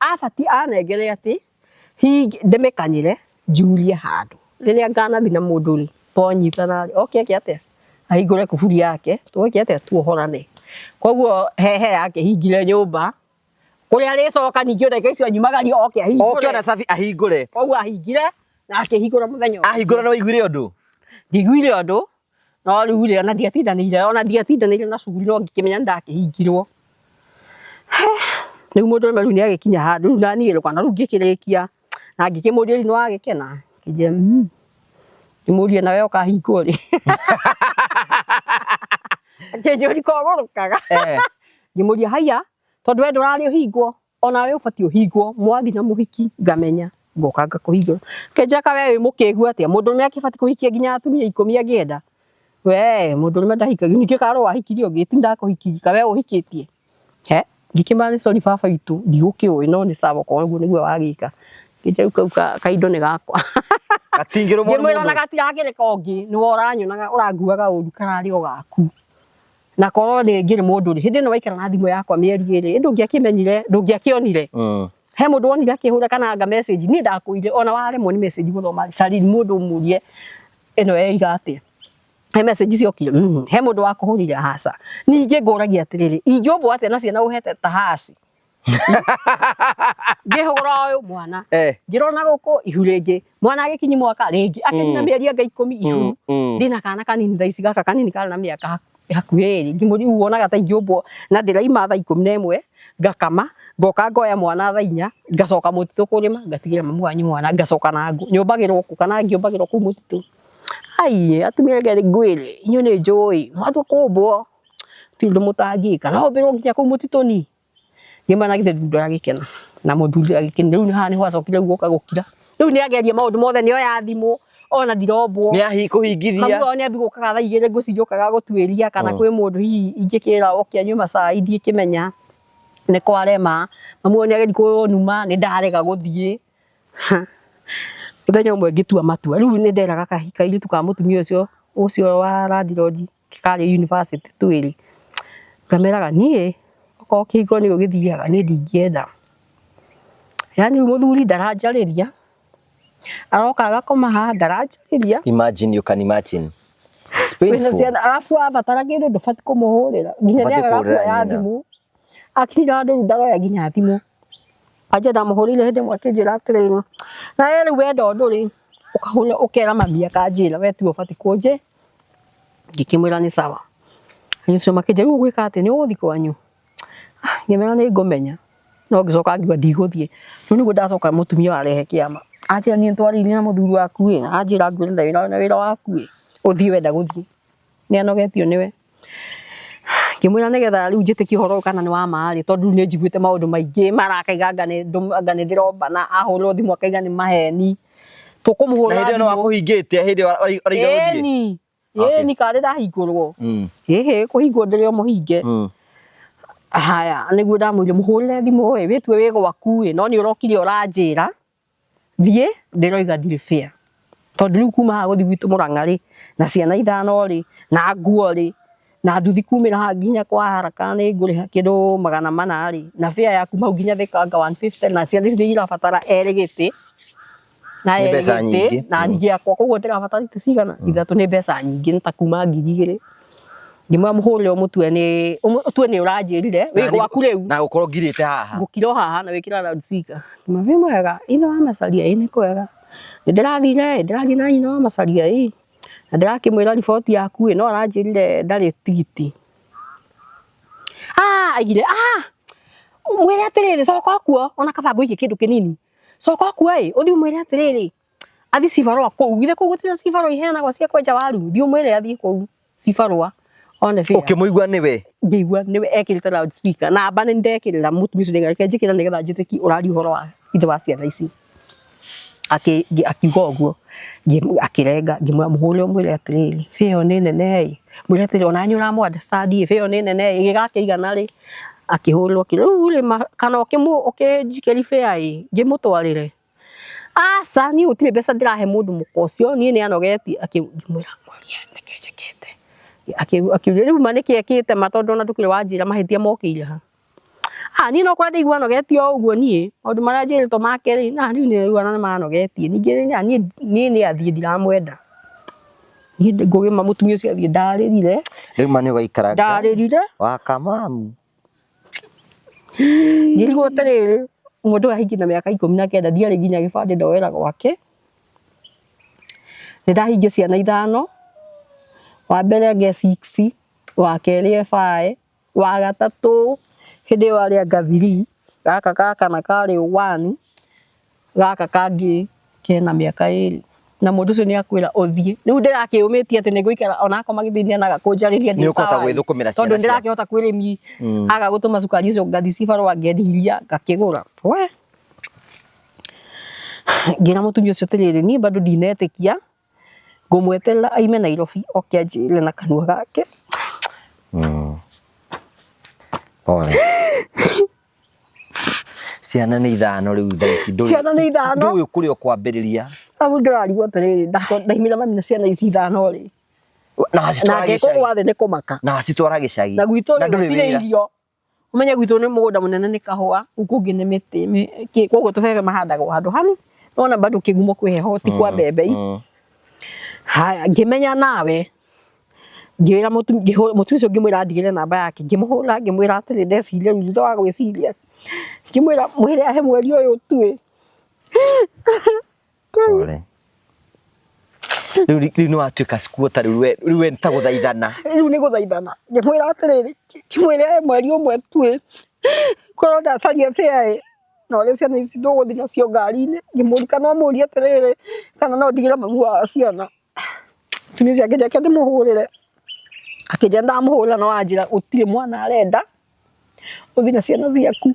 Abatiĩ anengere atĩ hinge ndĩmĩkanyĩre njurie handũ. Rĩrĩa nganathi na mũndũ rĩ, twanyitana rĩ, oke eke atĩa? Ahingũre kuburi yake, tweke atĩa? Tuohorane. Koguo hehe yake hingire nyũmba, kũrĩa arĩcoka ningĩ o ndagĩka icio anyumagario oke ahingũre. Oke ona cabi ahingũre. Koguo ahingire na akĩhingũra mũthenya ũcio. Ahingũra nĩ waiguire ũndũ? Ndiguire ũndũ, no rĩu rĩ ona ndiatindanĩire ona ndiatindanĩire na cuguri no ngĩkĩmenya nĩ ndakĩhingirwo. Rĩu mũndũrũme rĩu nĩ agĩkinya handũ rĩu na niĩ kana rĩu ngĩkĩrĩkia na ngĩkĩmũria rĩu nĩ wagĩkena? Akĩnjĩra mm. Ngĩmũria nawe ũkahingwo rĩ? Akĩnjũria ko ũgũrũkaga? Ngĩmũria haiya tondũ we ndũrarĩ ũhingwo onawe ũbatiĩ ũhingwo mwathi na mũhiki ngamenya ngoka ngakũhingũra. Akĩnjĩra kaĩ we wĩ mũkĩgu atĩa mũndũrũme akĩbatiĩ kũhikia nginya atumia ikũmi angĩenda? We mũndũrũme ndahikagia ningĩ karwo wahikirie ũngĩ ti ndakũhikirie kaĩ we ũhikĩtie? He ngĩkĩmwĩra nĩ sorry baba witũ ndigũkĩũĩ no nĩ sawa okorwo ũguo nĩguo wagĩka. Ngĩnjĩra rĩu kau kaindo nĩ gakwa. Gatingĩrũmwo nĩ Ngĩmwĩra ona mũndũ. gatirakĩrĩ kongĩ nĩwe ũranyonaga ũranguaga ũru kararĩ o gaku. Na korwo nĩ ngĩrĩ mũndũ rĩ, hĩndĩ ĩno waikara na thimũ yakwa mĩeri ĩrĩ, ndũngĩakĩmenyire, ndũngĩakĩonire. He mũndũ wonire akĩhũra kana anga message, niĩ ndakwĩrire ona waremwo nĩ message gũthoma cariri mũndũ ũmũrie ĩno yoiga atĩa. He message ciokire? He mũndũ wakũhũrire? Aca. Ningĩ ngũragia atĩrĩrĩ, ingĩũmbwo atĩa na ciana ũhete ta haci? Ngĩhũra ũyũ mwana. Ngĩrona gũkũ ihu rĩngĩ. Mwana agĩkinyia mwaka rĩngĩ. Akĩnyina mĩeri anga ikũmi ihu. Ndĩna kana kanini thaa ici gaka kanini karĩ na mĩaka Hakuhĩ ĩrĩ ngĩmũria wonaga ta ingĩũmbwo na ndĩraima thaa 11 ngakama, ngoka ngoya mwana thaa 4, ngacoka mũtitũ kũrĩma, ngatigĩra mamu wanyu mwana, ngacoka na ngũ nyũmbagĩrwo kũ kana ngĩũmbagĩrwo kũu mũtitũ. Ai atumia, reke ngwĩre, inyuĩ nĩ njũĩ mwatua kũmbwo ti ũndũ mũtangĩka, no ũmbĩrwo nginya kũu mũtitũ ni ngĩmana githĩ ndũragĩkena na mũthuri agĩkena. Rĩu haha nĩho acokire rĩu gũka gũkira. Rĩu nĩ ageria maũndũ mothe, nĩ oya thimũ ona ndirombwo. Nĩ ahi kũhingithia. Mamu wao nĩ ambi gũkaga thaa 2, ngwĩciria okaga gũtuĩria kana kwĩ mũndũ hihi ingĩkĩra oke anyue macai, ndikĩmenya nĩ kwarema. Mamu wao nĩ ageria kũnuma, nĩ ndarega gũthiĩ. Mũthenya ũmwe ngĩtua matua, rĩu nĩ nderaga kairĩtu ka mũtumia ũcio ũcio wa landlord karĩ university twĩrĩ, ngameraga niĩ okorwo kĩhiko nĩ gĩthiaga, niĩ ndingĩenda. Yani rĩu mũthuri ndaranjarĩria, aroka agakoma haha, ndaranjarĩria. Imagine, you can imagine. It's Wĩna painful. ciana, arabu wabatara kĩndũ ndũbatiĩ kũmũhũrĩra nginya. Ũbatiĩ Nĩagaga kũhũrĩra kuoya nyina. thimũ, akinya handũ rĩu ndaroya nginya thimũ. Anja ndamũhũrĩire hĩndĩ ĩmwe, akĩnjĩra atĩrĩrĩ, na we rĩu wenda ũndũ rĩ, ũkahũra ũkera mami, akanjĩra we tiwe ũbatiĩ kũnjĩ. Ngĩkĩmwĩra nĩ sawa. Ũcio makĩnjĩra, rĩu ũgwĩka atĩa, nĩ ũgũthiĩ kwanyu? Ah, ngĩmera nĩ ngũmenya, no ngĩcoka ngiuga ndigũthiĩ. Rĩu nĩguo ndacoka, mũtumia ũyũ arehe kĩama, anjĩra niĩ nĩtwarĩirie na mũthuri waku ĩ, anjĩra ngwĩre na wĩra waku ĩ, ũthiĩ wenda gũthiĩ, nĩ anogetio nĩwe. Ngĩmwĩra nĩgetha rĩu njĩtĩkie ũhoro ũyũ kana nĩ wa ma rĩ, tondũ rĩu nĩ njiguĩte maũndũ maingĩ marakaiga anga nĩ ndĩrombana, ahũrĩrwo thimũ akaiga nĩ maheni, Na tũkũmũhũrĩra hĩndĩ ĩyo no thimũ. akũhingĩte hĩndĩ ĩyo ũraiga ũthiĩ. Ĩni. Okay. Ĩni, karĩ ndahingũrwo. Ĩhĩ, kũhingwo ndĩrĩ o mũhinge. Haya, nĩguo ndamwĩrire mũhũrĩre thimũ ĩ, wĩtue wĩ gwaku ĩ, no nĩ ũrokire ũranjĩra thiĩ, ndĩroiga ndirĩ fair, tondũ rĩu kuma haha gũthiĩ gwitũ Mũrang'a rĩ, na ciana ithano rĩ, na nguo rĩ, na nduthi kumĩra haha nginya kwa haraka nĩ ngũrĩha kĩndũ 400 rĩ, na fare ya kuma hau nginya Thika anga 150, na ciana ici nĩ irabatara erĩ gĩtĩ na Nĩ erĩ mbeca gĩtĩ nyingĩ. Na ningĩ akwa, koguo ndĩrabatara itĩ cigana? Ithatũ. Nĩ mbeca nyingĩ, nĩ ta kuma 2000. Ngĩmwĩra mũhũrĩre ũmũtue nĩ ũtue nĩ ũranjĩrire wĩ gwaku rĩu. Na gũkorwo ngirĩte haha. Ngũkira o haha na wĩkĩra loudspeaker. Ngĩmwĩra wĩ mwega ithe wa Macharia? Ĩ nĩ kwega. Nĩ ndĩrathire ĩ, ndĩraria na nyina wa Macharia ĩ, na ndĩrakĩmwĩra riboti yaku ĩ, no aranjĩrire ndarĩ tigiti. Ah, aigire, ah, mwĩre atĩrĩrĩ, coka kuo ona kaba ngũikie kĩndũ kĩnini, coka kuo ĩ, ũthiĩ ũmwĩre atĩrĩrĩ athiĩ cibarũa kũu, githĩ kũu gũtirĩ cibarũa iheanagwo cia kwenja waru, thiĩ ũmwĩre athiĩ kũu cibarũa one fare. Ũkĩmũigua nĩwe. Ngĩigua nĩwe ekĩrĩte loudspeaker, na amba nĩ ndekĩrĩra mũtumia ũcio, reke njĩkĩre nĩgetha njĩtĩkie ũraria ũhoro wa ithe wa ciana ici. Akiuga ũguo, akĩrenga, ngĩmwĩra mũhũre ũmwĩre atĩrĩrĩ, fare ĩyo nĩ nene ĩ, mwĩre atĩrĩrĩ ona nĩ ũramũ understand ĩ, fare ĩyo nĩ nene ĩ, ĩgĩgakĩigana rĩ? Akĩhũrĩrwo rĩu rĩ, kana ũkĩnjikĩria fare ĩ, ngĩmũtwarĩre? Aca, niĩ gũtirĩ mbeca ndĩrahe mũndũ mũka ũcio, niĩ nĩ anogetie. Ngĩmwĩra mũrie nĩkĩ njĩkĩte. Akiuria rĩu ma nĩkĩ ekĩte ma, tondũ ona ndũkĩrĩ wanjĩra mahĩtia mokĩire ha. Ah, niĩ no kũrĩa ndaigua anogetio o ũguo, niĩ maũndũ marĩa njĩrĩtwo make rĩ, na rĩu nĩ rĩu ona nĩ manogetie. Ningĩ niĩ nĩ athiĩ, ndiramwenda. Niĩ ngũgĩma mũtumia ũcio athiĩ, ndarĩrire. Rĩu ma nĩ ũgaikara. Ndarĩrire. Wa kamamu. Ngĩrigwo atĩrĩrĩ, mũndũ ũyũ ahikie na mĩaka 19, ndiarĩ nginya gĩbandĩ ndoera gwake. Nĩ ndahingia ciana ithano, wa mbere nge 6, wa kerĩ e 5, wa gatatũ hĩndĩ ĩyo arĩ anga 3, gaka ga kana karĩ 1, gaka kangĩ kena mĩaka 2. Na mũndũ ũcio nĩ akwĩra ũthiĩ. Rĩu ndĩrakĩũmĩtie atĩ nĩ ngũikara ona akoma gĩthĩ nĩonaga kũnjarĩria ndĩ Nĩ ũkũhota sawa ĩ. gwĩthũkũmĩra Tondũ ciana ciaku. ndĩrakĩhota kwĩrĩmi, aga gũtũma cukari ũcio ngathiĩ cibarũa ngendia iria ngakĩgũra. We ngĩra mũtumia ũcio atĩrĩrĩ, niĩ bado ndinetĩkia, ngũmweterera aime Nairobi oke anjĩre na kanua gake. Pole. Ciana nĩ ithano rĩu thaa ici ndũrĩ. Ciana nĩ ithano. Ndũĩ kũrĩa ũkwambĩrĩria. Arabu ndĩrarigwo atĩrĩrĩ, ndaimĩra mami na ciana ici ithano rĩ, Na wacitwara na gĩcagi. ngekũgwa thĩ nĩ kũmaka. Na wacitwara gĩcagi. Na gwitũ Na rĩ, ndũrĩ gũtirĩ wĩra. irio. Ũmenye gwitũ nĩ mũgũnda mũnene nĩ kahũa, kũu kũngĩ nĩ mĩtĩ, koguo tũbebe mahandagwo handũ hani, nĩwona bado kĩgumo kwĩ heho ti kwa mbembe. Haya, ngĩmenya nawe, ngĩra mũtumia ũcio, ngĩmwĩra andigĩre namba yake, ngĩmũhũra, ngĩmwĩra atĩrĩ, ndeciria rĩu thutha wa gwĩciria, ngĩmwĩra mwĩre ahe mweri ũyũ tuĩ. Pole. Rĩu nĩ watuĩka squatter rĩu we rĩu we nĩ ta gũthaithana. Rĩu nĩ gũthaithana. Ngĩmwĩra atĩrĩrĩ, kĩmwĩre mweri ũmwe tu ĩ, korwo ndacaria fare ĩ, na ũrĩa ciana ici tũgũthiĩ nacio ngari-inĩ. Ngĩmũria kana no mũrie atĩrĩrĩ, kana no ndigĩre mami wa ciana. Mũtumia ũcio akĩnjĩra reke ndĩmũhũrĩre. Akĩnjĩra ndamũhũrĩra no anjĩra gũtirĩ mwana arenda, ũthiĩ na ciana ciaku.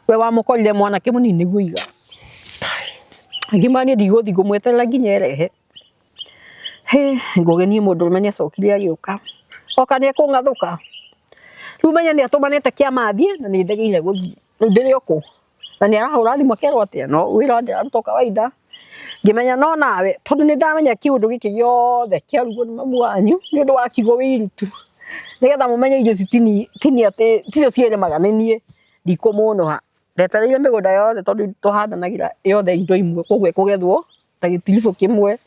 We wamũkorire mwanake mũnini nĩguo oiga. Ngĩmwĩra niĩ ndigũthiĩ ngũmweterera nginya erehe. Hĩ, Ngũgĩ niĩ mũndũrũme nĩ acokire agĩũka. Oka nĩ ekũng'athũka. Rĩu menye nĩ atũmanĩte kĩama thiĩ na nĩ ndegeire gũthiĩ. Rĩu ndĩrĩ o kũ? Na nĩ arahũra thimũ akerwo atĩa? No wĩra ndĩraruta o kawaida. Ngĩmenya no nawe tondũ nĩ ndamenya kĩũndũ gĩkĩ gĩothe kĩarugwo nĩ mamu wanyu nĩ ũndũ wa kiugo wĩirutu. Nĩgetha mũmenye irio ici ti niĩ atĩ ticio ciĩrĩmaga nĩ niĩ ndikũmũnũha. Ndetereire mĩgũnda yothe tondũ tũhandanagĩra yothe indo imwe koguo ĩkũgethwo ta gĩtiribũ kĩmwe.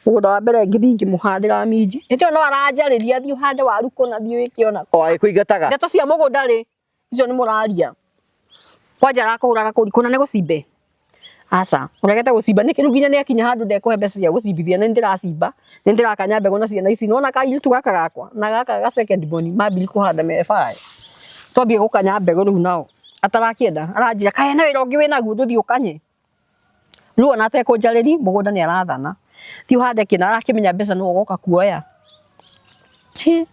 Mũgũnda wa mbere ngĩthiĩ ngĩmũhandĩra minji. Hĩndĩ ĩyo no aranjarĩria thiĩ ũhande waru kũna thiĩ wĩke ũna. O agĩkũingataga? Ndeto cia mũgũnda rĩ, icio nĩ mũraria. Kwanja arakũhũra agakũria kũna nĩ gũcimbe? Aca, ũregete gũcimba nĩkĩ? Rĩu nginya nĩ akinya handũ ndekũhe mbeca cia gũcimbithia nĩ ndĩracimba, nĩ ndĩrakanya mbegũ na ciana ici. Nĩwona kairĩtu gaka gakwa na gaka ga second born mambirie kũhanda me bae. Twambia gũkanya mbegũ rĩu nao atarakĩenda aranjĩra kaĩ hena wĩra ũngĩ wĩnaguo ndũthiĩ ũkanye? Rĩu ona atekũnjarĩria mũgũnda nĩ arathana, thiĩ ũhande kĩna arakĩmenya mbeca nĩwe ũgoka kuoya. Hĩ,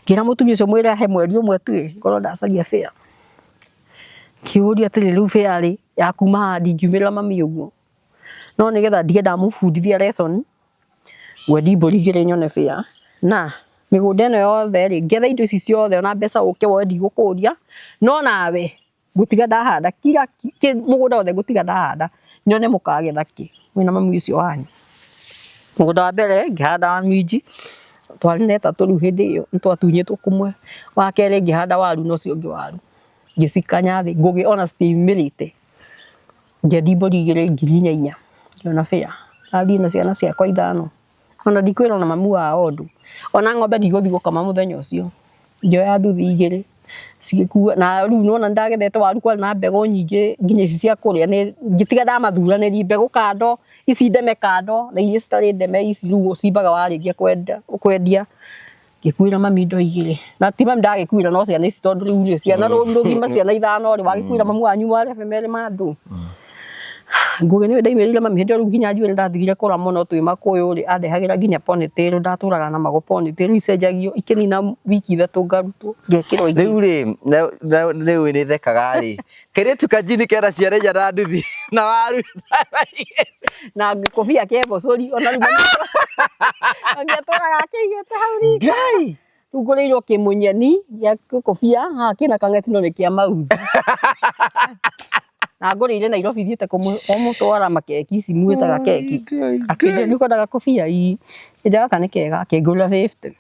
ngĩra mũtumia ũcio mwĩre ahe mweri ũmwe tu ĩ, ngorwo ndacaria fare. Ngĩũria atĩrĩrĩ rĩu fare rĩ, ya kuma haha ndingiumĩrĩra mami ũguo. No nĩgetha ndige ndamũbundithia lesson, ngwendi mbũri igĩrĩ nyone fare, na mĩgũnda ĩno yothe rĩ, ngethe indo ici ciothe ona mbeca ũke woe ndigũkũria, no nawe ngũtiga ndahanda kila mũgũnda wothe ngũtiga ndahanda nyone mũkagetha kĩ mwĩna mami ũcio wanyu. Mũgũnda wa mbere ngĩhanda wa minji, twarĩ na ĩtatũ rĩu hĩndĩ ĩyo nĩ twatunyĩtwo kũmwe. Wa kerĩ ngĩhanda waru na ũcio ũngĩ waru, ngĩcikanya thĩ ngũgĩ ona citiaumĩrĩte. Ngĩendia mbũri igĩrĩ ngiri inya inya, ngĩona bĩa, ndathiĩ na ciana ciakwa ithano. Ona ndikwĩra ona mami wao ũndũ. Ona ng'ombe ndigũthiĩ gũkama mũthenya ũcio. Ngĩoya nduthi igĩrĩ cigĩkua na rĩu nĩwona nĩndagethete waru kwarĩ na mbegũ nyingĩ nginya ici cia kũrĩa ngĩtiga ndamathuranĩria mbegũ kando, ici ndeme kando na iria citarĩ ndeme ici rĩu ũcimbaga warĩkia kwendia. Ngĩkuĩra mami indo igĩrĩ na ti mami ndagĩkuĩra no ciana ici tondũ rĩu rĩ ciana rũru rũgima ciana ithano rĩ wagĩkuĩra mami wanyu marebe merĩ ma andũ. Ngũgĩ nĩwe ndaimĩrĩire mami hĩndĩ ĩyo rĩu nginya njuĩrĩ ndatigire kũra mũno twĩ makũyũ rĩ andehagĩra nginya ponytail ndatũraga na magũ ponytail icenjagio ikĩnina wiki ithatũ ngarutwo ngekĩrwo ingĩ. Rĩu rĩ rĩu nĩ thekaga rĩ kairĩtu kanjini kena ciana inya na nduthi na waru na gĩkũbia kĩa mbũcũri ona rĩu mami atũraga akĩigĩte hau riko. Ngai! Rĩu ngũrĩirwo kĩmũnyeni gĩa gĩkũbia haha kĩna kang'eti no nĩ kĩa mauthi. Na ngũrĩire Nairobi thiĩte kũmũtwara makeki ici mwĩtaga keki. Akĩnjĩra nĩ ũkwenda gakũbia? Ii. Ngĩnjĩra gaka nĩ kega akĩngũrĩra 50.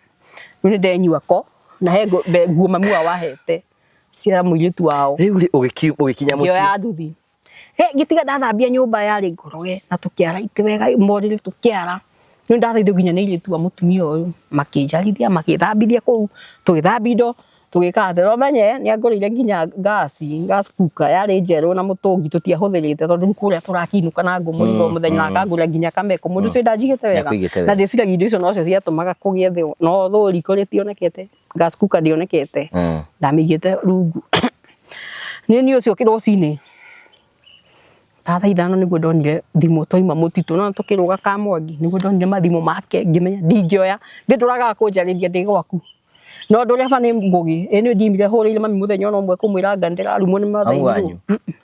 Rĩu nĩ ndenyua ko na he nguo mami wao ahete cia mũirĩtu wao. Rĩu rĩ ũgĩkinya mũciĩ. Ngĩoya nduthi. Hĩ, ngĩtiga ndathambia nyũmba yarĩ ngoroge na tũkĩara itĩ wega morĩrĩ tũkĩara. Rĩu ndathaithio nginya nĩ airĩtu a mũtumia ũyũ makĩnjarithia makĩthambithia kũu tũgĩthambia indo tũgĩka atĩ. Na ũmenye nĩ angũrĩire nginya ngasi, gas cooker yarĩ njerũ na mũtũngi tũtiahũthĩrĩte tondũ rĩu kũrĩa tũrakĩinũka na ngũ mũrigo mũthenya na akangũrĩra nginya kameko. Mũndũ ũcio ndanjigĩte wega Nĩakũigĩte na wega. ndĩciragia indo icio nocio ciatũmaga kũgĩe thĩ no though riko rĩtionekete, gas cooker ndĩonekete ndamĩigĩte rungu. Nĩ niĩ ũcio rũcinĩ ta thaa ithano nĩguo ndonire thimũ twauma mũtitũ nĩwona tũkĩrũga Kamwangi nĩguo ndonire mathimũ make ngĩmenya ndingĩoya ndĩndũragaga kũnjarĩria ndĩ gwaku. No ũndũ ũrĩa baba nĩ Ngũgĩ ĩ nĩ ndiumire hũrĩire mami mũthenya ona ũmwe kũmwĩra anga nĩndĩrarumwo nĩ Mamu mathairũ. wanyu?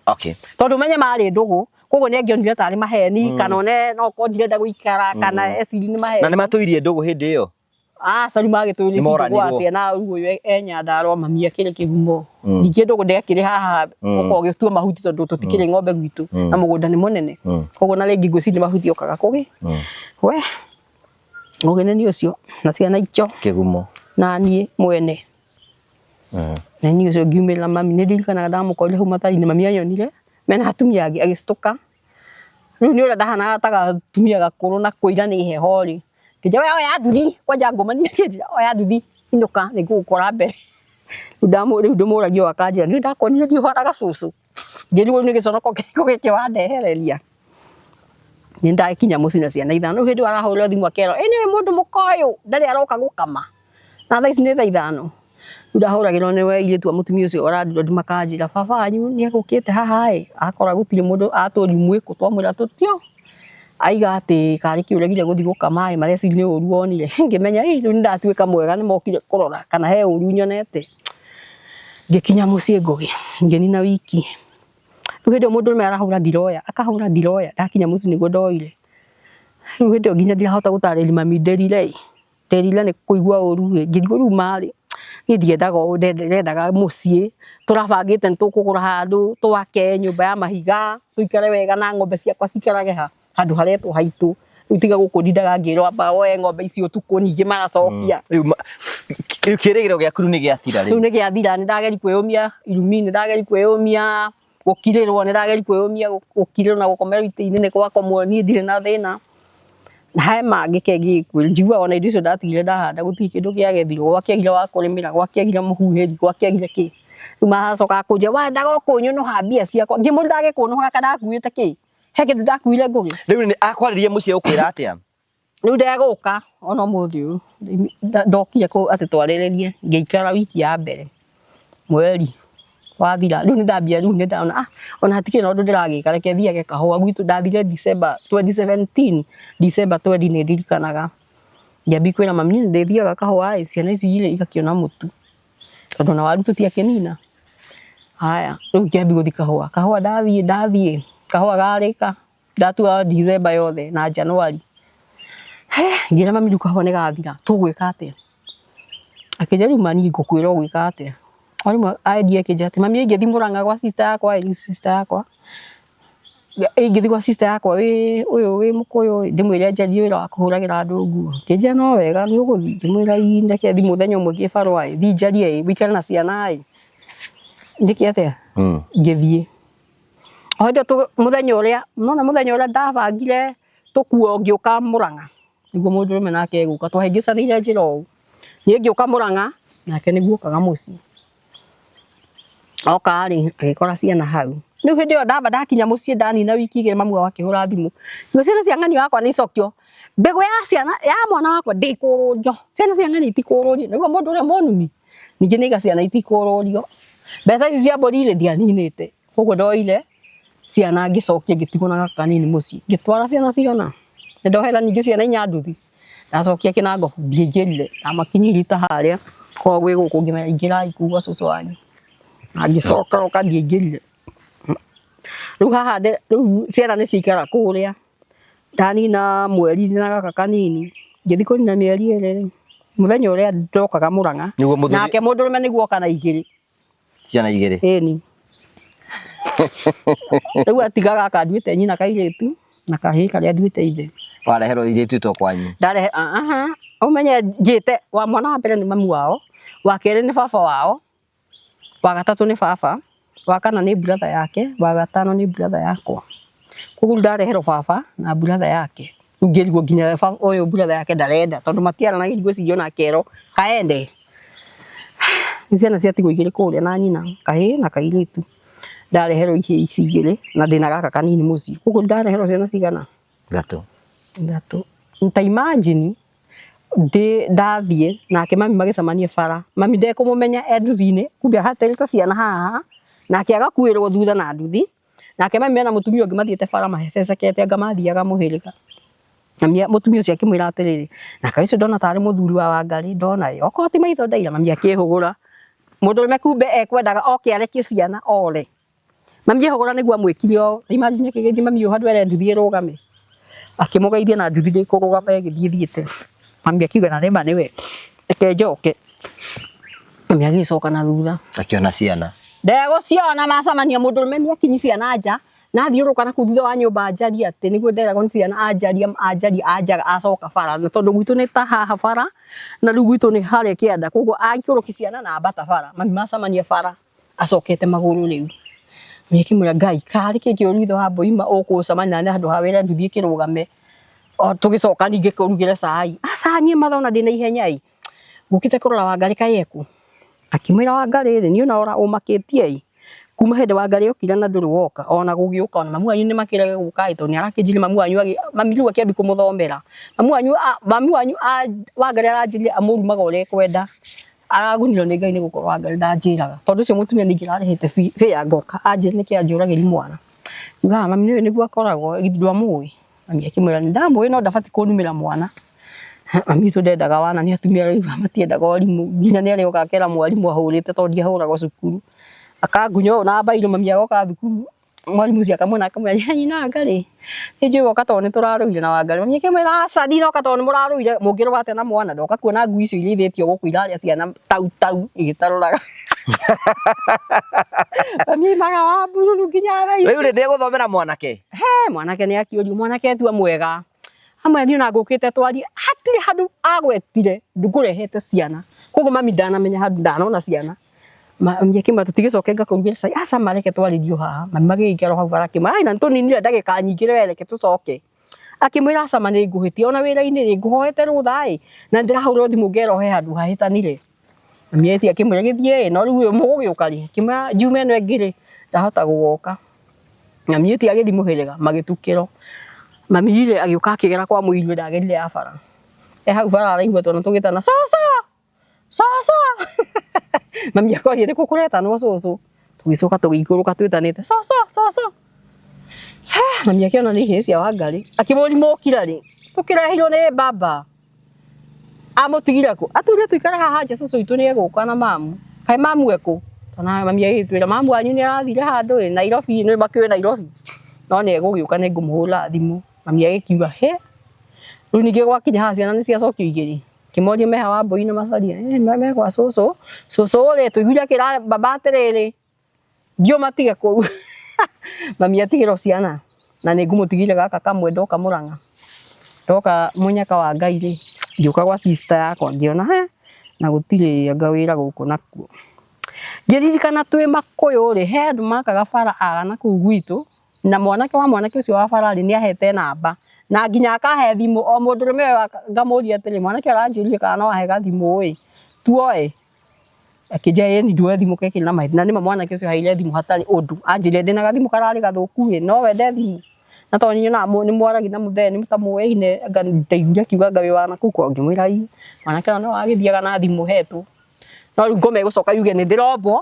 Okay. Tondũ ũmenye marĩ ndũgũ koguo nĩ angĩonire tarĩ maheni kana one no korwo ndirenda gũikara kana ecirie nĩ maheni. Na nĩ matũirie ndũgũ hĩndĩ ĩyo? Aca rĩu magĩtũrĩtie Nĩ moranirwo. atĩa na rĩu ũyũ e Nyandarũa mami akĩrĩ kĩgumo. Ningĩ ndũgũ ndĩakĩrĩ haha ũkorwo ũgĩtua mahuti tondũ tũtikĩrĩ ng'ombe gwitũ na mũgũnda nĩ mũnene. Koguo na rĩngĩ ngwĩciria nĩ mahuti okaga kũgĩ. We Ngũgĩ nĩ niĩ ũcio na ciana icio Kĩgumo. na niĩ mwene. Na niĩ ũcio ngiumĩrĩra mami nĩ ndirikanaga ndamũkorire hau mathari-inĩ mami anyonire mena atumia angĩ agĩcitũka. Rĩu nĩ ũrĩa ndahanaga ta gatumia gakũrũ na kũira nĩ heho rĩ, ngĩnjĩra we oya nduthi, kwanja ngũmania akĩnjĩra oya nduthi inũka nĩ ngũgũkora mbere. Rĩu ndĩmũragia ũũ akanjĩra nĩ ndakuonire ndiũhanaga cũcũ. Ngĩrigwo nĩ gĩconoko kĩrĩkũ gĩkĩ wandehereria. Nĩ ndakinya mũciĩ na ciana ithano. Rĩu hĩndĩ ĩyo arahũrĩrwo thimũ akerwo, ĩ nĩwe mũndũ mũka ũyũ ndarĩ aroka gũkama. Na thaa ici nĩ thaa ithano. Rĩu ndahũragĩrwo nĩ airĩtu a mũtumia ũcio ũrandora makanjĩra baba wanyu nĩ egũkĩte haha ĩ, akora gũtirĩ mũndũ atũria mwĩkũ twamwĩra tũtio. Aiga atĩ karĩ kĩ ũregire gũthiĩ gũkama ĩ, mareciria nĩ ũru wonire. Ngĩmenya ĩ rĩu nĩ ndatuĩka mwega nĩ mokire kũrora kana he ũru nyonete. Ngĩkinya mũciĩ Ngũgĩ, ngĩnina wiki. Rĩu hĩndĩ ĩyo mũndũrũme arahũra ndiroya, akahũra ndiroya, ndakinya mũciĩ nĩguo ndoire. Rĩu hĩndĩ ĩyo nginya ndirahota gũtarĩria mami ndĩrire ĩ, nderira nĩ kũigua ũru ĩ, ngĩrigwo rĩu marĩ, niĩ ndiendaga ũũ ndendaga mũciĩ, tũrabangĩte nĩ tũkũgũra handũ twake nyũmba ya mahiga, tũikare wega na ng'ombe ciakwa cikarage ha, handũ haretwo haitũ. Rĩu tiga gũkũ ndindaga ngĩrwo amba woe ng'ombe ici ũtukũ ningĩ magacokia. Rĩu rĩu kĩrĩgĩrĩro gĩaku rĩu nĩ gĩathira Rĩu rĩu. nĩ gĩathira, nĩ ndageri kwĩyũmia irumi, nĩ ndageri kwĩyũmia gũkirĩrwo, nĩ ndageri kwĩyũmia gũkirĩrwo na gũkomerwo itĩ-inĩ nĩ gwakomwo niĩ ndirĩ na thĩna. Na he mangĩ kengĩ njiguaga ona indo icio ndatigire ndahanda gũtirĩ kĩndũ kĩagethirwo, gwakĩagire wa kũrĩmĩra, gwakĩagire mũhuhĩri, gwakĩagire kĩ. Rĩu macokaga kũnjĩra wendaga o kũnyũnũha mbia ciakwa, ngĩmũria ndagĩkũnũha kana ndakuĩte kĩ? He kĩndũ ndakuire Ngũgĩ? Rĩu nĩ akwarĩria mũciĩ ũkwĩra atĩa? Rĩu ndegũka ona ũmũthĩ ũyũ ndokire kũ atĩ twarĩrĩrie, ngĩikara wiki ya mbere mweri wathira, rĩu nĩndambia rĩu nĩndona ah ona hatikĩrĩ na ũndũ ndĩragĩka reke thiage kahũa gwitũ. Ndathire December 2017, December 20 nĩndirikanaga, ngĩambia kwĩra mami niĩ nĩndĩthiaga kahũa ĩ, ciana ici rĩ igakĩona mũtu tondũ ona waru tũtiakĩnina. Haya rĩu ngĩambia gũthiĩ kahũa, kahũa ndathiĩ ndathiĩ kahũa garĩka ndatua December yothe na January. He ngĩra mami rĩu kahũa nĩgathira tũgwĩka atĩa? Akĩnjĩra rĩu ma niĩ ngũkwĩra ũgwĩka atĩa? O rĩmwe aendie akĩnjĩra atĩ mami ingĩthiĩ Mũrang'a gwa sister yakwa ĩ, sister yakwa ingĩthiĩ gwa sister yakwa wĩ ũyũ wĩ mũkũyũ ĩ, ndĩmwĩre anjarie wĩra wa kũhũragĩra andũ nguo. Akĩnjĩra no wega nĩ ũgũthiĩ? Ngĩmwĩra ii reke thiĩ mũthenya ũmwe kĩbarũa ĩ, thiĩ njarie ĩ, ũikare na ciana ĩ, njĩke atĩa? Ngĩthiĩ. O hĩndĩ ĩyo mũthenya ũrĩa, nĩwona mũthenya ũrĩa ndabangire tũkuo ngĩũka Mũrang'a, nĩguo mũndũrũme nake egũka, twahĩngĩcanĩire njĩra ũũ, niĩ ngĩũka Mũrang'a, nake nĩguo okaga mũciĩ. Oka rĩ, agĩkora ciana hau. Rĩu hĩndĩ ĩyo ndamba ndakinya mũciĩ ndanina wiki igĩrĩ mami wao akĩhũra thimũ, ngiuga ciana cia ng'ania wakwa nĩ icokio, mbegũ ya ciana ya mwana wakwa ndĩkũrũrio, ciana cia ng'ania itikũrũrio. Nĩguo mũndũ ũrĩa mũnumi, ningĩ nĩaiga ciana itikũrũrio. Mbeca ici cia mbũri rĩ, ndianinĩte, koguo ndoire ciana ngĩcokia ngĩtigwo na gaka kanini mũciĩ. Ngĩtwara ciana cigana? Nĩndohera ningĩ ciana inya nduthi, ndacokia kĩnangobu ndiaingĩrire, ndamakinyirie ta harĩa korwo gwĩ gũkũ ngĩmera ingĩrai kũu gwa cũcũ wanyu, na ngĩcoka roka ndiaingĩrire. Rĩu haha rĩu ciana nĩ ciaikara kũrĩa, ndanina mweri na gaka kanini, ngĩthiĩ kũnina mĩeri ĩrĩ rĩ, mũthenya ũrĩa ndokaga Mũrang'a, Nĩguo mũthuri nake mũndũrũme nĩguo oka na igĩrĩ. Ciana igĩrĩ. Ĩni. Rĩu atiga gaka nduĩte nyina kairĩtu na kahĩĩ karĩa nduĩte ithe. Wareherwo irĩtu to kwanyu. Ndarehe aha, ũmenye ngĩte wa mwana wa mbere nĩ mamu wao, wa kerĩ nĩ baba wao, wa gatatũ nĩ baba, wa kana nĩ brother yake, wa gatano nĩ brother yakwa. Koguo rĩu ndareherwo baba na brother yake. Rĩu ngĩrigwo nginya ũyũ brother yake ndarenda tondũ matiaranagia ngwĩciria ona akerwo kaende. Rĩu ciana ciatigwo igĩrĩ kũrĩa na nyina, kahĩĩ na kairĩtu. Ndareherwo ihĩĩ ici igĩrĩ na ndĩna gaka kanini mũciĩ. Koguo ndareherwo ciana cigana? Ithatũ. Ithatũ. Ta imagine ndĩ ndathiĩ nake mami magĩcemania bara, mami ndekũmũmenya e nduthi-inĩ, kumbe ahatĩrĩte ciana haha, nake agakuĩrwo thutha na nduthi. Nake mami mena mũtumia ũngĩ mathiĩte bara mahebecekete anga mathiaga mũhĩrĩga. Mami mũtumia ũcio akĩmwĩra atĩrĩrĩ, na kaĩ ũcio ndona tarĩ mũthuri wa Wangarĩ ndona ĩ, okorwo ti maitho ndaira. Mami akĩhũgũra, mũndũrũme kumbe ekwendaga oke arekie ciana ore. Mami ehũgũra nĩguo amwĩkire ũũ, imagine akĩgeithia mami ũyũ handũ ere nduthi ĩrũgame. Akĩmũgeithia na nduthi ndĩkũrũgama ĩgĩthiĩ ĩthiĩte. Mami akiuga na nĩma nĩwe, reke njoke. Mami agĩcoka na thutha. Akĩona ciana. Ndegũciona macamania mũndũrũme nĩ akinyi ciana nja na athiũrũrũka na kũu thutha wa nyũmba anjaria atĩ nĩguo nderagwo nĩ ciana anjaria anjaria anjaga acoka bara na tondũ gwitũ nĩ ta haha bara na rĩu gwitũ nĩ harĩa kĩanda koguo aikũrũki ciana na ambata bara mami macamania bara acokete magũrũ rĩu. Mami akĩmwĩra Ngai karĩ kĩ kĩũru ithe wa Mboima ũkũcemania na handũ ha wĩra nduthi ĩkĩrũgame o tũgĩcoka ningĩ kũrugĩre cai. Aca niĩ mathaa ona ndĩna ihenya ĩ, ngũkĩte kũrora Wangarĩ kaĩ ekũ. Akĩmwĩra Wangarĩ rĩ, niĩ ona ũmakĩtie ĩ, Kuma hĩndĩ Wangarĩ okire na ndũrĩ woka ona gũgĩũka ona mamu wanyu nĩ makĩrege gũka ĩ tondũ nĩ arakĩnjĩrire mamu wanyu mami rĩu akĩambi kũmũthomera mamu wanyu mami wanyu Wangarĩ aranjĩrire amũrumaga ũrĩa ekwenda. Aragunirwo nĩ Ngai nĩ gũkorwo Wangarĩ ndanjĩraga tondũ ũcio mũtumia ningĩ ararĩhĩte fare ngoka anjĩra nĩkĩ anjũragĩri mwana. Ngiuga mami nĩũĩ nĩguo akoragwo githĩ ndwamũĩ? Mami akĩmwĩra nĩ ndamũĩ no ndabatiĩ kũnumĩra mwana. Mami witũ ndendaga wana nĩ atumia rĩu matiendaga ũrimũ nginya nĩ arĩoka akera mwarimũ ahũrĩte tondũ ndiahũragwo cukuru. Akangunya ũũ na mbairũ mami agoka thukuru mwarimũ ũcio akamwona akamwĩra nyina Wangarĩ nĩ njũĩ woka tondũ nĩ tũrarũire na Wangarĩ. Mami akĩmwĩra aca ndinoka tondũ nĩ mũrarũire mũngĩrũa atĩa na mwana ndoka kuona ngui icio irĩithĩtio gũkũ irarĩa ciana tau tau igĩtarũraga. Mami aumaga wa mbururu nginya thaa ici. Rĩu rĩ ndĩgũthomera mwanake. He mwanake nĩ akĩũrio mwanake etua mwega amwe niĩ ona ngũkĩte twarie hatirĩ handũ agwetire ngũrehete ciana koguo mami ndanamenya handũ ndanona ciana. Mami akĩmwĩra tũtigĩcoke ngakũrugĩre cai aca ma reke twarĩrio haha mami magĩgĩikara hau bara akĩmwĩra ai na nĩtũninire ndagĩka nyingĩ we reke tũcoke. Akĩmwĩra aca ma nĩngũhĩtia ona wĩra-inĩ rĩ ngũhoete rũtha ĩ na nĩndĩrahũrĩrwo thimũ ngerwo he handũ hahĩtanire. Mami etia akĩmwĩra gĩthiĩ ĩ no rĩu ĩ mũgũgĩũka rĩ? Akĩmwĩra njume ĩno ĩngĩ rĩ ndahota gũgoka. Mami etia agĩthiĩ mũhĩrĩga magĩtukĩrwo. Mami rĩ agĩũka akĩgera kwa mũirũ ndagerire ya bara. E hau bara araigua twana tũgĩtana cũcũ cũcũ mami akoria nĩkũ kũretanwo cũcũ. Tũgĩcoka tũgĩikũrũka twĩtanĩte cũcũ cũcũ. Mami akĩona nĩ ihĩĩ cia Wangarĩ akĩmũria mũkira rĩ? Tũkĩrehirwo nĩ baba. Amũtigire kũ? Atwĩrire tũikare haha nja cũcũ witũ nĩ egũka na mamu. Kaĩ mamu ekũ? Twana mami agĩtwĩra mamu wanyu nĩ arathire handũ ĩ Nairobi nĩ makĩũĩ Nairobi. No nĩ egũgĩũka nĩ ngũmũhũrĩra thimũ. Mami agĩkiuga hĩ, rĩu ningĩ gwakinya haha ciana nĩ ciacokio igĩrĩ. Ngĩmoria me ha Wambũi na Macharia, ĩ me gwa cũcũ. Cũcũ rĩ, tũiguire akĩra baba atĩrĩrĩ, thiĩ ũmatige kũu. Mami atigĩrwo ciana na nĩ ngũmũtigĩire gaka kamwe ndoka Mũrang'a. Ndoka mũnyaka wa Ngai rĩ, ngĩũka gwa sister yakwa ngĩona he, na gũtirĩ anga wĩra gũkũ nakuo. Ngĩririkana twĩ Makũyũ rĩ, he andũ makaga bara aga nakũu gwitũ, na mwanake wa mwanake ũcio wa bara rĩ, nĩ ahete namba na nginya akahe thimũ o mũndũrũme ũyũ ngamũria atĩrĩ, mwanake aranjũria kana no ahe gathimũ ĩ, tuoe? Akĩnjĩra ĩni nduoe thimũ kekĩrĩ na mahĩtia, na nĩma mwanake ũcio aheire thimũ hatarĩ ũndũ, anjĩrire ndĩna gathimũ kararĩ gathũku ĩ, no wende thimũ? Na tondũ nyonaga nĩ mwaragia na mũthee nĩ ta mũyaine, anga ndaiguire akiuga anga wĩ wa nakũu kwao, ngĩmwĩra ĩ, mwanake ũyũ no agĩthiaga na thimũ hetwo, no rĩu ngoma ĩgũcoka yuge nĩ ndĩrombwo.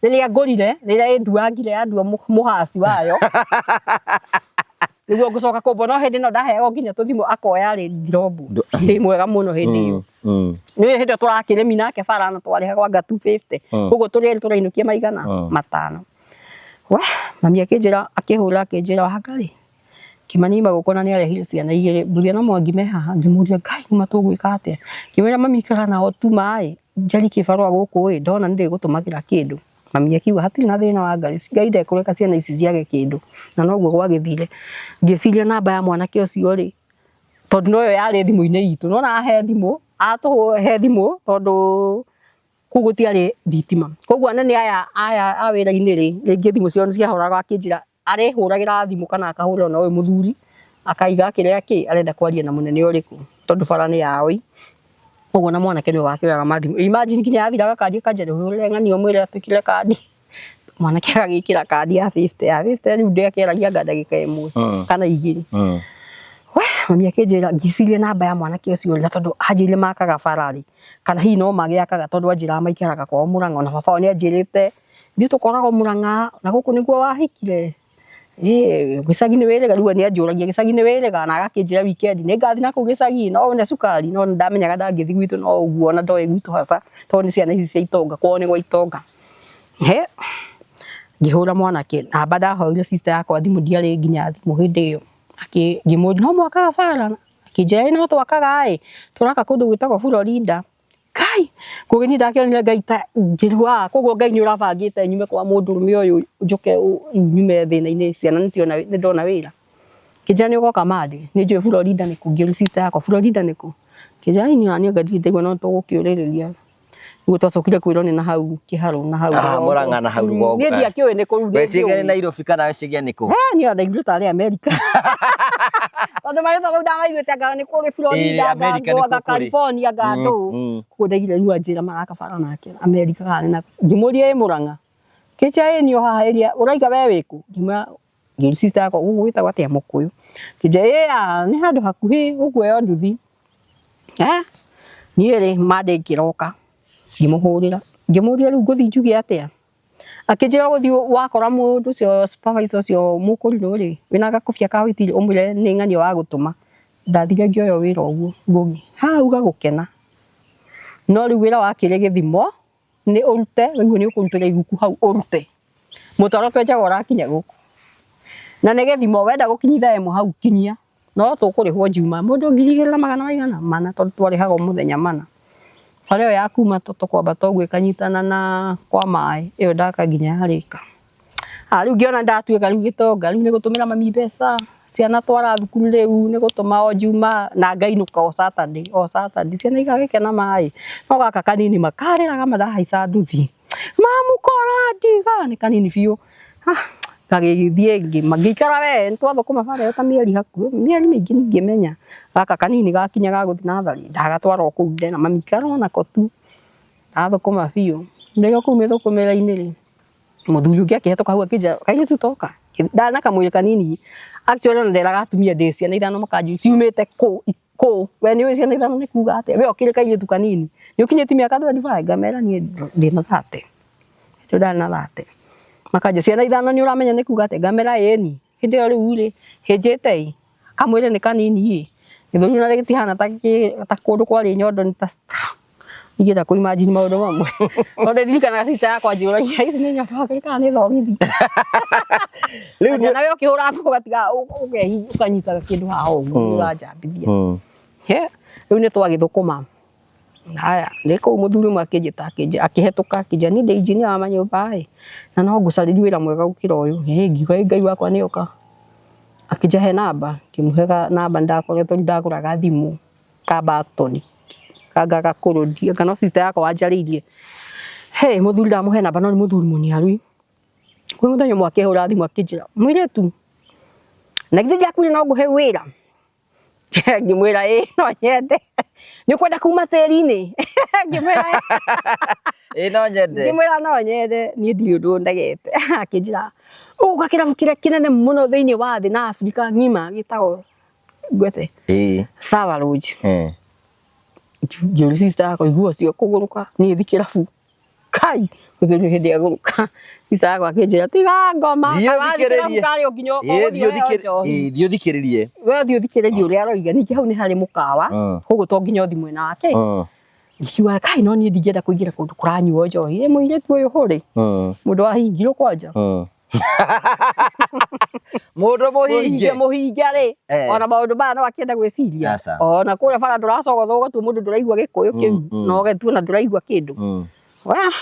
Rĩrĩa ngũrire, rĩrĩa ĩnduangire yandua mũhaci wayo, nĩguo ngũcoka kũmbwo. No hĩndĩ ĩno ndaheagwo nginya tũthimũ akoya rĩ, ndirombwo. Ndĩ mwega mũno hĩndĩ ĩyo. Nĩ hĩndĩ ĩyo tũrakĩrĩmi nake bara na twarĩhagwo anga 250. Koguo tũrĩ erĩ tũrainũkia maigana? Matano. We, mami akĩnjĩra, akĩhũra akĩnjĩra Wangarĩ, Kĩmani auma gũkũ na nĩ arehire ciana igĩrĩ, Mbuthia na Mwangi me haha. Ngĩmũria Ngai nĩma tũgwĩka atĩa? Ngĩmwĩra mami ikara nao tu ma ĩ. Njeri kĩbarũa gũkũ ĩ, ndona nĩ ndĩgũtũmagĩra kĩndũ. Mami akiuga hatirĩ na thĩna wa Ngai, Ngai ndekũreka ciana ici ciage kĩndũ. Na noguo gwagĩthire. Ngĩciria namba ya mwanake ũcio rĩ, tondũ noyo yarĩ thimũ-inĩ itũ, nĩwona ahe thimũ, atũhe thimũ tondũ kũu gũtiarĩ thitima. Koguo anene aya aya a wĩra-inĩ rĩ, rĩngĩ thimũ ciao nĩ ciahoraga akĩnjĩra arehũragĩra thimũ kana akahũrĩra ona ũyũ mũthuri akaiga kĩrĩa kĩ arenda kwaria na mũnene ũrĩkũ tondũ bara nĩ yao ĩ. Koguo ona mwanake nĩwe wakĩoyaga mathimũ. Imagine nginya yathiraga kandi akanjĩra hũrĩre ng'ania ũmwĩre atwĩkĩre kandi. Mwanake agagĩkĩra kandi ya 50 ya 50 rĩu ndĩakĩaragia anga ndagĩka ĩmwe kana igĩrĩ. We mami akĩnjĩra ngĩciria namba ya mwanake ũcio na tondũ anjĩrire makaga bara rĩ, kana hihi no magĩakaga tondũ anjĩraga maikaraga kwao Mũrang'a ona baba wao nĩ anjĩrĩte ithuĩ tũkoragwo Mũrang'a na gũkũ nĩkuo wahikire. Gĩcagi nĩ wĩrĩga rĩu we nĩ anjũragia gĩcagi nĩ wĩrĩga na agakĩnjĩra weekend nĩ ngathiĩ nakũu gĩcagi no wone cukari no nĩ ndamenyaga ndangĩthiĩ gwitũ no ũguo ona ndoĩ gwitũ haca tondũ nĩ ciana ici cia itonga kwao nĩ gwa itonga. He ngĩhũra mwanake namba ndahoire sister yakwa thimũ ndiarĩ nginya thimũ hĩndĩ ĩyo ngĩmũria no mwakaga bara akĩnjĩra ĩĩ no twakaga ĩ tũraka kũndũ gwĩtagwo Florida. Ngai ngũgĩ niĩ ndakĩonire Ngai ta ngĩrua koguo Ngai nĩ ũrabangĩte nyume kwa mũndũrũme ũyũ njũke nyume thĩna-inĩ ciana nĩ ciona nĩ ndona wĩra. Kĩnjĩra nĩ ũgoka Monday nĩ njũĩ Florida nĩkũ ngĩũria sister yakwa Florida nĩkũ kĩnjĩra niĩ ona niĩ anga ndirĩ ndaigua no tũgũkĩũrĩrĩria. Nĩguo twacokire kwĩrwo nĩ na hau kĩharũ na hau Ah, Mũrang'a na hau rũgongo. Niĩ ndiakĩũĩ nĩ kũu. Weciria nĩ Nairobi kana weciria nĩ kũ? Eh, niĩ ona ndaiguire tarĩ Amerika. Tondũ marĩtwa mau ndamaiguĩte anga nĩ kũrĩ Florida, Ĩĩ, anga Amerika nĩkuo anga kũrĩ. California, anga ndũ. Koguo ndaiguire rĩu anjĩra maraka bara nake Amerika kana nĩ nakũ. Ngĩmũria ĩ Mũrang'a. Kĩnjĩra ĩĩ niĩ o haha area ũraiga we wĩkũ? Ngĩmwĩra ngĩũria sister yakwa gũkũ gwĩtagwo atĩa Mũkũyũ. Kĩnjĩra ĩĩ nĩ handũ hakuhĩ ũkuoya nduthi. Niĩ rĩ Monday ngĩroka ngĩmũhũrĩra ngĩmũria rĩu ngũthiĩ njuge atĩa? Akĩnjĩra ũgũthiĩ wakora mũndũ ũcio supervisor ũcio mũkũrinũ rĩ wĩna gakobia ka white rĩ ũmwĩre nĩ ng'ania wagũtũma. Ndathire ngĩoya wĩra ũguo ngũgi hau gagũkena. No rĩu wĩra wakĩrĩ gĩthimo nĩ ũrute waigua nĩ ũkũrutĩra iguku hau ũrute. Mũtaro twenjaga ũrakinya gũkũ. Na nĩ gĩthimo wenda gũkinyia ithaa ĩmwe hau kinyia. No tũkũrĩhwo Njuma mũndũ ngiri igĩrĩ na magana maigana mana tondũ twarĩhagwo mũthenya mana. Bara ĩyo ya kuma tũkwambata ũguo ĩkanyitana na kwa maĩ ĩyo ndaka nginya yarĩka. Rĩu ngĩona ndatuĩka rĩu gĩtonga rĩu nĩ gũtũmĩra mami mbeca, ciana twara thukuru rĩu nĩ gũtũma o Njuma na ngainũka o Saturday o Saturday, ciana igagĩkena maĩ. No gaka kanini ma karĩraga ma ndahaica nduthi, mamu ko ũrandiga, nĩ kanini biũ. Gagĩthiĩ ngĩikara we nĩ twathũkũma bara ĩyo ta mĩeri hakuhĩ mĩeri mĩingĩ ndingĩmenya. Gaka kanini gakinya ga gũthiĩ natharĩ ndagatwara o kũu ndena mami ikara onako tu. Ndathũkũma biũ, ndĩ o kũu mĩthũkũmĩre-inĩ rĩ, mũthuri ũngĩ akĩhetũka hau akĩnjĩra kairĩtu toka, ndarĩ na kamwĩrĩ kanini actually ona nderaga atumia ndĩ ciana ithano makanjũria ciumĩte kũ kũ we nĩ ũĩ ciana ithano nĩ kuga atĩa we ũkĩrĩ kairĩtu kanini nĩ ũkinyĩtie mĩaka 25 ngamera niĩ ndĩna 30 hĩndĩ ĩyo ndarĩ na 30 makanjĩra ciana ithano nĩ ũramenya nĩ kuga atĩa ngamera ĩni hĩndĩ ĩyo rĩu rĩ hĩnjĩte ĩ kamwĩrĩ nĩ kanini ĩ gĩthũri ona gĩtihana ta kũndũ kwarĩ nyondo nĩ ta ingĩenda kũ imagine maũndũ mamwe tondũ ndirikanaga sister yakwa anjũragia ici nĩ nyondo hakiri kana nĩ thogithi Rĩu nĩ- nawe ũkĩhũra nguo ũgatiga ũkanyita kĩndũ haha ũguo ũranjambithia He, rĩu nĩ twagĩthũkũma haya nĩ kũu mũthuri ũmwe akĩnjĩta akĩhetũka akĩnjĩra niĩ ndĩ engineer wa manyũmba ĩ na no ngũcarĩrie wĩra mwega gũkĩra ũyũ. Hĩ ngiuga ĩ Ngai wakwa nĩ oka. Akĩnjĩra he namba, ngĩmũhe namba nĩndakoretwo ndagũraga thimũ ka button kanga gakũrũ anga no sister yakwa wanjarĩirie. Hĩ mũthuri ndamũhe namba no nĩ mũthuri mũniaru. Kwĩ mũthenya ũmwe akĩhũra thimũ akĩnjĩra mũirĩtu na githĩ ndiakwĩrire no ngũhe wĩra? Ngĩmwĩra ĩĩ no nyende. Nĩ ũkwenda kuma tĩri-inĩ? Ngĩmwĩra ĩĩ no nyende. Ngĩmwĩra no nyende, niĩ ndirĩ ũndũ ndegete. Akĩnjĩra ũgũka kĩrabu kĩrĩa kĩnene mũno thĩinĩ wa thĩ na Afrika ng'ima gĩtagwo ngwete Ĩĩ. Sawa Lodge. Eh. Ngĩũria sister yakwa igua ũcio kũgũrũka niĩ thi kĩrabu kai ũcio nĩ hĩndĩ agũrũka. Sister yakwa akĩnjĩra tiga ngoma Thiĩ wathiĩ kĩrabu ũthikĩrĩrie. karĩ o nginya Ĩĩ, ũgũthiĩ thiĩ ũheo ũthikĩrĩrie. njohi. Ĩĩ, thiĩ ũthikĩrĩrie. We ũthiĩ ũthikĩrĩrie ũrĩa aroiga ningĩ hau nĩ harĩ mũkawa koguo to nginya ũthiĩ mwena wake. Ngiuga kai no niĩ ndingĩenda kũingĩra kũndũ kũranyuo njohi ĩ mũirĩtu ũyũ hũrĩ mũndũ wahingirwo kwanja. Mũndũ mũhinge. Mũhinge rĩ Eh. ona maũndũ maya no akĩenda gwĩciria Aca. ona kũrĩa bara ndũracogotha ũgatua mũndũ ndũraigua gĩkũyũ kĩu na ũgatua na ndũraigua kĩndũ. Wah!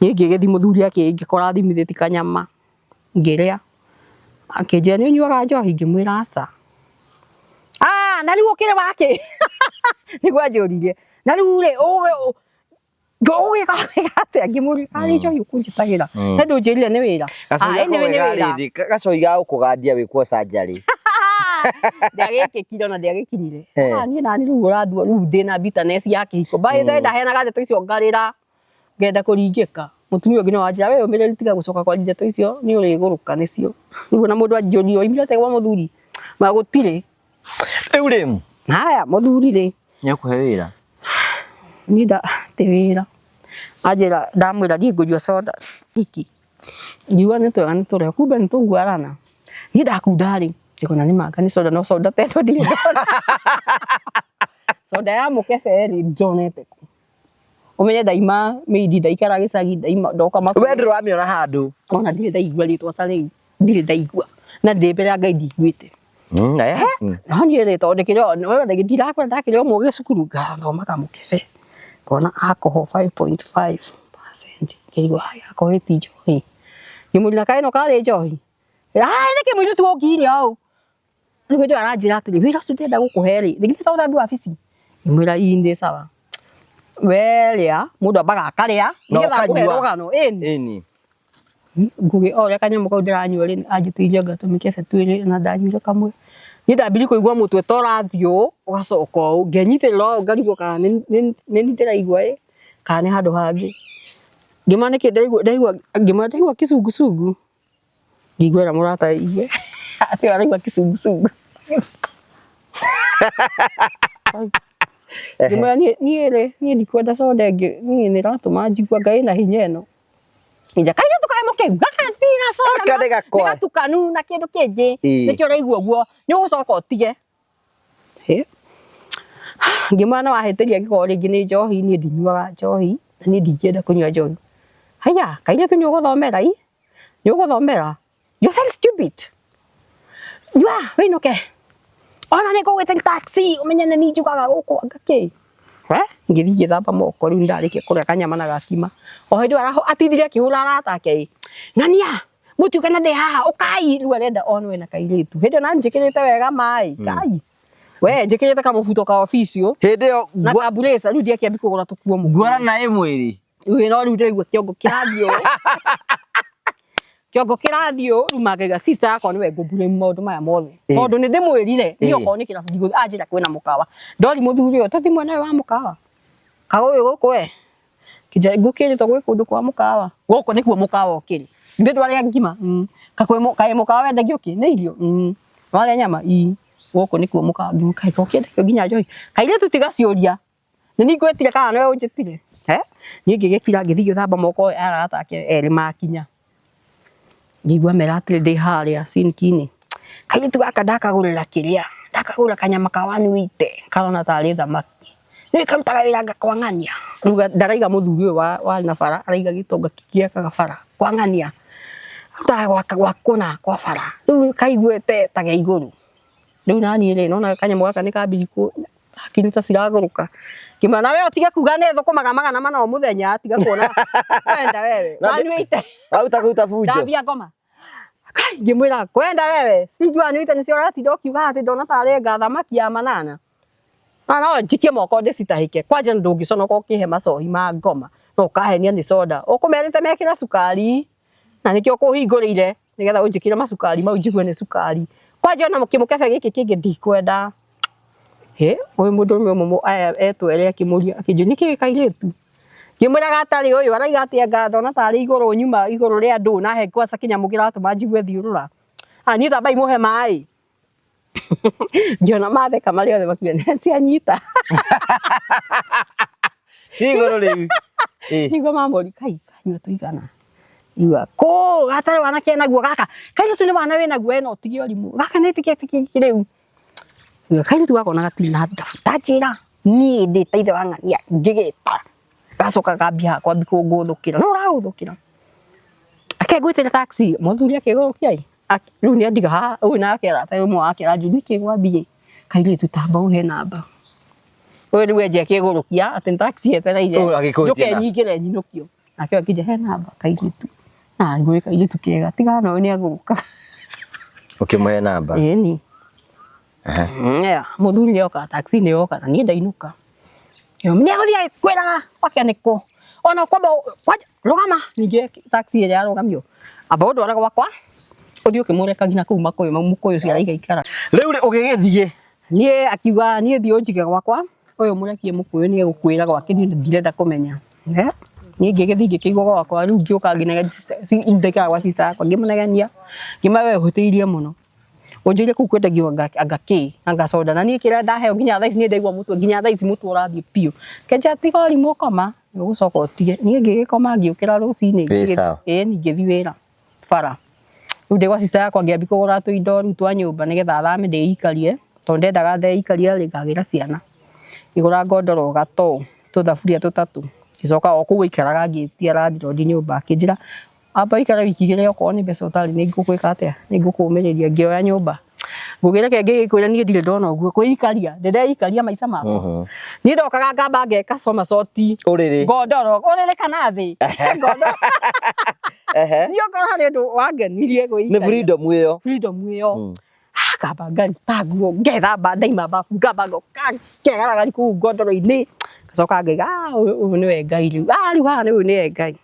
Niĩ ngĩgĩthiĩ mũthuri ngĩkora thimithĩtie kanyama ngĩrĩa akĩnjĩra nĩ ũnyuaga njohi ngĩmwĩra aca. Ah, na rĩu ũkĩrĩ wakĩ? Nĩguo anjũririe. Na rĩu rĩ ũgĩka wega atĩa ngĩmũria arĩ njohi ũkũnjĩtagĩra he ndũnjĩrire nĩ wĩra. Gacoi Ah, anyway, nĩ wĩra. gacoi ga gũkũgandia wĩkwo surgery. Ndiagĩkĩkire ona ndiagĩkinyire. Eh. Ah, niĩ nani rĩu ũrandua rĩu ndĩna bitterness ya kĩhiko. By the way ndaheanaga ndeto icio ngarĩra ngenda kũringĩka. Mũtumia ũngĩ no anjĩra we ũmĩrĩrie tiga gũcoka kwaria ndeto icio nĩ ũrĩgũrũka nĩcio. Rĩu ona mũndũ anjũria oimire atĩa gwa mũthuri ma gũtirĩ. Rĩu rĩ Haya mũthuri rĩ nĩ akũhe wĩra. niĩ nda ti wĩra anjĩra ndamwĩra niĩ ngũnyua soda iki ngiuga nĩ twega nĩ tũrĩa kumbe nĩ tũguarana niĩ ndakunda rĩ ngĩkona nĩ manga nĩ soda no soda ta ĩno ndirĩ ndona soda ya mũkebe rĩ ndonete kũ ũmenye ndaima mĩindi ndaikara gĩcagi ndaima ndoka We Makueni ndũramĩona handũ. ona ndirĩ ndaigua rĩtwa ta rĩu ndirĩ ndaigua na ndĩ mbere ya Ngai ndiguĩte. Aya. No niĩ rĩ tondũ ndĩkĩrĩ o we ndirakũra ndakĩrĩ o mũgĩ cukuru ngathomaga mũkebe ngona alcohol 5.5% ngĩigua haya alcohol ĩti njohi ngĩmũria kaĩ ĩno karĩ njohi haya nĩkĩ mũirĩtu ũngiire ũũ rĩu hĩndĩ ĩyo aranjĩra atĩrĩ wĩra ũcio ndĩrenda gũkũhe rĩ nĩ githĩ to ũthambie wabici ngĩmwĩra ii nĩ sawa we rĩa mũndũ ambaga akarĩa Na nĩgetha akũhe ũkanyua. rũgano ĩni Ĩni. Ngũgĩ o ũrĩa kanyamũ kau ndĩranyua rĩ anjĩtĩirie anga tũmĩkebe twĩrĩ na ndanyuire kamwe niĩ ndambirie kũigua mũtwe ta ũrathiĩ ũũ ũgacoka ũũ ngenyitĩrĩra ũũ ngarigwo kana nĩ niĩ ndĩraigua ĩ kana nĩ handũ hangĩ. Ngĩmwĩra nĩkĩ ndaigua ndaigua ngĩmwĩra ndaigua kĩcungucungu. Ngĩiguĩra mũrata igue atĩ araigua kĩcungucungu. Ngĩmwĩra niĩ niĩ rĩ niĩ ndikwenda soda ĩngĩ niĩ nĩ ĩratũma njigua Ngai ĩna hinya ĩno. Nja kairĩtu kaĩ mũkĩgu gaka ti gacoda Gaka nĩ gakwa. nĩ gatukanu na kĩndũ kĩngĩ Ĩĩ. nĩkĩo ũraigua ũguo nĩ ũgũcoka ũtige. Hĩ. Ngĩmwĩra nĩ wahĩtĩria angĩkorwo rĩngĩ nĩ njohi niĩ ndinyuaga njohi na niĩ ndingĩenda kũnyua njohi. Haiya kairĩtu nĩ ũgũthomera ii nĩ ũgũthomera you are very stupid. Nyua wĩinũke ona nĩ ngũgwĩtĩria taxi ũmenye nĩ niĩ njugaga gũkũ anga kĩ. We ngĩthiĩ ngĩthamba moko rĩu ndarĩkia kũrĩa kanyama na gakima. O hĩndĩ ĩyo atindire akĩhũra arata ake ĩ, ng'ania mũtiũke na ndĩ haha ũkai rĩu arenda onwo ena kairĩtu. Hĩndĩ ĩyo na njĩkĩrĩte wega maĩ kai we njĩkĩrĩte kamũbuto ka official Hĩndĩ ĩyo na kamburĩca rĩu ndiakĩambi kũgũra tũkuo mũkuo. nguora na ĩ mwĩrĩ. Ĩĩ no rĩu ndĩraigua kĩongo kĩrathiĩ ũũ. Kĩongo kĩrathiĩ ũũ rĩu mangaiga sister yakwa nĩwe ngũ blame maũndũ maya mothe. Ĩĩ. Tondũ nĩ ndĩmwĩrire niĩ Ĩĩ. okorwo nĩ kĩrabu ndigũthiĩ anjĩra kwĩna mũkawa. Ndori mũthuri ũyũ tũthiĩ mwena ũyũ wa mũkawa. Kagũyũ gũkũ we. Kĩnja ngũkĩrĩtwo gwĩ kũndũ kwa mũkawa. Gũkũ nĩkuo mũkawa ũkĩrĩ. Ithuĩ twarĩa ngima. Kaĩ mũkawa wendagio kĩ? Nĩ irio. Warĩa nyama? Ii. Gũkũ nĩkuo mũkawa. Kaĩ gũkĩendagio nginya njohi. Kairĩtu tiga ciũria. Nĩ niĩ ngwĩtire kana nĩwe ũnjĩtire? He? Niĩ ngĩgĩkira ngĩthiĩ ngĩthamba moko arata ake erĩ makinya. Ngĩigua mera atĩrĩ ndĩ harĩa sinki-inĩ. Kairĩtu gaka ndakagũrĩra kĩrĩa, ndakagũrĩra kanyama ka 180 karona tarĩ thamaki. Nĩ karutaga wĩra anga kwa ng'ania. Rĩu ndaraiga mũthuri ũyũ wa na bara araiga gĩtonga gĩakaga bara kwa ng'ania. Arutaga gwaka gwa kũna kwa bara. Rĩu kaiguĩte ta ge igũrũ. Rĩu naniĩ rĩ nona kanyamũ gaka nĩ kambirie hakiri ta ciragũrũka. Ngĩmwĩra nawe ũtige kuga nĩ thũkũmaga 400 o mũthenya tiga kuona kwenda wewe. Na 180. Waruta kũruta bunjo. Ndambia ngoma. Kai ngĩmwĩra kwenda wewe ciringi 180 nĩcio ũratinda ũkiuga atĩ ndona tarĩ nga thamaki ya manana. Na no njikie moko ndĩcitahĩke. Kwanja ndũngĩconoka ũkĩhe macohi ma ngoma no ũkahenia nĩ soda. Ũkũmerĩte mekĩre cukari na nĩkĩo ũkũhingũrĩire nĩgetha ũnjĩkĩre macukari mau njigue nĩ cukari. Kwanja ona kĩmũkebe gĩkĩ kĩngĩ ndikwenda. Hĩ ũyũ mũndũrũme ũmwe etwere akĩmũria akĩnjũria nĩkĩ kairĩtu? Ngĩmwĩra gatarĩ ũyũ araiga atĩ anga ndona tarĩ igũrũ nyuma igũrũ rĩa andũ na he kwanza kĩnyamũ kĩratũma njigue thiũrũra. Ah niĩ tambai mũhe maĩ. Ngĩona matheka marĩ othe makiuga Nancy anyita. Ci igũrũ rĩu. Ĩĩ. Nĩguo mamũri kai kanyua tũigana. Igua kũ gatarĩ wanake naguo gaka. Kairĩtu nĩ wana wĩnaguo we no ũtige ũrimũ. Gaka nĩ ĩtĩkĩtie rĩu. Kairĩtu gaka ona gatirĩ na ndabu. Ta njĩra niĩ ndĩ ta ithe wa ng'ania ngĩgĩta. Gacoka gambia haha kwambi kũngũthũkĩra. No ũragũthũkĩra. Ake ngwĩtĩre taxi. Mũthuri akĩgũrũkia ĩ. Rĩu nĩ andiga haha ũyũ nake arata ũmwe wake aranjũria nĩkĩ gwathiĩ. Kairĩtu tamba ũhe namba. Ũyũ rĩu enje akĩgũrũkia atĩ nĩ taxi etereire. Ũyũ agĩkũhĩtia Njũke na. nyingĩre nyinũkio. Nake ũyũ akĩnjĩra he namba kairĩtu. Na ngũĩ kairĩtu kega tigana na ũyũ nĩ agũrũka. Ũkĩmũhe namba. Ĩni. Yeah, mũthuri nĩ oka taxi nĩ yoka na niĩ ndainũka. Nĩ agũthiĩ agĩkwĩraga gwake nĩ kũ. Ona ũkwamba kwanja rũgama ningĩ taxi ĩrĩa yarũgamio. Amba ũndware gwakwa ũthiĩ ũkĩmũrekagia na kũu makũyũ mau mũkũyũ ũcio araiga ikara. Rĩu rĩ ũgĩgĩthiĩ. Niĩ akiuga niĩ thiĩ ũnjige gwakwa ũyũ mũrekie mũkũyũ nĩ egũkwĩra gwake niĩ ndirenda kũmenya. Niĩ ngĩgĩthiĩ ngĩkĩigwo gwakwa rĩu ngĩũka ngĩnegenia ndaikaraga gwa sister yakwa ngĩmũnegenia ngĩmwĩra we ũhĩtĩirie mũno. Ũnjĩrire kũu kwendagio anga kĩ anga soda na niĩ kĩrĩa ndaheo nginya thaa ici nĩ ndaigua mũtwe nginya thaa ici mũtwe ũrathiĩ biũ. Kenja tiga ũrimũ koma ũgũcoka ũtige. Niĩ ngĩgĩkoma ngĩũkĩra rũcinĩ Wĩ sawa. ĩni ngĩthiĩ wĩra bara. Rĩu ndĩ gwa sister yakwa ngĩambia kũgũra tũindo rĩu twa nyũmba nĩgetha thame ndĩikarie tondũ ndendaga ndeikaria rĩ ngagĩra ciana. Ngĩgũra ngondoro gatoo tũthaburia tũtatũ ngĩcoka o kũu aikaraga ngĩtia landlord nyũmba akĩnjĩra amba ũikare wiki igĩrĩ okorwo nĩ mbeca ũtarĩ nĩ ngũgwĩka atĩa nĩ ngũkũmĩrĩria ngĩoya nyũmba. Ngũgĩreke ngĩgĩkwĩra niĩ ndirĩ ndona ũguo kwĩikaria ndĩ ndeikaria maica makwa. Niĩ ndokaga ngamba ngeka somersault Ũrĩrĩ. ngondoro ũrĩrĩ kana thĩ ngondoro. Niĩ okorwo harĩ ũndũ wangenirie Nĩ gwĩikaria freedom ĩyo. freedom ĩyo. Ngamba ngaruta nguo ngethamba ndaima bafu ngamba ngoka ngegaragari kũu ngondoro-inĩ ngacoka ngaiga ũyũ nĩwe Ngai rĩu rĩu haha ũyũ nĩwe Ngai.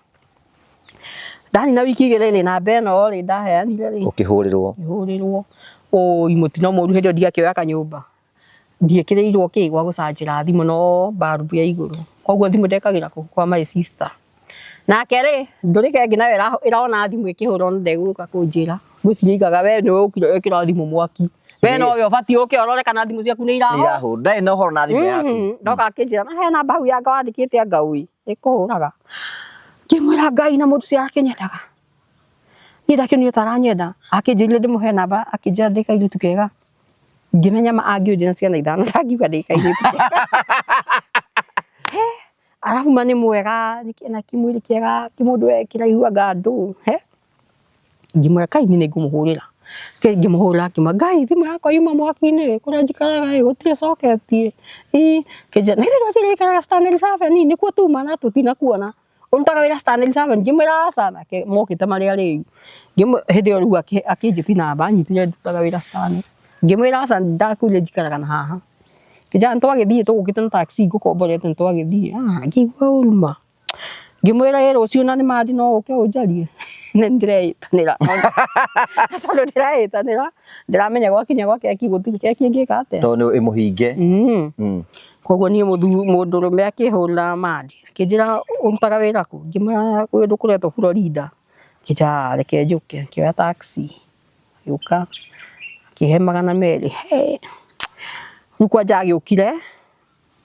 Ndanina wiki igĩrĩ rĩ namba ĩno rĩ ndaheanire rĩ Ũkĩhũrĩrwo. ngĩhũrĩrwo ũi mũtino mũru hĩndĩ ĩyo ndiakĩoya kanyũmba. Ndiĩkĩrĩirwo kĩ gwa gũcanjĩra thimũ no barubu ya igũrũ. Koguo thimũ ndekagĩra kũu kwa my sister. Nake rĩ ndũrĩka ĩngĩ nayo ĩrona thimũ ĩkĩhũrwo na ndegũka kũnjĩra. Ngwĩciria igaga we nĩwe ũkire wekĩra thimũ mwaki. We nowe ũbatiĩ ũke ũrore kana thimũ ciaku nĩ irahũra. Irahũra. Ndarĩ na ũhoro na thimũ yaku. Ndoka akĩnjĩra na hena namba hau yanga wandĩkĩte anga ũĩ ĩkũhũraga. Ngĩmwĩra Ngai na mũndũ ũcio akĩnyendaga. Niĩ ndakĩonire ta aranyenda. Akĩnjĩrire ndĩmũhe namba akĩnjĩra ndĩ kairĩtu kega. Ngĩmenya ma angĩũĩ ndĩna ciana ithano ndangiuga ndĩ kairĩtu kega. Arabu ma nĩ mwega na kĩmwĩrĩ kĩega kĩmũndũ we kĩraihu anga ndũ. Ngĩmwĩra kai niĩ nĩngũmũhũrĩra. Ngĩmũhũrĩra ngĩmwĩra Ngai thimũ yakwa yuma mwaki-inĩ kũrĩa njikaraga ĩ gũtirĩ socket ĩ. Akĩnjĩra na githĩ ndwatũire ũikaraga Stanley Seven nĩkuo tuma na tũtinakuona. Ũrutaga wĩra Stanley Seven? Ngĩmwĩra aca nake mokĩte marĩ arĩu. Hĩndĩ ĩyo rĩu akĩnjĩtia namba anyitire ndutaga wĩra Stanley. Ngĩmwĩra aca ndakwĩrire njikaraga na haha. Akĩnjĩra nĩtwagĩthiĩ tũgũkĩte na taxi ngũkomborete nĩtwagĩthiĩ. Ngĩigua ũru ma. Ngĩmwĩra ĩ rũciũ na nĩ mandi no ũke ũnjarie. Nĩ ndĩreĩtanĩra. Tondũ ndĩreĩtanĩra ndĩramenya gwakinya gwa keki gũtirĩ keki ĩngĩka atĩa. Tondũ nĩ ĩmũhinge. Koguo niĩ mũndũrũme akĩhũrĩra mandi akĩnjĩra ũrutaga wĩra kũ? Ngĩmwĩra kũndũ kũretwo Florida. Akĩnjĩra reke njũke. Akĩoya taxi agĩũka akĩhe 200. Hĩ! Rĩu kwanja agĩũkire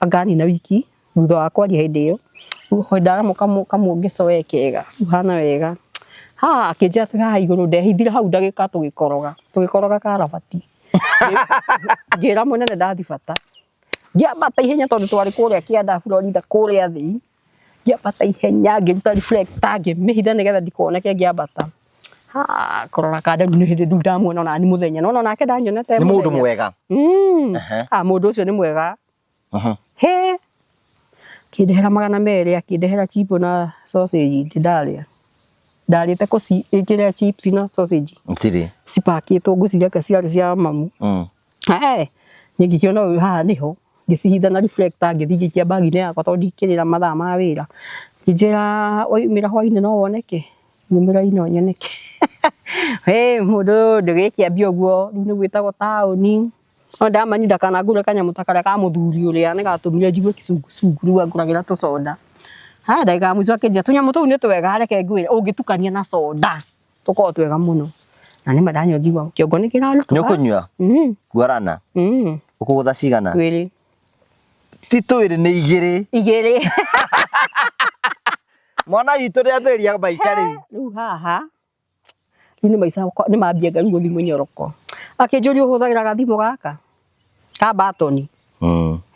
anga nina wiki thutha wa kwaria hĩndĩ ĩyo. Rĩu ndaramũ kamũngeco we kega uhana wega. Ha akĩnjĩra twĩ haha igũrũ ndehithire hau ndagĩka tũgĩkoroga tũgĩkoroga karabati. Ngĩra mũnene ndathi bata. Ngĩambata ihenya tondũ twarĩ kũrĩa kĩanda Florida kũrĩa thĩ. Ngĩambata ihenya ngĩruta reflector ngĩmĩhitha nĩgetha ndikoneke ngĩambata. Ha kũrora kanda rĩu nĩ hĩndĩ rĩu ndamuona onani mũthenya. Nĩwona onake ndanyonete Nĩ mũndũ mwega. Ah mũndũ ũcio nĩ mwega. Hĩ! Akĩndehera 200 akĩndehera chip na sausage ndarĩa. Ndarĩte kĩrĩa chips na sausage. Gũtirĩ. Cipakĩtwo ngwĩciria anga ciarĩ cia mamu. Niĩ ngĩkĩona ũyũ haha nĩho, ngĩcihitha na reflector ngĩthiĩ ngĩikia bag-inĩ yakwa tondũ ndikĩrĩ mathaa ma wĩra. Akĩnjĩra waumĩra hwainĩ no woneke? Ngĩmwĩra ĩĩ no nyoneke. Hĩ mũndũ ũyũ ndũgĩkĩambia ũguo, rĩu nĩ gwĩtagwo taũni. No ndamani ndakanangũre kanyamũ ta karĩa ka mũthuri ũrĩa nĩ gatũmire njigue kĩcungucungu rĩu angũragĩra tũcoda. Ha ndagĩka ya mũico akĩnjĩra tũnyamũ tũu nĩ twega reke ngwĩre ũngĩtukania na soda tũkoragwo twega mũno. Na nĩma ndanyua ngĩigua kĩongo nĩ kĩrarutũka. Nĩ ũkũnyua? Guarana? Ũkũgũtha cigana? Twĩrĩ. Ti twĩrĩ nĩ igĩrĩ. Igĩrĩ. Mwana witũ nĩ ambĩrĩria maica rĩu. Rĩu haha rĩu nĩ maica nĩ mambia rĩu gũthiĩ mũnyoroko. Akĩnjũria ũhũthagĩra gathimũ gaka ka batoni.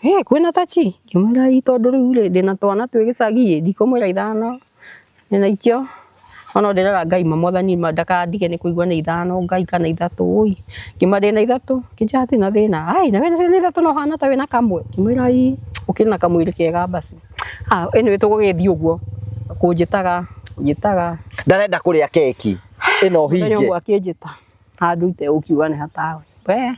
Hĩ kwĩna tachi? Ngĩmwĩra ĩ tondũ rĩu rĩ ndĩna twana twĩ gĩcagi ĩ ndikũmwĩra ithano ndĩna ikĩo. No ndĩrera Ngai ma mwathani ma ndakandige nĩ kũigua nĩ ithano Ngai kana ithatũ ũi. Ngĩmwĩra ndĩna ithatũ, akĩnjĩra hatirĩ na thĩna. Ai na wĩna ciana ithatũ na ũhana ta wĩna kamwe. Ngĩmwĩra ĩ ũkĩrĩ na kamwĩrĩ kega basi. Anyway tũgũgĩthiĩ ũguo kũnjĩtaga kũnjĩtaga. Ndarenda kũrĩa keki ĩno Mũthenya hinge. ũmwe akĩnjĩta handũ itegũkiuga nĩ hatawe. We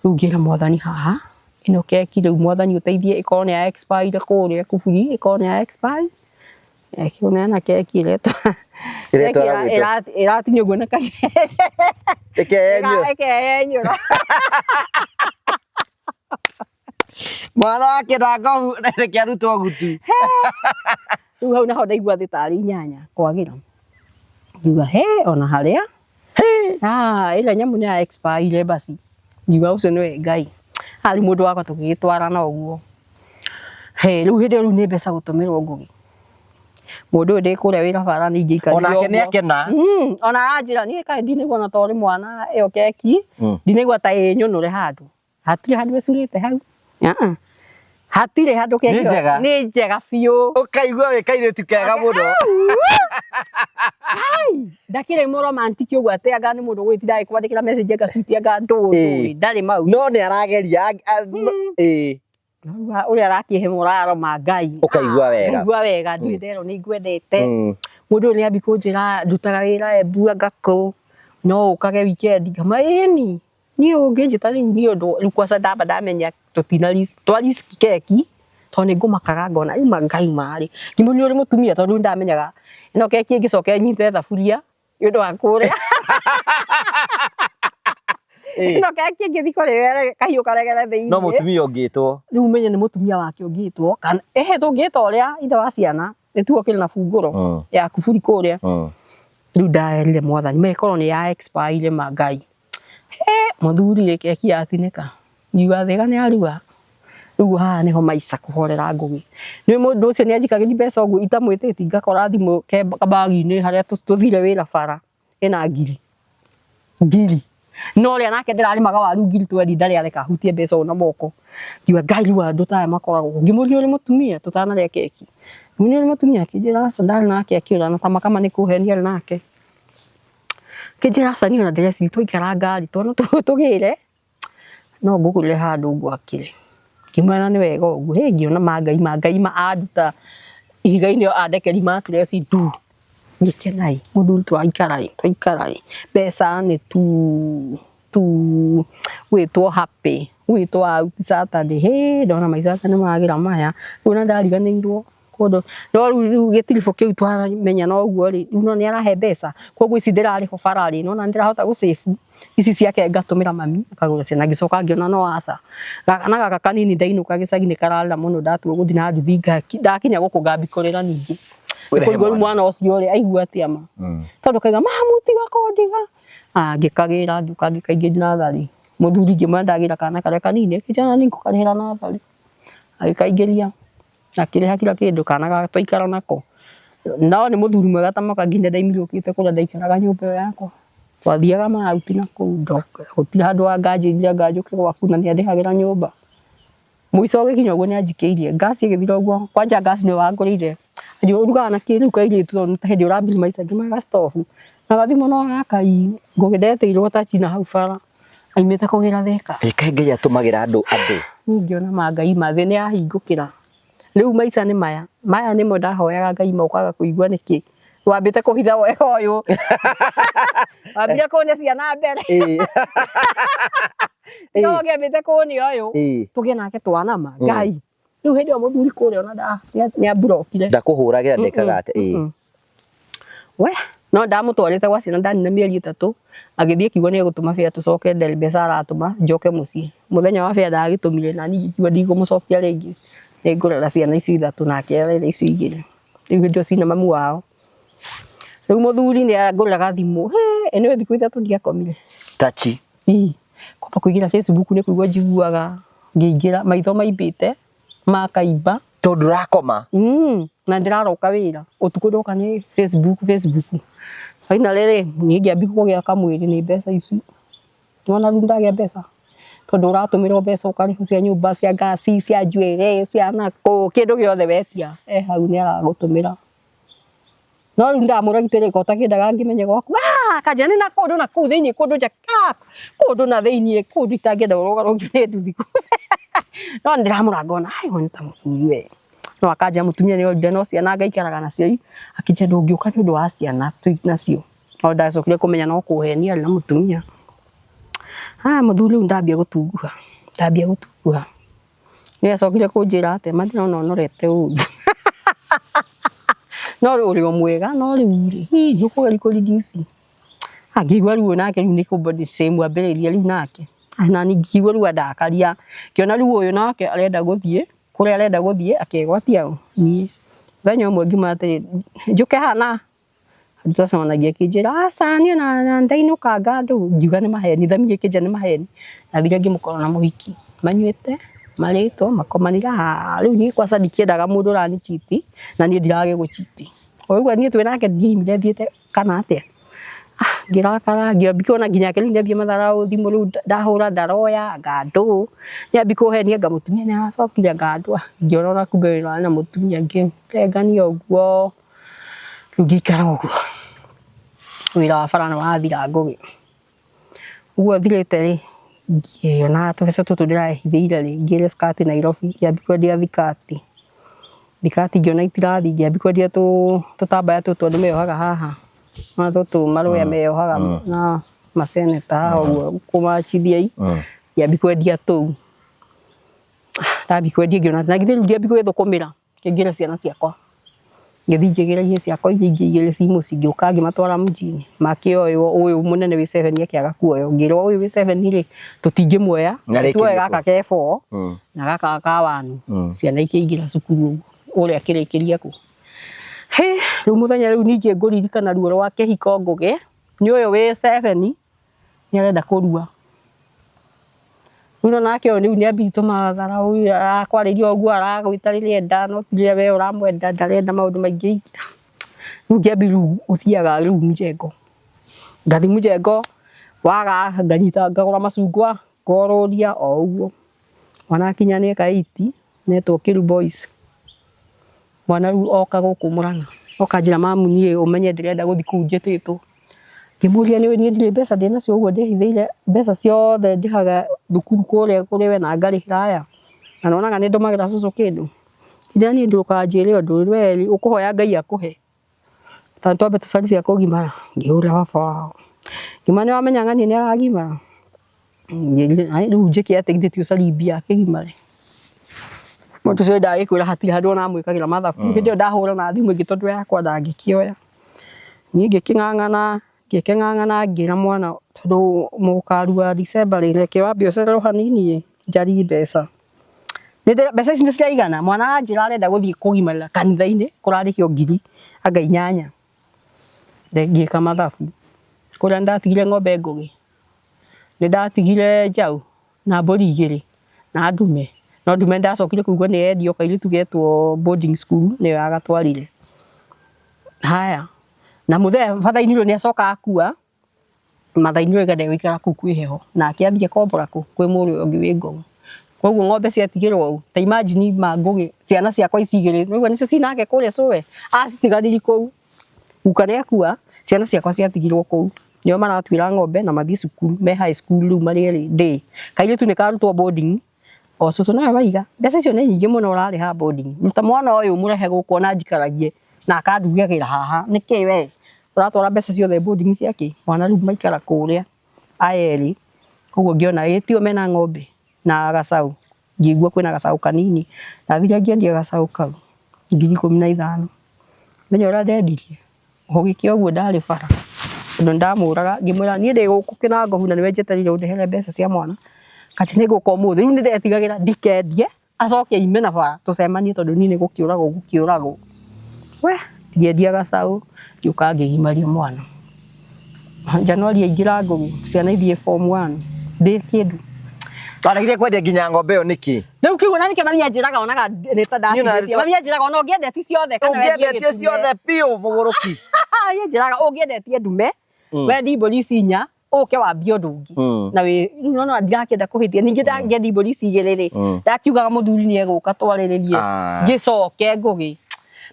rĩu ngĩra mwathani haha ĩno keki rĩu mwathani ũteithie ĩkorwo nĩ ya expire kũrĩa kuburi ĩkorwo nĩ ya expire. Ĩkĩneana keki ĩretwo Ĩretwara gwitũ. Ĩratinio ũguo na Ĩkeyenyũra. Ĩkeyenyũra. Mwana wake ndangohu reke arutwo gutu. Rĩu hau naho ndaigua thĩ tarĩ inyanya kwagĩra. Ngiuga he ona harĩa. Ah, ĩrĩa nyamũ nĩ ya expire basi. Ngiuga ũcio nĩwe Ngai. Harĩ mũndũ wakwa tũgĩgĩtwarana ũguo. He rĩu hĩndĩ ĩyo rĩu nĩ mbeca gũtũmĩrwo Ngũgĩ. Mũndũ ũyũ ndĩ kũrĩa wĩra bara nĩ ingĩikarire Onake nĩ akena. Ona aranjĩra niĩ kaĩ ndinaigua ona ta ũrĩ mwana ĩyo keki. Ndinaigua ta ĩnyũnũre handũ. Hatirĩ handũ ĩcurĩte hau. Hatirĩ handũ keki. Nĩ njega. Nĩ njega biũ. Ũkaigua wĩ kairĩtu kega mũno. Ndakĩrĩ mũ romantic ũguo atĩ anga nĩ mũndũ ũgwĩtinda agĩkwandĩkĩra message anga sweet anga ndũ. Ndarĩ mau. No nĩ arageria. Ũrĩa arakĩhe mũraro ma Ngai. Ũkaigua wega. Ngaigua wega ndiũĩ therũ nĩ ngwendete. Mũndũ ũyũ nĩ ambi kũnjĩra ndutaga wĩra Embu anga kũ no ũkage weekend. Ngama ĩni niĩ ũngĩnjĩta rĩu niĩ ũndũ rĩu kwanza ndamba ndamenya tũtina risk twa risk keki tondũ nĩ ngũmakaga ngona rĩu ma Ngai marĩ. Ngĩmũria ũrĩ mũtumia tondũ nĩ ndamenyaga ĩno keki ĩngĩcoka ĩnyite thaburia nĩ ũndũ wa kũrĩa. Ĩno keki ĩngĩthiĩ kũrĩa kahiũ karegere thĩiniĩ. No mũtumia ũngĩtwo. Rĩu ũmenye nĩ mũtumia wake ũngĩtwo kana ĩhĩ tũngĩta ũrĩa ithe wa ciana. Nĩtuo kĩrĩ na bungũro ya kuburi kũrĩa. Rĩu ndaerire mwathani mekorwo nĩ ya expire ma Ngai. He mũthuri rĩ keki yatinĩka. Ngiuga thĩga nĩ aruga. Rĩu haha nĩho maica kũhorera ngũgĩ. Nĩ mũndũ ũcio nĩ anjikagĩria mbeca ũguo itamwĩtĩtie ngakora thimũ ke kabagi-inĩ harĩa tũthire wĩra bara ĩna ngiri. Ngiri. No ũrĩa nake ndĩrarĩmaga waru ngiri twendi ndarĩ areka hutie mbeca ũũ na moko. Ngiuga Ngai rĩu andũ ta aya makoragwo. Ngĩmũria ũrĩ mũtumia tũtanarĩa keki. Ngĩmũria ũrĩ mũtumia akĩnjĩra aca ndarĩ nake akĩũra na ta makama nĩ kũhenia arĩ nake. Akĩnjĩra aca niĩ ona ndĩreciria twaikara ngari twana tũgĩre no ngũgũrĩre handũ ngwakĩre. Ngĩmwĩra na nĩ wega ũguo, hĩ ngĩona ma Ngai ma Ngai ma anduta ihiga-inĩ andekeri mattress ndu. Ngĩkena ĩ, mũthuri twaikara ĩ, twaikara ĩ, mbeca nĩ tu tu gwĩtwo happy, gwĩtwo out Saturday, hĩ ndona maica nĩ magĩra maya, rĩu ona ndariganĩirwo kũndũ, no rĩu gĩtiribũ kĩu twamenya noguo rĩ, rĩu nĩ arahe mbeca, koguo ici ndĩrarĩhwo bara rĩ, nĩwona nĩ ndĩrahota gũ save, ici ciake ngatũmĩra mami akagũra ciana, ngĩcoka ngĩona no aca, na gaka kanini ndainũka gĩcagi nĩ kararĩra mũno ndatua gũthiĩ na nduthi ndakinya gũkũ ngambia kũrĩra ningĩ, kũigua rĩu mwana ũcio rĩ aigua atĩa ma, tondũ kaiga mamu tiga kũndiga, ngĩkagĩra ngĩũka ngĩkaingĩria natharĩ, mũthuri ngĩmwĩra ndagĩra kana karĩa kanini, akĩnjĩra ona niĩ ngũkarĩhĩra natharĩ, agĩkaingĩria. Akĩrĩha kila kĩndũ kana twaikara nako. No nĩ mũthuri mwega ta mwaka nginya ndaimire ũkĩte kũrĩa ndaikaraga nyũmba ĩyo yakwa. Twathiaga ma out na kũu ndoka gũtirĩ handũ anganjĩrire anga njũke gwaku na nĩ andĩhagĩra nyũmba. Mũico ũgĩkinya ũguo nĩ anjikĩirie, ngaci ĩgĩthira ũguo, kwanja ngaci nĩwe wangũrĩire. Anjĩra ũrugaga na kĩ rĩu kairĩtu tondũ nĩ ta hĩndĩ ũrambiri maica ngĩmwĩra gastovu. Na gathimũ no gaka ii, ngũgĩ ndetĩirwo tachi na hau bara aimĩte kũgĩra Thika. Ĩ kaĩ Ngai atũmagĩra andũ andũ. Niĩ ngĩona ma Ngai ma thĩ nĩ yahingũkĩra. Rĩu maica nĩ maya, maya nĩmo ndahoyaga Ngai ma ũkaga kũigua nĩkĩ. Wambĩte kũhitha wega ũyũ. Wambire kũne ciana mbere. No ngĩambĩte kũne ũyũ. Tũgĩe nake twana ma Ngai. Rĩu hĩndĩ ĩyo mũthuri kũrĩa ona nĩ amburokire. Ndakũhũragĩra ndekaga atĩ ĩĩ. We no ndamũtwarĩte gwa ciana ndanina mĩeri 3 agĩthiĩ akiuga nĩ egũtũma bĩa tũcoke ndarĩ mbeca aratũma njoke mũciĩ. Mũthenya wa bĩa ndagĩtũmire na niĩ ngĩkiuga ndigũmũcokia rĩngĩ nĩ ngũrera ciana icio ithatũ nake arere icio igĩrĩ. Rĩu hĩndĩ ĩyo cina mamu wao. Rĩu mũthuri nĩ angũrĩra thimũ, hĩ nĩ ũĩ thikũ 3 ndiakomire. Tachi. Ĩĩ kwamba kũingĩra Facebook nĩ kũigua njiguaga ngĩingĩra maitho maimbĩte makaimba. Tondũ ndũrakoma. Na ndĩraroka wĩra ũtukũ ndoka nĩ Facebook Facebook. Finally rĩ niĩ ngĩambia kũgĩa kamwĩrĩ nĩ mbeca ici. Nĩwona rĩu ndagĩa mbeca tondũ ũratũmĩrwo mbeca ũkarĩhwo cia nyũmba cia ngaci cia njuĩrĩ cia nakũ kĩndũ gĩothe wetia e hau nĩ aragũtũmĩra. No rĩu ndamũragitĩra ko ũtakĩendaga ngĩmenye gwaku akanjĩra nĩ na kũndũ na kũu thĩinĩ kũndũ nja kũndũ na thĩinĩ kũndũ itangĩenda ũrũgarũngio nĩ nduthi. No nĩndĩramũra ngona ai ũyũ nĩ ta mũthuri we. No akanjĩra mũtumia nĩ orire no ciana ngaikaraga nacio akĩnjĩra ndũngĩũka nĩ ũndũ wa ciana twĩ nacio. No ndacokire kũmenya no kũhenia arĩ na mũtumia. Mũthuri rĩu ndambia gũtunguha, ndambia gũtunguha. Nĩ acokire kũnjĩra atĩ ma ndĩrona ũnorete ũru. No ũrĩ o mwega no rĩu rĩ, hihi ndũkũgeria kũ reduce? Ngĩigua rĩu nake rĩu nĩ kũ body shame ambĩrĩirie rĩu nake. Na niĩ ngĩigua rĩu andakaria, ngĩona rĩu ũyũ nake arenda gũthiĩ, kũrĩa arenda gũthiĩ akegwatia ũ? Niĩ. Mũthenya ũmwe ngiuga atĩrĩ, njũke haha na Twacemanagia akĩnjĩra aca niĩ ona ndainũkanga andũ, ngiuga nĩ maheni, thamiri ĩkĩnjĩra nĩ maheni, ndathire ngĩmũkora na mũhiki, manyuĩte, marĩtwo, makomanire haha, rĩu niĩ kwanza ndikĩendaga mũndũ ũrani cheat na niĩ ndiragĩ gũ cheat. Ũraigua niĩ twĩ nake ndiaimire thiĩte kana atĩa, ngĩrakara ngĩambia kuona nginya rĩu nĩambia matharaũ thimũ rĩu ndahũra ndaroya anga ndũ, nĩambia kũhenia anga mũtumia nĩaracokire anga ndũ, ngĩona ona kumbe arĩ na mũtumia ngĩrengania ũguo. Rĩu ngĩikara ũguo, wĩra wa bara nĩ wathira Ngũgĩ. Ũguo ũthirĩte rĩ, ngĩona tũbeca tũtũ ndĩrehithĩire rĩ, ngĩre skirt Nairobi, ngĩambia kwendia thikati. Thikati ngĩona itirathiĩ, ngĩambia kwendia tũtambaya tũtũ andũ meyohaga haha, na tũtũ marũya meyohaga na maceneta haha ũguo kũmachithia ii, ngĩambia kwendia tũu. Ndambia kwendia ngĩona na githĩ rĩu ndiambia gwĩthũkũmĩra. Ngĩingĩria ciana ciakwa, ngĩthiĩ ngĩgĩra ihĩĩ ciakwa iria ingĩ igĩrĩ ci mũciĩ, ngĩũka ngĩmatwara mjini, makĩoywo, ũyũ mũnene wĩ seven akĩaga kuoywo, ngĩrwo ũyũ wĩ seven rĩ, tũtingĩmuoya, tuoe gaka ke four na gaka ka one, ciana ikĩingĩra cukuru ũguo, ũrĩa akĩrĩkĩria kũ. Hĩ, rĩu mũthenya rĩu ningĩ ngũririkana ruo rwa kĩhiko Ngũgĩ, nĩ ũyũ wĩ 7 nĩ arenda kũrua. Rĩu nake ũyũ rĩu nĩ ambia tũmatharaũ, arakwarĩria ũguo aragwĩta rĩrĩa enda, no ti rĩrĩa we ũramwenda, ndarenda maũndũ maingĩ. Rĩu ngĩambia rĩu gũthiaga rĩu mjengo. Ngathiĩ mjengo, waga nganyita ngagũra macungwa, ngorũria o ũguo. Mwana akinya mĩaka 8 metwo Kĩru Boys. Mwana rĩu oka gũkũ Mũrang'a, oka anjĩra mamu niĩ ũmenye ndĩrenda gũthiĩ kũu njĩtĩtwo. Ngĩmũria nĩũĩ niĩ ndirĩ mbeca ndĩnacio ũguo ndĩhithĩire mbeca ciothe ndĩhaga thukuru kũrĩa kũrĩ we na ngarĩhĩra aya, na nĩwonaga nĩndũmagĩra cũcũ kĩndũ. Akĩnjĩra niĩ ndũkanjĩre ũndũ we ũkũhoya Ngai akũhe, tondũ twambe tũcarie cia kũgimara. Ngĩhũrĩra baba wao, ngĩmwĩra nĩwamenya ng'ania nĩaragimara? Rĩu njĩke atĩa githĩ ti ũcarie mbia akĩgimare. Mũndũ ũcio ndagĩkwĩra hatirĩ handũ ona amwĩkagĩra mathabu. Hĩndĩ ĩyo ndahũra na thimũ ĩngĩ tondũ yakwa ndangĩkĩoya. Niĩ ngĩkĩng'ang'ana, ngĩkĩng'ang'ana ngĩra mwana tondũ mũkarua December rĩ, reke wambe ũcererwo hanini ĩ, njarie mbeca. Mbeca ici nĩ ciraigana? Mwana anjĩra arenda gũthiĩ kũgimarĩra kanitha-inĩ kũrarĩhio ngiri anga inyanya. Ngĩka mathabu, kũrĩa nĩndatigire ng'ombe Ngũgĩ, nĩndatigire njaũ na mbũri igĩrĩ na ndume, no ndume nĩndacokire kũigua nĩ yendio kairĩtu getwo boarding school nĩyo yagatwarire. Haya, na mũthee bathainirwo nĩ acoka akua, Mathai nĩwe ũrenda gũikara kũu kwĩ heho nake athiĩ akombora kũ kwĩ mũrũ ũyũ ũngĩ wĩ Ngong. Koguo ng'ombe ciatigĩrwo ũũ ta imagine ma Ngũgĩ ciana ciakwa ici igĩrĩ nĩũraigua nĩcio ci nake kũrĩa cũwe acitiganirie kũu. Guka nĩ akua ciana ciakwa ciatigirwo kũu nĩo maratuĩra ng'ombe na mathiĩ cukuru me high school rĩu marĩ erĩ day. Kairĩtu nĩ karutwo boarding o cũcũ nowe waiga mbeca icio nĩ nyingĩ mũno ũrarĩha boarding ruta mwana ũyũ ũmũrehe gũkũ ona njikaragie na akandugagĩra haha nĩkĩ we? Ũratwara mbeca ciothe boarding cia kĩ? Mwana rĩu maikara kũrĩa aya erĩ, koguo ngĩona ĩ tio mena ng'ombe na gacaũ, ngĩigua kwĩna gacaũ kanini, ndathire ngĩendia gacaũ kau 15,000. Mũthenya ũrĩa ndendirie, gũgĩkĩa ũguo ndarĩ bara, tondũ nĩndamũraga ngĩmwĩra niĩ ndĩ gũkũ Kĩnangobu na nĩwe njetereire ũndehere mbeca cia mwana, kati nĩngũka ũmũthĩ, rĩu nĩndetigagĩra ndikendie acoke aime na bara tũcemanie tondũ niĩ nĩ gũkĩũragwo ngũkĩũragwo. We ngĩendia gacaũ ngĩũka ngĩgimaria mwana. Januari aingĩra Ngũgĩ ciana ithiĩ form one ndĩ kĩndũ. Waregire kwendia nginya ng'ombe ĩyo nĩkĩ? Rĩu kĩu na nĩkĩo mami anjĩraga onaga nĩ ta ndatigĩtie. Mami anjĩraga ona ũngĩendetie ciothe kana wendie gĩtume. Ũngĩendetie ciothe biũ mũgũrũki. Niĩ anjĩraga ũngĩendetie ndume wendie mbũri ici inya ũke wambie ũndũ ũngĩ mm. Na wĩ rĩu nona ndirakĩenda kũhĩtia ningĩ ndangĩendia mbũri ici igĩrĩ rĩ mm. Ndakiugaga mũthuri nĩ egũka twarĩrĩrie ah. Ngĩcoke Ngũgĩ.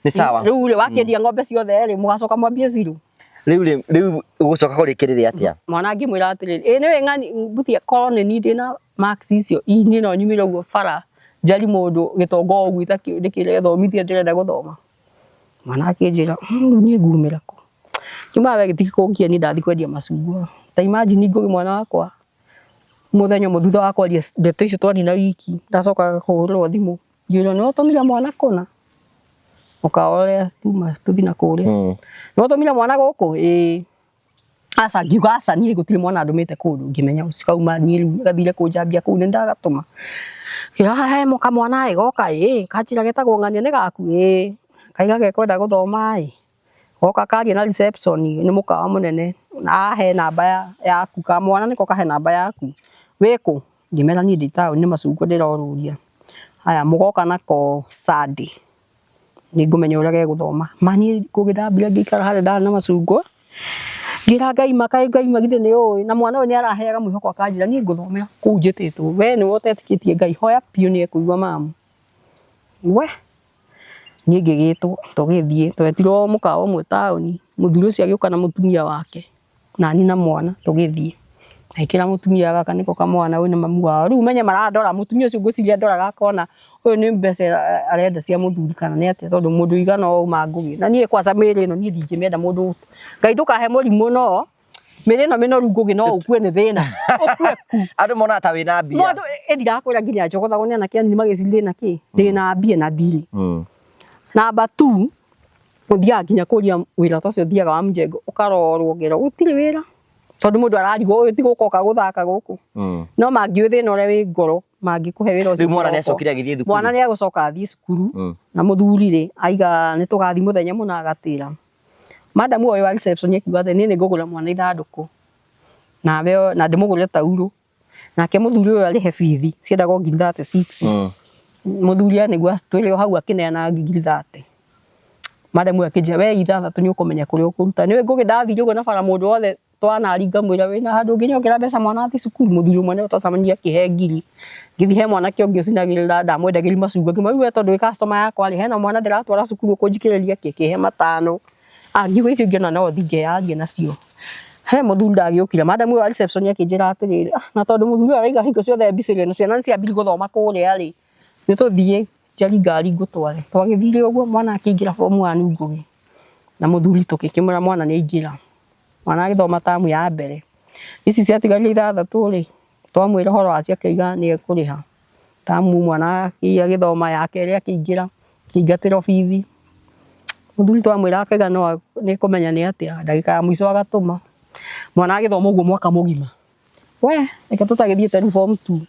Nĩ sawa. Rĩu rĩ wakĩendia ng'ombe ciothe rĩ mũgacoka mwambie zero. Rĩu rĩ rĩu ũgũcoka kũrĩkĩrĩria atĩa? Mwana ngĩmwĩra atĩrĩrĩ, ĩ nĩwe ng'ani mbutia korwo nĩ niĩ ndĩna marks icio niĩ no nyumĩre ũguo bara njari mũndũ gĩtonga ũguo itakĩrethomithia ndĩrenda gũthoma. Mwana akĩnjĩra rĩu niĩ ngumĩra kũ? Ngiuga we gĩtigi kũngia niĩ ndathiĩ kwendia macungwa. Ta imagine Ngũgĩ mwana wakwa mũthenya ũmwe thutha wa kwaria ndeto icio twanina wiki ndacokaga kũhũrĩrwo thimũ ngĩrwo nĩ watũmire mwana kũna mũkawa ũrĩa tuma tũthiĩ na kũrĩa nĩ watũmire mwana gũkũ? Ĩĩ. Aca ngiuga aca niĩ gũtirĩ mwana ndũmĩte kũndũ ngĩmenya ũcio kauma niĩ rĩu gathire kũnjambia kũu nĩ ndagatũma. Ngĩra he kamwana ĩ goka ĩ kanjĩra getagwo ng'ania nĩ gaku? Ĩĩ. Kaiga gekwenda gũthoma ĩ goka karia na reception nĩ mũkawa mũnene ahe namba yaku kamwana nĩko kahe namba yaku wĩkũ? Ngĩmera niĩ ndĩ taũni nĩ macungwa ndĩrorũria. Haya mũgoka nako Sunday. Nĩ ngũmenya ũrĩa gegũthoma. Ma niĩ ngũgĩthambia ngĩikara harĩa ndarĩ na macungwa, ngĩra Ngai ma kaĩ Ngai ma githĩ nĩ ũĩ, na mwana ũyũ nĩ araheaga mwĩhoko akanjĩra niĩ ngũthomera kũu njĩtĩtwo, we nĩwe ũtetĩkĩtie Ngai, hoya biũ nĩ ekũigua mamu. We, niĩ ngĩgĩtwo tũgĩthiĩ, twetirwo mũkawa ũmwe taũni, mũthuri ũcio agĩũka na mũtumia wake. Nani na mwana tũgĩthiĩ agĩkĩra mũtumia gaka nĩko kamwana ũyũ nĩ mamu wao rĩu ũmenye marandora mũtumia ũcio ngwĩciria andoraga akona ũyũ nĩ mbeca arenda cia mũthuri kana nĩ atĩa tondũ mũndũ ũigana ũũ ma Ngũgĩ na niĩ kwanza mĩĩrĩ ĩno niĩ ndingĩmĩenda mũndũ Ngai ndũkahe mũrimũ no mĩĩrĩ ĩno mĩnoru Ngũgĩ no ũkue nĩ thĩna ũkue ku. Andũ monaga ta wĩna mbia. Mũndũ ĩ ndirakwĩra nginya njogothagwo nĩ anake anini magĩciria ndĩna kĩ ndĩna mbia na ndirĩ. Number two ũthiaga nginya kũria wĩra ta ũcio ũthiaga wa mjengo ũkarorwo ngero gũtirĩ wĩra. Tondu mundu ararigwo uyu ti gukoka guthaka guku. No mangiũĩ thĩna ũrĩa wĩ ngoro mangĩkũhe wĩra ũcio Rĩu mwana kĩroko. nĩacokire agĩthiĩ thukuru? Mwana nĩ agũcoka athiĩ cukuru. Na mũthuri rĩ aiga nĩ tũgathiĩ mũthenya mũna agatĩra madamu ũyũ wa reception, akiuga atĩ niĩ nĩ ngũgũra mwana ithandũkũ nawe na ndĩmũgũrĩre taurũ, nake mũthuri ũyũ arĩhe bithi ciendagwo ngiri 36. Mũthuri nĩguo twĩrĩ o hau akĩneana ngiri 30. Madamu ũyũ akĩnjĩra, we ithathatũ nĩ ũkũmenya kũrĩa ũkũruta. Nĩ ngũgĩ ndathire ũguo na bara, mũndũ wothe twanaringa mwĩra wĩna handũ ũngĩnyongera mbeca mwana athiĩ cukuru. Mũthuri ũmwe nĩwe twacemania akĩhe ngiri, ngĩthiĩ he mwanake ũngĩ ũcinagĩrĩra, ndamwendagĩria macungwa, ngĩmwĩra rĩu we tondũ wĩ customer yakwa rĩ, hena mwana ndĩratwara cukuru ũkũnjikĩrĩria kĩ? Akĩhe matano. Ah, ngiuga icio ingĩona no thiĩ ngeyarie nacio. He mũthuri ndagĩũkire, madamu ũyũ wa reception akĩnjĩra atĩrĩrĩ, "Ah, na tondũ mũthuri ũyũ araiga hingo ciothe mbicĩrĩ na ciana nĩ ciambirie gũthoma kũrĩa rĩ, nĩ tũthiĩ njari ngari ngũtware." Twagĩthire ũguo, mwana akĩingĩra form 1 Ngũgĩ, na mũthuri tũgĩkĩmwĩra mwana nĩ aingĩra. Mwana agĩthoma tamu ya mbere. Ici ciatigarire ithathatũ rĩ, twamwĩra ũhoro wacio akĩiga nĩ ekũrĩha. Tamu mwana agĩthoma ya kerĩ akĩingĩra, akĩingatĩrwo bithi. Mũthuri twamwĩra akaiga no nĩ kũmenya nĩ atĩa, ndagĩka ya mũico agatũma. Mwana agĩthoma ũguo mwaka mũgima. We, reke tũtagĩthiĩte rĩu form 2.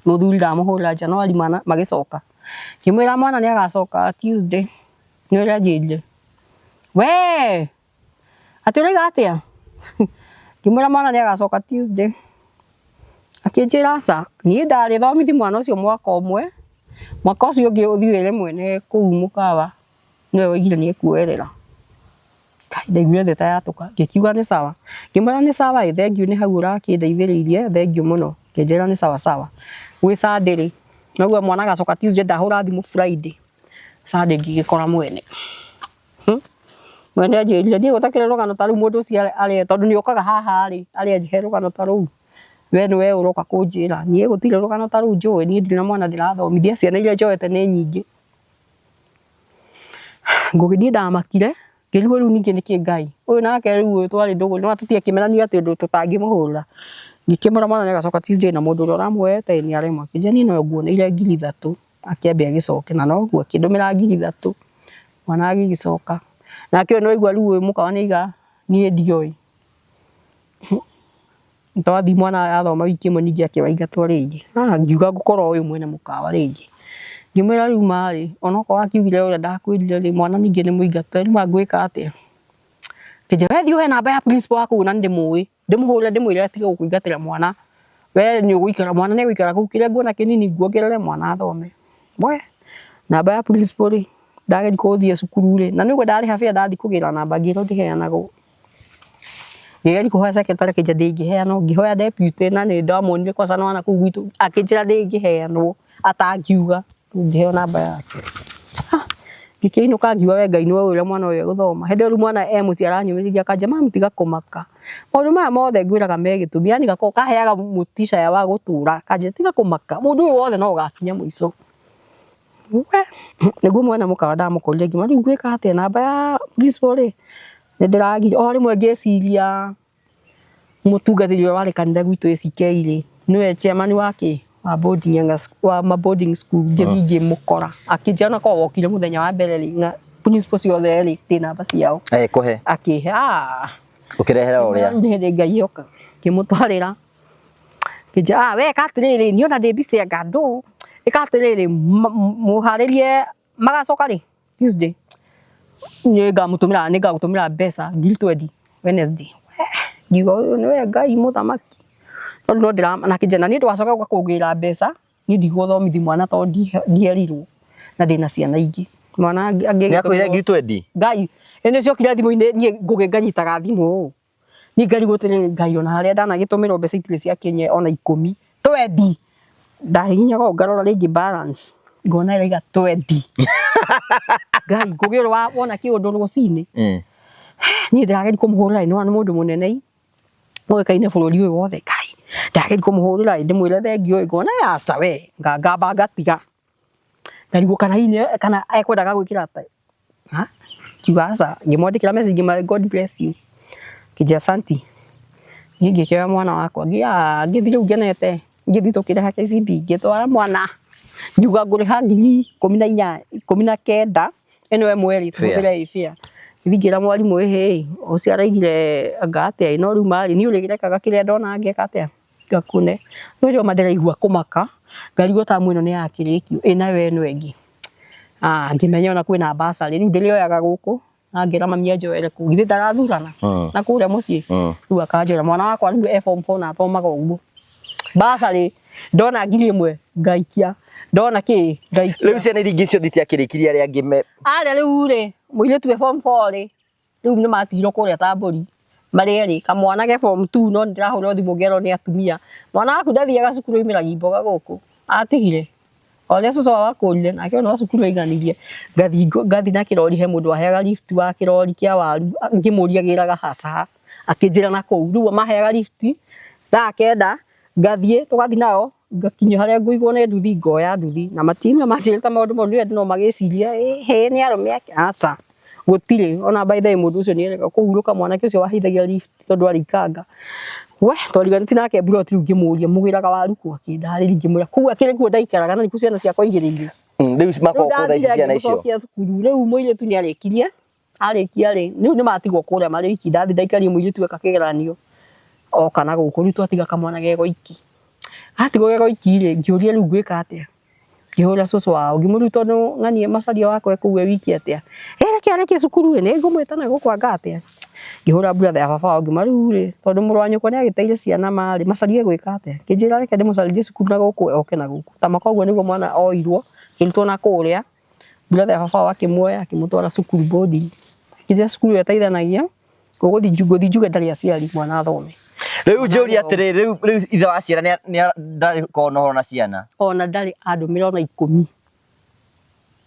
Mũthuri ndamũhũrĩra January mwana magĩcoka. Ngĩmwĩra mwana nĩ agacoka Tuesday. Nĩ ũrĩa anjĩrire. We, atĩ ũroiga atĩa? Ngĩmwĩra mwana nĩ agacoka Tuesday. Akĩnjĩra aca, niĩ ndarĩ thomithi mwana ũcio mwaka ũmwe, mwaka ũcio ũngĩ ũthiĩ wĩre mwene kũu mũkawa nĩwe woigire nĩ ekuoerera. Kai, ndaiguire thĩ ta yatũka, ngĩkiuga nĩ sawa. Ngĩmwĩra nĩ sawa ĩ, thengiũ nĩ hau ũrakĩndeithĩrĩirie, thengiũ mũno. Ngĩnjĩra nĩ sawa sawa. Gwĩ Sunday rĩ, noguo mwana agacoka Tuesday, ndahũra thimũ Friday. Sunday ngĩgĩkora mwene. Mwene anjĩrire niĩ gũtakĩrĩ rũgano ta rũu mũndũ ũcio arĩa tondũ nĩ okaga haha rĩ, arĩa anjĩhe rũgano ta rũu. We nĩwe ũroka kũnjĩra, niĩ gũtirĩ rũgano ta rũu njũĩ, niĩ ndirĩ na mwana ndĩrathomithia, ciana iria njoete nĩ nyingĩ. Ngũgĩ niĩ ndamakire, ngĩrigwo rĩu ningĩ nĩkĩ Ngai. Ũyũ nake rĩu ũyũ twarĩ ndũgũ, nĩwona tũtiakĩmenyanire atĩ ũndũ tũtangĩmũhũra. Ngĩkĩmwĩra mwana nĩ agacoka Tuesday na mũndũ ũrĩa ũramuoete nĩ aremwo. Akĩnjĩra niĩ no nguoneire ngiri ithatũ, akĩambe agĩcoke na noguo akĩndũmĩra ngiri ithatũ, mwana agĩgĩcoka. Nake ũyũ nĩwaigua rĩu ũyũ mũkawa nĩaiga niĩ ndioĩ. Twathiĩ mwana athoma wiki ĩmwe ningĩ akĩwaingatwo rĩngĩ. Ah, ngiuga ngũkora ũyũ mwene mũkawa rĩngĩ. Ngĩmwĩra rĩu ma rĩ, onokorwo akiugire ũrĩa ndakwĩrire rĩ, mwana ningĩ nĩ mũingate, rĩu ma ngwĩka atĩa? Akĩnjĩra we thiĩ ũhe namba ya principal wa kũu na nĩndĩmũĩ, ndĩmũhũrĩre ndĩmwĩre atige gũkũingatĩra mwana. We nĩ ũgũikara, mwana nĩ egũikara kũu, kĩrĩa nguona kĩnini nguongerere mwana athome. We, namba ya principal rĩ, ndageria gũthiĩ cukuru rĩ, na nĩ ũguo ndarĩha fare ndathiĩ kũgĩra namba ngĩrwo ndĩheanagwo. Ngĩgeria kũhoya secretary akĩnjĩra ndĩngĩheanwo, ngĩhoya deputy na nĩ ndamuonire kwanza nĩ wana kũu gwitũ, akĩnjĩra ndĩngĩheanwo atangiuga, rĩu ngĩheo namba yake. Ah, ngĩkĩinũka ngiuga we Ngai nĩwe ũĩ ũrĩa mwana ũyũ egũthoma. Hĩndĩ ĩyo rĩu mwana e mũciĩ aranyũmĩrĩria akanjĩra mami tiga kũmaka, maũndũ maya mothe ngwĩraga me gĩtũmi, yani gakoragwo kaheaga mũtica wa gũtũra, akanjĩra tiga kũmaka, mũndũ ũyũ wothe no ũgakinya mũico. We, nĩguo mwana mũkawa ndamũkorire ngĩmwĩra rĩu ngwĩka atĩa, namba ya principal rĩ, nĩ ndĩragire. O rĩmwe ngĩciria mũtungatĩri ũrĩa warĩ kanitha gwitũ ACK rĩ, nĩwe chairman wa kĩ, wa boarding, wa ma boarding school, ngĩthiĩ ngĩmũkora akĩnjĩra onakorwo wokire mũthenya wa mbere rĩ, na principal ciothe rĩ, ndĩ namba ciao. Agĩkũhe? Akĩhe, ah. Ũkĩrehera ũrĩa? Rĩu nĩ hĩndĩ Ngai yoka, ngĩmũtwarĩra. Ngĩnjĩra, ah, we ĩka atĩrĩrĩ, niĩ ona ndĩ busy anga ndũ, ĩka atĩrĩrĩ, mũharĩrie magacoka rĩ, Tuesday, nĩ ngagũtũmĩra mbeca ngiri 20 Wednesday. Ngiuga ũyũ nĩwe Ngai mũthamaki. Tondũ no ndĩra, na akĩnjĩra na niĩ ndũgacoke gũka kũngĩra mbeca, niĩ ndigũthomithia mwana tondũ ndierirwo na ndĩna ciana ingĩ. Mwana angĩgĩtũmĩrwo. Nĩakwĩrire ngiri 20? Ngai, ĩ nĩ ciokire thimũ-inĩ, niĩ Ngũgĩ nganyitaga thimũ ũũ. Niĩ ngarigwo atĩrĩrĩ Ngai ona harĩa ndanagĩtũmĩrwo mbeca itirĩ ciakinya ona ikũmi, twendi. Ndahihinyaga ũũ ngarora rĩngĩ balance, ngona ĩraiga twendi. Ngai Ngũgĩ ũrĩ wona kĩũndũ rũcinĩ? Niĩ ndĩrageria kũmũhũrĩra ĩ nĩwona nĩ mũndũ mũnene ĩ, ũĩkaine bũrũri ũyũ wothe, Ngai ndĩrageria kũmũhũrĩra ĩ ndĩmwĩre thengiũ ĩ, ngona aca we, ngamba ngatiga. Ngarigwo kana hihi kana ekwendaga gwĩkĩra ta ha ngiuga aca, ngĩmwandĩkĩra message ngĩmwĩra God bless you, akĩnjĩra asanti. Niĩ ngĩkĩoya mwana wakwa ngĩthiĩ rĩu ngenete, ngĩthiĩ tũkĩrĩha KCB, ngĩtwara mwana, ngiuga ngũrĩha ngiri ikũmi na inya, 19, ĩno ĩmwe rĩ tũhũthĩre ĩ fare. Ngĩthiĩ ngĩra mwarimũ, ĩhĩ ũcio araigire anga atĩa, no rĩu marĩ niĩ ũrĩrekaga kĩrĩa ndona ngeka atĩa, ngakune. No rĩrĩa ma ndĩraigua kũmaka, ngarigwo tamu ĩno nĩ yakĩrĩkio ĩ nayo ĩno ĩngĩ. Ah, ngĩmenya ona kwĩna bursary, rĩu ndĩrĩoyaga gũkũ na ngĩra mami anjoere kũu, githĩ ndarathurana na kũrĩa mũciĩ. Rĩu akanjoera, mwana wakwa rĩu e form 4 na athomaga ũguo. Bursary ndona 1000 ngaikia, ndona kĩ ngaikia. Rĩu ciana iria ingĩ ciothe itiakĩrĩkirie arĩa angĩ me Arĩa rĩu rĩ, mũirĩtu e form 4 rĩ, rĩu nĩ matigirwo kũrĩa ta mbũri marĩ erĩ, kamwana ke form 2 no nĩ ndĩrahũrĩrwo thimũ ngerwo nĩ atumia, mwana waku ndathiaga cukuru aumĩragia mboga gũkũ, atigire. O ũrĩa cũcũ wao akũrire nake ona cukuru aiganirie, ngathiĩ na kĩrori he mũndũ waheaga lift wa kĩrori kĩa waru, ngĩmũria agĩraga haca, akĩnjĩra na kũu, rĩu maheaga lift thaa kenda, ngathiĩ tũgathiĩ nao ngakinya harĩa ngũigwo nĩ nduthi ngoya nduthi, na matinda manjĩrĩte maũndũ mau nĩ andũ no magĩcirie ĩhĩ nĩ arũme ake, aca gũtirĩ. Ona by the way mũndũ ũcio nĩ erĩga kũhurũka mwanake ũcio waheithagia lift tondũ arĩ ikanga. We twariganĩtie nake mburoti rĩu ngĩmũria mũgĩraga waru kũ, akĩndarĩria ngĩmwĩra kũu akĩrĩ kuo ndaikaraga na nĩkuo ciana ciakwa igĩrĩ irĩ. Rĩu makoragwo kũ thaa ici ciana icio? Ngĩmũcokia cukuru rĩu mũirĩtu nĩ arĩkirie, arĩkia rĩ, rĩu nĩ matigwo kũrĩa marĩ oiki, ndathiĩ ndaikaria mũirĩtu eka kĩgeranio oka na gũkũ, rĩu twatiga kamwana ge goiki. Gatigwo ge goiki rĩ, ngĩũria rĩu ngwĩka atĩa, ngĩhũrĩra cũcũ wao ngĩmũria tondũ ng'ania macaria wakwa e kũu e wiki atĩa, ĩ reke arĩkie cukuru ĩ, nĩ ngũmwĩta na gũkũ anga atĩa. Ngĩhũra brother ya baba wao ngĩmwĩra rĩu rĩ, tondũ mũrũ wa nyũkwa nĩ agĩteire ciana ma rĩ, macaria egwĩka atĩa, akĩnjĩra reke ndĩmũcarĩrie cukuru na gũkũ oke na gũkũ. Ta koguo nĩguo mwana oirwo akĩrutwo na kũrĩa, brother ya baba wao akĩmuoya akĩmũtwara cukuru boarding. Akĩnjĩra cukuru ĩyo ĩteithanagia, ngũthiĩ njuge ndarĩ aciari mwana athome. Rĩu njũrie atĩrĩrĩ, rĩu rĩu ithe wa ciana nĩ ndarĩ korwo na ũhoro na ciana? Ona ndarĩ andũmĩra ona ikũmi.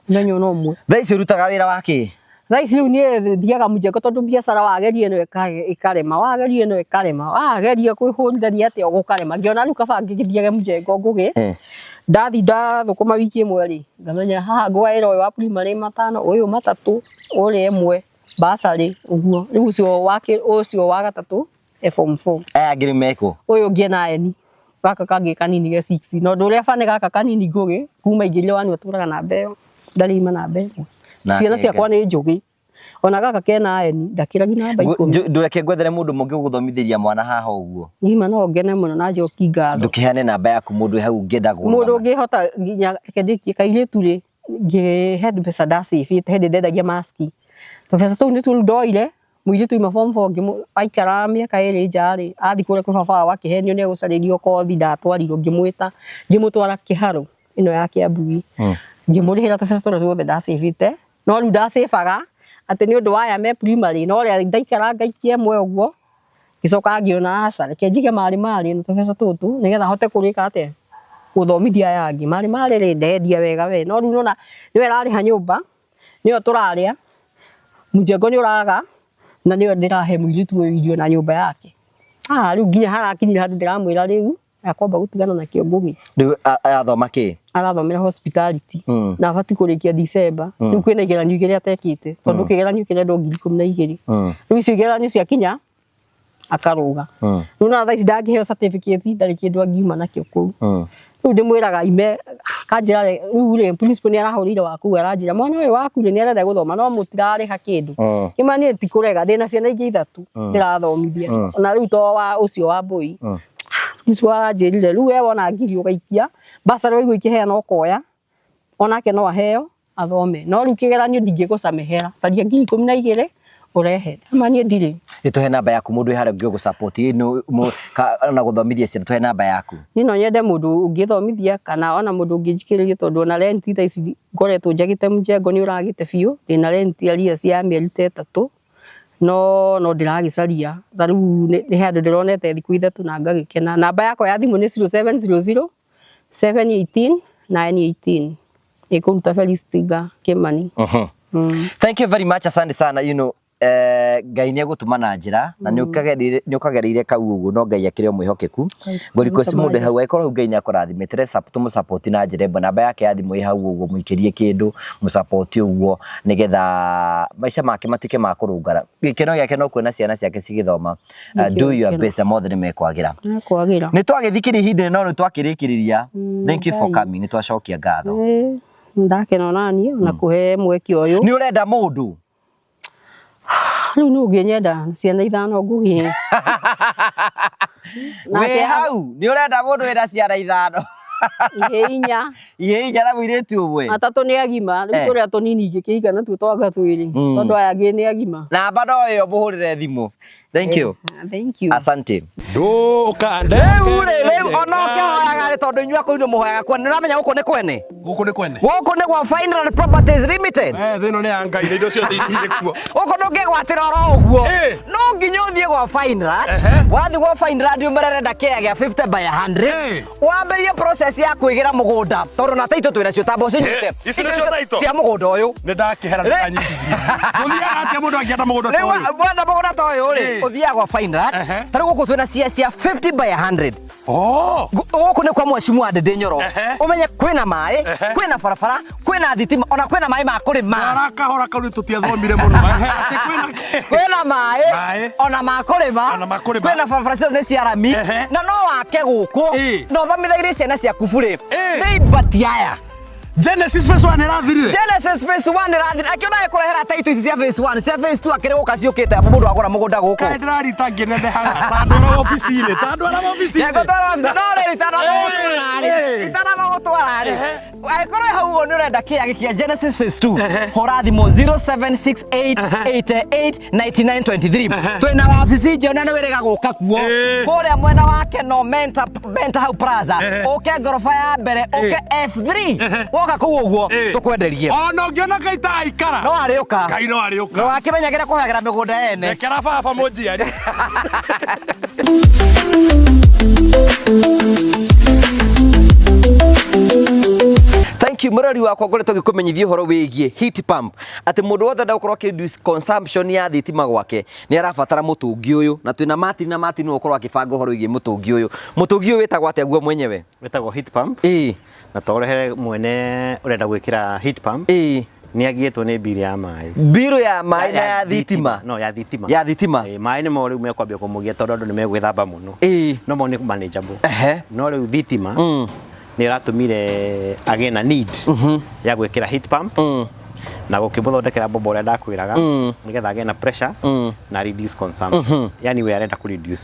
Mũthenya ona ũmwe. Thaa ici ũrutaga wĩra wa kĩ? Thaa ici rĩu niĩ thiaga mũjengo tondũ biacara wageria ĩno ĩkarema, wageria ĩno ĩkarema, wageria kwĩhũrithania atĩa gũkarema. Ngĩona rĩu kaba ngĩthiage mũjengo ngũgĩ, ndathiĩ ndathũkũma wiki ĩmwe rĩ, ngamenya haha ngũgaĩra ũyũ wa primary matano, ũyũ matatũ, ũrĩa ĩmwe, bursary ũguo. Rĩu ũcio wa gatatũ e form 4. Aya angĩ rĩu mekũ? Ũyũ ũngĩ ena N, gaka kangĩ kanini ge 6. Na ũndũ ũrĩa bani gaka kanini Ngũgĩ, kuma aingĩrire one atũraga namba ĩyo, ndarĩ aima namba ĩmwe. Ciana ciakwa nĩ njũgĩ, ona gaka kena N ndakĩragia namba 10. Ndũreke ngwethere mũndũ mũngĩ ũgũthomithĩria mwana haha ũguo. Ngima no ngene mũno na njoki ngatho. Ndũkĩheane namba yaku mũndũ wĩ hau ũngĩenda kũrũgama. Mũndũ ũngĩhota nginya reke ndĩkie kairĩtu rĩ, he mbeca ndacĩbĩte hĩndĩ ndendagia maski. Tũbeca tũu nĩtuo rĩu ndoire, mũirĩtu auma form 4 aikara mĩaka ĩrĩ nja rĩ, athiĩ kũrĩa kwĩ baba wao akĩhenio nĩ egũcarĩrio kothi ndatwarirwo, ngĩmwĩta ngĩmũtwara Kĩharũ ĩno ya Kĩambu, ngĩmũrĩhĩra tũbeca tũrĩa tuothe ndacĩbĩte, no rĩu ndacĩbaga atĩ nĩ ũndũ wa aya me primary, no ũrĩa ndaikara ngaikia ĩmwe ũguo, ngĩcoka ngĩona aca reke njige marĩ marĩ na tũbeca tũtũ nĩgetha hote kũrĩka atĩa, gũthomithia aya angĩ. Marĩ marĩ rĩ, ndendia wega we, no rĩu nĩwona nĩwe ĩrarĩha nyũmba, nĩyo tũrarĩa, mjengo nĩ ũraga, na nĩyo ndĩrahe mũirĩtu ũyũ irio na nyũmba yake. Ah, rĩu nginya harakinyire handũ ndĩramwĩra rĩu akwamba gũtigana na kĩo Ngũgĩ. Rĩu arathoma kĩ? Arathomera hospitality na abatiĩ kũrĩkia December. Rĩu kwĩna igeranio igĩrĩ atekĩte tondũ kĩgeranio kĩrendwo 12,000. Rĩu icio igeranio ciakinya akarũga. Rĩu na thaa ici ndangĩheo certificate ndarĩ kĩndũ angiuma nakĩo kũu. Rĩu ndĩmwĩraga ime akanjĩra rĩu rĩ principal nĩ arahũrĩire wa kũu aranjĩra mwana ũyũ waku rĩ nĩ arenda gũthoma no mũtirarĩha kĩndũ. Ngĩmwĩra niĩ ti kũrega ndĩna ciana ingĩ ithatũ ndĩrathomithia ona rĩu to wa ũcio wa mbũi. Principal aranjĩrire rĩu we wona ngiri ũgaikia bursary waigua ikĩheanwo ũkoya onake no aheo athome no rĩu kĩgeranio ndingĩgũcamehera caria 12,000 ũrehe ama niĩ ndirĩ. Tũhe namba yaku mũndũ wĩ harĩa ũngĩ ũgũ support na gũthomithia ciana, tũhe namba yaku. Niĩ no nyende mũndũ ũngĩthomithia kana ona mũndũ ũngĩnjikĩrĩria tondũ ona rent thaa ici ngoretwo njagĩte mjengo nĩ ũragĩte biũ, ndĩna rent arrears ya mĩeri ta ĩtatũ no no ndĩragĩcaria ta rĩu nĩ handũ ndĩronete thikũ ithatũ na ngagĩkena. Namba yakwa ya thimũ nĩ 0700 718 918 ĩkũruta Felistinga Kimani. Thank you very much, asante sana. You know, Ngai nĩ egũtũma na njĩra na nĩ ũkagereire kau ũguo no Ngai akĩrĩ o mwĩhokeku. Ngũ request mũndũ hau angĩkorwo hau Ngai nĩ akũrathimĩte tũmũ support na njĩra ĩmwe. Namba yake ya thimũ ĩ hau ũguo mũikĩrie kĩndũ mũ support ũguo nĩgetha maica make matuĩke ma kũrũngara. Gĩkeno gĩake no kuona ciana ciake cigĩthoma. Do your best na mothe nĩ mekwagĩra. Mekwagĩra. Nĩ twagĩthikĩria ihinda no nĩ twakĩrĩkĩrĩria. Thank you for coming, nĩ twacokia ngatho. Ndakena ona niĩ ona kũhe mweke ũyũ. Nĩ ũrenda mũndũ? Rĩu nũ ũngĩnyenda na ciana ithano ngũgĩe? Wĩ hau nĩ ũrenda mũndũ wĩna ciana ithano? Ihĩ inya. Ihĩ inya na mũirĩtu ũmwe. Atatũ nĩ agima rĩu. Tũrĩa tũnini ingĩkĩhiga natuo twanga twĩrĩ, tondũ aya angĩ nĩ agima. Namba no ĩyo, mũhũrĩre thimũ. Thank you. Thank you. Asante. Ndũkande. Rĩu rĩ, rĩu ona ũkĩhoyaga rĩ, tondũ inyuĩ akũu nĩ mũhoyaga kwene, nĩ ũramenya gũkũ nĩ kwene? Gũkũ nĩ kwene. Gũkũ nĩ gwa Final Properties Limited. Eh, thĩ ĩno nĩ ya Ngai na indo ciothe irĩ kuo. Gũkũ ndũngĩgwatĩra oro ũguo. No nginya ũthiĩ gwa Fineland. Wathiĩ gwa Fineland ũmerere kĩaya gĩa 50 by 100. Wambĩrĩrie process ya kwĩgĩra mũgũnda, tondũ na taitũ twĩna cio, tamba ũcinyite. Ici nĩcio title? Cia mũgũnda ũyũ. Nĩ ndakĩhera ndũkanyitithie. Gũthiaga atĩa mũndũ angĩenda mũgũnda ta Rĩu ũyũ? wenda mũgũnda ta ũyũ rĩ, ũthiaga gwa Fineland. Ta rĩu gũkũ twĩna cia 50 by 100. Oh! Gũkũ nĩ kwa mheshimiwa Ndindi Nyoro. Ũmenye kwĩna maĩ, kwĩna barabara, kwĩna thitima, ona kwĩna maĩ ma kũrĩma. Twara kahora kau nĩ tũtiathomire mũno. Ehe, atĩ kwĩna kĩ? Kwĩna maĩ, Maĩ. ona ma kũrĩma. Ona ma kũrĩma. Kwĩna barabara ciothe nĩ cia rami. Na no wake gũkũ na ũthomithagĩrie ciana ciaku burĩ. Nĩ ibati aya. Genesis phase 1 ĩrathirire. Genesis phase 1 ĩrathira, akĩona ekũrehera taitũ ici cia phase 1, cia phase 2 akĩrĩ gũka ciũkĩte abu mũndũ agũra mũgũnda gũkũ. Kaĩ ndĩrarita ngĩnenehaga ta ndwara wabici-inĩ, ta ndwara wabici-inĩ. Ngũtwara wabici, no rĩrĩ itanamagũtwara rĩ, itanamagũtwara rĩ, angĩkorwo hau ũguo nĩ ũrenda kĩaya gĩkĩ kĩa Genesis phase 2, hũra thimũ 0768889923. Twĩna wabici njerũ na nĩ wĩrĩga gũka kuo kũrĩa mwena wa Keno Menta, Menta hau Plaza. Ũke ngoroba ya mbere, ũke F3, woka kũu ũguo tũkwenderie. Ona ũngĩona Ngai ta aikara. No arĩũka. Ngai no arĩũka. No akĩmenyagĩra kũhagĩra mĩgũnda ene. Rekera baba mũnjiari. Thank you mũrori wakwa, ngoretwo ngĩkũmenyithia ũhoro wĩgiĩ heat pump, atĩ mũndũ wothe enda gũkorwo akĩ reduce consumption ya thitima gwake nĩ arabatara mũtũngi ũyũ, na twĩna Martin, na Martin nĩwe ũkorwo akĩbanga ũhoro wĩgiĩ mũtũngi ũyũ. Mũtũngi ũyũ wĩtagwo atĩa guo mwenyewe? Wĩtagwo heat pump. Na twaũrehere mwene ũrenda gwĩkĩra heat pump. Nĩ agiĩtwo nĩ mbiri ya maĩ. Mbirũ ya maĩ na ya thitima? No, ya thitima. Ya thitima. Ĩĩ, maĩ nĩmo rĩu mekwambia kũmũgia tondũ andũ nĩ megwĩthamba mũno. No mo nĩ manageable. No rĩu thitima nĩ ĩratũmire agĩe na need ya gwĩkĩra heat pump na gũkĩmũthondekera bomba ũrĩa ndakwĩraga, nĩgetha agĩe na pressure na reduce consumption, yani we arenda kũ reduce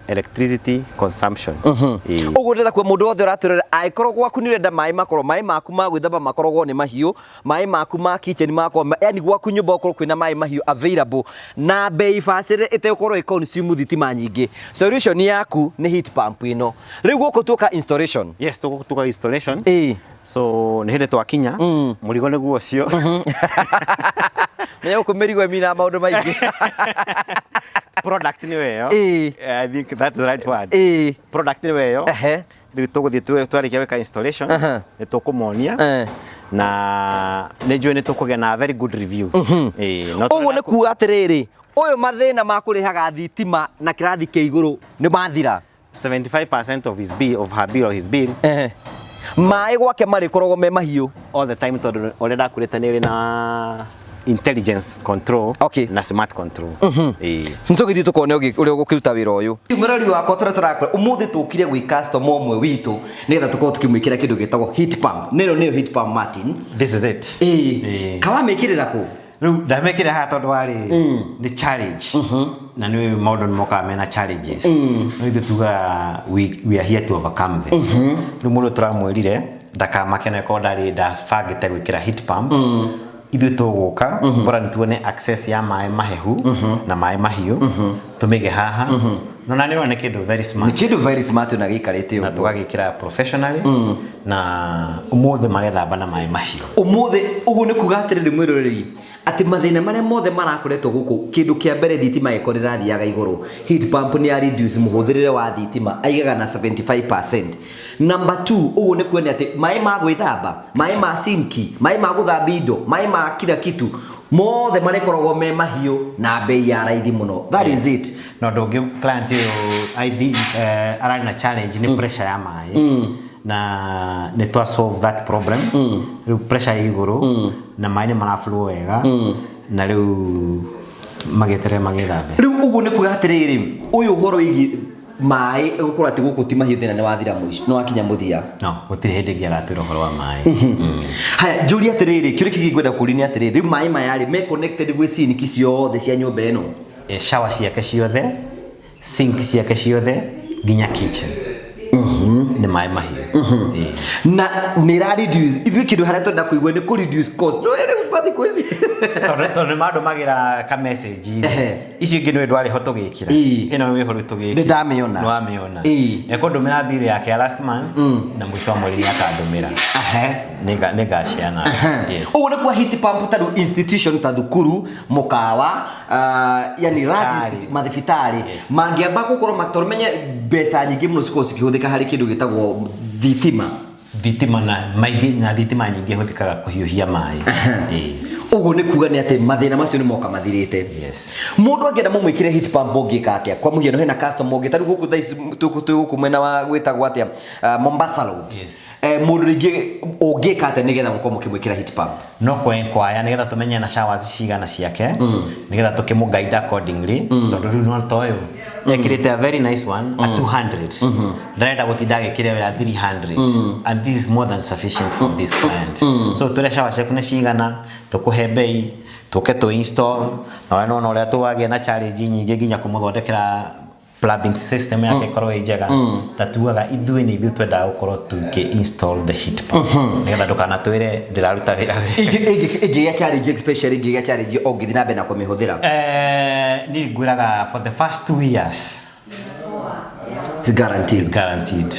electricity consumption. Ĩĩ. Ũguo ndĩrenda kuo mũndũ wothe ũratwĩrora, angĩkorwo gwaku nĩ ũrenda maĩ makorwo, maĩ maku ma gwĩthamba makoragwo nĩ mahiũ, maĩ maku ma kitchen makorwo, yani gwaku nyũmba gũkorwo kwĩna maĩ mahiũ available na bei bacĩrĩre ĩtegũkorwo ĩ consume thitima nyingĩ, solution yaku nĩ heat pump ĩno. Rĩu gũkũ tuoka installation. Yes, tuka installation. So nĩ hĩndĩ twakinya mũrigo nĩguo ũcio. Menya gũkũ mĩrigo ĩmina maũndũ maingĩ. Product nĩ weyo. I think that's the right word. Product nĩ weyo. Rĩu tũgũthiĩ twarĩkia gwĩka installation nĩ tũkũmonia na nĩ njũĩ nĩ tũkũgĩa na very good review. Ĩĩ, no Ũguo nĩ kuga atĩrĩrĩ, ũyũ mathĩna ma kũrĩhaga thitima na kĩrathi kĩa igũrũ nĩ mathira. 75% of his bill, of her bill or his bill. Maĩ gwake marĩkoragwo me mahiũ all the time, tondũ ũrĩa ndakwĩrĩte nĩ ĩrĩ na intelligence control na smart control. Ĩĩ. Nĩtũgĩthiĩ tũkone ũrĩa ũgũkĩruta wĩra ũyũ. Mũrori wakwa, tũrĩa tũrakora ũmũthĩ, tũkire gwĩ customer ũmwe witũ nĩgetha tũkorwo tũkĩmwĩkĩra kĩndũ gĩtagwo heat pump. Nĩno nĩyo heat pump, Martin? This is it. Ĩĩ, kawamĩkĩrĩra kũ? Rĩu ndamĩkĩra haha tondũ warĩ nĩ challenge na nĩ maũndũ nĩ mokaga mena challenges, no ithuĩ tugaga we are here to overcome them. Rĩu mũndũ tũramwĩrire ndakamake na korwo ndarĩ ndabangĩte gwĩkĩra heat pump, ithuĩ tũgũka bora nĩ tuone access ya maĩ mahehu na maĩ mahiũ, tũmĩige haha. No na nĩ ũrona nĩ kĩndũ very smart. Nĩ kĩndũ very smart na gĩikarĩte Na ũguo. tũgagĩkĩra professionally na ũmũthĩ marethamba na maĩ mahiũ. Ũmũthĩ ũguo nĩ kuga atĩrĩrĩ mwĩroreri, atĩ mathĩna marĩa mothe marakoretwo gũkũ, kĩndũ kĩa mbere thitima ĩkorwo ĩrathiaga igũrũ, heat pump nĩ ya reduce mũhũthĩrĩre wa thitima aigaga na 75%. Number 2, ũguo nĩ kuonia atĩ maĩ ma gwĩthamba, maĩ ma sinki, maĩ ma gũthambia indo, maĩ ma kila kitu mothe marĩkoragwo me mahiũ na bei ya raithi mũno. That is it. Na ũndũ ũngĩ, client ũyũ I think ararĩ na challenge nĩ pressure ya maĩ, na nĩ twa solve that problem. Rĩu pressure ĩ igũrũ na maĩ nĩ maraflow wega na rĩu magĩeterere magĩthambe. Rĩu ũguo nĩ kuga atĩrĩrĩ, ũyũ ũhoro wĩgiĩ Maĩ gũkorwo atĩ gũkũ ti mahiũ, thĩna nĩ wathira mũico, nĩ wakinya mũthia. No gũtirĩ hĩndĩ ĩngĩ agatwĩra ũhoro wa maĩ. Haya, njũrie atĩrĩrĩ, kĩũria kĩngĩ ngwenda kũũria nĩ atĩrĩrĩ, rĩu maĩ maya rĩ, me connected gwĩ sink ciothe cia nyũmba ĩno? Shower ciake ciothe, sink ciake ciothe, nginya kitchen nĩ maĩ mahiũ. Ĩĩ. Na nĩ ra reduce, ithuĩ kĩndũ harĩa twenda kũigua nĩ kũ reduce cost, no rĩu mathikũ ici Tondũ nĩ mandũmagĩra ka message. Icio ingĩ nĩ ndwarĩ ho tũgĩkĩra. Ĩno wĩho rĩu tũgĩkĩra. Nĩ ndamĩona. Nĩ wamĩona. Ekũndũmĩra bill yake ya last month na mũico wa mweri nĩ akandũmĩra. Nĩngaciana. Yes. Ũguo nĩ kwa heat pump, ta rĩu institution ta thukuru, mũkawa, yani large Thibitarĩ. Mathibitarĩ mangĩamba gũkorwo tondũ menye mbeca nyingĩ mũno cikorwo cikĩhũthĩka harĩ kĩndũ gĩtagwo thitima. Thitima na maingĩ na thitima nyingĩ hũthĩkaga kũhiũhia maĩ. Ĩĩ. Ũguo nĩ kuga nĩ atĩ mathĩna macio nĩ moka mathirĩte. Yes. Mũndũ angĩenda mũmwĩkĩre heat pump, ũngĩka atĩa? Kwa mũhiano, hena customer ũngĩ tarĩu gũkũ thaa ici twĩ gũkũ mwena wa gwĩtagwo atĩa, Mombasa Road. Yes. Mũndũ rĩngĩ ũngĩka atĩa nĩgetha mũkorwo mũkĩmwĩkĩra heat pump? No kwenkwaya nĩgetha tũmenye na showers cigana ciake, nĩgetha tũkĩmũ guide accordingly, tondũ rĩu no ta ũyũ ekĩrĩte a very nice one a 200, ndarenda gũtinda agĩkĩra ĩyo ya 300, and this is more than sufficient for this client. So tũrĩa shower ciaku nĩ cigana, tũkũhe bei, tũke tũ install, na we nona ũrĩa tũwagĩa na challenge nyingĩ nginya kũmũthondekera plumbing system yake ĩkorwo ĩ njega. Ta tugaga ithuĩ nĩ ithuĩ twendaga gũkorwo tũkĩ install the heat pump nĩgetha ndũkanatwĩre ndĩraruta wĩra wega. Ĩngĩgĩa challenge, especially ĩngĩgĩa challenge ũngĩthiĩ na mbere na kũmĩhũthĩra? Niĩ ngwĩraga for the first 2 years It's guaranteed. Is guaranteed,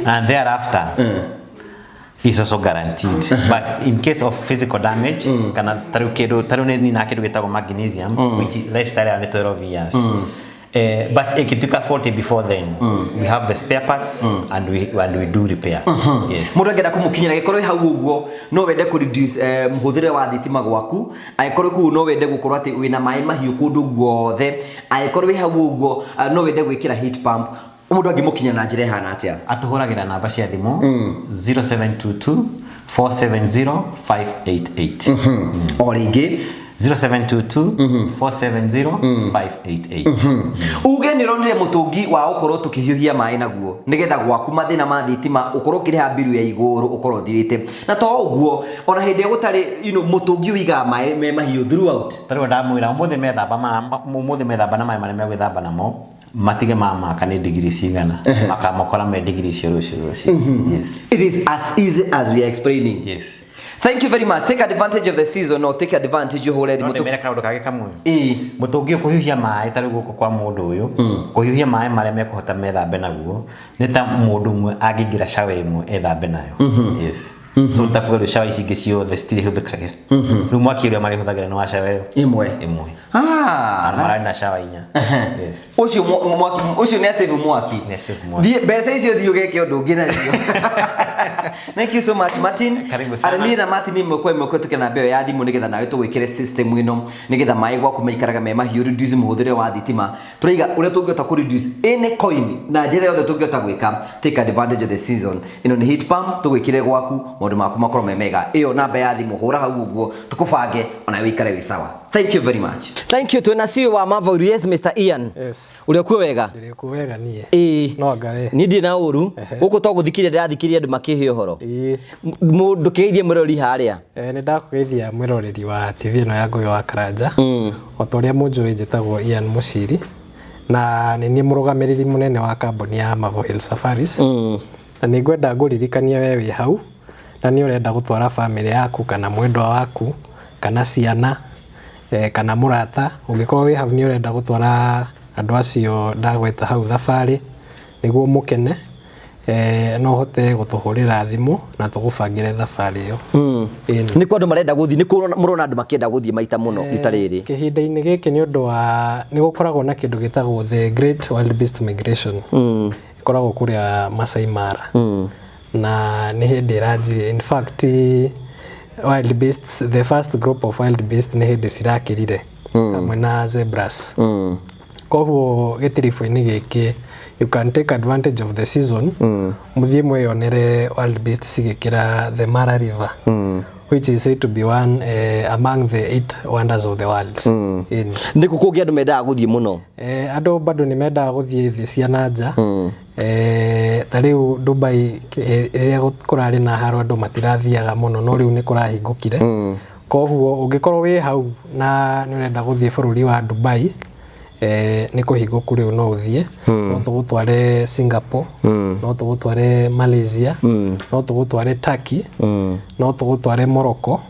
and thereafter is also guaranteed, but in case of physical damage kana tarĩu kĩndũ tarĩu nĩ nina kĩndũ gĩtagwo magnesium, which is lifestyle ya nĩ 12 years. But ikituka 40 before then, we have the spare parts and we do repair. Yes. Mũndũ angĩenda kũmũkinyĩra, gĩkorwo hau ũguo no wende kũ reduce mũhũthĩre wa thitima gwaku, angĩkorwo kũu no wende gũkorwo atĩ wĩna maĩ mahiũ kũndũ guothe, angĩkorwo wĩ hau ũguo no wende gwĩkĩra heat pump, mũndũ angĩmũkinya na njĩra ĩhana atĩa? Atũhũragĩra namba cia thimũ 0722 470 588. O rĩngĩ? 0722 470 588. Uge nĩ ũronire mũtũngi wa gũkorwo tũkĩhiũhia maĩ naguo nĩgetha gwaku mathĩna ma thitima ũkorwo ũkĩrĩha mbiru ya igũrũ ũkorwo ũthirĩte, na to ũguo, ona hĩndĩ ĩrĩa gũtarĩ mũtũngi ũigaga maĩ me mahiũ throughout. Tarĩu ndamwĩra ũmũthĩ methamba na maĩ marĩa megwĩthamba namo, matige mamaka nĩ digiri cigana, makamakora me digiri icio rũciũ rũciũ. Yes. It is as easy as we are explaining. Yes. Thank you very much. Take advantage of the season or take advantage, ũhũre No thimũ. Ndĩmere kaũndũ kangĩ kamwe. Ĩĩ. Mũtũngi ũyũ kũhiũhia maĩ, tarĩu gũkũ kwa mũndũ ũyũ kũhiũhia maĩ marĩa mekũhota methambe naguo nĩ ta mũndũ ũmwe angĩingĩra shower ĩmwe ethambe nayo. Yes. So takuga rĩu shower ici ingĩ ciothe citirĩhũthĩkagĩra, rĩu mwaki ũrĩa marĩhũthagĩra nĩ wa shower ĩyo ĩmwe. Ĩmwe. Ah, na mararĩ na shower inya. Yes. Ũcio mwaki ũcio nĩ asave mwaki. Nĩ asave mwaki. Thiĩ mbeca icio, thiĩ ũgeke ũndũ ũngĩ nacio. Thank you so much, Martin. Karibu sana. Arĩ niĩ na Martin ĩmwe kwa ĩmwe kũhetũkĩra namba ĩyo ya thimũ nĩgetha nawe tũgwĩkĩre system ĩno nĩgetha maĩ gwaku maikaraga me mahiũ, reduce mũhũthĩre wa thitima. Tũraiga ũrĩa tũngĩhota kũ reduce any coin na njĩra yothe tũngĩhota gwĩka. Take advantage of the season. Ĩno nĩ heat pump tũgwĩkĩre gwaku, maũndũ maku makorwo me mega. Ĩyo namba ya thimũ, hũra hau ũguo tũkũbange ona wĩikare wĩ sawa. Thank you very much. Thank you. Twĩna CEO wa Marvel. Yes, Mr. Ian. Yes. Ũrĩa kuo wega? Ndĩrĩ kuo wega niĩ. Ĩĩ. No anga we. Niĩ ndirĩ na ũru. Gũkũ to gũthikĩrĩria ndĩrathikĩrĩria andũ makĩhe ũhoro. Ĩĩ. Mũndũ kĩgeithie mũrori harĩa. Nĩ ndakũgeithia mwĩroreri wa TV ĩno ya Ngũgĩ wa Karanja. O ta ũrĩa mũnjũĩ, njĩtagwo Ian Mũciri na nĩ niĩ mũrũgamĩrĩri mũnene wa kambuni ya Marvel Hill Safaris. Na nĩ ngwenda ngũririkanie we wĩ hau na nĩ ũrenda gũtwara bamĩrĩ yaku kana mwendwa waku kana ciana kana mũrata, ũngĩkorwo wĩ hau nĩ ũrenda gũtwara andũ acio ndagweta hau thabarĩ nĩguo mũkene, no ũhote gũtũhũrĩra thimũ na tũgũbangĩre thabarĩ ĩyo. Ĩni. Nĩ kwa andũ marenda gũthiĩ, nĩ kũ mũrona andũ makĩenda gũthiĩ maita mũno rita rĩrĩ? Kĩhinda-inĩ gĩkĩ nĩ ũndũ wa nĩ gũkoragwo na kĩndũ gĩtagwo the Great Wildebeest Migration, ĩkoragwo kũrĩa Masai Mara, na nĩ hĩndĩ ĩranjirie. In fact, wildebeests, the first group of wildebeest nĩ hĩndĩ cirakĩrire hamwe na zebras. Koguo gĩtiribũ-inĩ gĩkĩ you can take advantage of the season, mũthiĩ mwĩyonere wildebeest cigĩkĩra the Mara River. which is said to be one among the eight wonders of the world. Ĩni. Nĩ kũ kũngĩ andũ mendaga gũthiĩ mũno? Andũ bado nĩ mendaga gũthiĩ thĩ cia na nja. Ta rĩu Dubai, rĩrĩa kũrarĩ na haro andũ matirathiaga mũno, no rĩu nĩ kũrahingũkire. Koguo ũngĩkorwo wĩ hau na nĩ ũrenda gũthiĩ bũrũri wa Dubai, nĩ kũhingũku rĩu, no ũthiĩ. No tũgũtware Singapore, no tũgũtware Malaysia, no tũgũtware Turkey, no tũgũtware Morocco,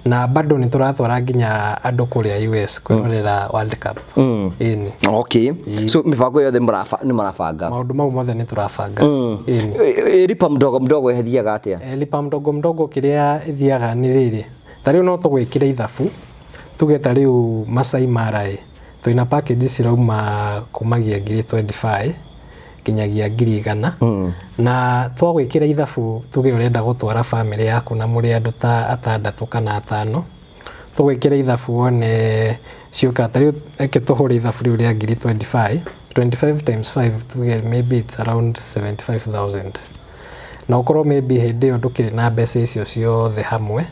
na bado nĩ tũratwara nginya andũ kũrĩa US kwĩrorera World Cup. Ĩni. Okay, so mĩbango yothe nĩ mũrabanga? Maũndũ mau mothe nĩ tũrabanga. Ĩni. Lipa mdogo mdogo ĩthiaga atĩa? Lipa mdogo mdogo kĩrĩa ĩthiaga nĩ rĩrĩ, ta rĩu no tũgwĩkĩre ithabu, tuge ta rĩu Masai Mara ĩ twĩna package cirauma kumagia ngiri 25 nginyagia 100,000. Na twagwĩkĩra ithabu, tuge ũrenda gũtwara family yaku na mũrĩ andũ ta atandatũ kana atano, tũgwĩkĩra ithabu wone ciũka. Ta rĩu reke tũhũre ithabu rĩu rĩa ngiri 25. 25 times 5, tuge maybe it's around 75,000, na ũkorwo maybe hĩndĩ ĩyo ndũkĩrĩ na mbeca icio ciothe hamwe,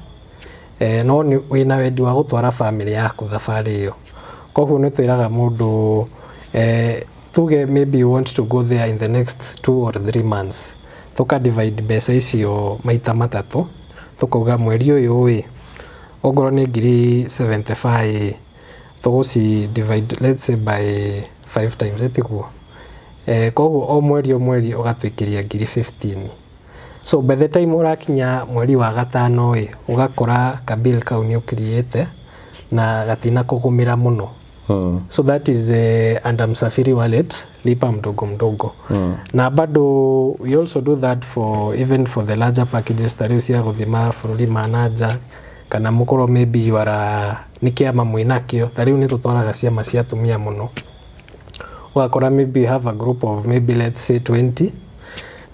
no nĩ wĩna wendi wa gũtwara family yaku thabarĩ ĩyo. Koguo nĩ twĩraga mũndũ, tuge maybe you want to go there in the next 2 or 3 months, tũka divide mbeca icio maita matatũ, tũkauga mweri ũyũ ĩ ongorwo nĩ ngiri 75, tũgũci divide, let's say, by 5 times, ĩtiguo? Koguo o mweri ũgatwĩkĩria ngiri 15. So by the time ũrakinya mweri wa gatano ĩ, ũgakora kabill kau nĩ ũkiriĩte na gatina kũgũmĩra mũno. So that is under Msafiri Wallet, lipa mdogo mdogo. Na bado we also do that for even for the larger packages, ta rĩu cia gũthiĩ mabũrũri ma nanja, kana mũkorwo maybe you are nĩ kĩama mwĩnakĩo. Ta rĩu nĩ tũtwaraga ciama cia atumia mũno, ũgakora maybe you have a group of maybe, let's say, 20,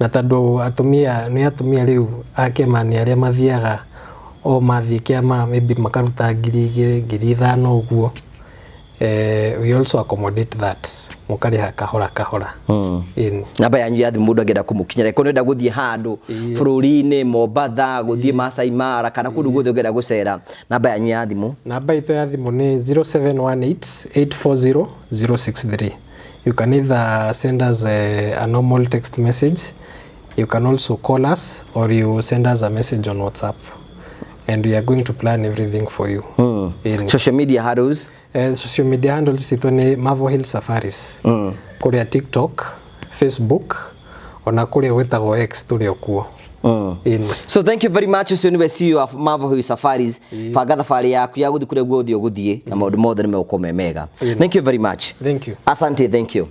na tondũ atumia nĩ atumia rĩu a kĩama nĩ arĩa mathiaga o mathiĩ kĩama maybe makaruta 2,000, 5,000 ũguo. We also accommodate that, mũkarĩha kahora kahora. Ĩni. Namba yanyu ya thimũ, mũndũ angĩenda kũmũkinyĩra, ĩkorwo nĩenda gũthiĩ handũ bũrũri-inĩ, Mombatha, gũthiĩ Masai Mara, kana kũndũ guothe ũngĩenda gũcera, namba yanyu ya thimũ? Namba itũ ya thimũ nĩ 0718 840 063. You can either send us a normal text message, you can also call us, or you send us a message on WhatsApp, and we are going to plan everything for you. Ĩni. Social media handles? Social media handles citũ nĩ Marvel Hill Safaris, kũrĩa TikTok, Facebook, ona kũrĩa gwĩtagwo X tũrĩ o kuo. Ĩni. So thank you very much. Ũcio nĩwe CEO wa Marvel Hill Safaris. Banga thabarĩ yaku ya gũthiĩ kũrĩa guothe ũgũthiĩ na maũndũ mothe nĩ megũkorwo me mega. Thank you very much. Thank you. Asante, thank you.